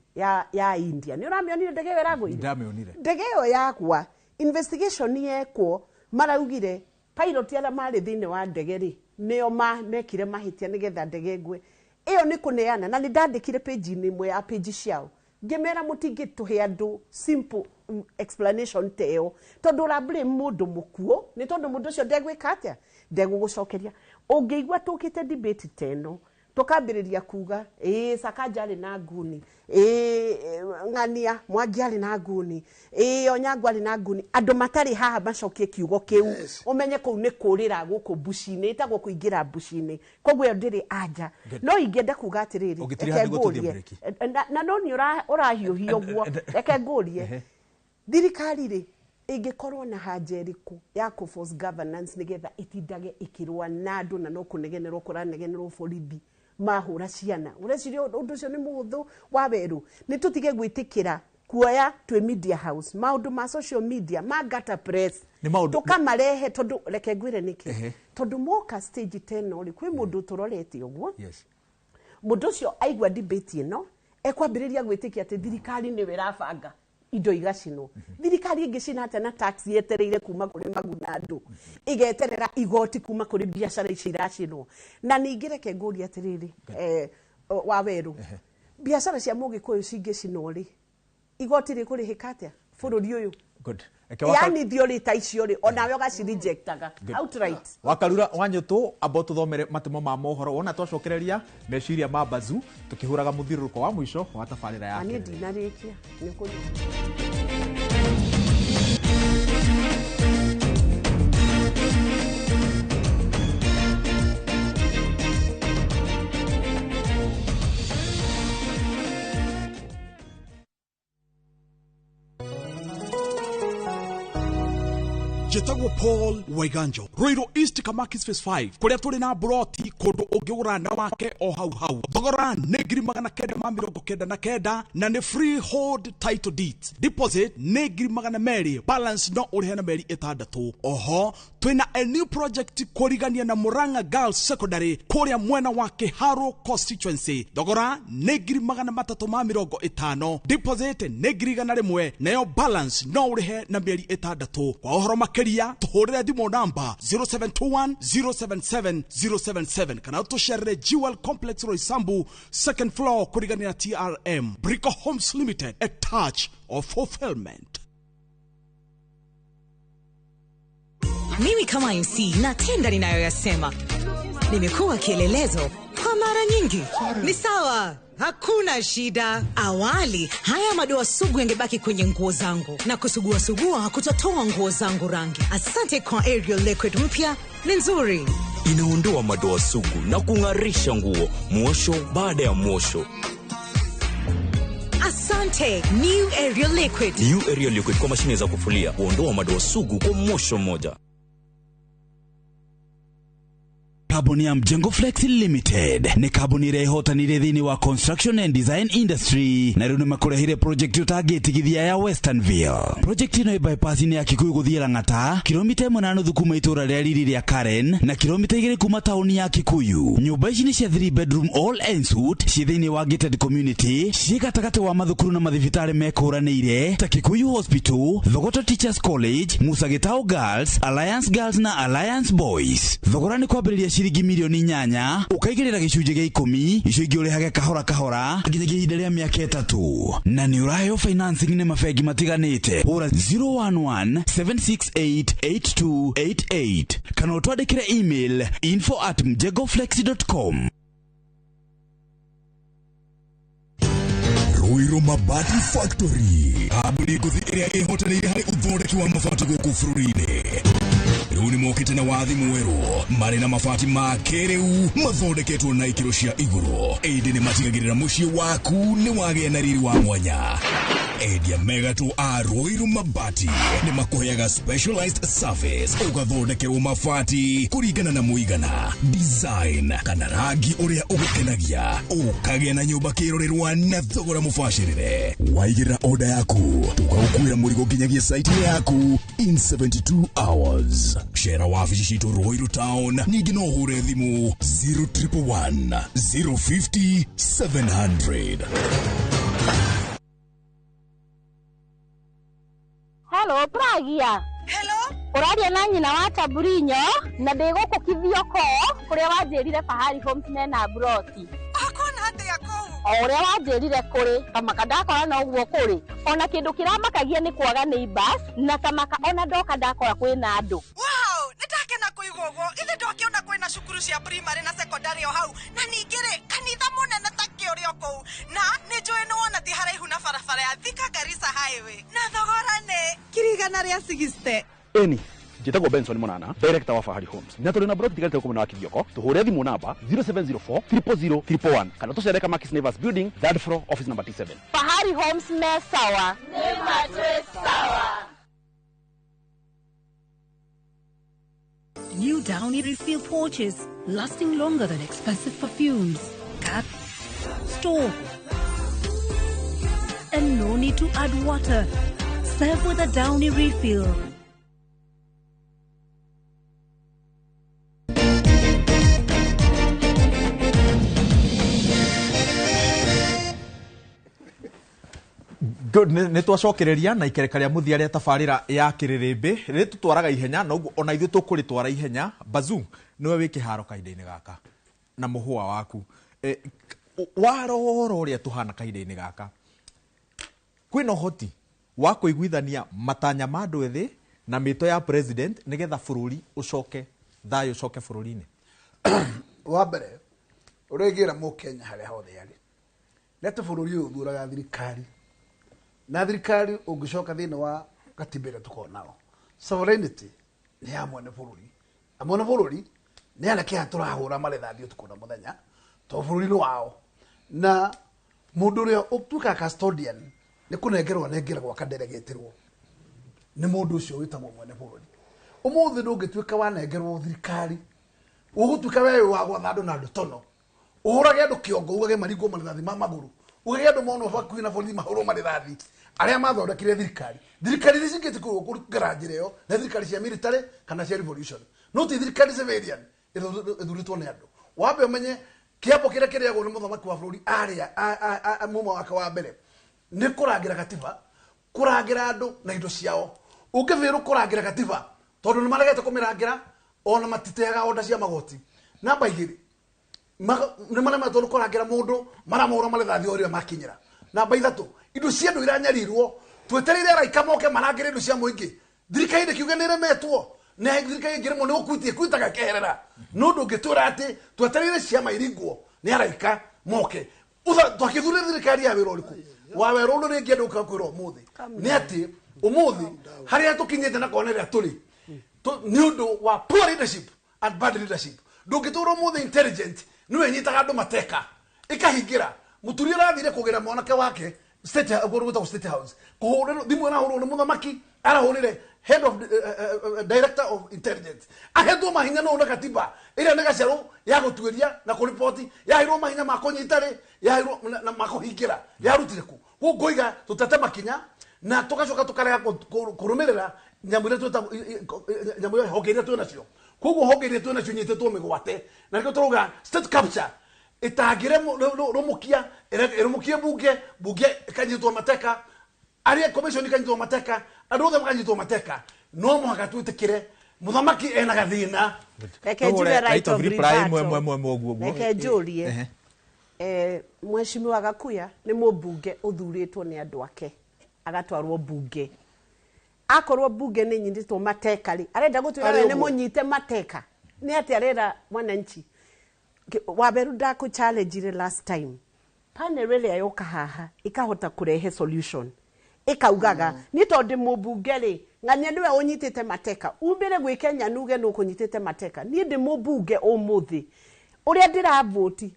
ya India. Nĩ ũramĩonire ndege ĩyo ĩragũire?
Ndamĩonire.
Ndege ĩyo yagwa, investigation yekwo, maraugire pilot arĩa marĩ thĩinĩ wa ndege rĩ nĩo mekire mahĩtia nĩgetha ndege ĩgwe. Ĩyo nĩ kũneana, na nĩ ndandĩkire page-inĩ ĩmwe ya page ciao ngĩmera mũtingĩtũhe andũ simple explanation ta ĩyo, tondũ ũra blame mũndũ mũkuũ nĩ tondũ mũndũ ũcio ndegwĩka atĩa, ndegũgũcokeria. Ũngĩigua tũkĩte debate ta ĩno tũkambĩrĩria kuga ĩĩ Sakaja arĩ na nguni, ĩĩ Ng'ania Mwangi arĩ na nguni, ĩĩ Onyango arĩ na nguni, andũ matarĩ haha macokie kiugo kĩu, ũmenye kũu nĩ kũrĩra gũkũ mbuci-inĩ, ĩtagwo kũingĩra mbuci-inĩ. Koguo ĩyo ndĩrĩ anja. No ingĩenda kuga atĩrĩrĩ,
Ũngĩtiriha
reke
nĩguo tũthiĩ
ngũrie.
break.
Na no nĩ ũrahiũhia ũguo, reke ngũrie, thirikari rĩ ĩngĩkorwo na haja ĩrĩkũ ya kũ force governance nĩgetha ĩtindage ĩkĩrũa na andũ na no kũnegenerwo kũranegenerwo borithi mahũra ciana? Ũreciria ũndũ ũcio nĩ mũhũthũ wa werũ? Nĩ tũtige gwĩtĩkĩra kuoya twĩ media house maũndũ ma social media ma gata press
Nĩ maũndũ-
tũkamarehe, tondũ reke ngwĩre nĩkĩ, tondũ moka stage ta ĩno rĩ, kwĩ mũndũ tũrorete ũguo. Mũndũ ũcio aigua debate ĩno ekwambĩrĩria gwĩtĩkia atĩ thirikari nĩyo ĩrabanga indo igacinwo. Thirikari ĩngĩcina atĩa na tax yetereire kuma kũrĩ maguna andũ, ĩgeterera igoti kuma kũrĩ biacara ici iracinwo? Na ningĩ reke ngũrie atĩrĩrĩ, wa werũ, biacara cia mũgĩkũyũ cingĩcinwo rĩ, igoti rĩkũrĩhĩka atĩa bũrũri ũyũ?
Good. Reke waka-
Yani theory ta icio rĩ, onawe ũgacirejectaga
Good.
outright.
Wakarura Wanyũtũ, amba ũtũthomere matemo ma mohoro wona twacokereria meciria ma Bazu tũkĩhũraga mũthiũrũrũko wa mũico wa tabarĩra ya
Na niĩ
kerĩ.
ndinarĩkia, nĩ ũkũnyua.
Njĩtagwo Paul Waiganjo, Ruiru East, Kamakis Phase 5, kũrĩa tũrĩ na mburoti kũndũ ũngĩgũra na wake o hau hau. Thogora nĩ 999,000 na nĩ freehold title deeds. Deposit nĩ 200,000, balance no ũrĩhe na mĩeri 6. Oho twĩna a new project kũrigania na Murang'a Girls Secondary kũrĩa mwena wa Kiharu constituency. Thogora nĩ 350,000, deposit nĩ 100,000, nayo balance no ũrĩhe na mĩeri 6. Kwa ũhoro makĩria tũhũrĩre thimũ namba 0721 077 077 kana ũtũcerere Jewel Complex Roysambu second floor kũrigania na TRM. Brico Homes Limited, a touch of fulfillment.
Mimi kama MC natenda ninayoyasema. Nimekuwa kielelezo kwa
Kwa mara nyingi ni sawa, hakuna shida. Awali haya madoa sugu yangebaki kwenye nguo zangu na kusuguasugua kutatoa nguo zangu rangi. Asante kwa Ariel Liquid mpya, ni nzuri.
Inaondoa madoa sugu na kung'arisha nguo mwosho baada ya mwosho.
Asante New Ariel Liquid.
New Ariel Liquid kwa mashine za kufulia huondoa madoa sugu kwa mwosho mmoja.
Kambuni ya Mjengo Flex Limited nĩ kambuni ĩrĩa ĩhotanire thĩinĩ wa construction and design industry na rĩu nĩ makũrehire project ũtangĩtigithia ya Westernville. Project ĩno ĩ bypass-inĩ ya Kikuyu gũthiĩ Lang'ata, kilomita 1.5 kuma itũũra rĩa riri rĩa Karen na kilomita 2 kuma taũni ya Kikuyu. Nyũmba ici nĩ cia 3 bedroom all en suite ciĩ thĩinĩ wa gated community, ciĩ gatagatĩ wa mathukuru na mathibitarĩ mekũranĩire ta Kikuyu Hospital, Thogoto Teachers College, Musa Gitau Girls, Alliance Girls na Alliance Boys. Thogora nĩ kwambĩrĩria ciringi milioni 8 ukaigĩrĩra gĩcunjĩ gĩa 10 icio ingĩ ũrĩhage kahora kahora nginyagia ihinda rĩa mĩaka 3 na nĩ ũraheo financing nĩ mabengi matiganĩte. Hũra 011 768 8288 kana ũtwandĩkĩre email info@mjengoflex.com.
Ruiru Mabati Factory, kambuni ngũthi ĩrĩa ĩhotanĩire harĩ ũthondeki wa mabati gũkũ bũrũri-inĩ. Rĩu nĩ mokĩte na wathi mwerũ marĩ na mabati ma kĩrĩu mathondeketwo na ikĩro cia igũrũ, ĩndĩ nĩ matigagĩrĩra mũciĩ waku nĩ wagĩa na riri wa mwanya. Endia megatũ a Ruiru Mabati nĩ makũheaga specialized service, ũgathondekerwo mabati kũringana na mũigana, design kana rangi ũrĩa ũgũkenagia, ũkagĩa na nyũmba kĩrorerwa na thogora mũbacĩrĩre. Waigĩrĩra order yaku tũgagũkuĩra mũrigo nginyagia site yaku in 72 hours. Cera wabici citũ Ruiru Town, ningĩ no ũhũre thimũ 0111 050 700.
Hello, Pragia. Hello. Ũraria na nyina wa Taburinyo na ndĩ gũkũ Kithioko kũrĩa wanjĩrire Fahari Homes mena broti.
Akona atĩa kũu?
O ũrĩa wanjĩrire kũrĩ tamaka ndakora noguo kũrĩ. Ona kĩndũ kĩramakagia nĩ kwaga neighbors na tamaka ona ndoka ndakora kwĩna andũ.
Wow, nĩndakena kũigua ũguo. Ithe ndokĩona kwĩna cukuru cia primary na secondary o hau na ningĩ rĩ kanitha mũnene ta kĩũrĩ o kũu na nĩ njũĩ nĩ wona ti haraihu na barabara ya Thika Garissa Highway na thogora nĩ 160,000.
Eni njĩtagwo Benson Monana, director wa Fahari Homes, na tũrĩ na broti tigarĩte gũkũ mwena wa Kithioko. Tũhũre thimũ namba 0704 000 111 kana tũcere Kamakis Neighbors Building, third floor, office number T7.
Fahari Homes me sawa. Nĩ matwĩ sawa.
New Downy refill pouches, lasting longer than expensive perfumes. Cap, store, and no need to add water. Serve with a Downy refill.
Good, nĩ twacokereria na ikereka rĩa mũthia rĩa tabarĩra ya kĩrĩrĩmbĩ rĩtũtwaraga ihenya na ũguo ona ithuĩ tũkũrĩtwara ihenya. Bazu nĩwe wĩ kĩharo kahinda-inĩ gaka na mũhũa waku, warora ũrĩa tũhana kahinda-inĩ gaka, kwĩna ũhoti wa kũiguithania matanya ma andũ ethĩ na mĩto ya president nĩgetha bũrũri ũcoke thayũ ũcoke bũrũri-inĩ?
Wa mbere ũrĩa ingĩra mũkenya harĩa hothe arĩ nĩ atĩ bũrũri ũyũ ũthuraga thirikari na thirikari ũngĩcoka thĩinĩ wa katiba ĩrĩa tũkoragwo nao, sovereignty nĩ ya mwene bũrũri na mwene bũrũri nĩ anake aya tũrahũra marĩthathi ũtukũ na mũthenya tondũ bũrũri nĩ wao, na mũndũ ũrĩa ũtuĩkaga custodian nĩ kũnengerwo anengeragwo akaderegetĩrwo nĩ mũndũ ũcio wĩtagwo mwene bũrũri. Ũmũthĩ ndũngĩtuĩka wanengerwo thirikari ũgũtuĩka we wa gwatha andũ na ndotono, ũhũrage andũ kĩongo, ugage maringwo marĩthathi ma magũrũ, ugage andũ monwo hakuhĩ na borithi mahũrwo marĩthathi arĩa mathondekire thirikari. Thirikari iria cingĩte kũgera njĩra ĩyo nĩ thirikari cia military kana cia revolution, no ti thirikari civilian ĩthurĩtwo nĩ andũ. Wambe ũmenye kĩapo kĩrĩa kĩrĩagwo nĩ mũthamaki wa bũrũri arĩa muma wake wa mbere nĩ kũrangĩra katiba, kũrangĩra andũ na indo ciao. Ũngĩbĩrwo kũrangĩra katiba tondũ nĩ maregete kũmĩrangĩra ona matiteaga onda cia magoti. Namba 2 nĩ maremetwo nĩ kũrangĩra mũndũ maramũra marĩthathi o rĩrĩa makinyĩra. Namba 3 indo cia andũ iranyarirwo twetereire araika moke marangĩre indo cia mũingĩ. Thirikari ndĩkiuge nĩ ĩremetwo na thirikari ĩngĩremwo nĩ gũkuitia ĩkuitaga ĩkeherera. No ndũngĩtwĩra atĩ twetereire ciama iringwo Nĩ araika moke. Twakĩthurire thirikari ya wĩra ũrĩkũ? Wa wĩra ũrĩa rĩngĩ andũ kwĩra ũmũthĩ. Nĩ atĩ ũmũthĩ harĩa tũkinyĩte na kona ĩrĩa tũrĩ nĩ ũndũ wa poor leadership and bad leadership. Ndũngĩtũra ũmũthĩ intelligent nĩwe ĩnyitaga andũ mateka ĩkahingĩra. Mũturi arathire kũgĩra mwanake wake state gwĩtagwo state house kũhũrĩrwo thimũ ĩrahũrwo nĩ mũthamaki arahũrĩre head of director of intelligence ahetwo mahinya no na katiba ĩrĩa nĩ gacerũ ya gũtuĩria na kũriboti yaheirwo mahinya ma kũnyita rĩ yaheirwo na ma kũhingĩra yarutire kũ kũu ngũiga tũtete makinya na tũgacoka tũkarega kũrũmĩrĩra nyamũ iria twĩtagwo nyamũ iria honge iria twĩ nacio koguo honge iria twĩ nacio inyitĩtwo mĩgwate na nĩkĩo tũrauga state capture itangĩrũmũkia ĩrũmũkie bunge bunge ĩkanyitwo mateka arĩa commission ikanyitwo mateka andũ othe makanyitwo mateka no mũhaka twĩtĩkĩre mũthamaki ena gathĩna.
Reke njuge right of
reply
rebuttal.
mwe ũguo ũguo.
Reke njũrie Mheshimiwa Gakuya nĩ mũmbunge ũthurĩtwo nĩ andũ ake agatwarwo bunge akorwo bunge nĩ nyitĩtwo mateka rĩ arenda gũtwĩra we nĩ mũnyite mateka nĩ atĩ arera mwananchi Waberu ndakũ challenge last time panel ĩrĩa yoka haha ikahota kũrehe solution ikaugaga ni tondũ mũmbunge rĩ ng'ania nĩwe ũnyitĩte mateka umĩre gwĩ Kenya nuge nũ ũkũnyitĩte mateka niĩ ndĩ mũmbunge ũmũthĩ ũrĩa ndĩravoti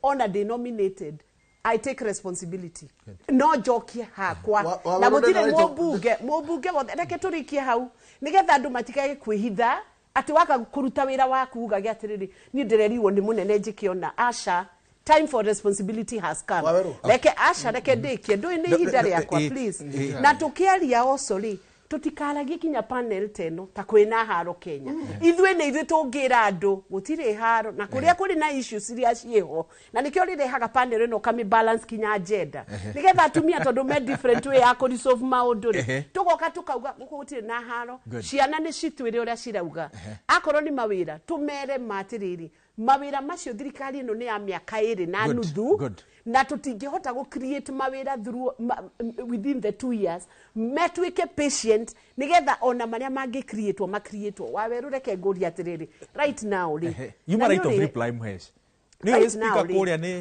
ona ndĩ nominated I take responsibility no njokie hakwa na gũtirĩ mũmbunge wothe reke tũrĩkie hau nĩgetha andũ matikage kwĩhitha atĩ waka kũruta wĩra waku ugage atĩrĩrĩ niĩ ndĩrerirwo nĩ mũnene njĩke ona aca time for responsibility has come reke aca reke ndĩkie ndũĩ nĩ ihinda rĩakwa please na tũkĩaria oco rĩ tũtikaragie kinya panel teno ta kwĩna haro Kenya ithuĩ nĩ ithuĩ tũngĩra andũ gũtirĩ haro na kũrĩa kũrĩ na issues iria ciĩho na nĩkĩo rĩrehaga panel ĩno ũkamĩ balance kinya agenda nĩgetha atumia tondũ me different way ya kũresolve maũndũ rĩ tũgoka tũkauga gũkũ gũtirĩ na haro ciana nĩ citwĩre ũrĩa cirauga akorwo nĩ mawĩra tũmere matĩrĩrĩ mawĩra macio thirikari ĩno nĩ ya mĩaka ĩrĩ na nuthu na tũtingĩhota gũ create mawĩra through within the 2 years metuĩke patient nĩgetha ona marĩa mangĩ createwo ma createwo Waweru reke ngũrie atĩrĩrĩ right now rĩ
you right of reply Mhesh
right now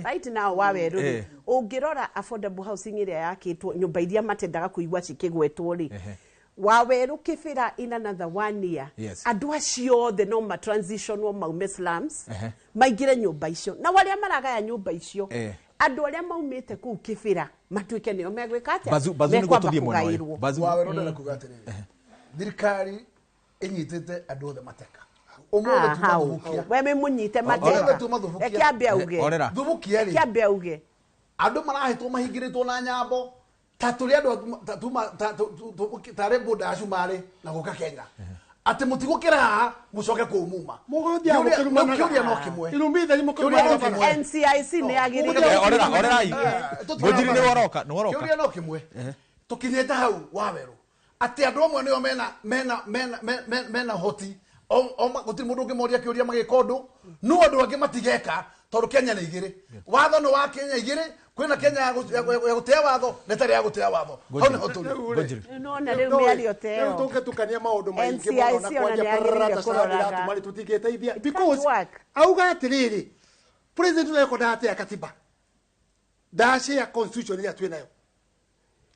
right now Waweru rĩ ũngĩrora affordable housing ĩrĩa yakĩtwo nyũmba iria matendaga kũigua cikĩgwetwo rĩ Waweru Kibera in another 1 year andũ acio othe no ma transition maume slums maingĩre nyũmba icio na arĩa maragaya nyũmba icio andũ arĩa maumĩte kũu Kibera matuĩke nĩo megwĩka atĩa mekwamba kũgaĩrwo.
Waweru ndĩrenda kuga atĩrĩrĩ thirikari ĩnyitĩte andũ othe mateka ũmũthĩ tuma thubukia
we wĩ mũnyite mateka reke ambe auge
thubukia rĩ
reke ambe auge
andũ marahĩtwo mahingĩrĩtwo na nyambo ta tũrĩ andũ tarĩ boda ya Cumarĩ na gũka Kenya atĩ mũtigũkĩra haha mũcoke kũu muma kĩũria no kĩmwe
NCIC nĩ yagĩrĩire
Ngũnjiri nĩ waroka
kĩũria no kĩmwe tũkinyĩte hau Waweru atĩ andũ amwe nĩo mena hoti gũtirĩ mũndũ ũngĩmoria kĩũria magĩka ũndũ no andũ angĩ matigeka tondũ Kenya nĩ igĩrĩ watho nĩ wa Kenya igĩrĩ kwĩna Kenya ya gũtĩa watho na ĩtarĩ ya gũtĩa watho hau nĩho tũrĩ
nona rĩu mĩario ta ĩyo
rĩu tũngĩtukania maũndũ maingĩ mũno na kwaria prrrata ciratũma rĩ tũtingĩteithia because auga atĩrĩrĩ president ũrĩa ndatea katiba ndacĩa constitution ĩrĩa twĩ nayo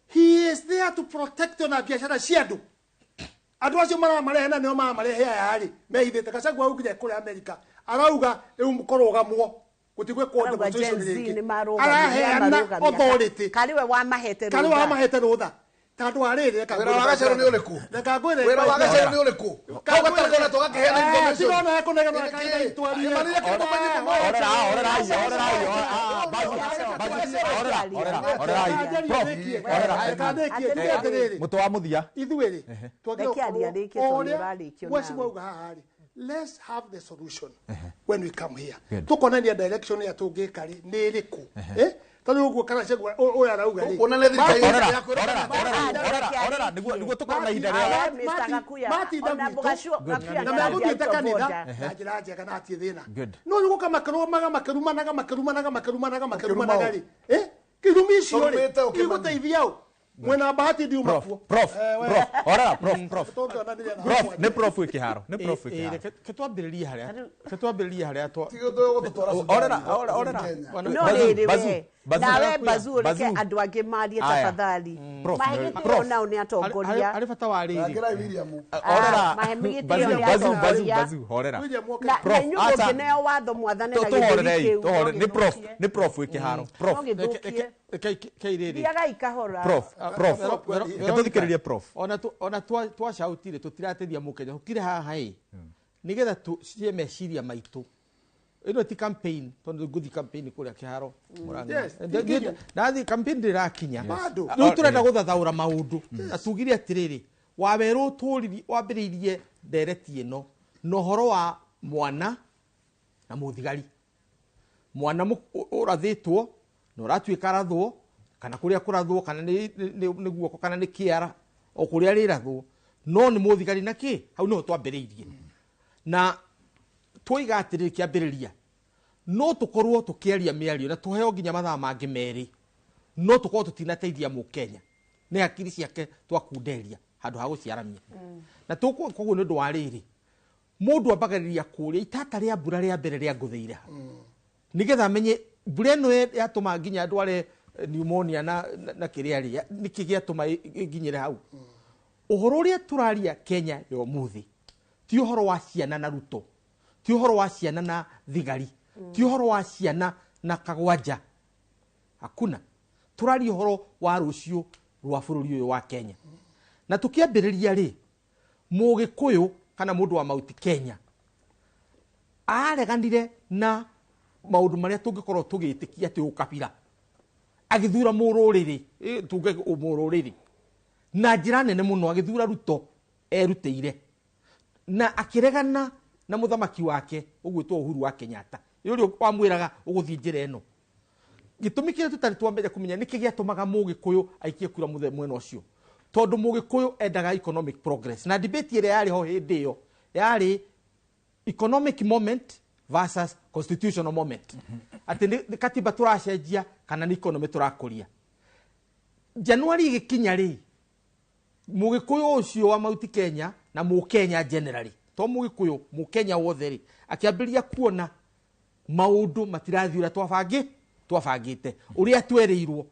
he is there to protect ona biacara cia andũ andũ acio maramarehe na nĩo maramarehe aya rĩ mehithĩte Gachagua augire kũrĩa America arauga rĩu kũrũgamwo gũtigwĩkwo demonstration rĩngĩ araheana authority
karĩ we wamahete
rũtha karĩ wamahete rũtha tondũ wa rĩrĩ reka
wĩra wa Gacerũ nĩ ũrĩkũ
reka ngwĩre
wĩra wa Gacerũ nĩ ũrĩkũ kau gatarĩ tũgakĩheana information
tirona ekũnegenwo reka itwarie orera
mũtũ wa mũthia
ithuĩ rĩ
Reke arie arĩkie tondũ nĩ ũrarĩkio
Mheshimiwa auga haha rĩ let's have the solution when we come here tukonania direction ya tũngĩka rĩ nĩ ĩrĩkũ tondũ ũguo Gachagua ũyũ arauga rĩ
orera nĩguo tũkorwo na ihinda rĩega
matinda gwitũ na megũthiĩte kanitha na njĩra njega na hatirĩ thĩna no rĩu gũka makĩrũmaga makĩrumanaga makĩrumanaga makĩrumanaga makĩrumanaga rĩ kĩrumi icio rĩ igũteithia ũ Mwena bahati ndiuma kuo.
Prof, prof, horera, prof, prof.
Tũngĩonanire na
Prof, nĩ prof wĩ kĩharo, nĩ prof wĩ kĩharo.
Reke twambĩrĩrie harĩa, reke twambĩrĩrie harĩa twa
Orera, orera, orera.
No
Bazu,
rĩrĩ
Bazu,
we
Bazu.
nawe Bazu reke
Bazu.
andũ angĩ marie
Aya.
tafadhali.
Prof,
Mahe gĩtĩo
Prof.
nao nĩ atongoria.
Harĩ bata wa rĩrĩ.
Orera.
Mahe gĩtĩo
Bazu,
nĩ
Bazu, Bazu,
atongoria.
Bazu, horera.
Na
Prof,
na inyuĩ
acha.
mũngĩneo watho mwathane na gĩthũri
Tũhorerei,
kĩu
tũhorere. Nĩ prof, nĩ prof wĩ kĩharo. Prof.
No gĩthũkie.
Reke
Thiagai kahora.
Prof, prof. Reke tũthikĩrĩrie prof.
Ona ona twacautire tũtirateithia mũkenya tũkire haha ĩ nĩgetha tũcie meciria maitũ. Ĩno ti campaign tondũ ngũthi campaign kũrĩa kĩharo Mũrang'a.
Yes, nginya.
Ndathi campaign ndĩrakinya.
Bado.
Rĩu tũrenda gũthathaũra maũndũ na tugire atĩrĩrĩ, wawerũ tũriri wambĩrĩirie ndereti ĩno na ũhoro wa mwana na mũthigari. Mwana ũrathĩtwo na ũratuĩka arathwo kana kũrĩa kũrathwo kana nĩ guoko kana nĩ kĩara o kũrĩa rĩrathwo no nĩ mũthigari na kĩ hau nĩho twambĩrĩirie. Na twoiga atĩrĩrĩ kĩambĩrĩria no tũkorwo tũkĩaria mĩario na tũheo nginya mathaa mangĩ merĩ no tũkorwo tũtinateithia mũkenya nĩ hakiri ciake twakunderia handũ ha gũciaramia. Na tũkũ koguo nĩ ũndũ wa rĩrĩ mũndũ ambagĩrĩria kũrĩa itata rĩa mbura rĩa mbere rĩa ngũthĩire ha nĩgetha amenye mbura ĩno yatũma nginya ndware pneumonia na kĩrĩa rĩ nĩkĩ gĩatũma ĩnginyĩre hau. Ũhoro ũrĩa tũraria Kenya ya ũmũthĩ ti ũhoro wa ciana na Ruto, ti ũhoro wa ciana na thigari, ti ũhoro wa ciana na kagwanja, hakuna. Tũraria ũhoro wa rũciũ rwa bũrũri ũyũ wa Kenya. Na tũkĩambĩrĩria rĩ, mũgĩkũyũ kana mũndũ wa Mount Kenya areganire na maũndũ marĩa tũngĩkorwo tũgĩtĩkia atĩ ũkabira, agĩthura mũrũrĩrĩ, tuge mũrũrĩrĩ na njĩra nene mũno, agĩthura Ruto erutĩire na akĩregana na mũthamaki wake ũgwĩtwo Uhuru wa Kenyatta ũrĩa wamwĩraga ũgũthiĩ njĩra ĩno. Gĩtũmi kĩrĩa tũtarĩ twambĩrĩria kũmenya nĩkĩ gĩatũmaga mũgĩkũyũ aikie kura mwena ũcio, tondũ mũgĩkũyũ endaga economic progress na debate ĩrĩa yarĩ ho hĩndĩ ĩyo yarĩ economic moment versus constitutional moment, atĩ nĩ katiba tũracenjia kana nĩ economy tũrakũria. Januari ĩgĩkinya rĩ, mũgĩkũyũ ũcio wa Mount Kenya na mũkenya generally, to mũgĩkũyũ mũkenya wothe rĩ, akĩambĩrĩria kuona maũndũ matirathiĩ ũrĩa twabangĩte, ũrĩa twerĩirwo.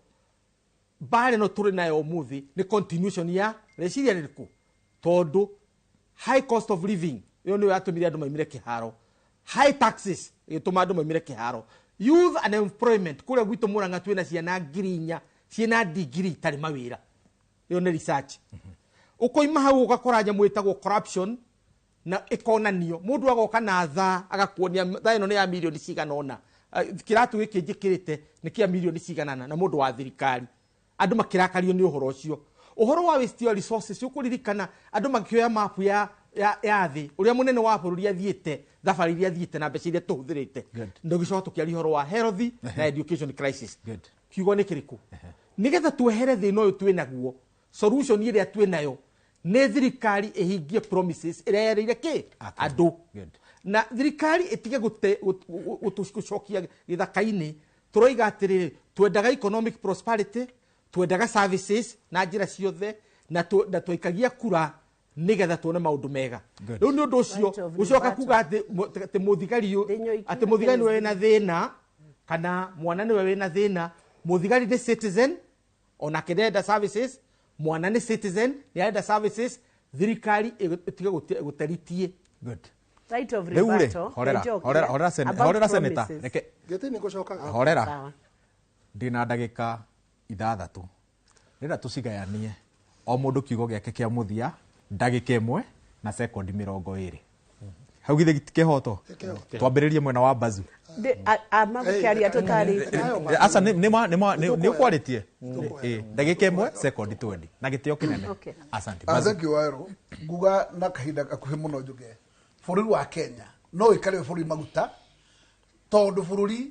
Mbara ĩno tũrĩ nayo ũmũthĩ nĩ continuation ya rĩciria rĩrĩkũ, tondũ high cost of living ĩyo nĩyo yatũmire andũ maumire kĩharo, high taxes ĩgĩtũma andũ maumire kĩharo, youth unemployment kũrĩa gwitũ Mũrang'a twĩna ciana 4,000 ciĩna degree itarĩ mawĩra, ĩyo nĩ research. Ũkoima hau ũgakora nyamũ ĩtagwo corruption na ĩkonanio, mũndũ agoka na thaa agakuonia thaa ĩno nĩ ya mirioni cigana ũna, kĩratũ gĩkĩ njĩkĩrĩte nĩ kĩa mirioni cigana ũna, na mũndũ wa thirikari. Andũ makĩrakario nĩ ũhoro ũcio. Ũhoro wa waste of resources, ũkũririkana andũ makĩoya mapu ya thĩ ũrĩa mũnene wa bũrũri athiĩte, thabarĩ iria athiĩte na mbeca iria tũhũthĩrĩte. Ndũgĩcoka tũkĩaria ũhoro wa health na education crisis. Kiugo nĩ kĩrĩkũ? Nĩgetha twehere thĩna ũyũ twĩ naguo, solution ĩrĩa twĩ nayo nĩ thirikari ĩhingie promises ĩrĩa yerĩire kĩ andũ, na thirikari ĩtige gũcokia gĩthaka-inĩ. Tũroiga atĩrĩrĩ, twendaga economic prosperity, twendaga services na njĩra ciothe, na twaikagia kura nĩgetha tuone maũndũ mega. Rĩu nĩ ũndũ ũcio gũcoka kuga atĩ mũthigari nĩwe wĩna thĩna kana mwana nĩwe wĩna thĩna. Mũthigari nĩ citizen, onake nĩarenda services, mwana nĩ citizen nĩarenda services, thirikari ĩtige gũteritie.
Right of
Rĩu rĩ,
rebuttal.
horera,
Njoki,
horera, horera,
about
horera senator.
promises.
Reke
Gĩtĩ nĩ ngũcokaga.
horera. Ndĩna ndagĩka 6. Ndĩrenda tũcigayanie o mũndũ kiugo gĩake kĩa mũthia ndagĩka 1 na sekondi 20. Hau githĩ ti kĩhoto? Twambĩrĩrie mwena wa Bazu.
Magũkĩaria tũtarĩtie.
Aca nĩ ũkwarĩtie. Ndagĩka 1 sekondi 20 na gĩtĩo kĩnene. Asante. Bazu.
Thank you Waero. Nguga na kahinda gakuhĩ mũno njuge bũrũri wa Kenya no ũikare wĩ bũrũri maguta, tondũ bũrũri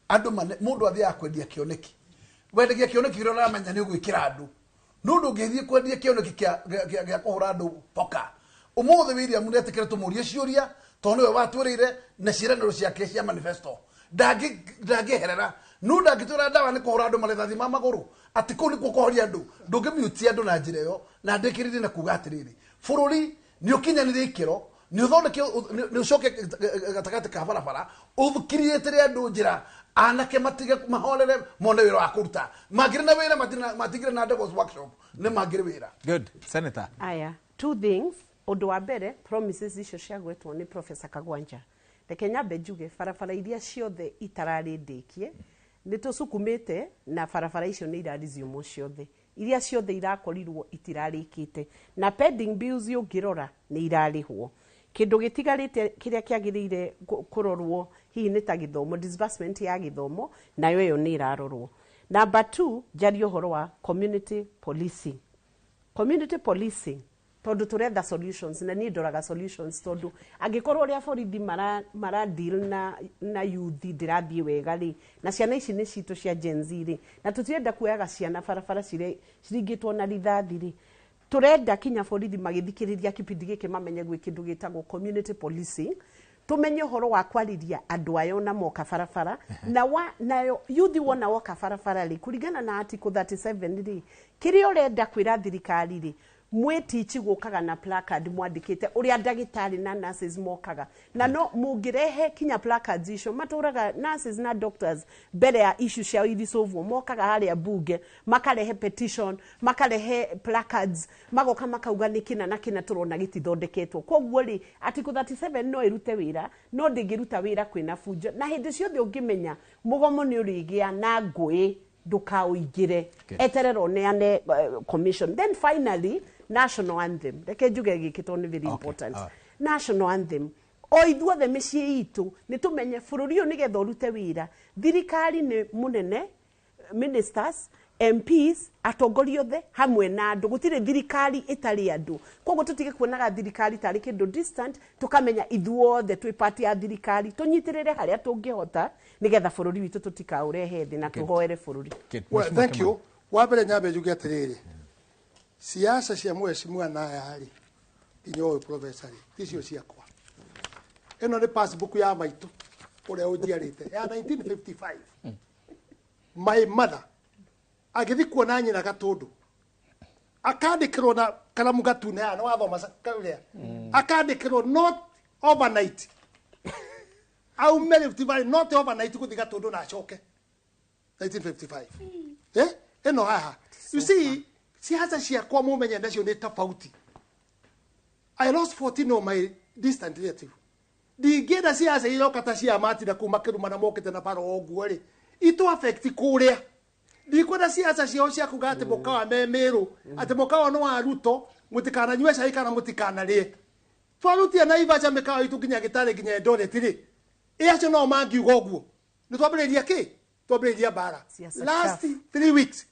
andũ mũndũ athiaga kwendia kĩoneki, wendagia kĩoneki kĩrĩa ũramenya nĩ ũgwĩkĩra andũ. Nĩ ũndũ ũngĩthiĩ kwendia kĩoneki gĩa kũhũra andũ poka. Ũmũthĩ William nĩetĩkĩre tũmũrie ciũria tondũ nĩwe watwĩrĩire na ciĩranĩro ciake cia manifesto. Ndangĩeherera. No ndangĩtwĩra ndawa nĩ kũhũra andũ marĩthathi ma magũrũ atĩ kũu nĩkuo kũhoria andũ. Ndũngĩmiutia andũ na njĩra ĩyo. Na ndĩkĩrĩrie na kuga atĩrĩrĩ, bũrũri nĩ ũkinyanĩire ikĩro, nĩ ũthondeke, nĩ ũcoke gatagatĩ ka barabara, ũkiriĩtĩre andũ njĩra, anake matige mahorere, mone wĩra wa kũruta. Mangĩrĩ na wĩra, matingĩrĩ na Devil's Workshop, nĩ mangĩrĩ wĩra.
Good. Senator.
Aya, two things. Ũndũ wa mbere, promises icio ciagwetwo nĩ Professor Kagwanja, reke nyambe njuge barabara iria ciothe itararĩ ndĩkie nĩ tũcukumĩte, na barabara icio nĩ iraresume ciothe, iria ciothe irakorirwo itirarĩkĩte, na pending bills ũngĩrora nĩ irarĩhwo. Kĩndũ gĩtigarĩte kĩrĩa kĩagĩrĩire kũrorwo hihi nĩ ta gĩthomo, disbursement ya gĩthomo, nayo ĩyo nĩ ĩrarorwo. Number two, njarie ũhoro wa community policing. Community policing, tondũ tũretha solutions, na niĩ ndoraga solutions, tondũ angĩkorwo ũrĩa borithi mara deal na youth ndĩrathiĩ wega rĩ, na ciana ici nĩ citũ cia Gen Z rĩ, na tũtirenda kuoyaga ciana barabara ciringĩtwo na rithathi rĩ, tũrenda kinya borithi magĩthikĩrĩria kĩbindi gĩkĩ mamenye gwĩ kĩndũ gĩtagwo community policing, tumenye ũhoro wa kwarĩria andũ aya ona moka barabara na wa nayo yuthi wona woka barabara rĩ, kũringana na article 37 rĩ, kĩrĩa ũrenda kwĩra thirikari rĩ, mwĩtichi gũkaga na placard mwandĩkĩte ũrĩa ndagĩtarĩ na nurses mokaga na no mũngĩrehe kinya placards icio matũraga nurses na doctors mbere ya issue ciao irisolvwo, mokaga harĩa bunge makarehe petition, makarehe placards, magoka makauga nĩ kĩna na kĩna tũrona gĩtithondeketwo. Koguo rĩ, article 37 no ĩrute wĩra, no ndĩngĩruta wĩra kwĩna bunjo, na hĩndĩ ciothe ũngĩmenya mũgomo nĩ ũrĩgĩa na ngũĩ, ndũkaũingĩre, eterera ũneane commission. Then finally, national anthem, reke njuge gĩkĩ tondũ nĩ very important. National anthem, o ithuothe mĩciĩ itũ nĩ tũmenye bũrũri ũyũ nĩgetha ũrute wĩra, thirikari nĩ mũnene, ministers, MPs, atongoria othe hamwe na andũ. Gũtirĩ thirikari ĩtarĩ andũ, koguo tũtige kuonaga thirikari tarĩ kĩndũ distant, tũkamenya ithuothe twĩ part ya thirikari, tũnyitĩrĩre harĩa tũngĩhota nĩgetha bũrũri witũ tũtikaũrehe thĩ, na tũhoere bũrũri.
Well, thank you. Wa mbere nyambe njuge atĩrĩrĩ, siasa cia mheshimiwa naya rĩ, nginya ũyũ professor rĩ, ticio ciakwa. Ĩno nĩ passbook ya maitũ ũrĩa ũnjiarĩte ya 1955. My mother agĩthiĩ kuona nyina Gatũndũ, akandĩkĩrwo na karamu gatune haha, nĩ wathoma karĩa, akandĩkĩrwo not overnight, aume Rift Valley not overnight gũthiĩ Gatũndũ na acoke 1955. Ĩno haha, you see, siasa ciakwa mũmenye nacio nĩ tofauti. I lost 14 of my distant relative. Ndingĩenda siasa iroka ta cia Martin kuma kĩruma na mokĩte na bara ũguo rĩ, itu affect kũrĩa. Ndikwenda siasa ciao cia kuga atĩ mũkawa me Mĩrũ, atĩ mũkawa nĩ wa Ruto, mũtikananyue cai kana mũtikanarĩe. Twarutia Naivasha mĩkawa itũ nginya Gĩtarĩ nginya Eldoret rĩ, ĩ acio no mangiuga ũguo. Nĩ twambĩrĩria kĩ? Twambĩrĩria mbara.
Siasa
Last
chafu.
3 weeks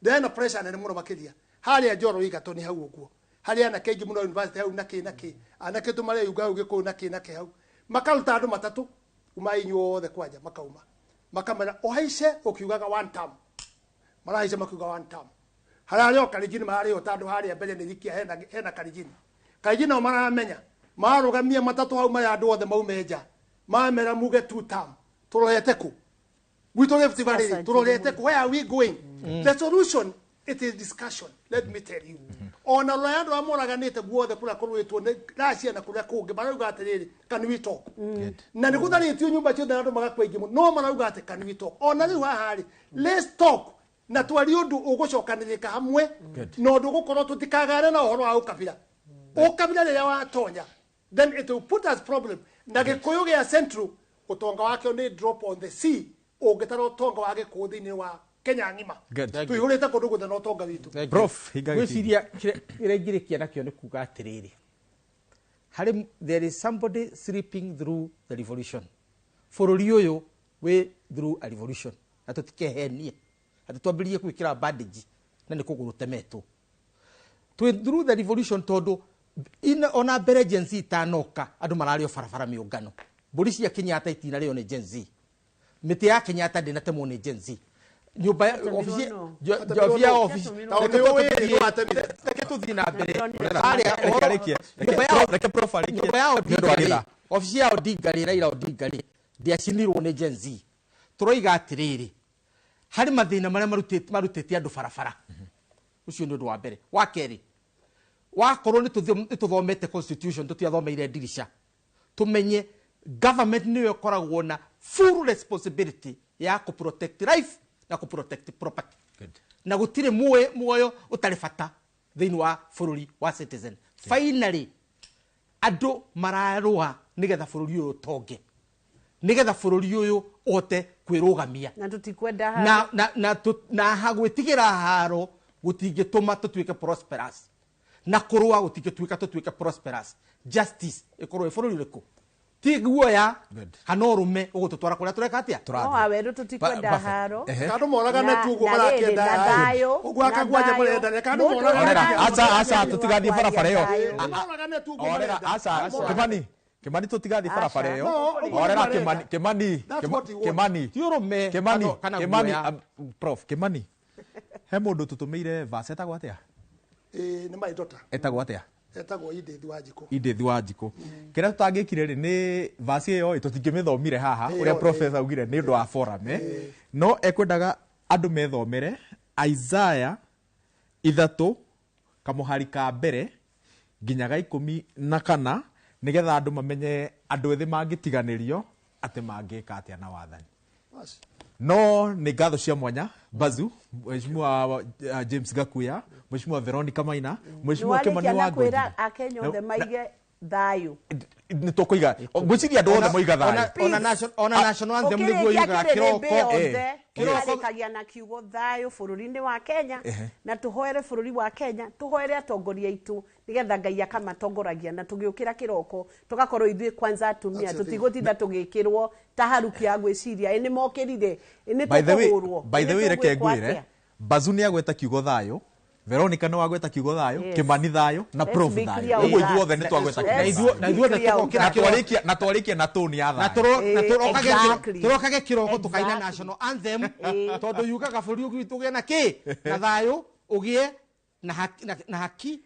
ndena pressure nene mũno makĩria harĩa Njoro Igatũ nĩ hau ũguo, harĩa anake aingĩ mũno university hau na kĩ na kĩ, anake tũmareyunga hau Gĩkũyũ na kĩ na kĩ hau, makaruta andũ matatũ kuma inyuothe kwanja, makauma makamera ũhaice ũkiugaga one term, marahaica makiuga one term, hararĩ o Karinjini, mararĩ o tandũ harĩa mbere nĩ rikia hena Karinjini, Karinjini nao maramenya marũgamia matatũ hau marĩa andũ othe maume nja, mamera muge two term, tũrorete kũ gwitũ Rift Valley
Siasa
tũrorete kũ? Where are we going? The solution, it is discussion, let me tell you. Ona rũraya andũ arĩa moraganĩte guothe kũrĩa kũrũĩtwo nĩ Russia na kũrĩa kũngĩ marauga atĩrĩrĩ, can we talk? Na nĩ gũtharĩtio nyũmba ciothe na andũ magakua aingĩ mũno, no marauga atĩ can we talk? Ona rĩu haha rĩ, let's talk na twarie ũndũ ũgũcokanĩrĩka hamwe, na ũndũ ũgũkorwo tũtikagane na ũhoro wa ũkabira. Ũkabira rĩrĩa watonya, then it will put us problem. Na Gĩkũyũ gĩa Central, ũtonga wakĩo nĩ drop on the sea, ũngĩtara ũtonga wa Gĩkũyũ thĩinĩ wa Kenya ng'ima.
Good.
Tũihũrĩte kũndũ guothe na ũtonga witũ.
Prof, hinga gĩbindi.
Ngwĩciria kĩrĩa ingĩrĩkia nakĩo nĩ kuga atĩrĩrĩ, harĩ there is somebody sleeping through the revolution. Bũrũri ũyũ wĩ through a revolution, na tũtikehenie atĩ twambĩrĩrie gwĩkĩra bandage na nĩ kũgũrũ temetwo. Twĩ through the revolution tondũ ona mbere Gen Z itanoka andũ mararĩo barabara mĩũngano, mbũri cia Kenyatta itinarĩo nĩ Gen Z, mĩtĩ ya Kenyatta ndĩnatemwo nĩ Gen Z, nyũmba ya obici
Atemirwo
ya
no.
obici.
Tondũ nĩ ũĩ nĩ watemire.
Reke tũthiĩ na mbere.
Reke
Harĩa ũhoro-
arĩkie.
nyũmba
Reke Prof arĩkie.
nyũmba ya
Nĩ ũndũ wa
Odinga rĩ,
gĩthaa.
obici ya Odinga rĩ, Raila Odinga rĩ, ndĩacinirwo nĩ Gen Z. Tũroiga atĩrĩrĩ, Harĩ mathĩna marĩa marutĩte andũ barabara. Ũcio nĩ ũndũ wa mbere. Wa kerĩ, wakorwo nĩ tũthomete constitution, tũtiathomeire ndirisha, tũmenye government nĩyo ĩkoragwo na full responsibility ya kũ protect life na kũ protect property. Na gũtirĩ muoyo ũtarĩ bata thĩinĩ wa bũrũri wa citizen. Finally, andũ mararũa nĩgetha bũrũri ũyũ ũtonge, nĩgetha bũrũri ũyũ ũhote kwĩrũgamia.
Na tũtikwenda haro.
Na gwĩtigĩra haro gũtingĩtũma tũtuĩke prosperous, na kũrũa gũtingĩtuĩka tũtuĩke prosperous. Justice ĩkorwo ĩ bũrũri ũrĩkũ? Ti guoya kana ũrũme ũgũtũtwara kũrĩa tũreka atĩa?
No awerũ tũtikwenda haro.
Andũ moragane tu ũguo marakĩenda thayũ. Ũguo akagwanja mũrenda reke andũ moragane.
Aca aca tũtigathiĩ barabara ĩyo. Orera aca Kimani Kimani tũtigathiĩ barabara ĩyo. Orera Kimani Kimani Kimani
ti ũrũme
Kimani Kimani Prof Kimani he mũndũ tũtũmĩire verse etagwo atĩa?
Nĩ my daughter.
Etagwo atĩa?
Etagwo Edith Wanjikũ.
Edith Wanjikũ. Kĩrĩa tũtangĩkire rĩ nĩ verse ĩyo tũtingĩmĩthomire haha ũrĩa professor augire nĩ ũndũ wa forum no ekwendaga andũ methomere Isaiah 3 kamũhari ka mbere nginya ga 14 nĩgetha andũ mamenye andũ ethĩ mangĩtiganĩrio atĩ mangĩka atĩa na wathani. No nĩ ngatho cia mwanya Bazu, Mheshimiwa James Gakuya, Mheshimiwa Veronica Maina, Mheshimiwa Kimani Wangũi.
Akenya othe maige thayũ.
Nĩ tũkũiga ngwĩciria andũ othe moiga thayũ.
Ona national anthem nĩguo yugaga kĩroko.
Kĩroko na kiugo thayũ bũrũri-inĩ wa Kenya, na tũhoere bũrũri wa Kenya, tũhoere atongoria aitũ nĩgetha Ngai akamatongoragia, na tũgĩũkĩra kĩroko tũgakorwo ithuĩ kwanza atumia tũtigũtinda tũgĩkĩrwo ta haruki ya gwĩciria ĩ nĩ mokĩrire ĩ nĩ tũkũhũrwo.
By the way, reke ngwĩre Bazu nĩ agweta kiugo thayũ, Veronica nĩ wagweta kiugo thayũ, Kimani thayũ na Prof thayũ. Ũguo ithuothe nĩ twagweta kiugo
na ithuothe tũgokĩra
kĩroko na twarĩkia na tone ya thayũ.
Na tũrokage kĩroko tũkaina national anthem tondũ yugaga bũrũri witũ ũgĩe na kĩ? Na thayũ, ũgĩe na haki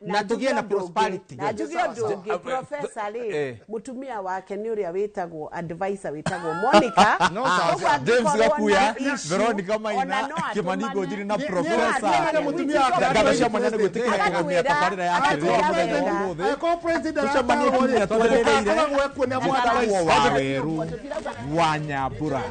na tũgĩe na prosperity.
Na njuge ũndũ ũngĩ professor rĩ, mũtumia wake nĩ ũrĩa wĩtagwo advisor wĩtagwo Monica.
James Gakuya, Veronica Maina, Kimani Ngũnjiri na professor. Ngatho cia mwanya nĩ gwĩtĩkĩra kũgomia tabarĩra ya kĩrĩrĩ mũthenya wa ũmũthĩ. Tũcemanie kiumia twerereire. Njĩtagwo Wawerũ wa Nyambura.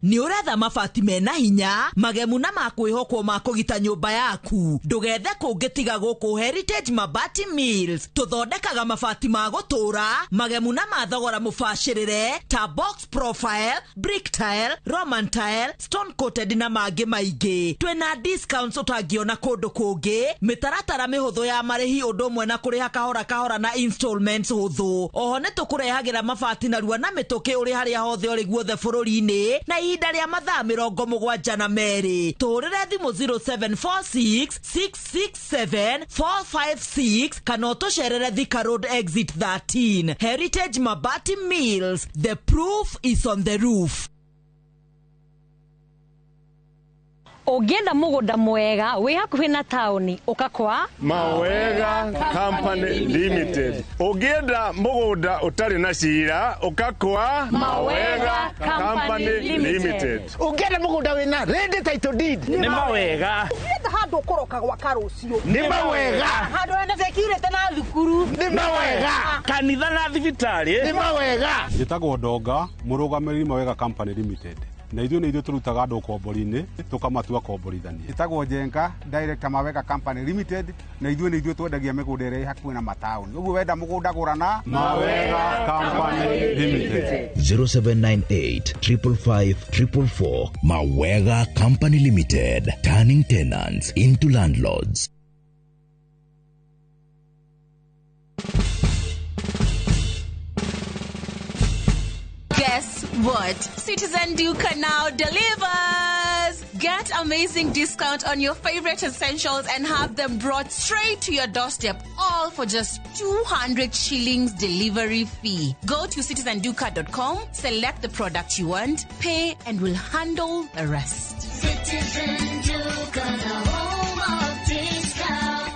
Nĩ ũretha mabati mena hinya magemu na makwĩhokwo ma kũgita nyũmba yaku, ndũgethe kũngĩ tiga gũkũ Heritage Mabati Mills. Tũthondekaga mabati ma gũtũra magemu na ma thogora mũbacĩrĩre ta box profile, brick tile, roman tile, stone coated na mangĩ maingĩ. Twĩna discounts ũtangĩona kũndũ kũngĩ, mĩtaratara mĩhũthũ ya marĩhi ũndũ ũmwe na kũrĩha kahora kahora na installments hũthũ. Oho nĩ tũkũrehagĩra mabati narua na mĩtũkĩ ũrĩ harĩa hothe ũrĩ guothe bũrũri-inĩ na ihinda rĩa mathaa 72. Tũhũrĩre thimũ 0746 667 456 kana ũtũcerere Thika Road Exit 13. Heritage Mabati Mills, the proof is on the roof.
Ũngĩenda mũgũnda mwega wĩ hakuhĩ na taũni ũka kwa
Mawega Company Limited. Ũngĩenda mũgũnda ũtarĩ na cira ũka kwa Mawega Company Limited.
Ũngĩenda mũgũnda wĩna ready title deed
nĩ Mawega.
Ũngĩenda handũ ũkũroka gwaka rũciũ
nĩ Mawega.
Handũ hena security na thukuru
nĩ Mawega. Kanitha na thibitarĩ nĩ Mawega.
Njĩtagwo Ndonga, mũrũgamĩrĩri Mawega Company Limited. Na ithuĩ nĩ ithuĩ tũrutaga andũ ũkombori-inĩ tũkamatua komborithania.
Njĩtagwo Njenga, director Mawega Company Limited, na ithuĩ nĩ ithuĩ twendagia mĩgũnda ĩrĩa ĩ hakuhĩ na mataũni. Ũguo wenda mũgũnda gũra na
Mawega Company Limited.
0798 555 444. Mawega Company Limited, turning tenants into landlords.
Guess what? Citizen Duka now delivers!
Get amazing discount on your favorite essentials and have them brought straight to your doorstep, all for just 200 shillings delivery fee. Go to citizenduka.com, select the product you want, pay, and we'll handle the rest.
Citizen Duka, the home of discount.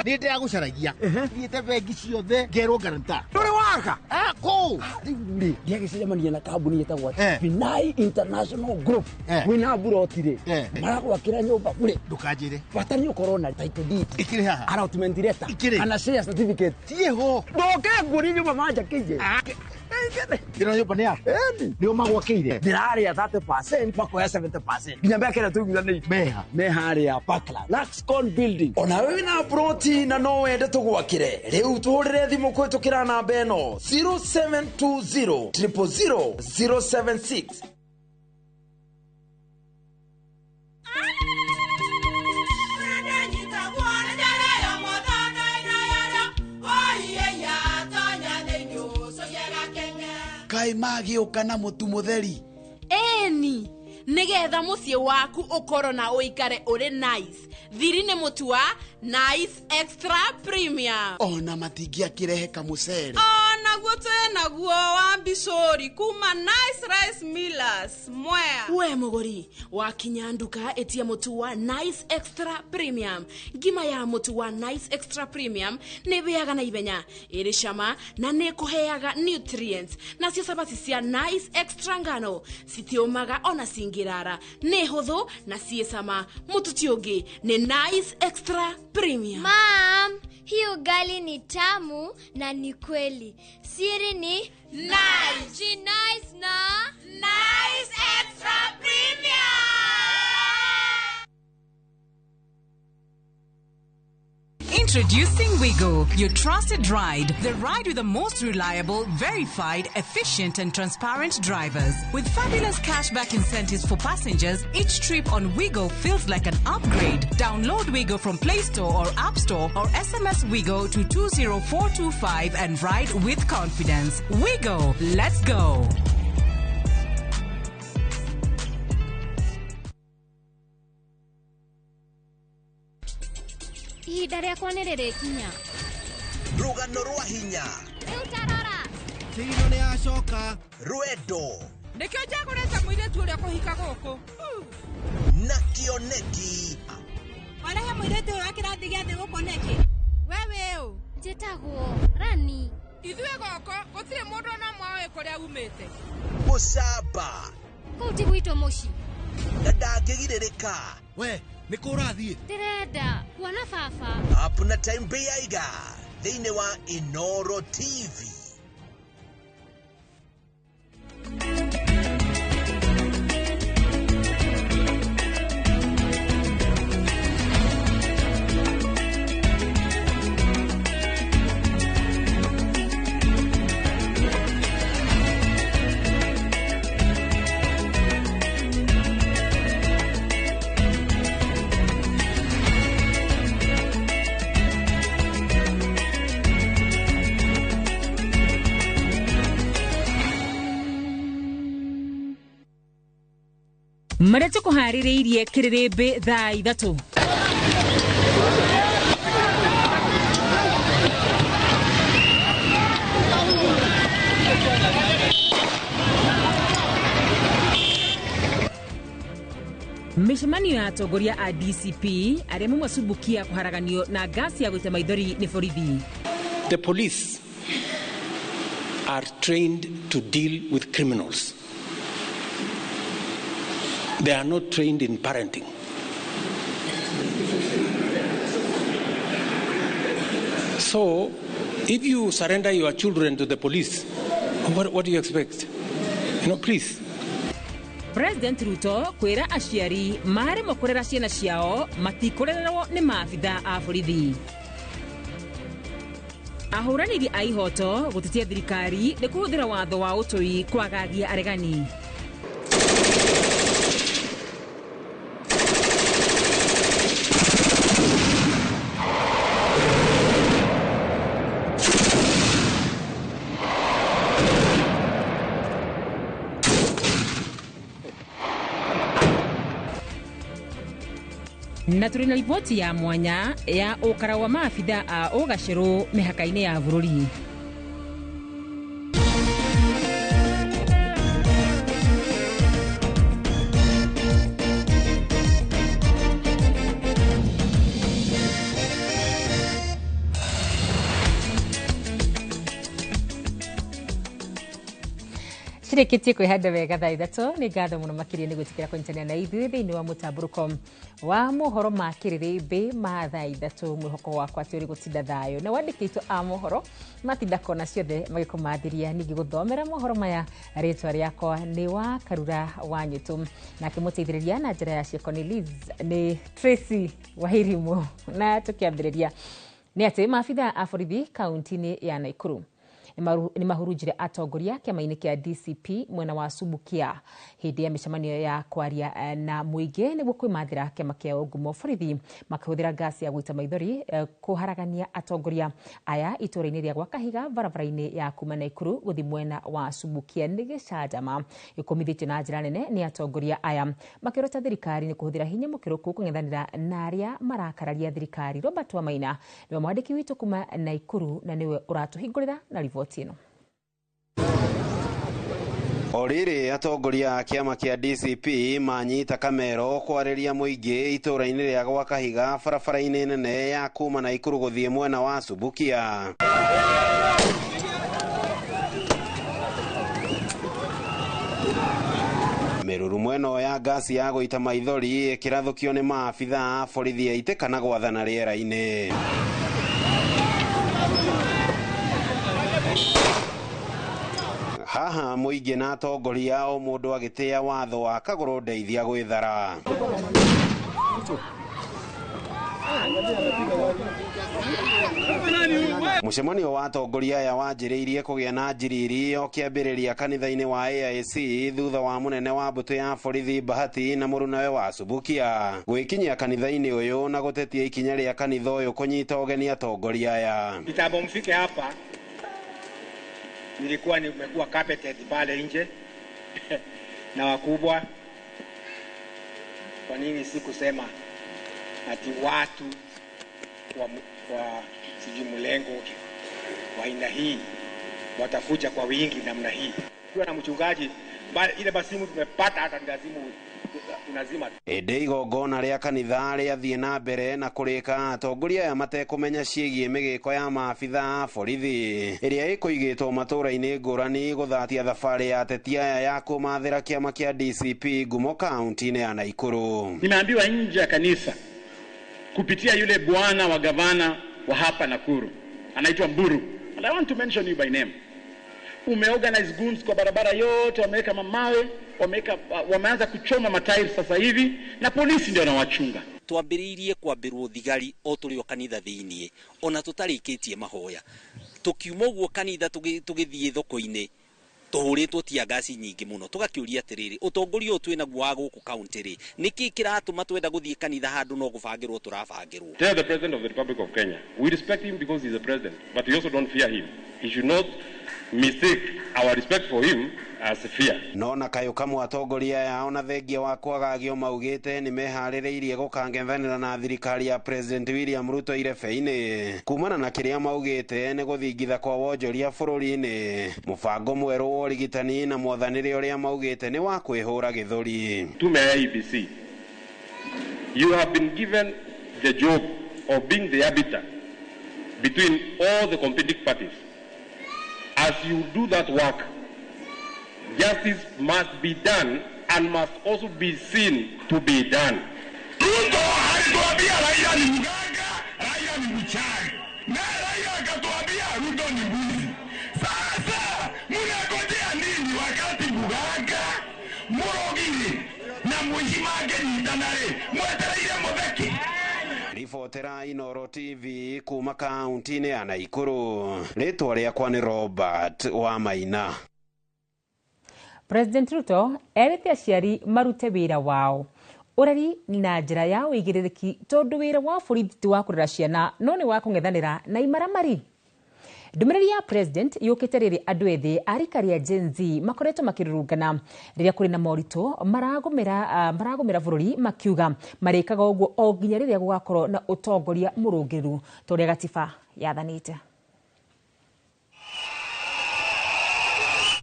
Nä ndäragucaragia thiäte bengi ciothe ngerwo ngaranta ndå waka kå
rä u rä ndiagäcemania na kambuni ĩtagwo Finai International Group wĩna mburoti rĩ maragwakĩra nyũmba bure
ndũkanjĩre
bata nĩ ũkorwo na title deed
ĩkĩrĩ haha
allotment letter kana share certificate
ciĩho
ndoke nguonie nyũmba manjakĩire
ĩno nyũmba nĩ yaku nĩo magwakĩire
ndĩrarĩa 30% makoya 70% nginya mĩaka ĩrĩa tũiguithanĩirie
meha
me harĩa Parkland Luxcon building
ona wewe na ploti na no wende tũgwakĩre rĩu tũhũrĩre thimũ kũhĩtũkĩra namba ĩno 0720 000 076.
Kaĩ magĩũka na mũtu mũtheri
ĩni nĩgetha mũciĩ waku ũkorwo na ũikare ũrĩ nice thiri nĩ mũtu wa Nice Extra Premium
ona matingĩakĩrehe kamũcere
onaguo twĩ naguo wa mbicũri kuma Nice Rice Millers Mwea.
We mũgũri wakinya nduka ĩtia mũtu wa Nice Extra Premium. Ngima ya mũtu wa Nice Extra Premium nĩ ĩhĩaga na ihenya, ĩrĩ cama na nĩ ĩkũheaga nutrients. Nacio cabaci cia Nice Extra ngano citiũmaga ona cingĩrara, nĩ hũthũ na ciĩ cama. Mũtu ti ũngĩ nĩ Nice Extra Premium.
Mom, hii ugali ni tamu na ni kweli. Siri ni Nice. Nice na
Nice Extra Premium.
Introducing Wigo, your trusted ride. The ride with the most reliable, verified, efficient and transparent drivers. With fabulous cashback incentives for passengers, each trip on Wigo feels like an upgrade. Download Wigo from Play Store or App Store or SMS Wigo to 20425 and ride with confidence. Wigo, let's go.
Ihinda rĩakwa nĩ rĩrĩkinya.
Rũgano rwa hinya.
Rĩu tarora.
Kĩgino nĩ acoka. Rwendo.
Nĩkĩo njagũrĩte mũirĩtu ũrĩa kũhika gũkũ.
Na kĩoneki.
Warehe mũirĩtu ũyũ wa kĩrathi gĩa thĩ gũkũ nĩkĩ? We wĩ ũ?
Njĩtagwo Rani.
Ithuĩ gũkũ gũtirĩ mũndũ ona ũmwe ũĩ kũrĩa umĩte.
Mũcamba.
Kũu ti gwitũ mũciĩ.
Na ndangĩgirĩrĩka.
We nĩ kũ ũrathiĩ?
Ndĩrenda kuona baba.
Up na time Beiga thĩinĩ wa Inoro TV.
Marĩa tũkũharĩrĩirie kĩrĩrĩmbĩ thaa 3. Mĩcemanio ya atongoria a DCP arĩa mamacumbukia kũharaganio na ngasi ya gũita maithori nĩ borithi.
The police are trained to deal with criminals. They are not trained in parenting. So, if you surrender your children to the police, what do you expect? You know, please.
President Ruto kwĩra aciari maremwo kũrera ciana ciao matikũrererwo nĩ maabitha a borithi. Ahũranĩri a ihoto gũtetia thirikari nĩ kũhũthĩra watho wa ũtũi kwagagia aregani. Na tũrĩ na riboti ya mwanya ya ũkara wa maabitha a ũgacĩrũ mĩhaka-inĩ ya bũrũri. Cirĩkĩtie kwĩhanda wega thaa 3. Nĩ ngatho mũno makĩria nĩ gwĩtĩkĩra kũnyitanĩra na ithuĩ thĩinĩ wa mũtambũrũko wa mohoro ma kĩrĩrĩmbĩ ma thaa 3. Mwĩhoko wakwa atĩ ũrĩ gũtinda thayũ na wandĩkĩtwo a mohoro matinda kona ciothe magĩkũmathĩria. Ningĩ gũthomera mohoro maya, rĩtwa rĩakwa nĩ wa Karura wa Nyũtũ, nake mũteithĩrĩria na njĩra ya ciĩko nĩ Liz, nĩ Tracy Wairimu. Na tũkĩambĩrĩria nĩ atĩ maabitha a borithi kaunti-inĩ ya Naikuru nĩ mahurunjire atongoria kĩama-inĩ kĩa DCP mwena wa Subukia hĩndĩ ya mĩcemanio ya kwaria na mũingĩ nĩguo kwĩmathĩra kĩama kĩao ngumo. Borithi makĩhũthĩra ngasi ya gũita maithori kũharagania atongoria aya itũũra-inĩ rĩa gwa Kahiga, barabara-inĩ ya kuma Naikuru gũthiĩ mwena wa Subukia. Nĩ gĩcanjama gĩkũmithĩtio na njĩra nene nĩ atongoria aya, makĩrota thirikari nĩ kũhũthĩra hinya mũkĩrũku kũng'ethanĩra na arĩa marakararia thirikari. Robert Wamaina nĩwe mwandĩki witũ kuma Naikuru na nĩwe ũratũhingũrĩra na riboti ĩno.
O rĩrĩ atongoria a kĩama kĩa DCP manyita kamero kwarĩria mũingĩ itũũra-inĩ rĩa gwa Kahiga, barabara-inĩ nene ya kuma Naikuru gũthiĩ mwena wa Subukia. Mĩrurumo ĩno ya ngasi ya gũita maithori ĩkĩrathũkio nĩ maabitha a borithi aitĩ kana gwathana rĩera-inĩ. Haha mũingĩ na atongoria o mũndũ agĩtĩa watho wa kagũrũ ndeithia gwĩthara. Mũcemanio wa atongoria aya wanjĩrĩirie kũgĩa na njiriri o kĩambĩrĩria kanitha-inĩ wa AIC thutha wa mũnene wa mbũtũ ya borithi Bahati na mũrunawe wa Subukia gwĩkinyia kanitha-inĩ ũyũ na gũtetia ikinya rĩa kanitha ũyũ kũnyita ũgeni atongoria aya.
Kitambo mfike hapa nilikuwa nimekuwa carpeted pale nje na wakubwa. Kwa nini sikusema ati watu wa sijui mlengo wa aina hii watakuja kwa wingi namna hii? Kwa na mchungaji ile basimu tumepata hata ndazimu tunazima.
Ĩndĩ igongona rĩa kanitha rĩathiĩ na mbere na kũrĩka atongoria aya matekũmenya ciĩgiĩ mĩgĩko ya maabitha a borithi ĩrĩa ĩkũigĩtwo matũũra-inĩ ngũrani gũthatia thabarĩ ya ateti aya ya kũmathĩra kĩama kĩa DCP ngumo kaunti-inĩ ya Naikuru.
Nimeambiwa nje ya kanisa kupitia yule bwana wa gavana wa hapa Nakuru anaitwa Mburu, and I want to mention you by name. Umeorganize goons kwa barabara yote, wameweka mamawe, wameanza kuchoma matairi sasa hivi, na polisi ndio wanawachunga.
Twambĩrĩirie kwambĩrwo thigari o tũrĩ o kanitha thĩiniĩ, ona tũtarĩkĩtie mahoya. Tũkiuma ũguo kanitha tũgĩthiĩ thoko-inĩ tũhũrĩtwo tia ngasi nyingĩ mũno. Tũgakĩũria atĩrĩrĩ, ũtongoria ũyũ twĩnaguo wa gũkũ kaunti rĩ, nĩkĩ kĩratũma twenda gũthiĩ kanitha handũ no gũbangĩrwo tũrabangĩrwo?
Tell the president of the Republic of Kenya, we respect him because he's a president, but we also don't fear him. He should not mistake our respect for him as fear.
No na kayũ kamwe atongoria aya ona thengia wa kwagagio maugĩte nĩ meharĩrĩirie gũkangethanĩra na thirikari ya President William Ruto irebe-inĩ kumana na kĩrĩa maugĩte nĩ gũthingitha kwa wonjoria bũrũri-inĩ, mũbango mwerũ wa ũrigitani na mwathanĩre ũrĩa maugĩte nĩ wa kwĩhũra gĩthũri.
Tume ya IEBC, you have been given the job of being the arbiter between all the competing parties. As you do that work, justice must be done and must also be seen to be done.
Ruto alituambia Raila ni mganga, Raila ni mchawi. Na Raila akatuambia Ruto ni mwizi. Sasa mnangojea nini wakati mganga, mũrogi na mwizi mangĩnyitanarĩ, mwetereire mũtheki?
Ribotera Inoro TV kuma kaunti-inĩ ya Naikuru, rĩtwa rĩakwa nĩ Robert Wamaina.
President Ruto erĩte aciari marute wĩra wao ũreri na njĩra ya ũigĩrĩrĩki tondũ wĩra wa borithi ti wa kũrera ciana no nĩ wa kũng'ethanĩra na imaramari. Ndũmĩrĩri ya president yũkĩte rĩrĩ andũ ethĩ a rika rĩa Gen Z makoretwo makĩrũrũngana rĩrĩa kũrĩ na moritũ maragũmĩra bũrũri, makiuga marĩkaga ũguo o nginya rĩrĩa gũgakorwo na ũtongoria mũrũngĩrĩru ta ũrĩa gatiba yathanĩte.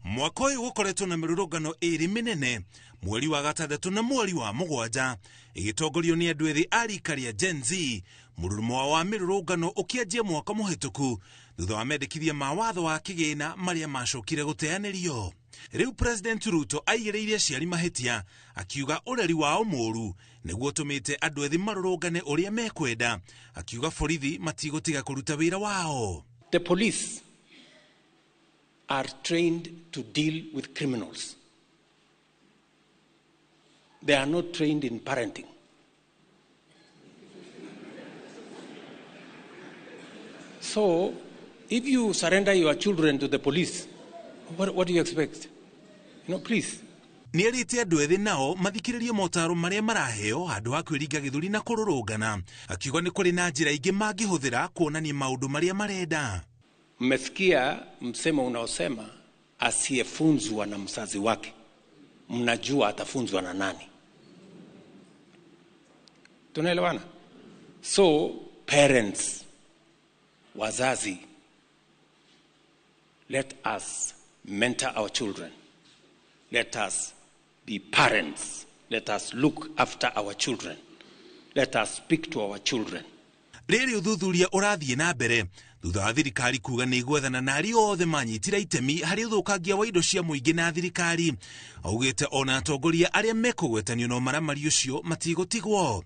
Mwaka ũyũ gũkoretwo na mĩrũrũngano ĩrĩ mĩnene mweri wa gatandatũ na mweri wa mũgwanja, ĩgĩtongorio nĩ andũ ethĩ a rika rĩa Gen Z. Mũrurumo wa mĩrũrũngano ũkĩanjia mwaka mũhĩtũku thutha wa mendekithia ma watho wa kĩgĩna marĩa macokire gũteanĩrio. Rĩu President Ruto aigĩrĩire aciari mahĩtia akiuga ũreri wao mũru nĩguo ũtũmĩte andũ ethĩ marũrũngane ũrĩa mekwenda, akiuga borithi matigũtiga kũruta wĩra wao.
The police are trained to deal with criminals. They are not trained in parenting. So, if you surrender your children to the police, what do you expect? You know, please.
Nĩ erĩte andũ ethĩ nao mathikĩrĩrie motaro marĩa maraheo handũ ha kwĩringa gĩthũri na kũrũrũngana, akiuga nĩ kũrĩ na njĩra ingĩ mangĩhũthĩra kuonania maũndũ marĩa marenda.
Mmesikia msemo unaosema asiyefunzwa na mzazi wake, mnajua atafunzwa na nani? Tunaelewana? So parents, wazazi, let us mentor our children. Let us be parents. Let us look after our children. Let us speak to our children.
Rĩrĩ ũthuthuria ũrathiĩ na mbere thutha wa thirikari kuga nĩ ĩgwethana na arĩa othe manyitire itemi harĩ ũthũkangia wa indo cia mũingĩ na thirikari. Augĩte ona atongoria arĩa mekũgwetanio na ũmaramari ũcio matigũtigwo.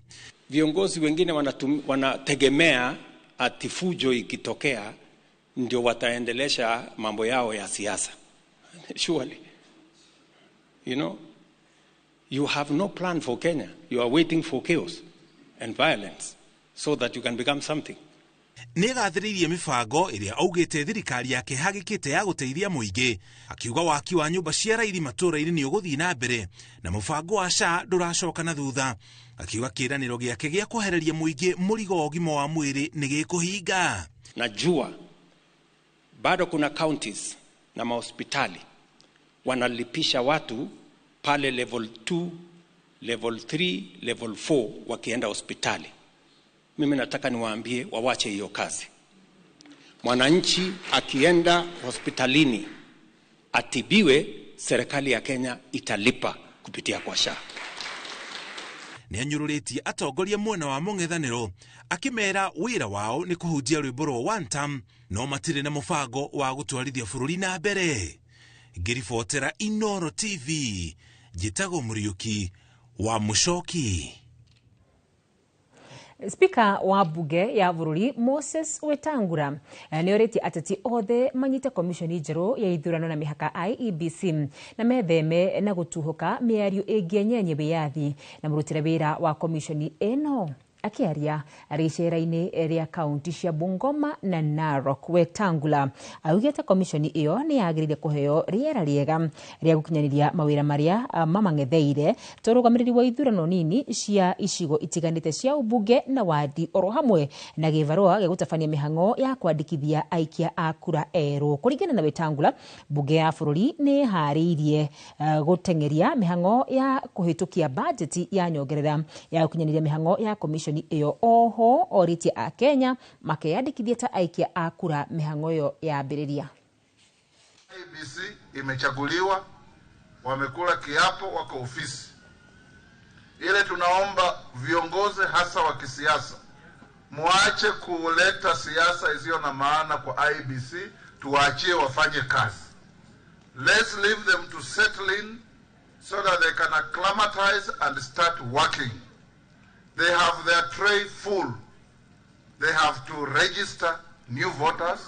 Viongozi wengine wanategemea ati fujo ikitokea ndio wataendelesha mambo yao ya siasa. Surely, you know, you have no plan for Kenya. You are waiting for chaos and violence so that you can become something.
Nĩ gathĩrĩirie mĩbango ĩrĩa augĩte thirikari yake hagĩkĩte ya gũteithia mũingĩ, akiuga waki wa nyũmba cia raithi matũũra-inĩ nĩ ũgũthiĩ na mbere na mũbango wa SHA ndũracoka na thutha, akiuga kĩĩranĩro gĩake gĩa kwehereria mũingĩ mũrigo wa ũgima wa mwĩrĩ nĩ gĩkũhinga.
Najua bado kuna counties na mahospitali wanalipisha watu pale level 2, level 3, level 4 wakienda hospitali. Mimi nataka niwaambie wawache hiyo kazi. Mwananchi akienda hospitalini atibiwe, serikali ya Kenya italipa kupitia kwa SHA.
Nĩ anyũrũrĩtie atongoria mwena wa mũng'ethanĩro akĩmera wĩra wao nĩ kũhunjia rwĩmbo rwa one term no matirĩ na mũbango wa gũtwarithia bũrũri na mbere. Ngĩribotera Inoro TV, njĩtagwo Mũriũki wa Mũcoki.
Spika wa bunge ya bũrũri Moses Wetangula nĩ orĩtie ateti othe manyite komishoni njerũ ya ithurano na mĩhaka IEBC na metheme na gũtuhũka mĩario ĩngĩenyenye wĩyathi na mũrutĩre wĩra wa komishoni ĩno. Akiaria arĩ icera-inĩ rĩa kaunti cia Bungoma na Narok, Wetangula augĩte komishoni ĩyo nĩ yagĩrĩire kũheo rĩera rĩega rĩa gũkinyanĩria mawĩra marĩa mamang'etheire ta ũrũgamĩrĩri wa ithurano nini cia icigo itiganĩte cia ũmbunge na wadi oro hamwe na gĩbarũa gĩa gũtabania mĩhang'o ya kwandĩkithia aikia a kura erũ. Kũringana na Wetangula, bunge ya bũrũri nĩ ĩharĩirie gũteng'eria mĩhang'o ya kũhĩtũkia bajeti ya nyongerera ya gũkinyanĩria mĩhang'o ya komishoni ĩyo. Oho orĩtie a Kenya makeyandĩkithia ta aikia a kura mĩhang'o ĩyo yambĩrĩria.
IEBC imechaguliwa, wamekula kiapo, wako ofisi. Ile tunaomba viongozi hasa wa kisiasa muache kuleta siasa isiyo na maana kwa IEBC, tuwaachie wafanye kazi. Let's leave them to settle in so that they can acclimatize and start working. They have their tray full. They have to register new voters.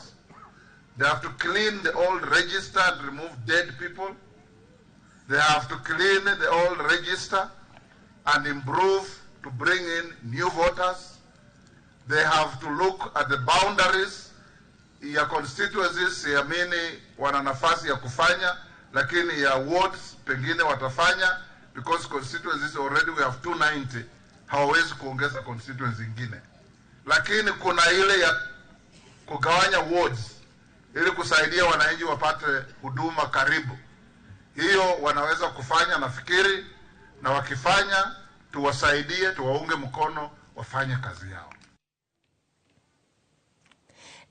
They have to clean the old register and remove dead people. They have to clean the old register and improve to bring in new voters. They have to look at the boundaries ya constituencies, siamini wana nafasi ya kufanya, lakini ya wards pengine watafanya, because constituencies already we have 290, hawawezi kuongeza constituency nyingine. Lakini kuna ile ya kugawanya wards, ili kusaidia wananchi wapate huduma karibu. Hiyo wanaweza kufanya nafikiri, na wakifanya tuwasaidie, tuwaunge mkono wafanye kazi yao.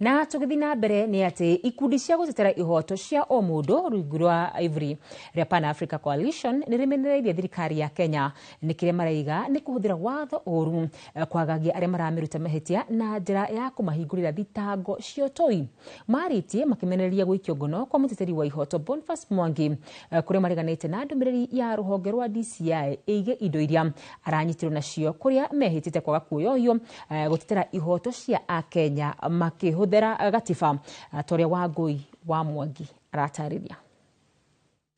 Na tũgĩthiĩ na mbere nĩ atĩ ikundi cia gũtetera ihoto cia o mũndũ rungu rwa Ivory rĩa Pan Africa Coalition nĩ rĩmenereirie thirikari ya Kenya nĩ kĩrĩa maraiga nĩ kũhũthĩra watho ũru kwagagia arĩa maramĩruta mahĩtia na njĩra ya kũmahingũrĩra thitango cia ũtoi. Marĩtie makĩmenereria gũikio ngono kwa mũteteri wa ihoto Boniface Mwangi kũrĩa mareganĩte na ndũmĩrĩri ya rũhonge rwa DCI ĩige indo iria aranyitirwo nacio kũrĩa mehĩtĩte kwaga kuoyohio gũtetera ihoto cia Akenya makĩhũthĩra gatiba toria wa Ngũi wa Mwangi aratarĩria.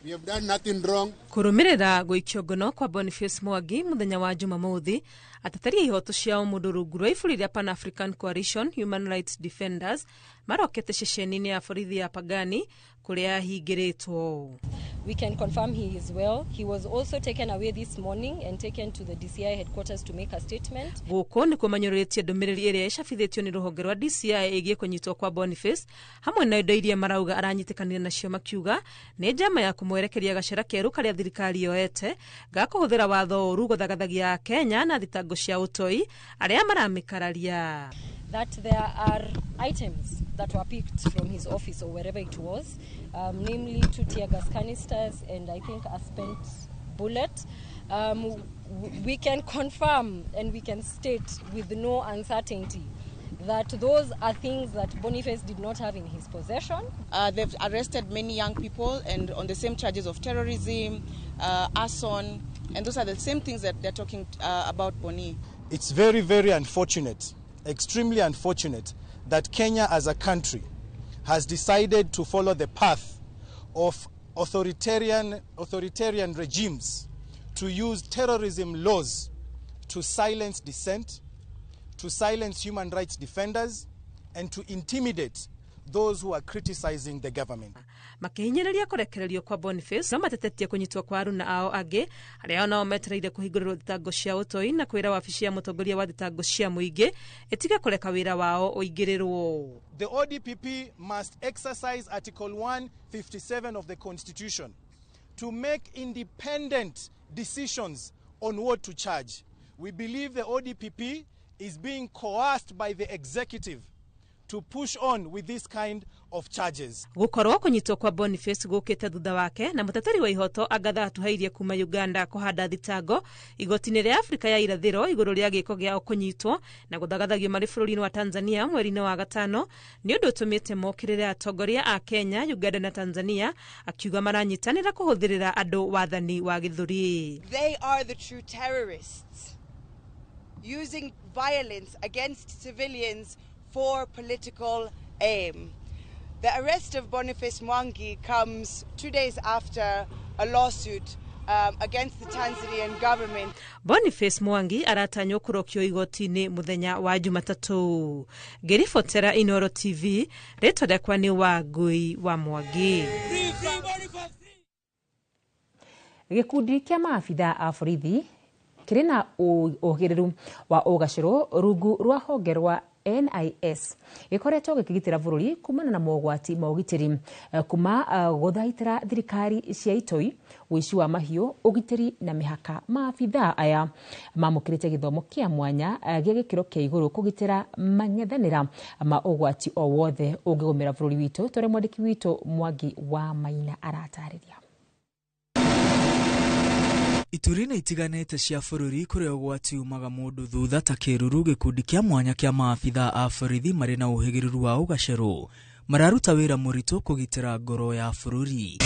We have done nothing wrong.
Kũrũmĩrĩra gũikio ngono kwa Boniface Mwangi mũthenya wa Jumamothi, ateteri a ihoto cia ũmũndũ rungu rwa iburi rĩa Pan African Coalition Human Rights Defenders marokete ceceni-inĩ ya borithi ya Pagani kũrĩa ahingĩrĩtwo.
We can confirm he is well. He was also taken away this morning and taken to the DCI headquarters to make a statement.
Gũkũ nĩ kũmanyũrũrĩtie ndũmĩrĩri ĩrĩa ĩcabithĩtio nĩ rũhonge rwa DCI ĩgiĩ kũnyitwo kwa Boniface hamwe na indo iria marauga aranyitĩkanire nacio, makiuga nĩ njama ya kũmwerekeria gacĩra kerũ karĩa thirikari yoete ga kũhũthĩra watho ũru gũthagathagia Kenya na thitango cia ũtoi arĩa maramĩkararia.
That there are items that were picked from his office or wherever it was, namely 2 tear gas canisters and I think a spent bullet. We can confirm and we can state with no uncertainty that those are things that Boniface did not have in his possession.
They've arrested many young people and on the same charges of terrorism, arson, and those are the same things that they're talking about Boni.
It's very, very unfortunate, extremely unfortunate, that Kenya as a country has decided to follow the path of authoritarian regimes to use terrorism laws to silence dissent, to silence human rights defenders, and to intimidate those who are criticizing the government.
Makihinyĩrĩria kũrekererio kwa Boniface no matetetie kũnyitwo kwa aruna ao angĩ arĩa onao metereire kũhingũrĩrwo thitango cia ũtoi na kwĩra wabici ya mũtongoria wa thitango cia mũingĩ ĩtige kũreka wĩra wao ũingĩrĩrwo.
The ODPP must exercise Article 157 of the Constitution to make independent decisions on what to charge. We believe the ODPP is being coerced by the executive to push on with this kind of charges.
Gukorwo kunyitwo kwa Boniface gukite thutha wake na muteteri wa ihoto Agatha Atuhairie kuma Uganda kuhanda thitango igoti-inĩ rĩa Afrika ya irathĩro igũrũ rĩa gĩko gĩao kũnyitwo na gũthagathagio marĩ bũrũri-inĩ wa Tanzania mweri-inĩ wa gatano nĩ ũndũ ũtũmĩte mokĩrĩre atongoria a Kenya, Uganda na Tanzania akiuga maranyitanĩra kũhũthĩrĩra andũ wathani wa gĩthũri.
They are the true terrorists using violence against civilians for political aim. The arrest of Boniface Mwangi comes 2 days after a lawsuit against the Tanzanian government.
Boniface Mwangi aratanywo kũrokio igoti-inĩ mũthenya wa Jumatatũ. Ngĩribotera Inooro TV, rĩtwa rĩakwa nĩ Wangui wa Mwangi.
Gĩkundi kĩa maabitha a borithi kĩrĩ na ũhĩgĩrĩru wa ũgacĩro rungu rwa honge rwa NIS gĩkoretwo gĩkĩgitĩra bũrũri kumana na mogwati ma ũgitĩri kuma gũthaitĩra thirikari cia itoi, ũici wa mahiũ, ũgitĩri na mĩhaka. Maabitha aya mamũkĩrĩte gĩthomo kĩa mwanya gĩa gĩkĩro kĩa igũrũ kũgitĩra mang'ethanĩra ma ũgwati o wothe ũngĩgũmĩra bũrũri witũ, tũrĩa mwandĩki witũ Mwangi wa Maina aratarĩria.
Ituri-inĩ itiganĩte cia bũrũri kũrĩa ũgwati umaga mũndũ thutha ta kĩruru, gĩkundi kĩa mwanya kĩa maabitha a borithi marĩ na ũhĩgĩrĩru wa ũgacerũ mararuta wĩra mũritũ kũgitĩra ngoro ya bũrũri.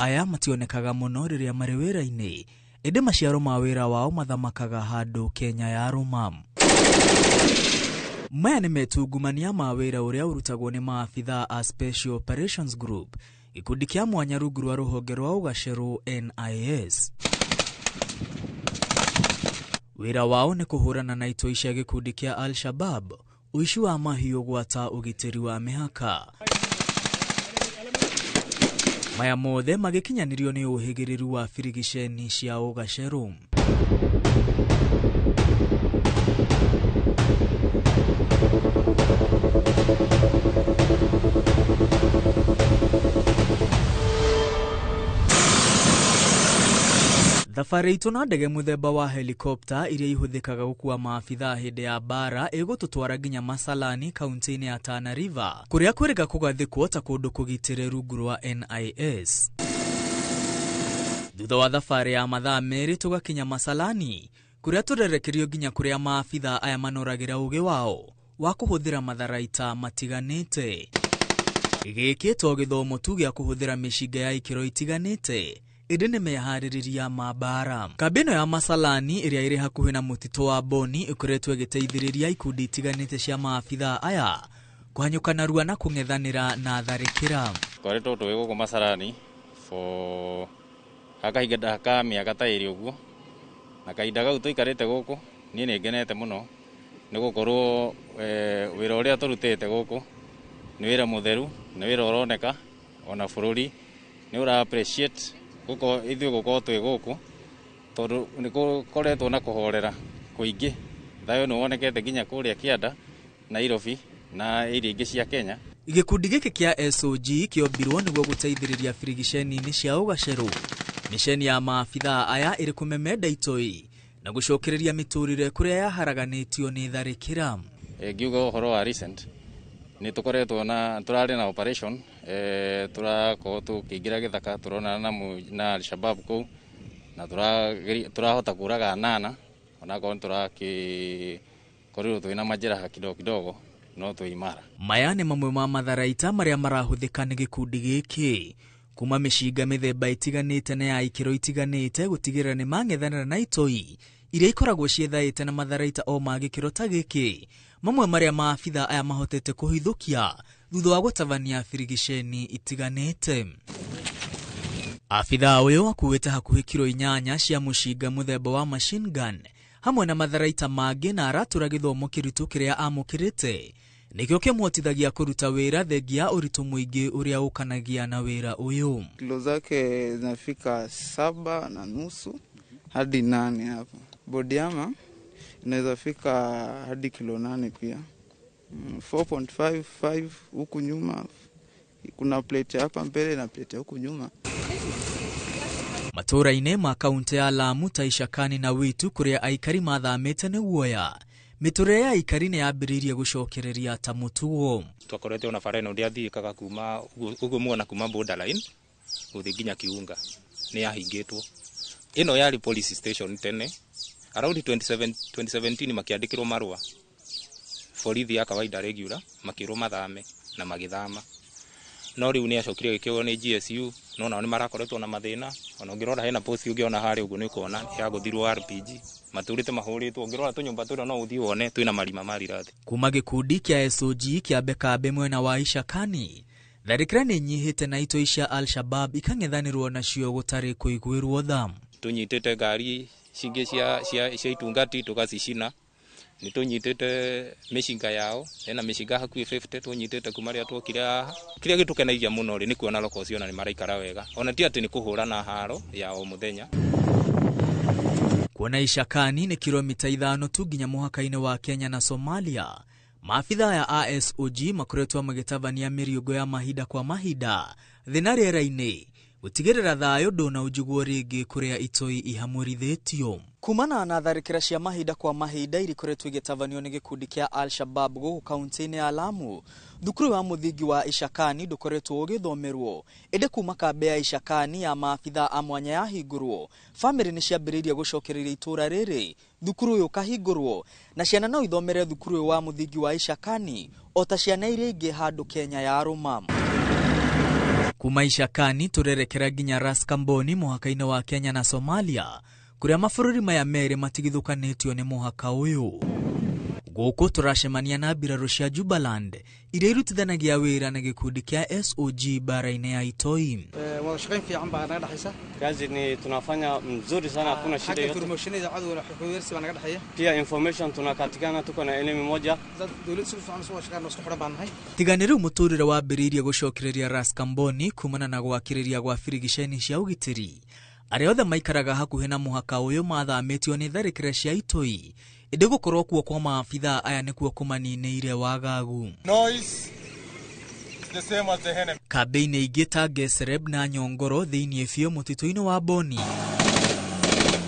Aya mationekaga mũno rĩrĩa marĩ wĩra-inĩ, ĩndĩ maciaro ma wĩra wao mathamakaga handũ Kenya ya rũma. Maya nĩ metungumania ma wĩra ũrĩa ũrutagwo nĩ maabitha a Special Operations Group, gĩkundi kĩa mwanya rungu rwa rũhonge rwa ũgacerũ NIS. Wĩra wao nĩ kũhũrana na itoi cia gĩkundi kĩa Al-Shabaab, ũici wa mahiũ gwata ũgitĩri wa mĩhaka. Maya mothe magĩkinyanĩrio nĩ ũhĩgĩrĩru wa birigiceni cia ũgacerũ. Thabarĩ itũ na ndege mũthemba wa helikopta iria ihũthĩkaga gũkua maabithaa hĩndĩ ya mbara ĩgũtũtwara nginya Masalani kaunti-inĩ ya Tana River kũrĩa kwĩrĩga kũgathĩkwo ta kũndũ kũgitĩre rungu rwa NIS. Thutha wa thabarĩ ya mathaa 2 tũgakinya Masalani kũrĩa tũrerekerio nginya kũrĩa maabithaa aya manoragĩra ũgĩ wao wa kũhũthĩra matharaita matiganĩte. Gĩkĩ to gĩthomo tu gĩa kũhũthĩra mĩcinga ya ikĩro itiganĩte ĩndĩ nĩ meharĩrĩria ma mbara. Kambĩ ĩno ya Masalani ĩrĩa ĩrĩ hakuhĩ na mũtitũ wa Boni ĩkoretwo ĩgĩteithĩrĩria ikundi itiganĩte cia maabithaa aya kũhanyũka narua na kũng'ethanĩra na tharĩkĩra.
Twaretwo twĩ gũkũ Masalani for kahinda ka mĩaka ta 2 ũguo, na kahinda kau tũikarĩte gũkũ niĩ nĩ ngenete mũno nĩ gũkorwo wĩra ũrĩa tũrutĩte gũkũ nĩ wĩra mũtheru, nĩ wĩra ũroneka ona bũrũri nĩ ũra appreciate gũkorwo ithuĩ gũkorwo twĩ gũkũ tondũ nĩ gũkoretwo na kũhorera kũingĩ. Thayũ nĩ wonekete nginya kũrĩa kĩanda Nairobi na area ingĩ cia Kenya.
Gĩkundi gĩkĩ kĩa SOG kĩombirwo nĩguo gũteithĩrĩria birigiceni-inĩ cia ũgacerũ. Miceni ya maabithaa aya ĩrĩ kũmemenda itoi na gũcokereria mĩtũrĩre kũrĩa yaharaganĩtio nĩ tharĩkĩra.
Ngiuga ũhoro wa recent nĩ tũkoretwo na tũrarĩ na operation tũrakorwo tũkĩingĩra gĩthaka tũronana na Al-Shabaab kũu na tũrahota kũraga 8 onakorwo tũrakĩkorirwo twĩna majeraha kidogo kidogo no twĩ imara.
Maya nĩ mamwe ma matharaita marĩa marahũthĩka nĩ gĩkundi gĩkĩ kuma mĩcinga mĩthemba itiganĩte na ya ikĩro itiganĩte gũtigĩrĩra nĩ mang'ethanĩra na itoi iria ikoragwo ciethaĩte na matharaita o ma gĩkĩro ta gĩkĩ, mamwe marĩa maabithaa aya mahotete kũhithũkia thutha wa gũtabania birigiceni itiganĩte. Abithaa ũyũ akuĩte hakuhĩ kiro 8 cia mũcinga mũthemba wa machine gun hamwe na matharaita mangĩ na aratũra gĩthomo kĩritũ kĩrĩa amũkĩrĩte nĩkĩo kĩmuhotithagia kũruta wĩra thengia ũritũ mũingĩ ũrĩa ũkanagia na wĩra ũyũ.
Kilo zake zinafika 7.5 hadi 8 hapo. Bodiama inaweza fika hadi kilo 8 pia. 4.55 huku nyuma, kuna plate hapa mbele na plate huku nyuma.
Matũũra-inĩ ma kaunti ya Lamu ta Ishakani na Witu kũrĩa aikari mathamĩte nĩ guoya, mĩtũrĩre ya aikari nĩ yambĩrĩirie gũcokereria ta mũtugo.
Twakoretwo na bara ĩno ndĩathiĩkaga kuma ũguo muona kuma borderline gũthiĩ nginya Kiunga nĩ yahingĩtwo. Ĩno yarĩ police station tene around 2017 makiandĩkĩrwo marũa borithi ya kawaida regular makĩrwo mathame na magĩthama, no rĩu nĩ acokire gĩkĩoywo nĩ GSU no nao nĩ marakoretwo na mathĩna. Ona ũngĩrora hena post ũngĩona harĩa ũguo nĩ ũkuona ya gũthirwo RPG matũrĩte mahũrĩtwo, ũngĩrora tũnyũmba tũrĩa no ũthiĩ wone twĩna marima ma rirathi.
Kuma gĩkundi kĩa SOG kĩambe kambe mwena wa Ishakani, tharĩkĩra nĩ inyihĩte na itoi cia Al-Shabaab ikang'ethanĩrwo nacio gũtarĩ kũiguĩrwo tha.
Tũnyitĩte ngari cingĩ cia itungati tũgacicina, nĩ tũnyitĩte mĩcinga yao, hena mĩcinga hakuhĩ 50 tũnyitĩte kuma rĩrĩa twokire haha. Kĩrĩa gĩtũkenagia mũno rĩ nĩ kuona locals ona nĩ maraikara wega, ona ti atĩ nĩ kũhũrana haro ya o mũthenya.
Kuona Ishakani nĩ kilomita 5 tu nginya mũhaka-inĩ wa Kenya na Somalia, maabithaa ya ASOG makoretwo magĩtabania mĩriũngũ ya mahinda kwa mahinda thĩ na rĩera-inĩ gũtigĩrĩra thayũ ndũnaunjugwo rĩngĩ kũrĩa itoi ihamũrithĩtio. Kumana na tharĩkĩra cia mahinda kwa mahinda iria ikoretwo igĩtabanio nĩ gĩkundi kĩa Al-Shabaab gũkũ kaunti-inĩ ya Lamu, thukuru wa mũthingi wa Ishakani ndũkoretwo ũgĩthomerwo, ĩndĩ kuma kambĩ ya Ishakani ya maabithaa a mwanya yahingũrwo, bamĩrĩ nĩ ciambĩrĩirie gũcokereria itũũra rĩrĩ, thukuru ũyũ ũkahingũrwo na ciana no ithomere thukuru ũyũ wa mũthingi wa Ishakani o ta ciana iria ingĩ handũ Kenya yarũma. Kuma Ishakani tũrerekera nginya Ras Kamboni mũhaka-inĩ wa Kenya na Somalia kũrĩa mabũrũri maya merĩ matigithũkanĩtio nĩ mũhaka ũyũ. Gũkũ tũracemania na mbirarũ cia Jubaland iria irutithanagia wĩra na gĩkundi kĩa SOG bara-inĩ ya Itoi.
Kazi ni tunafanya mzuri sana, hakuna shida yote. Pia information tunakatikana, tuko na elimu moja.
Tiga nĩ rĩu mũtũrĩre wambĩrĩirie gũcokereria Ras Kamboni kumana na gwakĩrĩria gwa birigiceni cia ũgitĩri. Arĩa othe maikaraga hakuhĩ na mũhaka ũyũ mathamĩtio nĩ tharĩkĩra cia itoi, ĩndĩ gũkorwo kuo kwa maabithaa aya nĩkuo kũmaninĩire wagagu. Kambĩ-inĩ ingĩ ta Gesreb na Nyongoro thĩinĩ biũ mũtitũ-inĩ wa Boni,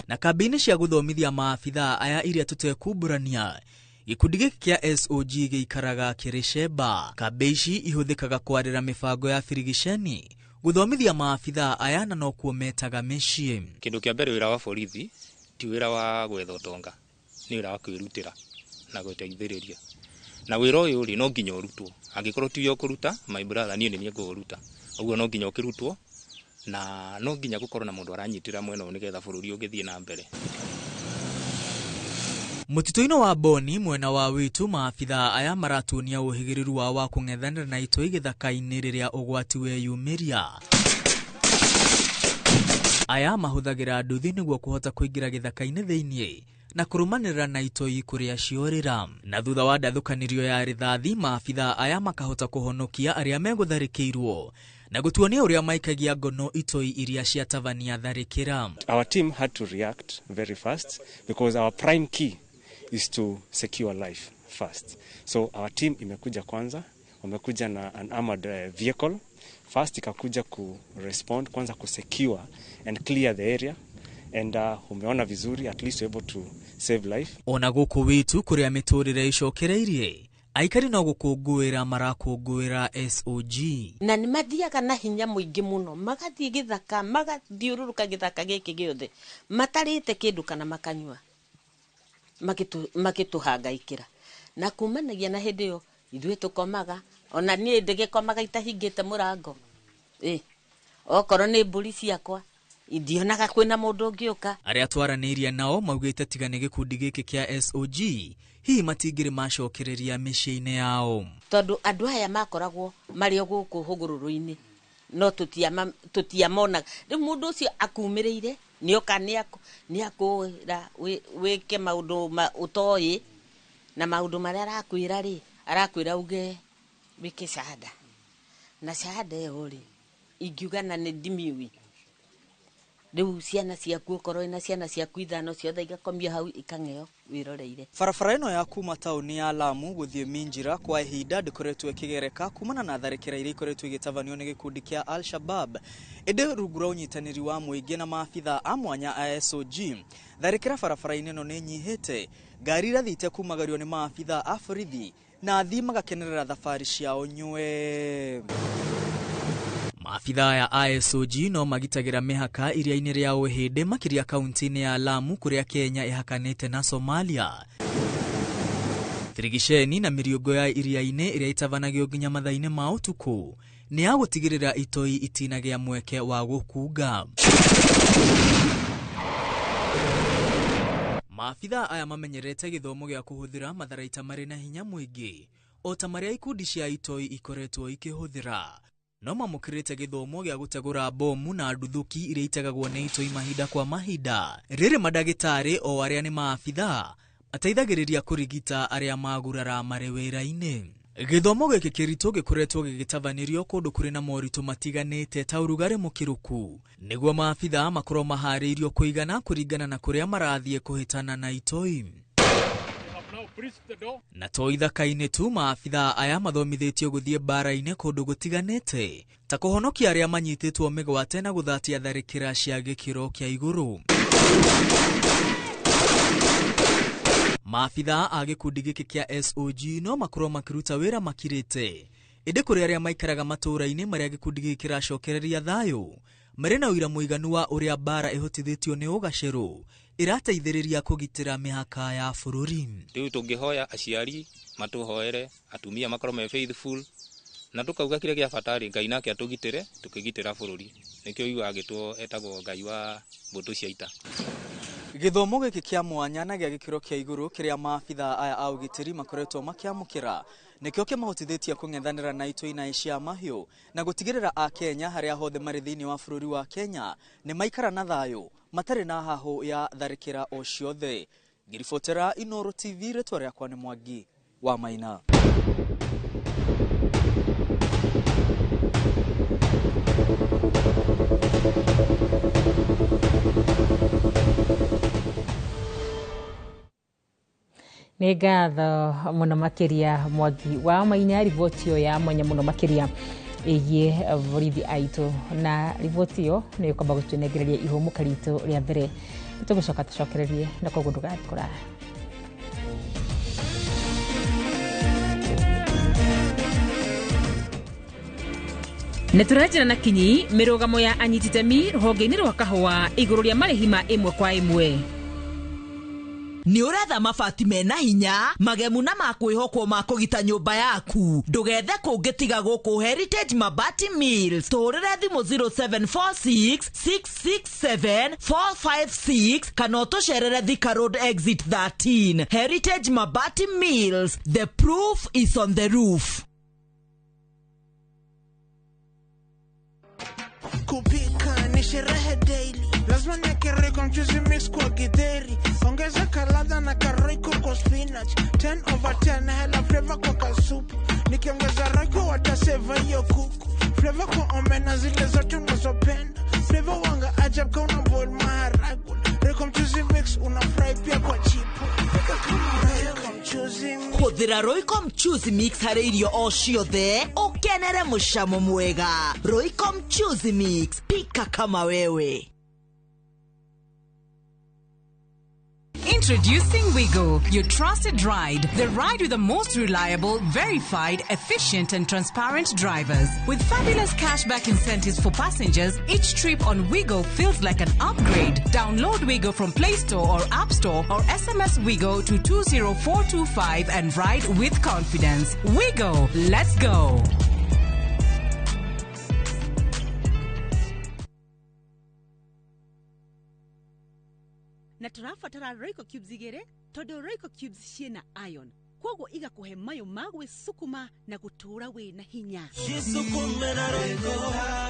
Na kambĩ-inĩ cia gũthomithia maabithaa aya iria tũtekumbũrania, gĩkundi gĩkĩ kĩa SOG gĩikaraga kĩrĩ cemba. Kambĩ ici ihũthĩkaga kwarĩra mĩbango ya birigiceni gũthomithia maabithaa aya na nokuo metaga mĩciĩ.
Kĩndũ kĩa mbere, wĩra wa borithi ti wĩra wa gwetha ũtonga, nĩ wĩra wa kwĩrutĩra na gũteithĩrĩria. Na wĩra ũyũ rĩ, no nginya ũrutwo. Angĩkorwo tiwe ũkũruta, my brother, niĩ nĩ niĩ ngũũruta. Ũguo no nginya ũkĩrutwo, na no nginya gũkorwo na mũndũ aranyitĩra mwena ũyũ nĩgetha bũrũri ũgĩthiĩ na mbere.
Mũtitũ-inĩ wa Boni mwena wa Witu, maabithaa aya maratuonia ũhĩgĩrĩru wao wa kũng'ethanĩra na itoi gĩthaka-inĩ rĩrĩa ũgwati weyumĩria. Aya mahũthagĩra nduthi nĩguo kũhota kũingĩra gĩthaka-inĩ thĩiniĩ na kũrũmanĩrĩra na itoi kũrĩa ciorĩra. Na thutha wa ndathũkanĩrio ya rithathi, maabithaa aya makahota kũhonokia arĩa megũtharĩkĩirwo na gũtuonia ũrĩa maikagia ngono itoi iria ciatabania tharĩkĩra.
Our team had to react very fast because our prime key is to secure life first. So our team imekuja kwanza, wamekuja na an armored vehicle first, ikakuja ku respond kwanza, ku secure and clear the area, and umeona vizuri, at least able to save life.
Ona gũkũ Witu kũrĩa mĩtũrĩre ĩcokereirie, aikari no gũkũngũĩra marakũngũĩra SOG.
Na nĩ mathiaga na hinya mũingĩ mũno, magathiĩ gĩthaka, magathiũrũrũka gĩthaka gĩkĩ gĩothe matarĩte kĩndũ kana makanyua, makĩtũhangaikĩra. Na kumanagia na hĩndĩ ĩyo ithuĩ tũkomaga, ona niĩ ndĩgĩkomaga itahingĩte mũrango. Okorwo nĩ mbũri ciakwa ndionaga kwĩna mũndũ ũngĩũka.
Arĩa twaranĩirie nao maugĩte tiga nĩ gĩkundi gĩkĩ kĩa SOG hihi matingĩrĩ macokereria mĩciĩ-inĩ yao,
tondũ andũ aya makoragwo marĩ o gũkũ hũgũrũrũ-inĩ, no tũtiamonaga. Rĩu mũndũ ũcio akumĩrĩire nĩoka nĩakwĩra wĩke maũndũ ũtoĩ, na maũndũ marĩa arakwĩra rĩ, arakwĩra uge wĩke shahada, na shahada ĩyo rĩ, ingiuga na nĩ ndimiũĩ. Rĩu ciana ciaku okorwo wĩna ciana ciaku ithano ciothe igakomio hau ikang'eo wĩroreire.
Barabara ĩno ya kuma taũni ya Lamu gũthiĩ Minjira kwa ihinda ndĩkoretwo ĩkĩgereka kumana na tharĩkĩra iria ikoretwo igĩtabanio nĩ gĩkundi kĩa Al-Shabaab. Ĩndĩ rungu rwa ũnyitanĩri wa mũingĩ na maabithaa a mwanya a SOG, tharĩkĩra barabara-inĩ ĩno nĩ inyihĩte. Ngari irathiĩte kumagario nĩ maabithaa a borithi na athii magakenerera thabarĩ ciao nywe. Maabithaa aya a SOG no magitagĩra mĩhaka iria-inĩ rĩa Ũhĩndĩ makĩria kaunti-inĩ ya Lamu kũrĩa Kenya ĩhakanĩte na Somalia. Tirigiceni na mĩriũngũ ya iria-inĩ ĩrĩa ĩtabanagio nginya mathaa-inĩ ma ũtukũ nĩ ya gũtigĩrĩra itoi itinagĩa mweke wa gũkunga. Maabithaa aya mamenyerete gĩthomo gĩa kũhũthĩra matharaita marĩ na hinya mũingĩ o ta marĩa ikundi cia itoi ikoretwo ikĩhũthĩra. No mamũkĩrĩte gĩthomo gĩa gũtegũra bomu na nduthũki iria itegagwo nĩ itoi mahinda kwa mahinda. Rĩrĩ mandagĩtarĩ o arĩa nĩ maabithaa mateithagĩrĩria kũrigita arĩa magurara marĩ wĩra-inĩ. Gĩthomo gĩkĩ kĩritũ gĩkoretwo gĩgĩtabanĩrio kũndũ kũrĩ na moritũ matiganĩte ta ũrugarĩ mũkĩrũku, nĩguo maabithaa makorwo maharĩirio kũigana kũringana na kũrĩa marathiĩ kũhĩtana na itoi. Na to ithaka-inĩ tu, maabithaa aya mathomithĩtio gũthiĩ mbara-inĩ kũndũ gũtiganĩte ta kũhonokia arĩa manyitĩtwo mĩgwate na gũthatia tharĩkĩra cia gĩkĩro kĩa igũrũ. Maabithaa a gĩkundi gĩkĩ kĩa SOG no makorwo makĩruta wĩra makirĩte, ĩndĩ kũrĩ arĩa maikaraga matũũra-inĩ marĩa gĩkundi gĩkĩ kĩracokereria thayũ marĩ na ũira mũiganu wa ũrĩa mbara ĩhotithĩtio nĩ ũgacerũ ĩrateithĩrĩria kũgitĩra mĩhaka ya bũrũri.
Rĩu tũngĩhoya aciari matũhoere, atumia makorwo me faithful, na tũkauga kĩrĩa gĩa bata rĩ, Ngai nake atũgitĩre tũkĩgitĩra bũrũri. Nĩkĩo ũiguaga agĩtwo etagwo Ngai wa mbũtũ cia ita.
Gĩthomo gĩkĩ kĩa mwanya na gĩa gĩkĩro kĩa igũrũ kĩrĩa maabithaa aya a ũgitĩri makoretwo makĩamũkĩra nĩkĩo kĩmahotithĩtie kũng'ethanĩra na itoi na icia mahiũ na gũtigĩrĩra Akenya harĩa hothe marĩ thĩinĩ wa bũrũri wa Kenya nĩ maikara na thayũ matarĩ na hahũ ya tharĩkĩra o ciothe. Ngĩribotera Inooro TV, rĩtwa rĩakwa nĩ Mwangi wa Maina.
Nĩ ngatho mũno makĩria Mwangi wa Maina, riboti ĩyo ya mwanya mũno makĩria ĩgiĩ borithi aitũ, na riboti ĩyo nĩ ĩkwamba gũtũnengereria ihũmũka ritũ rĩa mbere Tũgũcoka tũcokererie na koguo ndũgathiĩ kũraya. Nĩ tũranjĩra na kinyi mĩrũgamo ya anyiti itemi rũhonge-inĩ rwa kahũa igũrũ rĩa marĩhi ma ĩmwe kwa ĩmwe.
Nĩ ũretha mabati mena hinya magemu na makwĩhokwo ma kũgita nyũmba yaku, ndũgethe kũngĩ tiga gũkũ Heritage Mabati Mills. Tũhũrĩre thimũ 0746 667 456 kana ũtũcerere Thika Road exit 13. Heritage Mabati Mills, the proof is on the roof.
Kupika ni sherehe daily, lazima niweke Royco mchuzi mix kwa githeri, ongeza kaladha na karoiko kwa spinach, 10 over 10 hela flavor kwa kasupu, nikiongeza Royco wataseva hiyo kuku, flavor kwa omena zile zote unazopenda, flavor wanga ajab ka una boil maharagwe, Royco mchuzi mix una fry pia kwa chipo, pika kama Royco mchuzi mix.
Hũthĩra Royco mchuzi mix harĩ irio o ciothe ũkenere mũcamo mwega. Royco mchuzi mix, pika kama wewe.
Introducing Wigo, your trusted ride. The ride with the most reliable, verified, efficient and transparent drivers. With fabulous cashback incentives for passengers, each trip on Wigo feels like an upgrade. Download Wigo from Play Store or App Store or SMS Wigo to 20425 and ride with confidence. Wigo, let's go.
Na tũrabatara Royco cubes igĩrĩ tondũ Royco cubes ciĩna iron, koguo igakũhe mayũ ma gwĩcukuma na gũtũũra wĩna hinya.
Jisukume na Royco,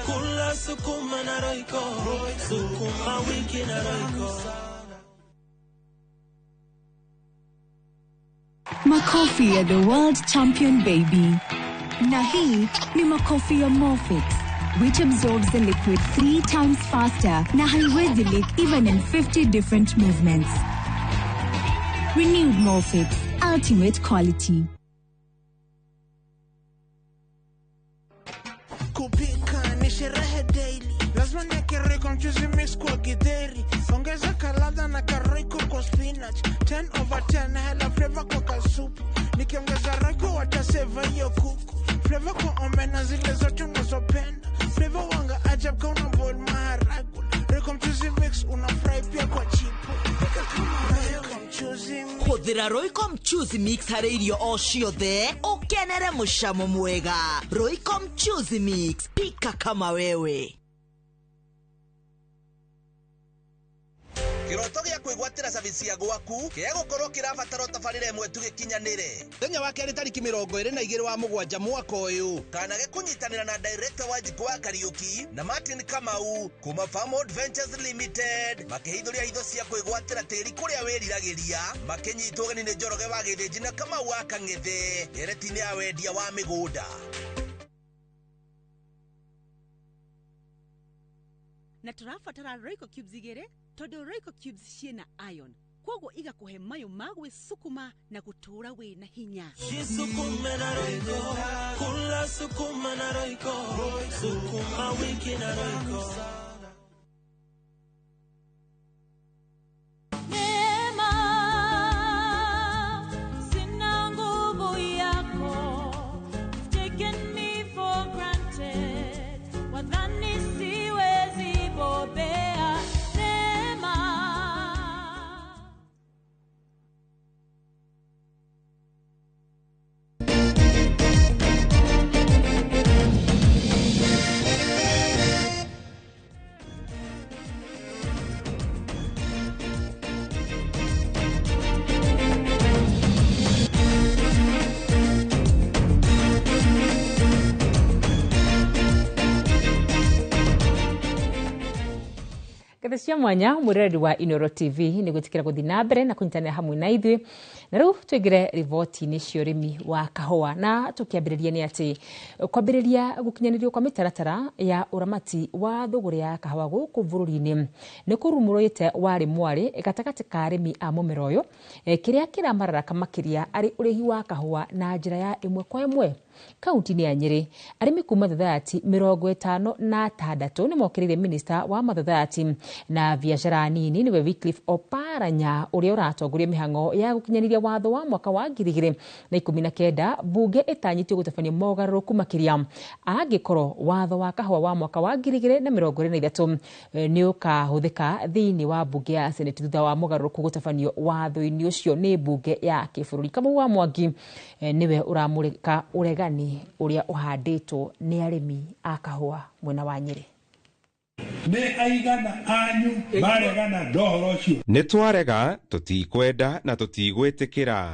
kula sukuma na Royco, sukuma wiki na Royco.
Makofi ya the world champion baby. Na hii ni makofi ya Morfix, which absorbs the liquid 3 times faster na haiwezi leak even in 50 different movements. Renewed Morfix, ultimate quality.
Kupika ni sherehe daily, lazima niweke Royco mchuzi mix kwa githeri, ongeza kaladha na karoiko kwa spinach, 10 over 10 hela flavor kwa kasupu, nikiongeza Royco wataseva hiyo kuku, flavor kwa omena zile zote unazopenda, flavor wanga ajab ka una boil maharagwe, Royco mchuzi mix una fry pia kwa chipo, pika kama Royco mchuzi mix.
Hũthĩra Royco mchuzi mix harĩ irio o ciothe ũkenere mũcamo mwega. Royco mchuzi mix, pika kama wewe.
Kĩroto gĩa kwĩgwatĩra service ya gwaku gĩgũkorwo kĩrabatara tabarĩra ĩmwe tu gĩkinyanĩre. Mũthenya wa kerĩ tarĩki 22 wa mũgwanja mwaka ũyũ, kana gĩkũnyitanĩra na director wa Njikũ wa Kariũki na Martin Kamau kuma Farmhold Ventures Limited makĩhithũria hitho cia kwĩgwatĩra tĩri kũrĩa wĩriragĩria, makĩnyitwo ũgeni nĩ Njoroge wa Gĩthĩnji na Kamau wa Kang'ethe ndereti-inĩ ya wendia wa mĩgũnda.
Na tũrabatara Royco cubes igĩrĩ tondũ Royco cubes ciĩna iron, koguo igakũhe mayũ ma gwĩcukuma na gũtũũra wĩna hinya.
Jisukume na Royco, kula sukuma na Royco, sukuma wiki na Royco.
Neema, sina nguvu yako, you've taken me for granted, wadhani siwezi bobea. Neema.
Ngatho cia mwanya mwĩroreri wa Inooro TV nĩ gwĩtĩkĩra gũthiĩ na mbere na kũnyitanĩra hamwe na ithuĩ Na rĩu tũingĩre riboti-inĩ cia ũrĩmi wa kahũa, na tũkĩambĩrĩria nĩ atĩ kwambĩrĩria gũkinyanĩrio kwa mĩtaratara ya ũramati wa thũgũrĩ ya kahũa gũkũ bũrũri-inĩ nĩ kũrumũrĩte warĩ mwarĩ gatagatĩ ka arĩmi a mũmera ũyũ, kĩrĩa kĩramararaka makĩria arĩ ũrĩhi wa kahũa na njĩra ya ĩmwe kwa ĩmwe. Kaunti-inĩ ya Nyĩrĩ, arĩmi kuma Thathayati 56 nĩ mokĩrĩire minista wa mathathayati na biacara nini nĩwe Wycliffe Oparanya, ũrĩa ũratongoria mĩhang'o ya gũkinyanĩria watho wa mwaka wa 2019 bunge ĩtanyĩtio gũtabania mogarũrũku makĩria angĩkorwo watho wa kahũa wa mwaka wa 2023 nĩ ũkahũthĩka thĩinĩ wa bunge ya Senate thutha wa mogarũrũku gũtabanio watho-inĩ ũcio nĩ bunge ya kĩbũrũri. Kamau wa Mwangi nĩwe ũramũrĩka ũregani ũrĩa ũhandĩtwo nĩ arĩmi a kahũa mwena wa Nyĩrĩ.
Nĩ aigana anyu maregana na ũhoro ũcio?
Nĩ twarega, tũtikwenda na tũtigwĩtĩkĩra.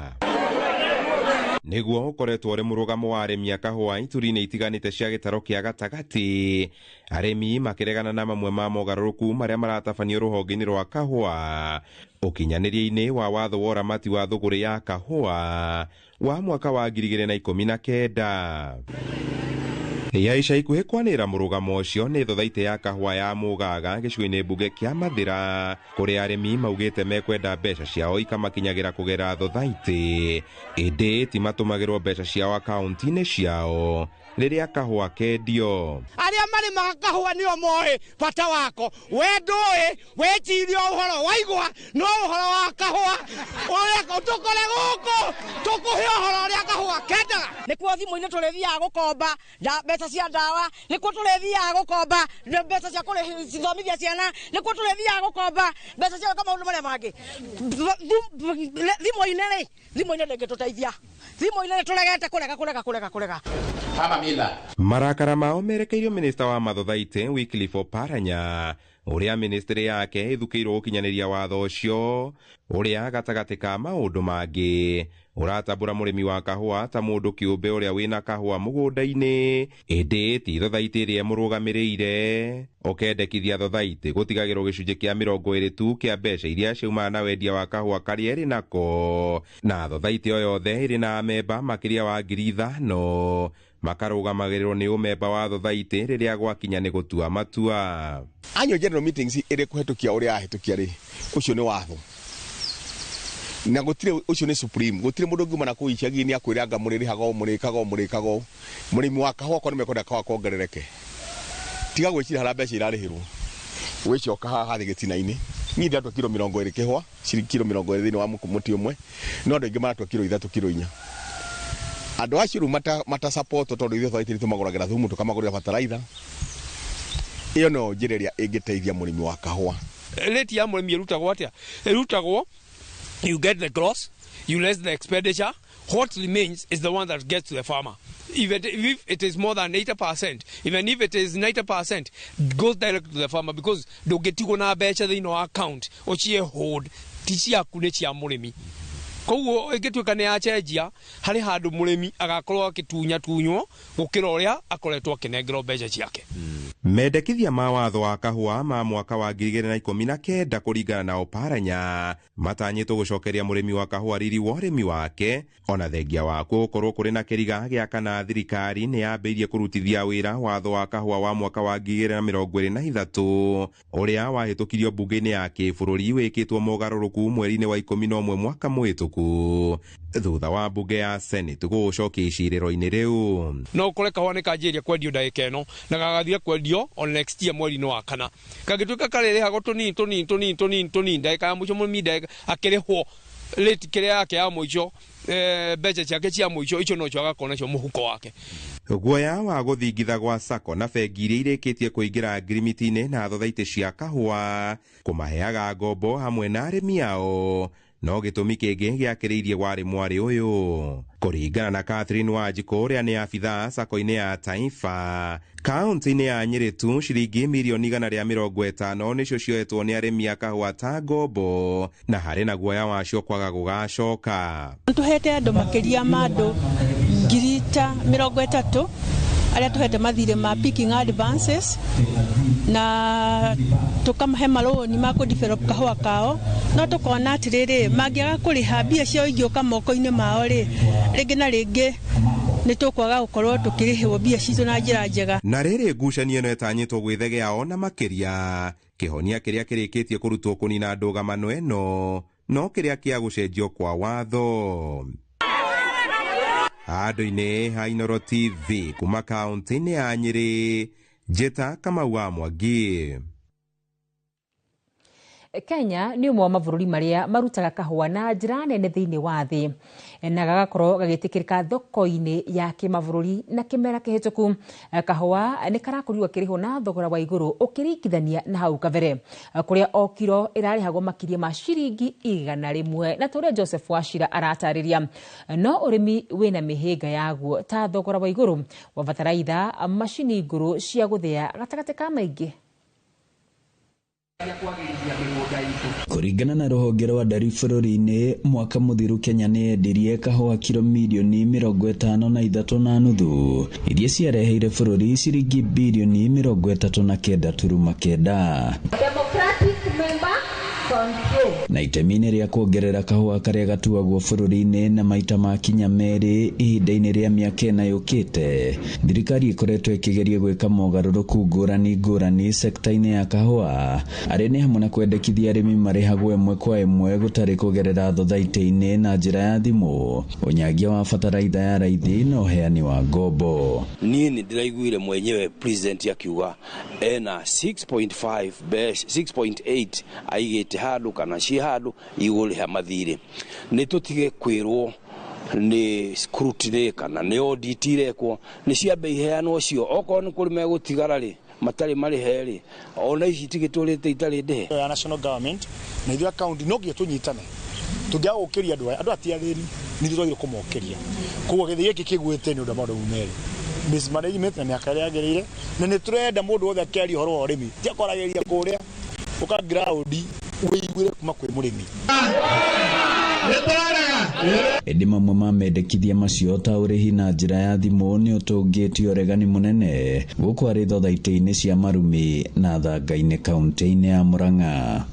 Nĩguo ũkoretwo ũrĩ mũrũgamo wa arĩmi a kahũa ituri-inĩ itiganĩte cia gĩtaro kĩa gatagatĩ, arĩmi makĩregana na mamwe ma mogarũrũku marĩa maratabanio rũhonge-inĩ rwa kahũa ũkinyanĩria-inĩ wa watho wa ũramati wa thũgũrĩ ya kahũa wa mwaka wa 2019. Ya ica ikuhĩ kwanĩrĩra mũrũgamo ũcio nĩ thothaitĩ ya kahũa ya Mũgaga gĩcigo-inĩ mbunge kĩa Mathĩra, kũrĩa arĩmi maugĩte mekwenda mbeca ciao ikamakinyagĩra kũgerera thothaitĩ, ĩndĩ ti matũmagĩrwo mbeca ciao akaunti-inĩ ciao rĩrĩa kahũa kendio.
Arĩa marĩmaga kahũa nĩo moĩ bata wako. We ndũĩ, weciria ũhoro waigua no ũhoro wa kahũa ũrĩa tũkore gũkũ tũkũhe ũhoro ũrĩa kahũa kendaga.
Nĩkuo thimũ-inĩ tũrĩthiaga gũkomba mbeca cia ndawa, nĩkuo tũrĩthiaga gũkomba mbeca cia kũthomithia ciana, nĩkuo tũrĩthiaga gũkomba mbeca cia gwĩka maũndũ marĩa mangĩ. Thimũ-inĩ rĩ, thimũ-inĩ ndĩngĩtũteithia. Thimũ-inĩ nĩtũregete kũrega kũrega kũrega kũrega.
Marakara mao merekeirio minista wa mathothaitĩ Wycliffe Oparanya, ũrĩa ministry yake ĩthukĩirwo gũkinyanĩria watho ũcio, ũrĩa gatagatĩ ka maũndũ mangĩ ũratambũra mũrĩmi wa kahũa ta mũndũ kĩũmbe ũrĩa wĩna kahũa mũgũnda-inĩ, ĩndĩ ti thothaitĩ ĩrĩa ĩmũrũgamĩrĩire. Ũkendekithia thothaitĩ gũtigagĩrwo gĩcunjĩ kĩa 20 tu kĩa mbeca iria ciaumaga na wendia wa kahũa karĩa ĩrĩ nako, na thothaitĩ o yothe ĩrĩ na amemba makĩria wa 5,000 makarũgamagĩrĩrwo nĩ ũmemba wa thothaitĩ rĩrĩa gwakinya nĩ gũtua matua.
Annual general meetings ĩrĩ kũhetũkia ũrĩa ahĩtũkia rĩ, ũcio nĩ watho na gũtirĩ, ũcio nĩ supreme. Gũtirĩ mũndũ ũngiuma na kũu icagi-inĩ akwĩre anga mũrĩrĩhaga ũũ, mũrĩkaga ũũ, mũrĩkaga ũũ. Mũrĩmi wa kahũa okorwo nĩmekwenda kahũa kongerereke, tiga gwĩciria harĩa mbeca irarĩhĩrwo, wĩcoka haha thĩ gĩtina-inĩ. Niĩ ndĩratua kiro 20 kĩhũa, kiro 20 thĩinĩ wa mũtĩ ũmwe, no andũ aingĩ maratua kiro 3 kiro 4. Andũ acio rĩu mata support tondũ ithuĩ thothaitĩ nĩtũmagũragĩra thumu, tũkamagũrĩra bataraitha. Ĩyo no njĩra ĩrĩa ĩngĩteithia mũrĩmi wa kahũa.
Rate ya mũrĩmi ĩrutagwo atĩa? Ĩrutagwo, you get the gross, you less the expenditure, what remains is the one that gets to the farmer. Even if it is more than 80%, even if it is 90%, goes direct to the farmer, because ndũngĩtigwo na mbeca thĩinĩ wa account ũcie hold, ti ciaku nĩ cia mũrĩmi. Koguo ĩngĩtuĩka nĩ yacenjia, harĩ handũ mũrĩmi agakorwo agĩtunyatunywo gũkĩra ũrĩa akoretwo akĩnengerwo mbeca ciake.
Mendekithia ma watho wa kahũa ma mwaka wa 2019 kũringana na Oparanya matanyĩtwo gũcokeria mũrĩmi wa kahũa riri wa ũrĩmi wake, ona thengia wakuo gũkorwo kũrĩ na kĩriga gĩa kana thirikari nĩ yambĩrĩirie kũrutithia wĩra watho wa kahũa wa mwaka wa 2023 ũrĩa wahĩtũkirio bunge-inĩ ya kĩbũrũri wĩkĩtwo mogarũrũku mweri-inĩ wa 11 mwaka mũhĩtũku thutha wa bunge ya Senate gũgũcokia icirĩro-inĩ rĩu.
No ũkore kahũa nĩ kanjĩrĩria kwendio ndagĩka ĩno na gagathira kwendio on next year mweri-inĩ wa kana, kangĩtuĩka karĩrĩhagwo tũnini tũnini tũnini tũnini tũnini ndagĩka ya mũico mũrĩmi ndagĩka akĩrĩhwo rate kĩrĩa yake ya mũico, mbeca ciake cia mũico icio nocio agakorwo nacio mũhuko wake.
Guoya wa gũthingitha gwa sacco na bengi iria irĩkĩtie kũingĩra ngirimiti-inĩ na thothaitĩ cia kahũa kũmaheaga ngombo hamwe na arĩmi ao no gĩtũmi kĩngĩ gĩakĩrĩirie warĩ mwarĩ ũyũ. Kũringana na Catherine Wanjikũ ũrĩa nĩ abithaa sacco-inĩ ya Taifa kaunti-inĩ ya Nyĩrĩ tu, ciringi mirioni 150 nĩcio cioetwo nĩ arĩmi a kahũa ta ngombo, na harĩ na guoya wacio kwaga gũgacoka.
Tũhete andũ makĩria ma andũ 30,000
Arĩa tũhete mathirĩ ma picking advances na tũkamahe marũni ma kũ-develop kahũa kao, no tũkona atĩrĩrĩ, mangĩaga kũrĩha mbia ciao ingĩũka moko-inĩ mao rĩ, rĩngĩ na rĩngĩ nĩ tũkwaga gũkorwo tũkĩrĩhwo mbia citũ na njĩra njega.
Na rĩrĩ ngucanio ĩno ĩtanyĩtwo gwĩthegea ona makĩria, kĩhonia kĩrĩa kĩrĩkĩtie kũrutwo kũnina ndũgamano ĩno no kĩrĩa kĩa gũcenjio kwa watho. Handũ-inĩ ha Inooro TV kuma kaunti-inĩ ya Nyĩrĩ, Njĩta Kamau wa Mwangi.
Kenya nĩ ũmwe wa mabũrũri marĩa marutaga kahũa na njĩra nene thĩinĩ wa thĩ na gagakorwo gagĩtĩkĩrĩka thoko-inĩ ya kĩmabũrũri. Na kĩmera kĩhĩtũku kahũa nĩ karakorirwo gakĩrĩhwo na thogora wa igũrũ ũkĩringithania na hau kabere, kũrĩa o kiro ĩrarĩhagwo makĩria ma ciringi 100. Na ta ũrĩa Joseph Wachira aratarĩria, no ũrĩmi wĩna mĩhĩnga yaguo ta thogora wa igũrũ wa bataraitha, macini ngũrũ cia gũthĩa, gatagatĩ ka maingĩ.
Kũringana na rũhonge rwa ndari bũrũri-inĩ, mwaka mũthiru Kenya nĩ yendirie kahũa kiro mirioni 53.5 iria ciareheire bũrũri ciringi birioni 39.9. Na itemi-inĩ rĩa kuongerera kahũa karĩa gatuagwo bũrũri-inĩ na maita makinya 2 ihinda-inĩ rĩa mĩaka 4 yũkĩte, thirikari ĩkoretwo ĩkĩgeria gwĩka mogarũrũku ngũrani ngũrani sekta-inĩ ya kahũa, arĩ nĩ hamwe na kwendekithia arĩmi marĩhagwo ĩmwe kwa ĩmwe gũtarĩ kũgerera thothaitĩ-inĩ na njĩra ya thimũ, ũnyagia wa bataraitha ya raithi na ũheani wa ngombo.
Niĩ nĩ ndĩraiguire mwenyewe president akiuga ena 6.5 6.8 aigĩte handũ kana ciĩ handũ igũrĩha mathirĩ. Nĩ tũtige kwĩrwo nĩ scrutiny kana nĩ audit irekwo, nĩ ciambe iheanwo cio, okorwo nĩ kũrĩ megũtigara rĩ matarĩ marĩhe rĩ, ona ici itigĩtũrĩte itarĩ ndĩhe.
Ya national government na ithuĩ county no nginya tũnyitane, tũngĩaga gũkĩria andũ aya, andũ ati athĩni nĩ ithuĩ twagĩrĩirwo kũmokĩria. Koguo gĩthĩ gĩkĩ kĩgwĩte nĩ ũndũ wa maũndũ merĩ, mismanagement na mĩaka ĩrĩa yagĩrĩire, na nĩ tũrenda mũndũ wothe akĩaria ũhoro wa ũrĩmi ti akwaragĩria kũrĩa ũka ground wĩiguĩre kuma kwĩ mũrĩmi.
Ĩndĩ mamwe ma mendekithia macio ta ũrĩhi na njĩra ya thimũ nĩ ũtũngĩtie ũregani mũnene gũkũ arĩ thothaitĩ-inĩ cia Marumi na Thanga-inĩ kaunti-inĩ ya Murang'a.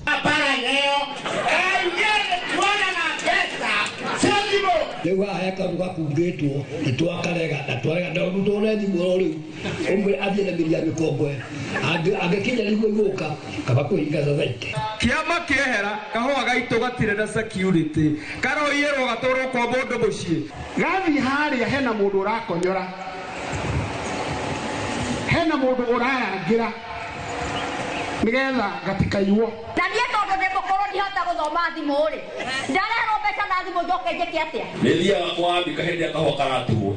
Rĩu haha he kaũndũ gakungĩtwo nĩ twakarega na twarega na ũrutwo na thimũ oro rĩu ũmwe athiĩ na mĩri ya mĩkongoe angĩkinya nĩguo igũka kaba kũhinga thothaitĩ.
Kĩama kĩehera kahũa gaitũ gatirĩ na security, karoiyĩrwo gatwarwo kwa mũndũ mũciĩ.
Gathiĩ harĩa hena mũndũ ũrakonyora, hena mũndũ ũrarangĩra nĩgetha gatikaiywo.
Na niĩ tondũ ndĩ mũkũrũ ndihota gũthoma thimũ rĩ, ndarehwo mbeca na thimũ njoke njĩke atĩa?
Nĩ thiaga kwa Ambika hĩndĩ ĩrĩa kahũa karatuo,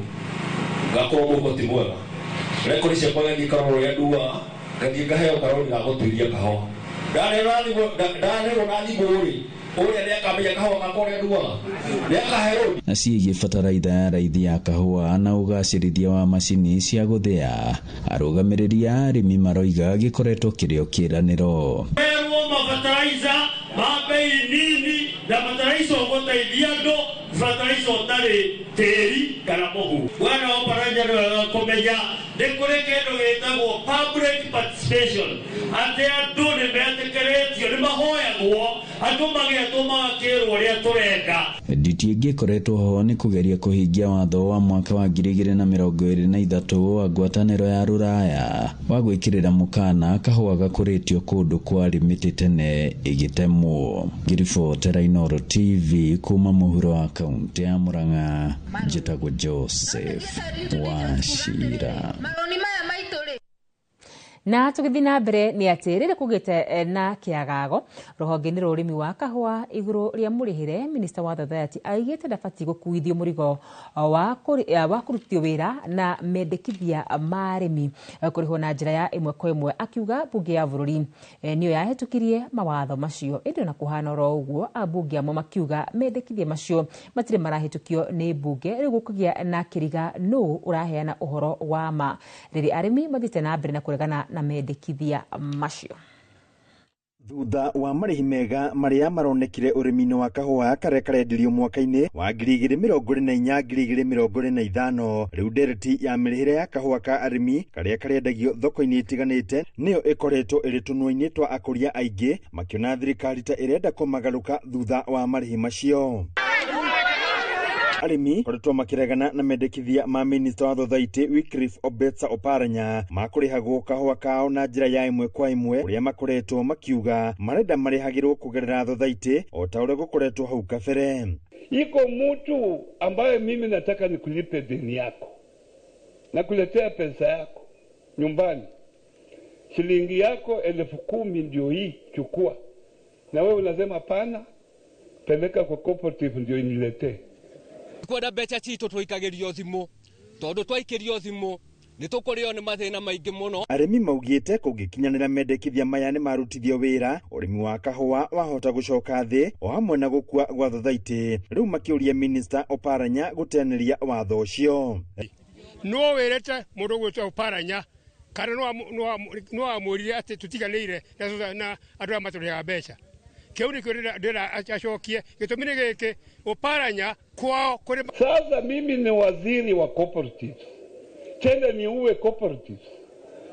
ngakorwo mũhuko ti mwega, rekondi ciakwa ngathiĩ ngarora ũrĩa nduaga, ngathiĩ ngaheo karoni ga gũtuithia kahũa. Ndarehwo na thimũ rĩ, ũrĩa nĩakamenya kahũa gakwa ũrĩa nduaga, nĩakahe rũni.
Na ciĩgiĩ bataraitha ya raithi ya kahũa na ũgacĩrithia wa macini cia gũthĩa, arũgamĩrĩri a arĩmi maroiga gĩkoretwo kĩrĩ o kĩĩranĩro.
Merwo mabataraitha ma bei nini na bataraitha ũgũteithia andũ, bataraitha ũtarĩ tĩri kana mũhu. Bwana Oparanya nĩ wega kũmenya nĩ kũrĩ kĩndũ gĩtagwo public participation, atĩ andũ nĩ metĩkĩrĩtio, nĩ mahoyagwo, andũ magetwo magakĩrwo ũrĩa tũrenda.
Nditi ĩngĩ ĩkoretwo ho nĩ kũgeria kũhingia watho wa mwaka wa 2023 wa ngwatanĩro ya Rũraya wa gwĩkĩrĩra mũkana kahũa gakũrĩtio kũndũ kwarĩ mĩtĩ tene ĩgĩtemwo. Ngĩribotera Inooro TV kuma mũhuro wa kaunti ya Murang'a, njĩtagwo Joseph Wachira.
Na tũgĩthiĩ na mbere nĩ atĩ rĩrĩ kũgĩte na kĩagago rũhonge-inĩ rwa ũrĩmi wa kahũa igũrũ rĩa mũrĩhĩre, minista wa Thathayati aigĩte ndabatiĩ gũkuithio mũrigo wa kũrutithio wĩra na mendekithia ma arĩmi kũrĩhwo na njĩra ya ĩmwe kwa ĩmwe, akiuga mbunge ya bũrũri nĩyo yahĩtũkirie mawatho macio. Ĩndĩ ona kũhana oro ũguo, ambunge amwe makiuga mendekithia macio matirĩ marahĩtũkio nĩ mbunge, rĩu gũkũgĩa na kĩriga nũ ũraheana ũhoro wa ma rĩrĩ arĩmi mathiĩte na mbere na kũregana na mendekithia macio.
Thutha wa marĩhi mega marĩa maronekire ũrĩmi-inĩ wa kahũa karĩa karendirio mwaka-inĩ wa 2024 2025, rĩu ndereti ya mĩrĩhĩre ya kahũa ka arĩmi karĩa karendagio thoko-inĩ itiganĩte nĩyo ĩkoretwo ĩrĩ tũnua-inĩ twa akũria aingĩ, makĩona thirikari ta ĩrenda kũmagarũka thutha wa marĩhi macio. Arĩmi koretwo makĩregana na mendekithia ma minista wa thothaitĩ Wycliffe Obetsa Oparanya ma kũrĩhagwo kahũa kao na njĩra ya ĩmwe kwa ĩmwe, ũrĩa makoretwo makiuga marenda marĩhagĩrwo kũgerera thothaitĩ o ta ũrĩa gũkoretwo hau kabere.
Iko mtu ambaye mimi nataka nikulipe deni yako, nakuletea pesa yako nyumbani, shilingi yako 10,000 ndio hii, chukua. Na wewe unasema pana, peleka kwa cooperative ndio iniletee.
Kwenda mbeca citũ tũikagĩrio thimũ, tondũ twaikĩrio thimũ nĩ tũkũrĩo nĩ mathĩna maingĩ mũno.
Arĩmi maugĩte kũngĩkinyanĩra mendekithia maya nĩ marutithio wĩra, ũrĩmi wa kahũa wahota gũcoka thĩ o hamwe na gũkua gwa thothaitĩ. Rĩu makĩũria minista Oparanya gũteanĩria watho ũcio.
No wĩrĩte mũndũ ũgwĩtwo Oparanya kana no amwĩrire atĩ tũtiganĩire na andũ arĩa matũrĩhaga mbeca. Kĩu nĩkĩo ndĩrenda acokie gĩtũmi nĩ gĩkĩ, Oparanya kwao kũrĩ.
Sasa mimi ni waziri wa cooperatives, tena niuwe cooperatives,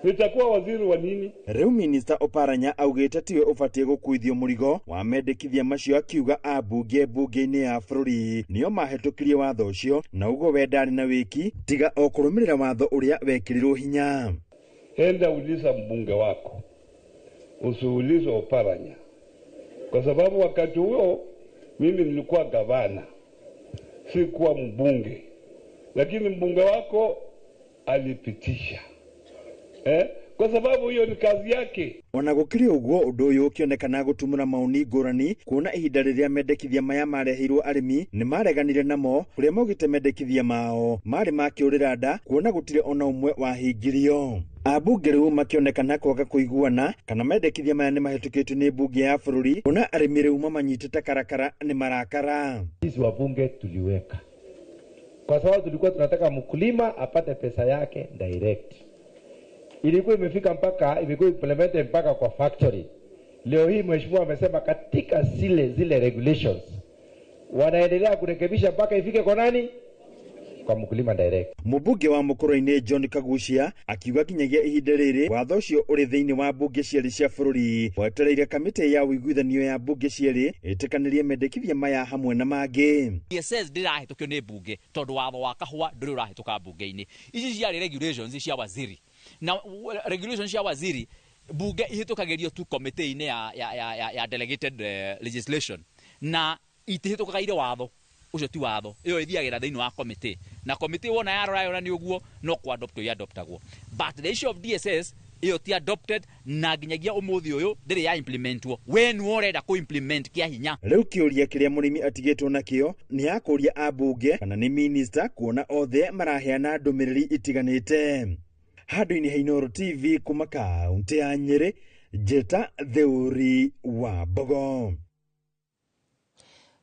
nitakuwa waziri wa nini?
Rĩu minista Oparanya augĩte tiwe ũbatiĩ gũkuithio mũrigo wa mendekithia macio, akiuga ambunge mbunge-inĩ ya bũrũri nĩo mahĩtũkirie watho ũcio, na ũguo we ndarĩ na wĩki tiga o kũrũmĩrĩra watho ũrĩa wekĩrirwo hinya.
Enda uliza mbunge wako, usiulize Oparanya, kwa sababu wakati huo mimi nilikuwa gavana, sikuwa mbunge, lakini mbunge wako alipitisha kwa sababu hiyo ni kazi yake.
Ona gũkĩrĩ ũguo, ũndũ ũyũ ũkĩonekana gũtumũra maoni ngũrani, kuona ihinda rĩrĩa mendekithia maya mareheirwo arĩmi nĩ mareganire namo, kũrĩa maugĩte mendekithia mao marĩ ma kĩũrĩra nda, kuona gũtirĩ ona ũmwe wahingirio. Ambunge rĩu makĩonekana kwaga kũiguana kana mendekithia maya nĩ mahĩtũkĩtio nĩ mbunge ya bũrũri, kuona arĩmi rĩu mamanyitĩte karakara nĩ marakara.
Sisi wabunge tuliweka kwa sababu tulikuwa tunataka mkulima apate pesa yake direct. Ilikuwa imefika mpaka imekuwa implemented mpaka kwa factory. Leo hii mheshimiwa amesema katika zile regulations wanaendelea kurekebisha mpaka ifike kwa nani? Kwa mkulima direct.
Mũmbunge wa Mũkũrũ-inĩ John Kagucia akiuga nginyagia ihinda rĩrĩ watho ũcio ũrĩ thĩinĩ wa mbunge cierĩ cia bũrũri, wetereire kamĩtĩ ya ũiguithanio ya mbunge cierĩ ĩtĩkanĩrie mendekithia maya hamwe na mangĩ.
DSS ndĩrahĩtũkio nĩ mbunge tondũ watho wa kahũa ndũrĩ ũrahĩtũka mbunge-inĩ. Ici ciarĩ regulations cia waziri, na regulations cia waziri mbunge ihĩtũkagĩrio tu committee-inĩ ya delegated legislation, na itihĩtũkaga irĩ watho ũcio ti watho, ĩyo ĩthiagĩra thĩinĩ wa committee, na committee wona yarora yona nĩ ũguo no kũ-adopt ĩ-adoptagwo. But the issue of DSS ĩyo ti adopted, na nginyagia ũmũthĩ ũyũ ndĩrĩ ya implementwo. We nĩwe ũrenda kũ-implement kĩa hinya.
Rĩu kĩũria kĩrĩa mũrĩmi atigĩtwo nakĩo nĩ ya kũũria ambunge kana nĩ minista, kuona othe maraheana ndũmĩrĩri itiganĩte. Handũ-inĩ ha Inooro TV kuma kaũntĩ ya Nyĩrĩ, Njĩta Theuri wa Mbogo.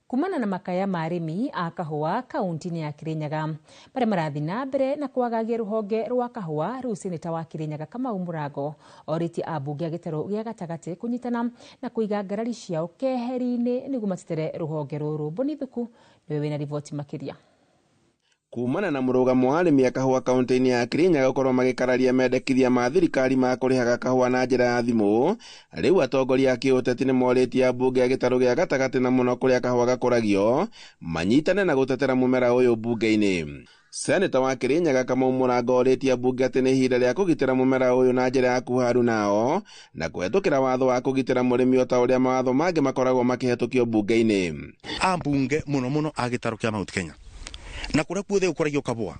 Kumana na makaya ma arĩmi a kahũa kaunti-inĩ ya Kirinyaga marĩa marathiĩ na mbere na kwagagia rũhonge rwa kahũa, rĩu seneta wa Kirinyaga Kamau Mũrango orĩtie ambunge a gĩtarũ gĩa gatagatĩ kũnyitana na kũiga ngarari ciao keheri-inĩ nĩguo matetere rũhonge rũrũ. Boni Thuku nĩwe wĩna riboti makĩria.
Kumana na mũrũgamo wa arĩmi a kahũa kaunti-inĩ ya Kirinyaga gũkorwo magĩkararia mendekithia ma thirikari ma kũrĩhaga kahũa na njĩra ya thimũ, rĩu atongoria a kĩũteti nĩ morĩtie ambunge a gĩtarũ gĩa gatagatĩ na mũno kũrĩa kahũa gakũragio manyitane na gũtetera mũmera ũyũ mbunge-inĩ. Seneta wa Kirinyaga Kamau Mũrango orĩtie ambunge atĩ nĩ ihinda rĩa kũgitĩra mũmera ũyũ na njĩra ya kuharu nao na kũhetũkĩra watho wa kũgitĩra mũrĩmi o ta ũrĩa mawatho mangĩ makoragwo makĩhetũkio mbunge-inĩ.
Ambunge mũno mũno a gĩtarũ kĩa Mount Kenya na kuria kuothe gukoragio kabua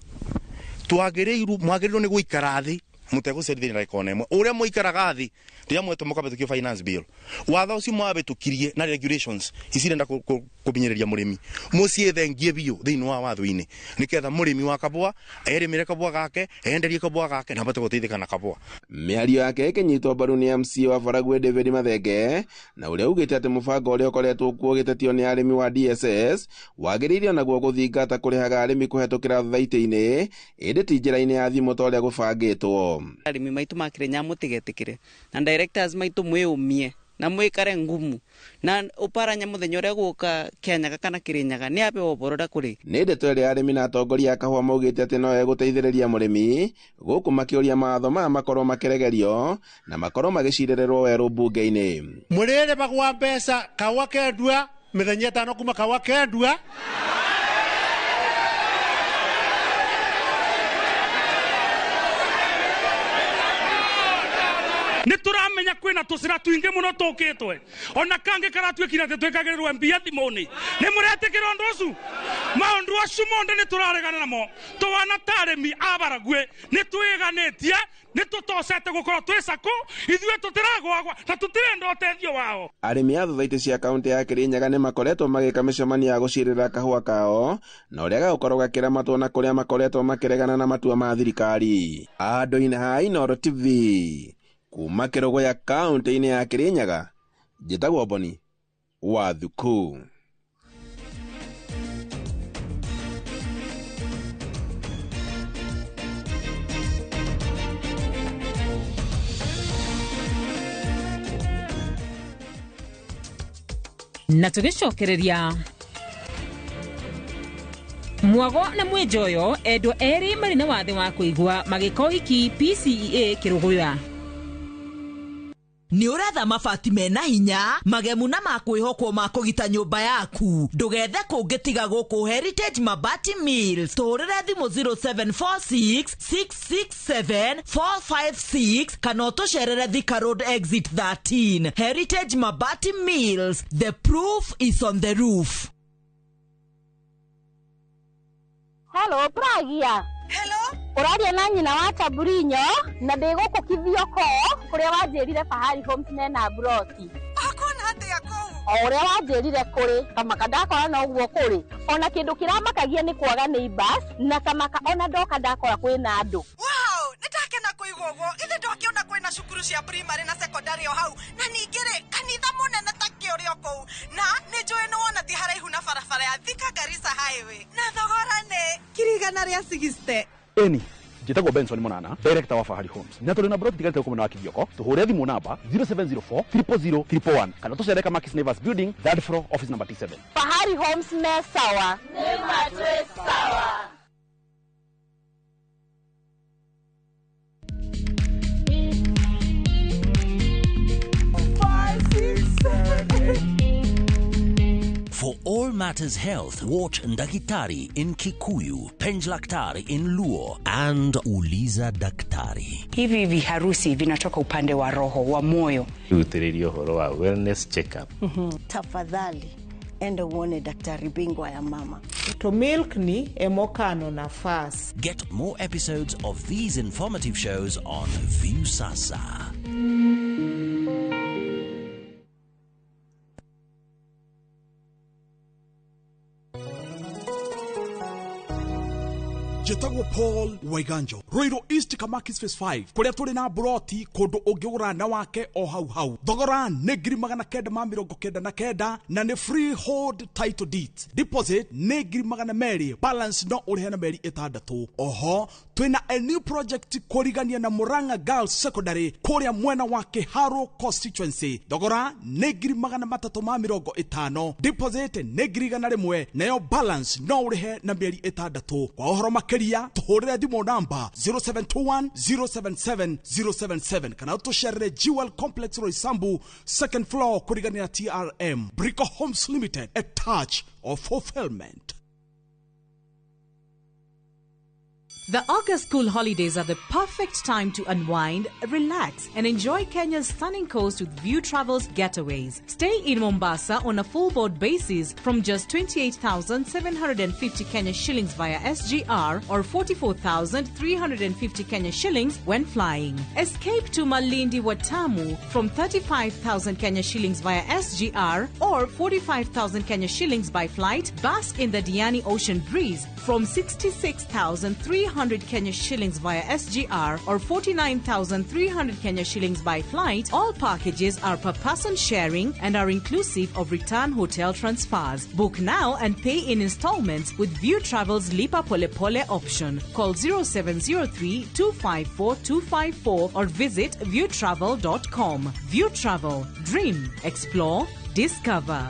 twagiriirwo mwagiriirwo ni guikara thi mutegucerithania ndagika ona ĩmwe uria muikaraga thi riria mwetwo mukabĩtũkio finance bill watho ũcio mwabĩtũkirie na regulations icirenda kũbinyĩrĩria mũrĩmi mũciĩthengie biũ thĩinĩ wa watho-inĩ nĩketha mũrĩmi wa kabua erĩmĩre kabua gake enderie kabua gake na abote gũteithĩka na kabua.
Mĩario yake ĩkĩnyitwo mbaru nĩ MC wa Baragwe David Mathenge na ũrĩa ugĩte atĩ mũbango ũrĩa ũkoretwo kuo ũgĩtetio nĩ arĩmi wa DSS wagĩrĩire onaguo gũthingata kũrĩhaga arĩmi kũhetũkĩra thaitĩ-inĩ ĩndĩ ti njĩra-inĩ ya thimũ ta ũrĩa gũbangĩtwo.
Arĩmi maitũ ma Kĩrĩnyaga mũtigetĩkĩre na directors maitũ mwĩyũmie
Na mwikare ngumu na Oparanya muthenya uria guka Kianyaga kana Kirinyaga ni abe oborora kuri.
Nĩ ndeto ĩrĩa arĩmi na atongoria a kahũa maugĩte atĩ no egũteithĩrĩria mũrĩmi gũkũ makĩũria mawatho maya makorwo makĩregerio na makorwo magĩcirĩrĩrwo werũ mbunge-inĩ.
Mũrĩrĩ magwa mbeca kahũa kendua mĩthenya ĩtano kuma kahũa kendua.
Nĩ tũramenya kwĩna tũcĩra tũingĩ mũno tũkĩtwe ona kangĩ karatuĩkire atĩ twĩkagĩrĩrwo mbia thimũ-inĩ. Nĩ mũretĩkĩra ũndũ ũcio? Maũndũ acio mothe nĩ tũraregana namo. Tũhana ta arĩmi a Baragwe nĩ twĩganĩtie, nĩ tũtocete gũkorwo twĩ cakũ, ithuĩ tũtiragwagwa na tũtirenda ũteithio wao.
Arĩmi a thothaitĩ cia kaũntĩ ya Kirinyaga nĩ makoretwo magĩka mĩcemanio ya gũcirĩra kahũa kao na ũrĩa gagũkorwo gakĩramatwo na kũrĩa makoretwo makĩregana na matua ma thirikari. Andũ-inĩ ha Inooro TV kuma Kĩrũgũya kaũntĩ-inĩ ya Kirinyaga, njĩtagwo Boni wa Thuku.
Na tũgĩcokereria Mwago na Mwĩnjoyo endwa erĩ marĩ na wathe wa kũigua magĩka ũhiki PCEA Kĩrũgũya.
Nĩ ũretha mabati mena hinya magemu na ma kwĩhokwo ma kũgita nyũmba yaku. Ndũgethe kũngĩ tiga gũkũ Heritage Mabati Mills. Tũhũrĩre thimũ 0746 667 456 kana ũtũcerere Thika Road Exit 13. Heritage Mabati Mills, the proof is on the roof.
Hello, Pragia. Hello. Ũraria na nyina wa Taburinyo na ndĩ gũkũ Kithioko kũrĩa wanjĩrire Fahari Homes mena broti.
Ũkuona atĩa kũu?
O ũrĩa wanjĩrire kũrĩ kamaka ndakora no ũguo kũrĩ. Ona kĩndũ kĩramakagia nĩ kwaga neighbors na kamaka ona ndoka ndakora kwĩna andũ.
Wow, nĩndakena kũigua ũguo. Githĩ ndwakĩona kwĩna cukuru cia primary na secondary o hau na ningĩ rĩ kanitha mũnene ta kĩũrĩ o kũu na nĩ njũĩ nĩ wona ti haraihu na barabara ya Thika Garissa Highway na thogora nĩ 160,000.
Eni njĩtagwo Benson Monana, director wa Fahari Homes. Na tũrĩ na broti tigarĩte gũkũ mwena wa Kithioko. Tũhũre thimũ namba 0704 000 111 kana tũcere Kamakis Neighbors Building, third floor, office number T7.
Fahari Homes me sawa. Nĩ matwĩ sawa.
For all matters health, watch Ndakitari in Kikuyu, Penjlaktari in Luo, and Uliza Daktari.
Hivi viharusi vinatoka upande wa roho, wa moyo.
Rutĩrĩria ũhoro wa wellness check-up.
Tafadhali enda uone daktari bingwa ya mama.
To milk ni emokano nafas.
Get more episodes of these informative shows on Viusasa.
Njĩtagwo Paul Waiganjo, Ruiru East Kamakis Phase 5 kũrĩa tũrĩ na broti kũndũ ũngĩgũra na wake o hau hau. Thogora nĩ 999 na nĩ freehold title deed. Deposit nĩ 200,000, balance no ũrĩhe na mĩeri 6. Oho twĩna a new project kũrigania na Murang'a Girls Secondary kũrĩa mwena wa Kĩharũ constituency. Thogora nĩ 350,000, deposit nĩ 100,000 nayo balance no ũrĩhe na mĩeri 6. Kwa ũhoro makĩria tũhũrĩre thimũ namba 0721 077 077 kana tũcerere Jewel Complex Roysambu second floor kũrigania na TRM. Brico Homes Limited, a touch of fulfillment.
The August school holidays are the perfect time to unwind, relax, and enjoy Kenya's stunning coast with View Travels getaways. Stay in Mombasa on a full board basis from just 28,750 Kenya shillings via SGR or 44,350 Kenya shillings when flying. Escape to Malindi Watamu from 35,000 Kenya shillings via SGR or 45,000 Kenya shillings by flight. Bask in the Diani Ocean breeze from 66,350 200 Kenya shillings via SGR or 49,300 Kenya shillings by flight. All packages are per person sharing and are inclusive of return hotel transfers. Book now and pay in installments with View Travel's Lipa Pole Pole option. Call 0703 254 254 or visit viewtravel.com. View Travel. Dream, explore, discover.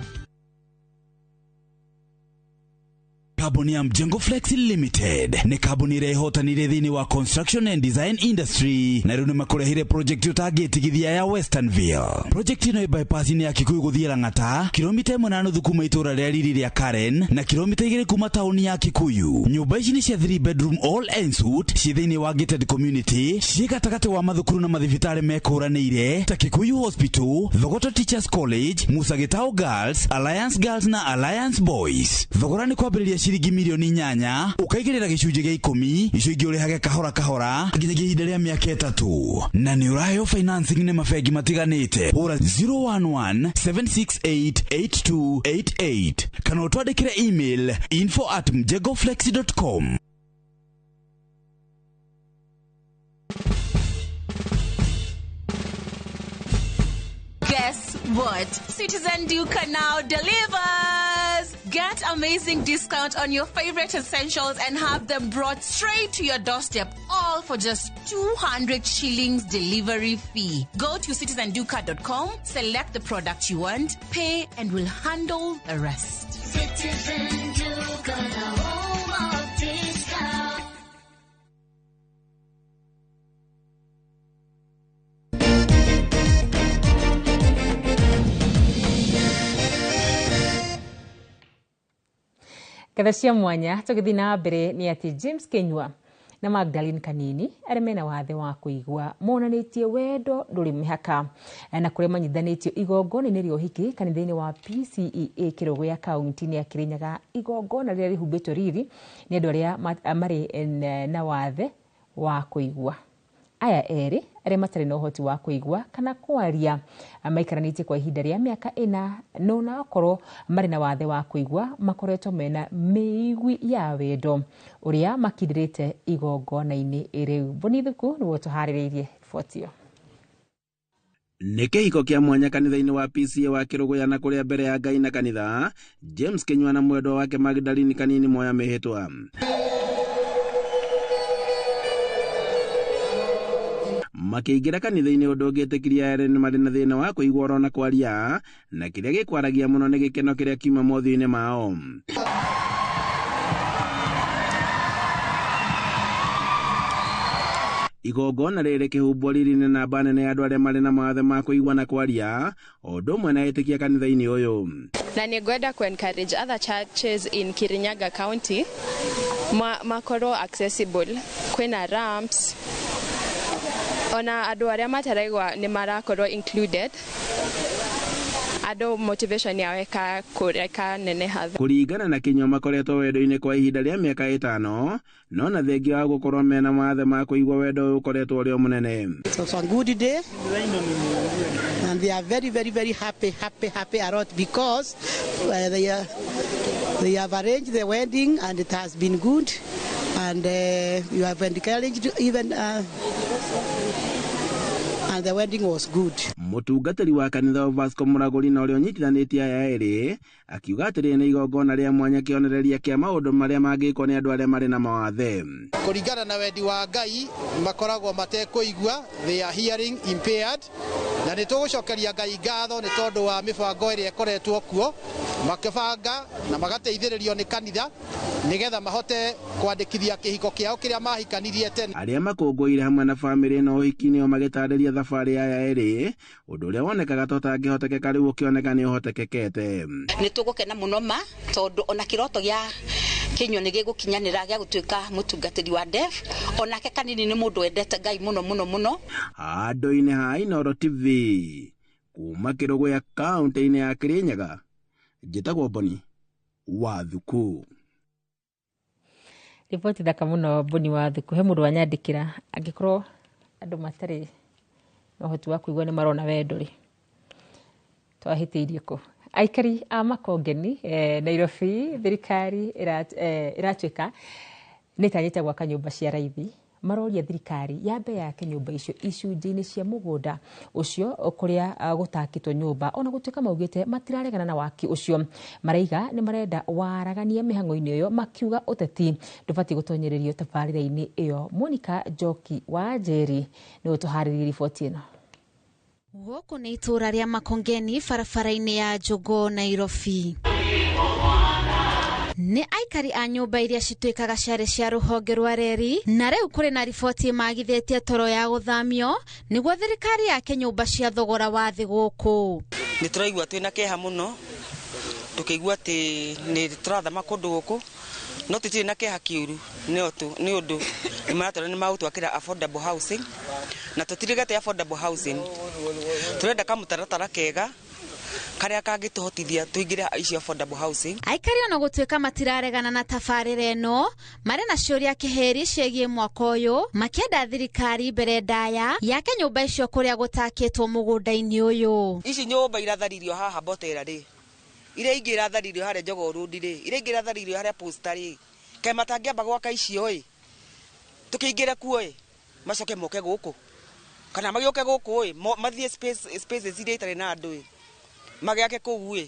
Kambuni ya Mjengo Flex Limited nĩ kambuni ĩrĩa ĩhotanĩire thĩinĩ wa construction and design industry na rĩu nĩ makũrehire project ũtangĩtigithia ya Westernville. Project ĩno ĩ bypass-inĩ ya Kikuyu gũthiĩ Lang'ata, kilomita 1.5 kuma itũũra rĩa riri rĩa Karen na kilomita 2 kuma taũni ya Kikuyu. Nyũmba ici nĩ cia 3 bedroom all en suite ciĩ thĩinĩ wa gated community, ciĩ gatagatĩ wa mathukuru na mathibitarĩ mekũranĩire ta Kikuyu Hospital, Thogoto Teachers College, Musa Gitau Girls, Alliance Girls na Alliance Boys. Thogora nĩ kwambĩrĩria ciringi milioni 8 ũkaigĩrĩra gĩcunjĩ gĩa 10 icio ingĩ ũrĩhage kahora kahora nginyagia ihinda rĩa mĩaka 3 na nĩ ũraheo financing nĩ mabengi matiganĩte. Hũra 011 768 8288 kana ũtwandĩkĩre email info@mjengoflex.com.
Guess what? Citizen Duka now delivers! Get amazing discount on your favorite essentials and have them brought straight to your doorstep, all for just 200 shillings delivery fee. Go to citizenduka.com, select the product you want, pay, and we'll handle the rest.
Citizen Duka, the home of discount.
Ngatha cia mwanya tũgĩthiĩ na mbere nĩ atĩ James Kenyua na Magdalene Kanini arĩa mena wathe wa kũigua monanĩtie wendo ndũrĩ mĩhaka na kũrĩa manyitithanĩtio igongona-inĩ rĩa ũhiki kanitha-inĩ wa PCEA Kĩrũgũya kaunti-inĩ ya Kĩrĩnyaga, igongona rĩrĩa rĩhumbĩtwo riri nĩ andũ arĩa marĩ na wathe wa kũigua. Aya erĩ arĩa matarĩ na ũhoti wa kũigua kana kwaria maikaranĩtie kwa ihinda rĩa mĩaka 4 no nakorwo marĩ na wathe wa kũigua makoretwo mena mĩigwi ya wendo ũrĩa makindĩrĩte igongona-inĩ rĩu. Boni Thuku nĩwe ũtũharĩrĩirie riboti ĩyo.
Nĩ kĩhiko kĩa mwanya kanitha-inĩ wa PCEA wa Kĩrũgũya na kũrĩa mbere ya Ngai na kanitha, James Kenyua na mwendwa wake Magdalene Kanini moya mĩhĩtwa. Makĩingĩra kanitha-inĩ ũndũ ũngĩtĩkirie erĩ nĩ marĩ na thĩna wa kũigua oro na kwaria, na kĩrĩa gĩkwaragia mũno nĩ gĩkeno kĩrĩa kiuma mothiũ-inĩ mao. Igongona rĩrĩ kĩhumbwo riri nĩ namba nene ya andũ arĩa marĩ na mawathe ma kũigua na kwaria, o ũndũ ũmwe na etĩkia kanitha-inĩ ũyũ.
Na nĩngwenda ku encourage other churches in Kirinyaga County makorwo accessible, kwĩna ramps ona andũ arĩa mataraigua nĩ marakorwo included, andũ motivation yao ĩkaneneha.
Kũringana na Kinyua makoretwo wendo-inĩ kwa ihinda rĩa mĩaka 5, no na thengia wa gũkorwo mena mawathe ma kũigua wendo ũyũ ũkoretwo ũrĩ o mũnene.
It's a good day and they are very very very happy happy happy a lot because they have arranged the wedding and it has been good and you have encouraged even and the wedding was good.
Mũtungatĩri wa kanitha wa Vasco Mũragũri na ũrĩa ũnyitithanĩtie aya erĩ akiuga atĩ rĩrĩ nĩ igongona rĩa mwanya kĩonereria kĩa maũndũ marĩa mangĩkwo nĩ andũ arĩa marĩ na mawathe.
Kũringana na wendi wa Ngai makoragwo matekũigua, they are hearing impaired, na nĩ tũgũcokeria Ngai ngatho nĩ tondũ wa mĩbango ĩrĩa ĩkoretwo kuo makĩbanga na magateithĩrĩrio nĩ kanitha nĩgetha mahote kwandĩkithia kĩhiko kĩao kĩrĩa mahikanirie tene.
Arĩa makũngũĩire hamwe na bamĩrĩ na ũhiki nĩo magĩtarĩria thabarĩ aya erĩ, ũndũ ũrĩa wonekaga ta ũtangĩhotekeka rĩu ũkĩoneka nĩ ũhotekekete.
Nĩ tũgũkena mũno ma tondũ ona kĩroto gĩa Kinyua nĩ gĩgũkinyanĩra gĩa gũtuĩka mũtungatĩri wa deaf, onake Kanini nĩ mũndũ wendete Ngai mũno mũno mũno.
Handũ-inĩ ha Inooro TV kuma Kĩrũgũya kaũntĩ-inĩ ya Kĩrĩnyaga, njĩtagwo Boni wa Thuku.
Riboti thaka mũno Boni wa Thuku. He mũndũ wanyandĩkĩra angĩkorwo andũ matarĩ na ũhoti wa kũigua nĩ marona wendo rĩ, twahĩtĩirie kũ? Aikari a Makongeni Nairobi, thirikari ĩratuĩka Nĩ ĩtanyĩte gwaka nyũmba cia raithi. Maroria thirikari yambe yake nyũmba icio icunjĩ-inĩ cia mũgũnda ũcio kũrĩa gũtakĩtwo nyũmba, ona gũtuĩka maugĩte matiraregana na waki ũcio. Maraiga nĩ marenda waragania mĩhang'o-inĩ ĩyo, makiuga ũteti ndũbatiĩ gũtonyererio tabarĩra-inĩ ĩyo. Monica Njoki wa Njeri nĩwe ũtũharĩrĩirie riboti ĩno.
Gũkũ nĩ itũũra rĩa Makongeni barabara-inĩ ya Jogoo, Nairobi. Nĩ aikari a nyũmba iria cituĩkaga ciarĩ cia rũhonge rwa reri, na rĩu kũrĩ na riboti ĩmagithĩtie toro ya gũthamio nĩguo thirikari yake nyũmba cia thogora wa thĩ gũkũ.
Nĩ tũraigua twĩna kĩeha mũno tũkĩigua atĩ nĩ tũrathama kũndũ gũkũ, no tũtirĩ na kĩeha kĩũru nĩ ũndũ nĩ maratwĩra nĩ magũtwakĩra affordable housing, na tũtirigete affordable housing. Tũrenda kamũtaratara kega karĩa kangĩtũhotithia tũingĩre icio affordable housing.
Aikari ona gũtuĩka matiraregana na tabarĩra ĩno, marĩ na ciũria kĩhĩri ciĩgiĩ mwaka ũyũ, makĩenda thirikari mbere ndaya yake nyũmba icio kũrĩa gũtakĩtwo mũgũnda-inĩ ũyũ.
Ici nyũmba iratharirio haha Mbotera rĩ, iria ingĩ iratharirio harĩa Jogoo Road rĩ, iria ingĩ iratharirio harĩa Posta rĩ, kaĩ matangĩamba gwaka icio ĩ, tũkĩingĩre kuo ĩ, macoke moke gũkũ, kana magĩũke gũkũ ĩ, mathiĩ spaces iria itarĩ na andũ ĩ, magĩake kũu ĩ,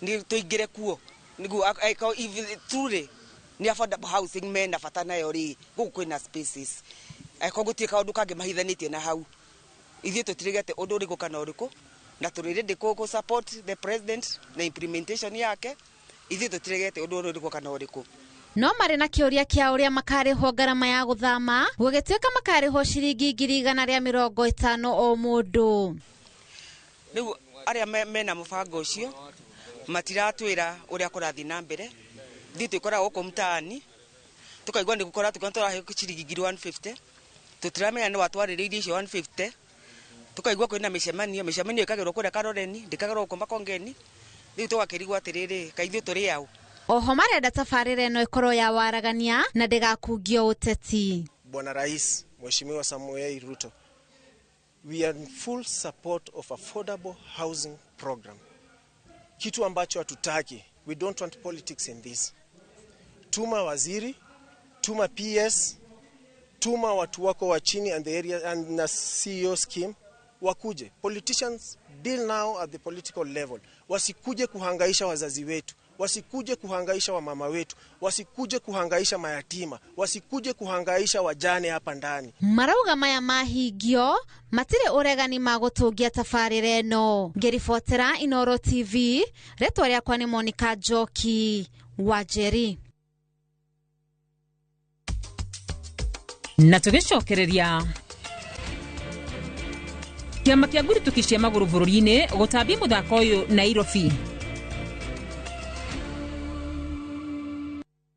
nĩ tũingĩre kuo nĩguo truly nĩ affordable housing mena bata nayo rĩ, gũkũ kwĩna spaces. Angĩkorwo gũtirĩ kaũndũ kangĩ mahithanĩtie na hau, ithuĩ tũtirigete ũndũ ũrĩkũ kana ũrĩkũ, na tũrĩ ready kũ support the president na implementation yake. Ithuĩ tũtirigete ũndũ ũrĩkũ kana ũrĩkũ.
No marĩ na kĩũria kĩa ũrĩa makarĩhwo ngarama ya gũthama, gũgĩtuĩka makarĩhwo ciringi 150,000 o mũndũ.
Rĩu arĩa mena mũbango ũcio matiratwĩra ũrĩa kũrathiĩ na mbere. Ithuĩ twĩkoraga gũkũ mtaani tũkaigua nĩ gũkora tũraheo ciringi 150, tũtiramenya nĩ watwarĩrĩirie icio 150. Tũkaigua kwĩna mĩcemanio, mĩcemanio ĩkagĩrwo kũrĩa Karoreni, ndĩkagĩrwo gũkũ Makongeni. Rĩu tũgakĩrigwo atĩrĩrĩ, kaĩ ithuĩ tũrĩ aũ?
Oho marenda tabarĩra ĩno ĩkorwo ya waragania na ndĩgakungio ũteti.
Bwana Rais Mheshimiwa Samoei Ruto, we are in full support of affordable housing program. Kitu ambacho hatutaki, we don't want politics in this. Tuma waziri, tuma PS, tuma watu wako wa chini and the area and na CEO scheme wakuje. Politicians deal now at the political level. Wasikuje kuhangaisha wazazi wetu, wasikuje kuhangaisha wamama wetu, wasikuje kuhangaisha mayatima, wasikuje kuhangaisha wajane hapa ndani.
Marauga maya mahingio matire uregani magũtũngia tabarĩra ĩno. Ngĩribotera Inoro TV, rĩtwa rĩakwa nĩ Monica Njoki wa Njeri.
Na tũgĩcokereria kĩama kĩa ngurutuki cia magũrũ bũrũri-inĩ gũtambia mũthako ũyũ Nairobi.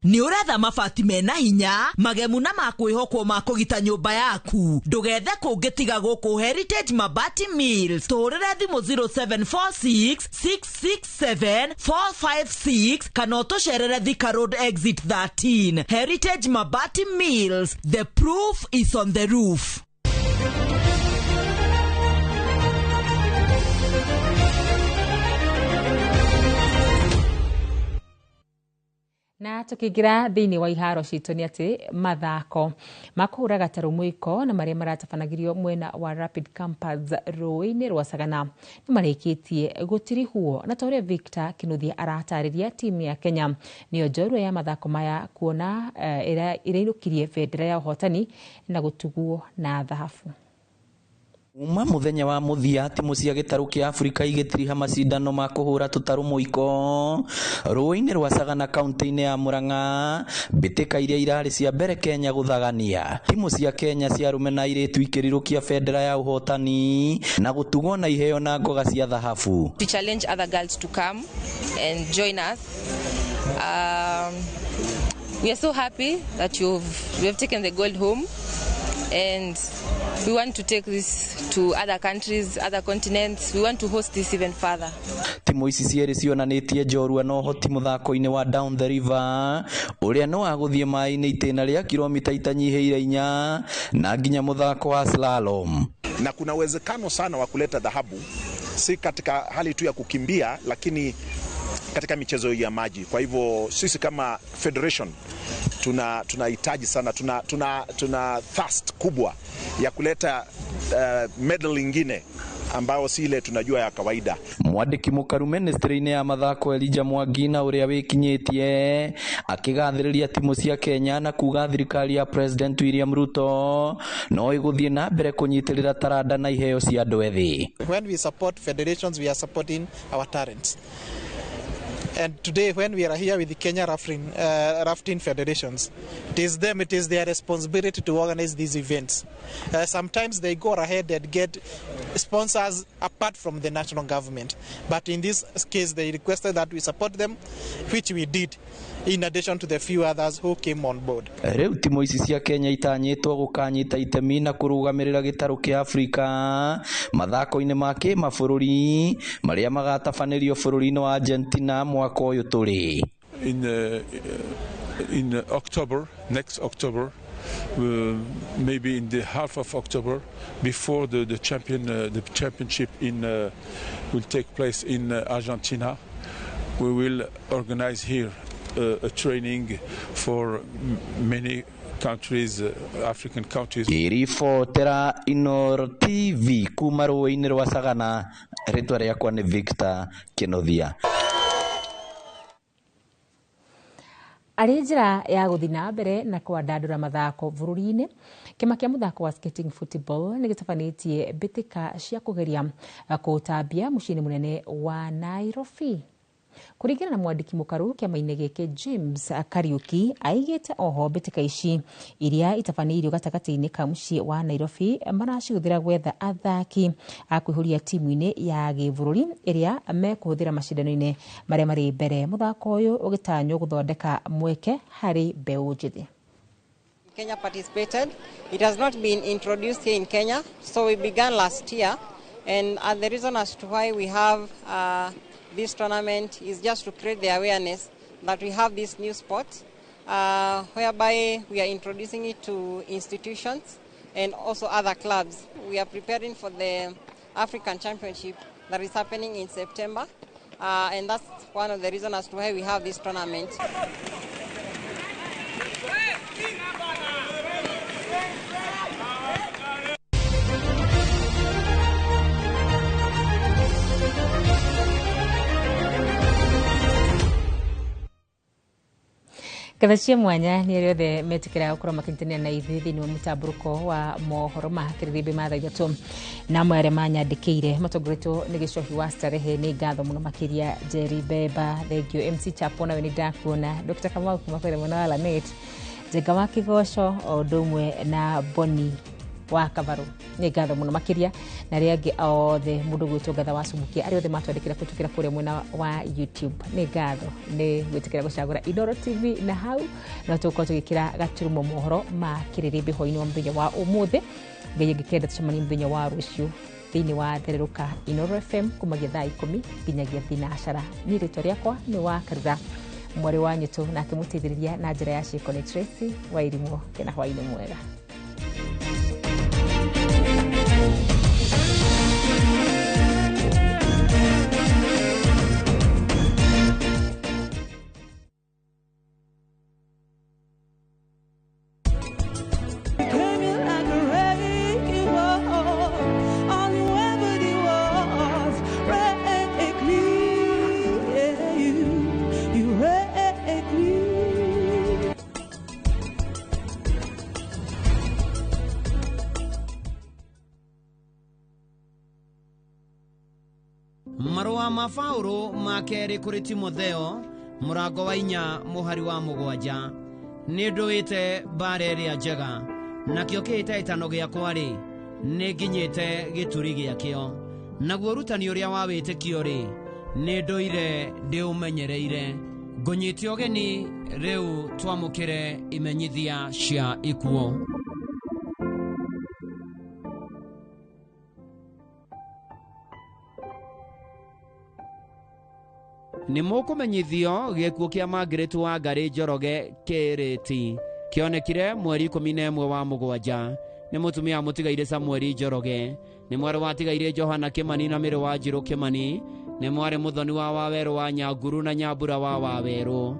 Nĩ ũretha mabati mena hinya, magemu na makwĩhokwo ma kũgita nyũmba yaku. Ndũgethe kũngĩ tiga gũkũ Heritage Mabati Mills. Tũhũrĩre thimũ 0746 667 456 kana ũtũcerere Thika Road Exit 13. Heritage Mabati Mills, the proof is on the roof. Na tukiingira thiini wa iharo citũ nĩ atĩ mathako ma kũhũra gatarũ mwiko na marĩa maratabanagĩrio mwena wa Rapid Campus rũĩ-inĩ rwa Sagana nĩ marĩkĩtie gũtirihwo, na ta ũrĩa Victor Kinuthia aratarĩria, timu ya Kenya nĩyo njorua ya mathako maya kuona ĩrainũkirie bendera ya ũhotani na gũtugwo na thahabu.
Uma muthenya wa muthia timu cia gĩtarũ kĩa Afrika igĩtiriha macindano ma kũhũra tũtarũ mũiko rũĩ-inĩ rwa Sagana kaunti-inĩ ya Murang'a, mbĩtĩka iria irarĩ cia mbere Kenya gũthagania. Timu cia Kenya cia arũme na airĩtu ikĩrirũkia bendera ya ũhotani na gũtugwo na iheo na ngoga cia thahabu.
To challenge other girls to come and join us. We are so happy that we have taken the gold home, and we want to take this to other countries, other continents. We want to host this even further.
Timu ici cierĩ cionanĩtie njorua na ũhoti mũthako-inĩ wa Down the River ũrĩa no wa gũthiĩ maĩ-inĩ itĩna rĩa kilomita itanyihĩire 4 na nginya mũthako wa slalom.
Na kuna uwezekano sana wa kuleta dhahabu, si katika hali tu ya kukimbia, lakini
katika michezo hii ya maji. Kwa hivyo sisi kama federation tunahitaji sana, tuna thirst kubwa ya kuleta medal ingine ambayo si ile tunajua ya kawaida.
Mwandĩki mũkaru ministry-inĩ ya mathako Elijah Mwangi na ũrĩa wĩkinyĩtie akĩgathĩrĩria timu cia Kenya na kuga thirikari ya President William Ruto no ĩgũthiĩ na mbere kũnyitĩrĩra taranda na iheo cia andũ ethĩ.
When we support federations, we are supporting our talents. And today, when we are here with the Kenya Rafting Federations, it is them, it is their responsibility to organize these events. Sometimes they go ahead and get sponsors apart from the national government. But in this case, they requested that we support them, which we did, in addition to the few others who came on board.
Rĩu timu ici cia Kenya itanyĩtwo gũkanyita itemi na kũrũgamĩrĩra gĩtarũ kĩa Afrika mathako-inĩ ma kĩmabũrũri marĩa magatabanĩrio bũrũri-inĩ wa Argentina mwaka ũyũ tũrĩ.
In October, next October, maybe in the half of October, before the championship in will take place in Argentina, we will organize here a training for many countries, African countries.
Iribotera Inooro TV kuma rũĩ-inĩ rwa Sagana, rĩtwa rĩakwa nĩ Victor Kĩnuthia.
Arĩ njĩra ya gũthiĩ na mbere na kwandandũra mathako bũrũri-inĩ, kĩama kĩa mũthako wa skating football nĩ gĩtabanĩtie mbĩtĩka cia kũgeria kũũtambia mũciĩ-inĩ mũnene wa Nairobi. Kũringana na mwandĩki mũkaru kĩama-inĩ gĩkĩ James Kariuki, aigĩte oho mbĩtĩka ici iria itabanĩirio gatagatĩ-inĩ ka mũciĩ wa Nairobi maracihũthĩra gwetha athaki a kwĩhũria timu-inĩ ya gĩbũrũri ĩrĩa mekũhũthĩra macindano-inĩ marĩa marĩ mbere. Mũthako ũyũ ũgĩtanywo gũthondeka mweke harĩ mbeũ njĩthĩ.
Kenya participated. It has not been introduced here in Kenya, so we began last year, and the reason as to why we have this tournament is just to create the awareness that we have this new sport, whereby we are introducing it to institutions and also other clubs. We are preparing for the African Championship that is happening in September, and that's one of the reasons as to why we have this tournament.
Ngatho cia mwanya nĩ arĩa othe metĩkĩra gũkorwo makĩnyitanĩra na ithuĩ thĩinĩ wa mũtambũrũko wa mohoro ma kĩrĩrĩmbĩ ma thaa ithatũ, na amwe arĩa manyandĩkĩire matongoretio nĩ Gĩcohi wa Starehe, nĩ ngatho mũno makĩria. Jerry Beba, thengio. MC Chapo, nawe nĩ ndakuona. Dr. Kamau kuma kũrĩa mwena wa Lanet, Njenga wa Kĩgoco, o ũndũ ũmwe na Boni wa Kabaru, nĩ ngatho mũno makĩria, na arĩa angĩ othe mũndũ gwĩtwo Ngatha wa Cumukia, arĩa othe matwandĩkĩra kũhĩtũkĩra kũrĩa mwena wa YouTube, nĩ ngatho nĩ gwĩtĩkĩra gũcagũra Inooro TV, na hau no tũgũkorwo tũgĩkĩra gaturumo mohoro ma kĩrĩrĩmbĩ hwaĩ-inĩ wa mũthenya wa ũmũthĩ. Ngai angĩkenda tũcemanie mũthenya wa rũciũ thĩinĩ wa thererũka Inooro FM kumagia thaa 10 nginyagia thinacara. Niĩ rĩtwa rĩakwa nĩ wa Karura mwarĩ wa Nyũtũ, nake mũteithĩrĩria na njĩra ya ciĩko nĩ Tracy Wairimũ. Kena hwaĩ-inĩ mwega.
Marũa ma Paũlũ ma kerĩ kũrĩ Timotheo mũrango wa 4 mũhari wa 7. Nĩ ndũĩte mbara ĩrĩa njega, nakĩo kĩhĩtahĩtano gĩakwa-rĩ, nĩ nginyĩte gĩturi gĩakĩo, naguo ũrutani ũrĩa wa wĩtĩkio-rĩ, nĩ ndũire ndĩũmenyereire. Ngũnyite ũgeni rĩu twamũkĩre imenyithia cia ikuũ. Nĩ mũkũmenyithio gĩkuũ kĩa Margaret Wangari Njoroge Kĩrĩti kĩonekire mweri 11 wa 7. Nĩ mũtumia wa mũtigaire Samueli Njoroge, nĩ mwarĩ wa tigaire Johana Kimani na mĩrĩ wa Njirũ Kimani, Nĩ mwarĩ mũthoni wa Wawerũ wa Nyanguru na Nyambura wa Wawerũ.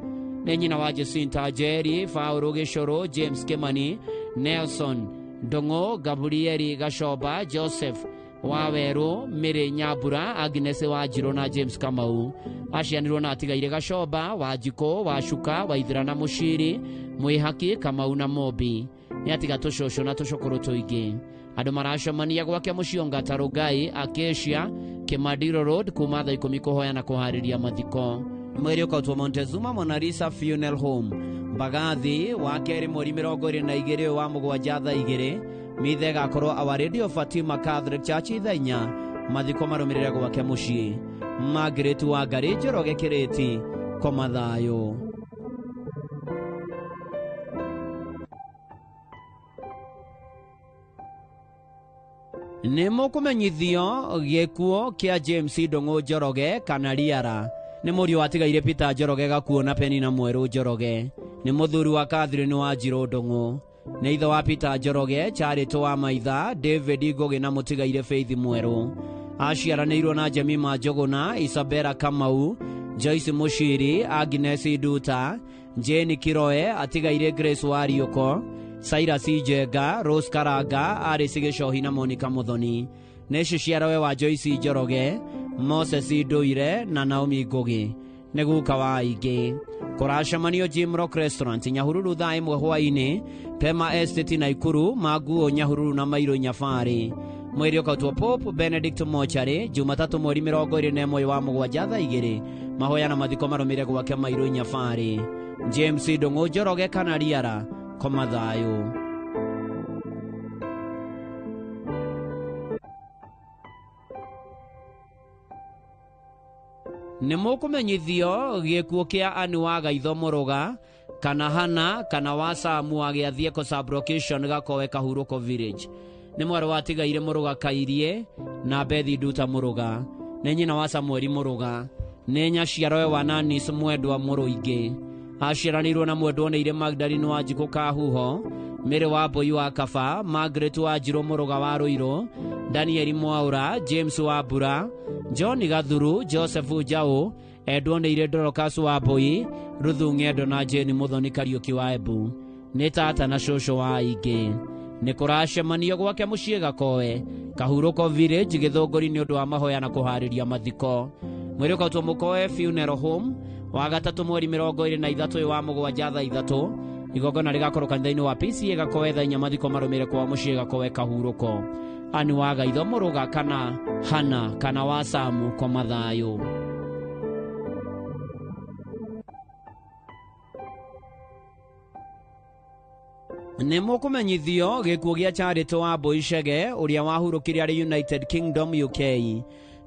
Nĩ nyina wa Jacinta Njeri, Paũlũ Gĩcũrũ, James Kimani, Nelson Ndũng'ũ, Gabrieli Gacomba, Joseph Wawerũ, Mary Nyambura, Agnes Wanjirũ na James Kamau. Acianirwo na atigaire Gacomba, Wanjikũ, Wacuka, Waithera na Mũciri, Mwĩhaki, Kamau na Mombi. Nĩ atiga tũcũcũ na tũcũkũrũ tũingĩ. Andũ maracemania gwake mũciĩ Ongata Rongai, Acacia, Kimadiro Road kuma thaa 10 kũhoya na kũharĩria mathiko. Mwĩrĩ ũkautwo Montezuma Monalisa Funeral Home, Mbagathi, wa kerĩ mweri 22 wa mũgwanja thaa 2. Mithe ĩgakorwo Our Lady of Fatima Catholic Church thaa 4. Mathiko marũmĩrĩre gwake mũciĩ. Margaret Wangari Njoroge Kĩrĩti, koma thayũ. Nĩ mũkũmenyithio gĩkuũ kĩa James Ndũng'ũ Njoroge kana Riara. Nĩ mũriũ watigaire Peter Njoroge Gakuo na Penina Mwerũ Njoroge. Nĩ mũthuri wa Catherine Wanjirũ Ndũng'ũ. Nĩ ithe wa Peter Njoroge, Charity wa Maitha, David Ngũgĩ na mũtigaire Faith Mwerũ. Aciaranĩirwo na Jemima Njũgũna, Isabella Kamau, Joyce Mũciri, Agnes Nduta, Jane Kiroe, atigaire Grace Wariũko, Cyrus Njenga, Rose Karanga, Alice Gĩcohi na Monica Mũthoni. Nĩ ciciarawe wa Joyce Njoroge, Moses Nduire na Naomi Ngũgĩ. Nĩ guka wa aingĩ. Kũracemanio Jim Rock Restaurant Nyahururu thaa 1 hwaĩ-inĩ, Pema Estate Naikuru, Maguo Nyahururu na Mairũ Nyabarĩ. Mwĩrĩ ũkautwo Pope Benedict Mochari, Jumatatũ mweri 21 wa mũgwanja thaa 2. Mahoya na mathiko marũmĩrĩre gwake Mairũ Nyabarĩ. James Ndũng'ũ Njoroge kana Riara, koma thayũ. Nĩ mũkũmenyithio gĩkuũ kĩa Anne wa Gaitho Mũrũga kana Hana kana wa Samu wa Gĩathieko Sublocation Gakowe Kahurũko Village. Nĩ mwarĩ watigaire Mũrũga Kairie na Bethi Nduta Mũrũga. Nĩ nyina wa Samueli Mũrũga. Nĩ nyaciarowe wa Nanis Mwendwa Mũrũingĩ. Aciaranĩirwo na Mwendwa nĩire Magdalene Wanjikũ Kahuho, Mary wa Mbui wa Kaba, Margaret Wanjirũ Mũrũga wa Rũirũ, Daniel Mwaũra, James wa Mbura, John Gathuru, Joseph Njaũ, Endwo nĩire Dorcas wa Mbui, Ruthu Ng'endo na Jane Mũthoni Kariũki wa Embu. Nĩ tata na cũcũ wa aingĩ. Nĩ kũracemanio gwake mũciĩ Gakoe, Kahurũko Village, Gĩthũngũri nĩ ũndũ wa mahoya na kũharĩria mathiko. Mwĩrĩ ũkautwo Mũkoe Funeral Home, wa gatatũ mweri 23 wa mũgwanja thaa 3. Igongona rĩgakorwo kanitha-inĩ wa PCA Gakoe thaa 4. Mathiko marũmĩrĩre kwa mũciĩ Gakoe Kahurũko. Anne wa Gaitho Mũrũga kana Hana kana wa Samu, koma thayũ. Nĩ mũkũmenyithio gĩkuũ gĩa Charity wa Mbui Chege ũrĩa wahurũkire arĩ United Kingdom UK.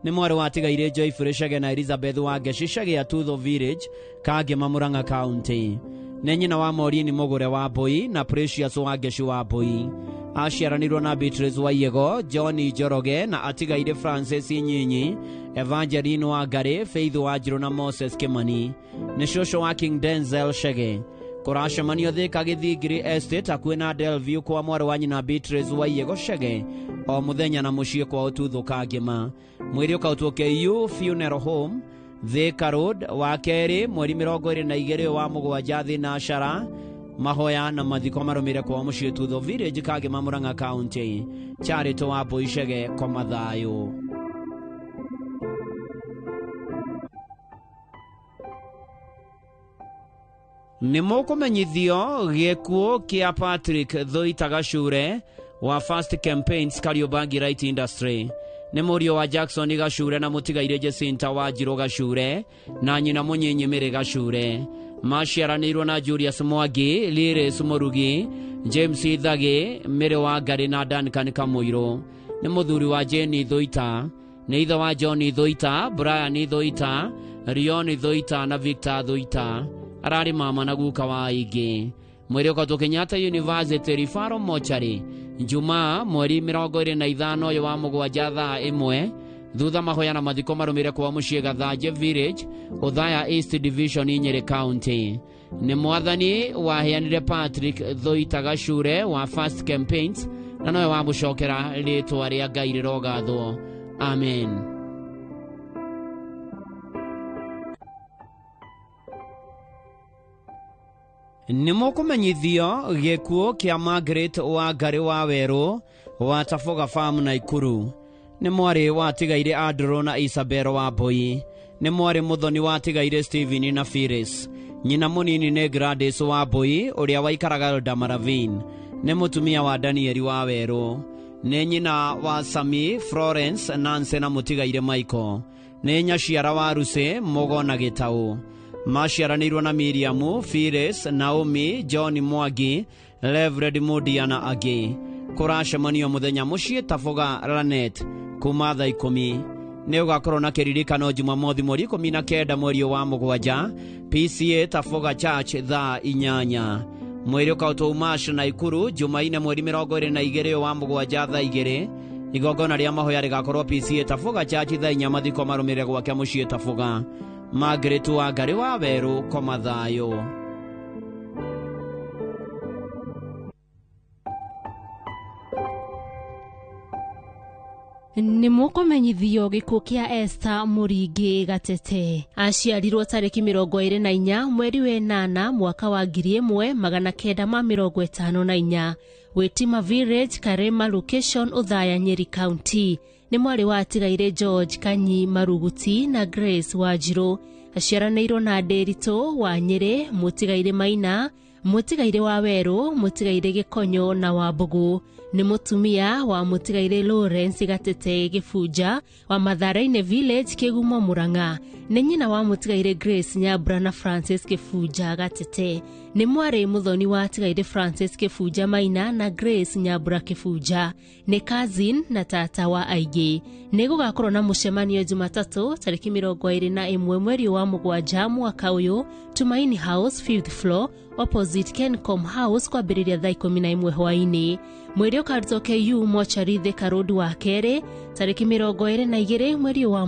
Nĩ mwarĩ watigaire Joyfrey Chege na Elizabeth Wangeci Chege ya Tutho Village, Kangema, Murang'a County. Nĩ nyina wa Maureen Mũgũre wa Mbui na Precious Wangeci wa Mbui. Aciaranĩirwo na Beatrice Waiyego, John Njoroge na atigaire Francis Nyinyi, Evangeline Wangari, Faith Wanjirũ na Moses Kimani. Nĩ cũcũ wa King Denzel Chege. Kũracemanio Thika Gĩthingiri Estate hakuhĩ na Delview kwa mwarĩ wa nyina Beatrice Waiyego Chege o mũthenya na mũciĩ kwao Tutho Kangema. Mwĩrĩ ũkautwo KU Funeral Home, Thika Road, wa kerĩ mweri 22 wa mũgwanja thinashara. Mahoya na mathiko marũmĩrĩre kwao mũciĩ Tutho Village, Kangema, Murang'a County. Charity wa Mbui Chege, koma thayũ. Nĩ mũkũmenyithio gĩkuũ kĩa Patrick Thuita Gacure wa First Campaigns Kariobangi Light Industry. Nĩ mũriũ wa Jackson Gacure na mũtigaire Jacinta Wanjirũ Gacure na nyina mũnyinyi Mary Gacure. Maciaranĩirwo na Julius Mwangi, Liris Mũrugi, James Ithagi, Mary Wangari na Duncan Kamũirũ. Nĩ mũthuri wa Jane Thuita, nĩ ithe wa John Thuita, Brian Thuita, Rion Thuita na Victor Thuita. Ararĩ mama na guka wa aingĩ. Mwĩrĩ ũkautwo Kenyatta University Referral Mortuary, Jumaa mweri 25 ũyũ wa mũgwanja thaa 1. Thutha mahoya na mathiko marũmĩrĩre kwa mũciĩ Gathanje Village, Othaya East Division, Nyeri County. Nĩ mwathani waheanire Patrick Thuita Gacure wa First Campaigns na nowe wamũcokera rĩtwa rĩa Ngai rĩrogathwo. Amen. Nĩ mũkũmenyithio gĩkuũ kĩa Margaret Wangari wa Werũ wa Taboga Farm Naikuru. Nĩ mwarĩ watigaire Andrew na Isabel Wambui. Nĩ mwarĩ mũthoni watigaire Stephen na Phyllis. Nyina mũnini nĩ Gladys Wambui ũrĩa waikaraga Eldama Ravine. Nĩ mũtumia wa Daniel wa Werũ. Nĩ nyina wa Sami, Florence, Nancy na mũtigaire Michael. Nĩ nyaciara wa Ruse, Mugo na Gĩtaũ. Maciaranĩirwo na Miriam, Phyllis, Naomi, John Mwangi, Reverend Mudia na angĩ. Kũracemanio mũthenya mũciĩ Taboga Lanet kuma thaa 10. Nĩ ũgakorwo na kĩririkano Jumamothi mweri 19 mweri wa 7 PCA Taboga Church thaa 8. Mwĩrĩ ũkautwo Umash Naikuru Jumaine mweri 22 wa 7 thaa 2. Igongona rĩa mahoya rĩgakorwo PCA Taboga Church thaa 4 mathiko marũmĩrĩre gwake mũciĩ Taboga. Margaret Wangari wa Werũ koma thayũ.
Nĩ mũkũmenyithio gĩkuũ kĩa Esther Mũringĩ Gatete. Aciarirwo tarĩki 24 mweri wa 8 mwaka wa 1954 Witima Village, Karema Location, Othaya, Nyeri County. Nĩ mwarĩ wa atigaire George Kanyi Maruguti na Grace Wanjirũ. Aciaranĩirwo na Ndĩritũ wa Nyĩrĩ, mũtigaire Maina, mũtigaire wa Werũ, mũtigaire Gĩkonyo na Wambũgũ. Nĩ mũtumia wa mũtigaire Lawrence Gatete Gĩbunja wa Matharaine Village, Kĩgumo, Murang'a. Nĩ nyina wa mũtigaire Grace Nyambura na Francis Gĩbunja Gatete. Nĩ mwarĩ mũthoni wa atigaire Francis Gĩbunja Maina na Grace Nyambura Kĩbunja. Nĩ cousin na tata wa aingĩ. Nĩ gũgakorwo na mũcemanio Jumatatũ tarĩki 21 mweri wa 7 mwaka ũyũ, Tumaini House 5th floor opposite Kencom House kwambĩrĩria thaa 11 hwaĩ-inĩ. Mwĩrĩ ũkarutwo KU mochari Thika Road wa kerĩ tarĩki 22 mweri wa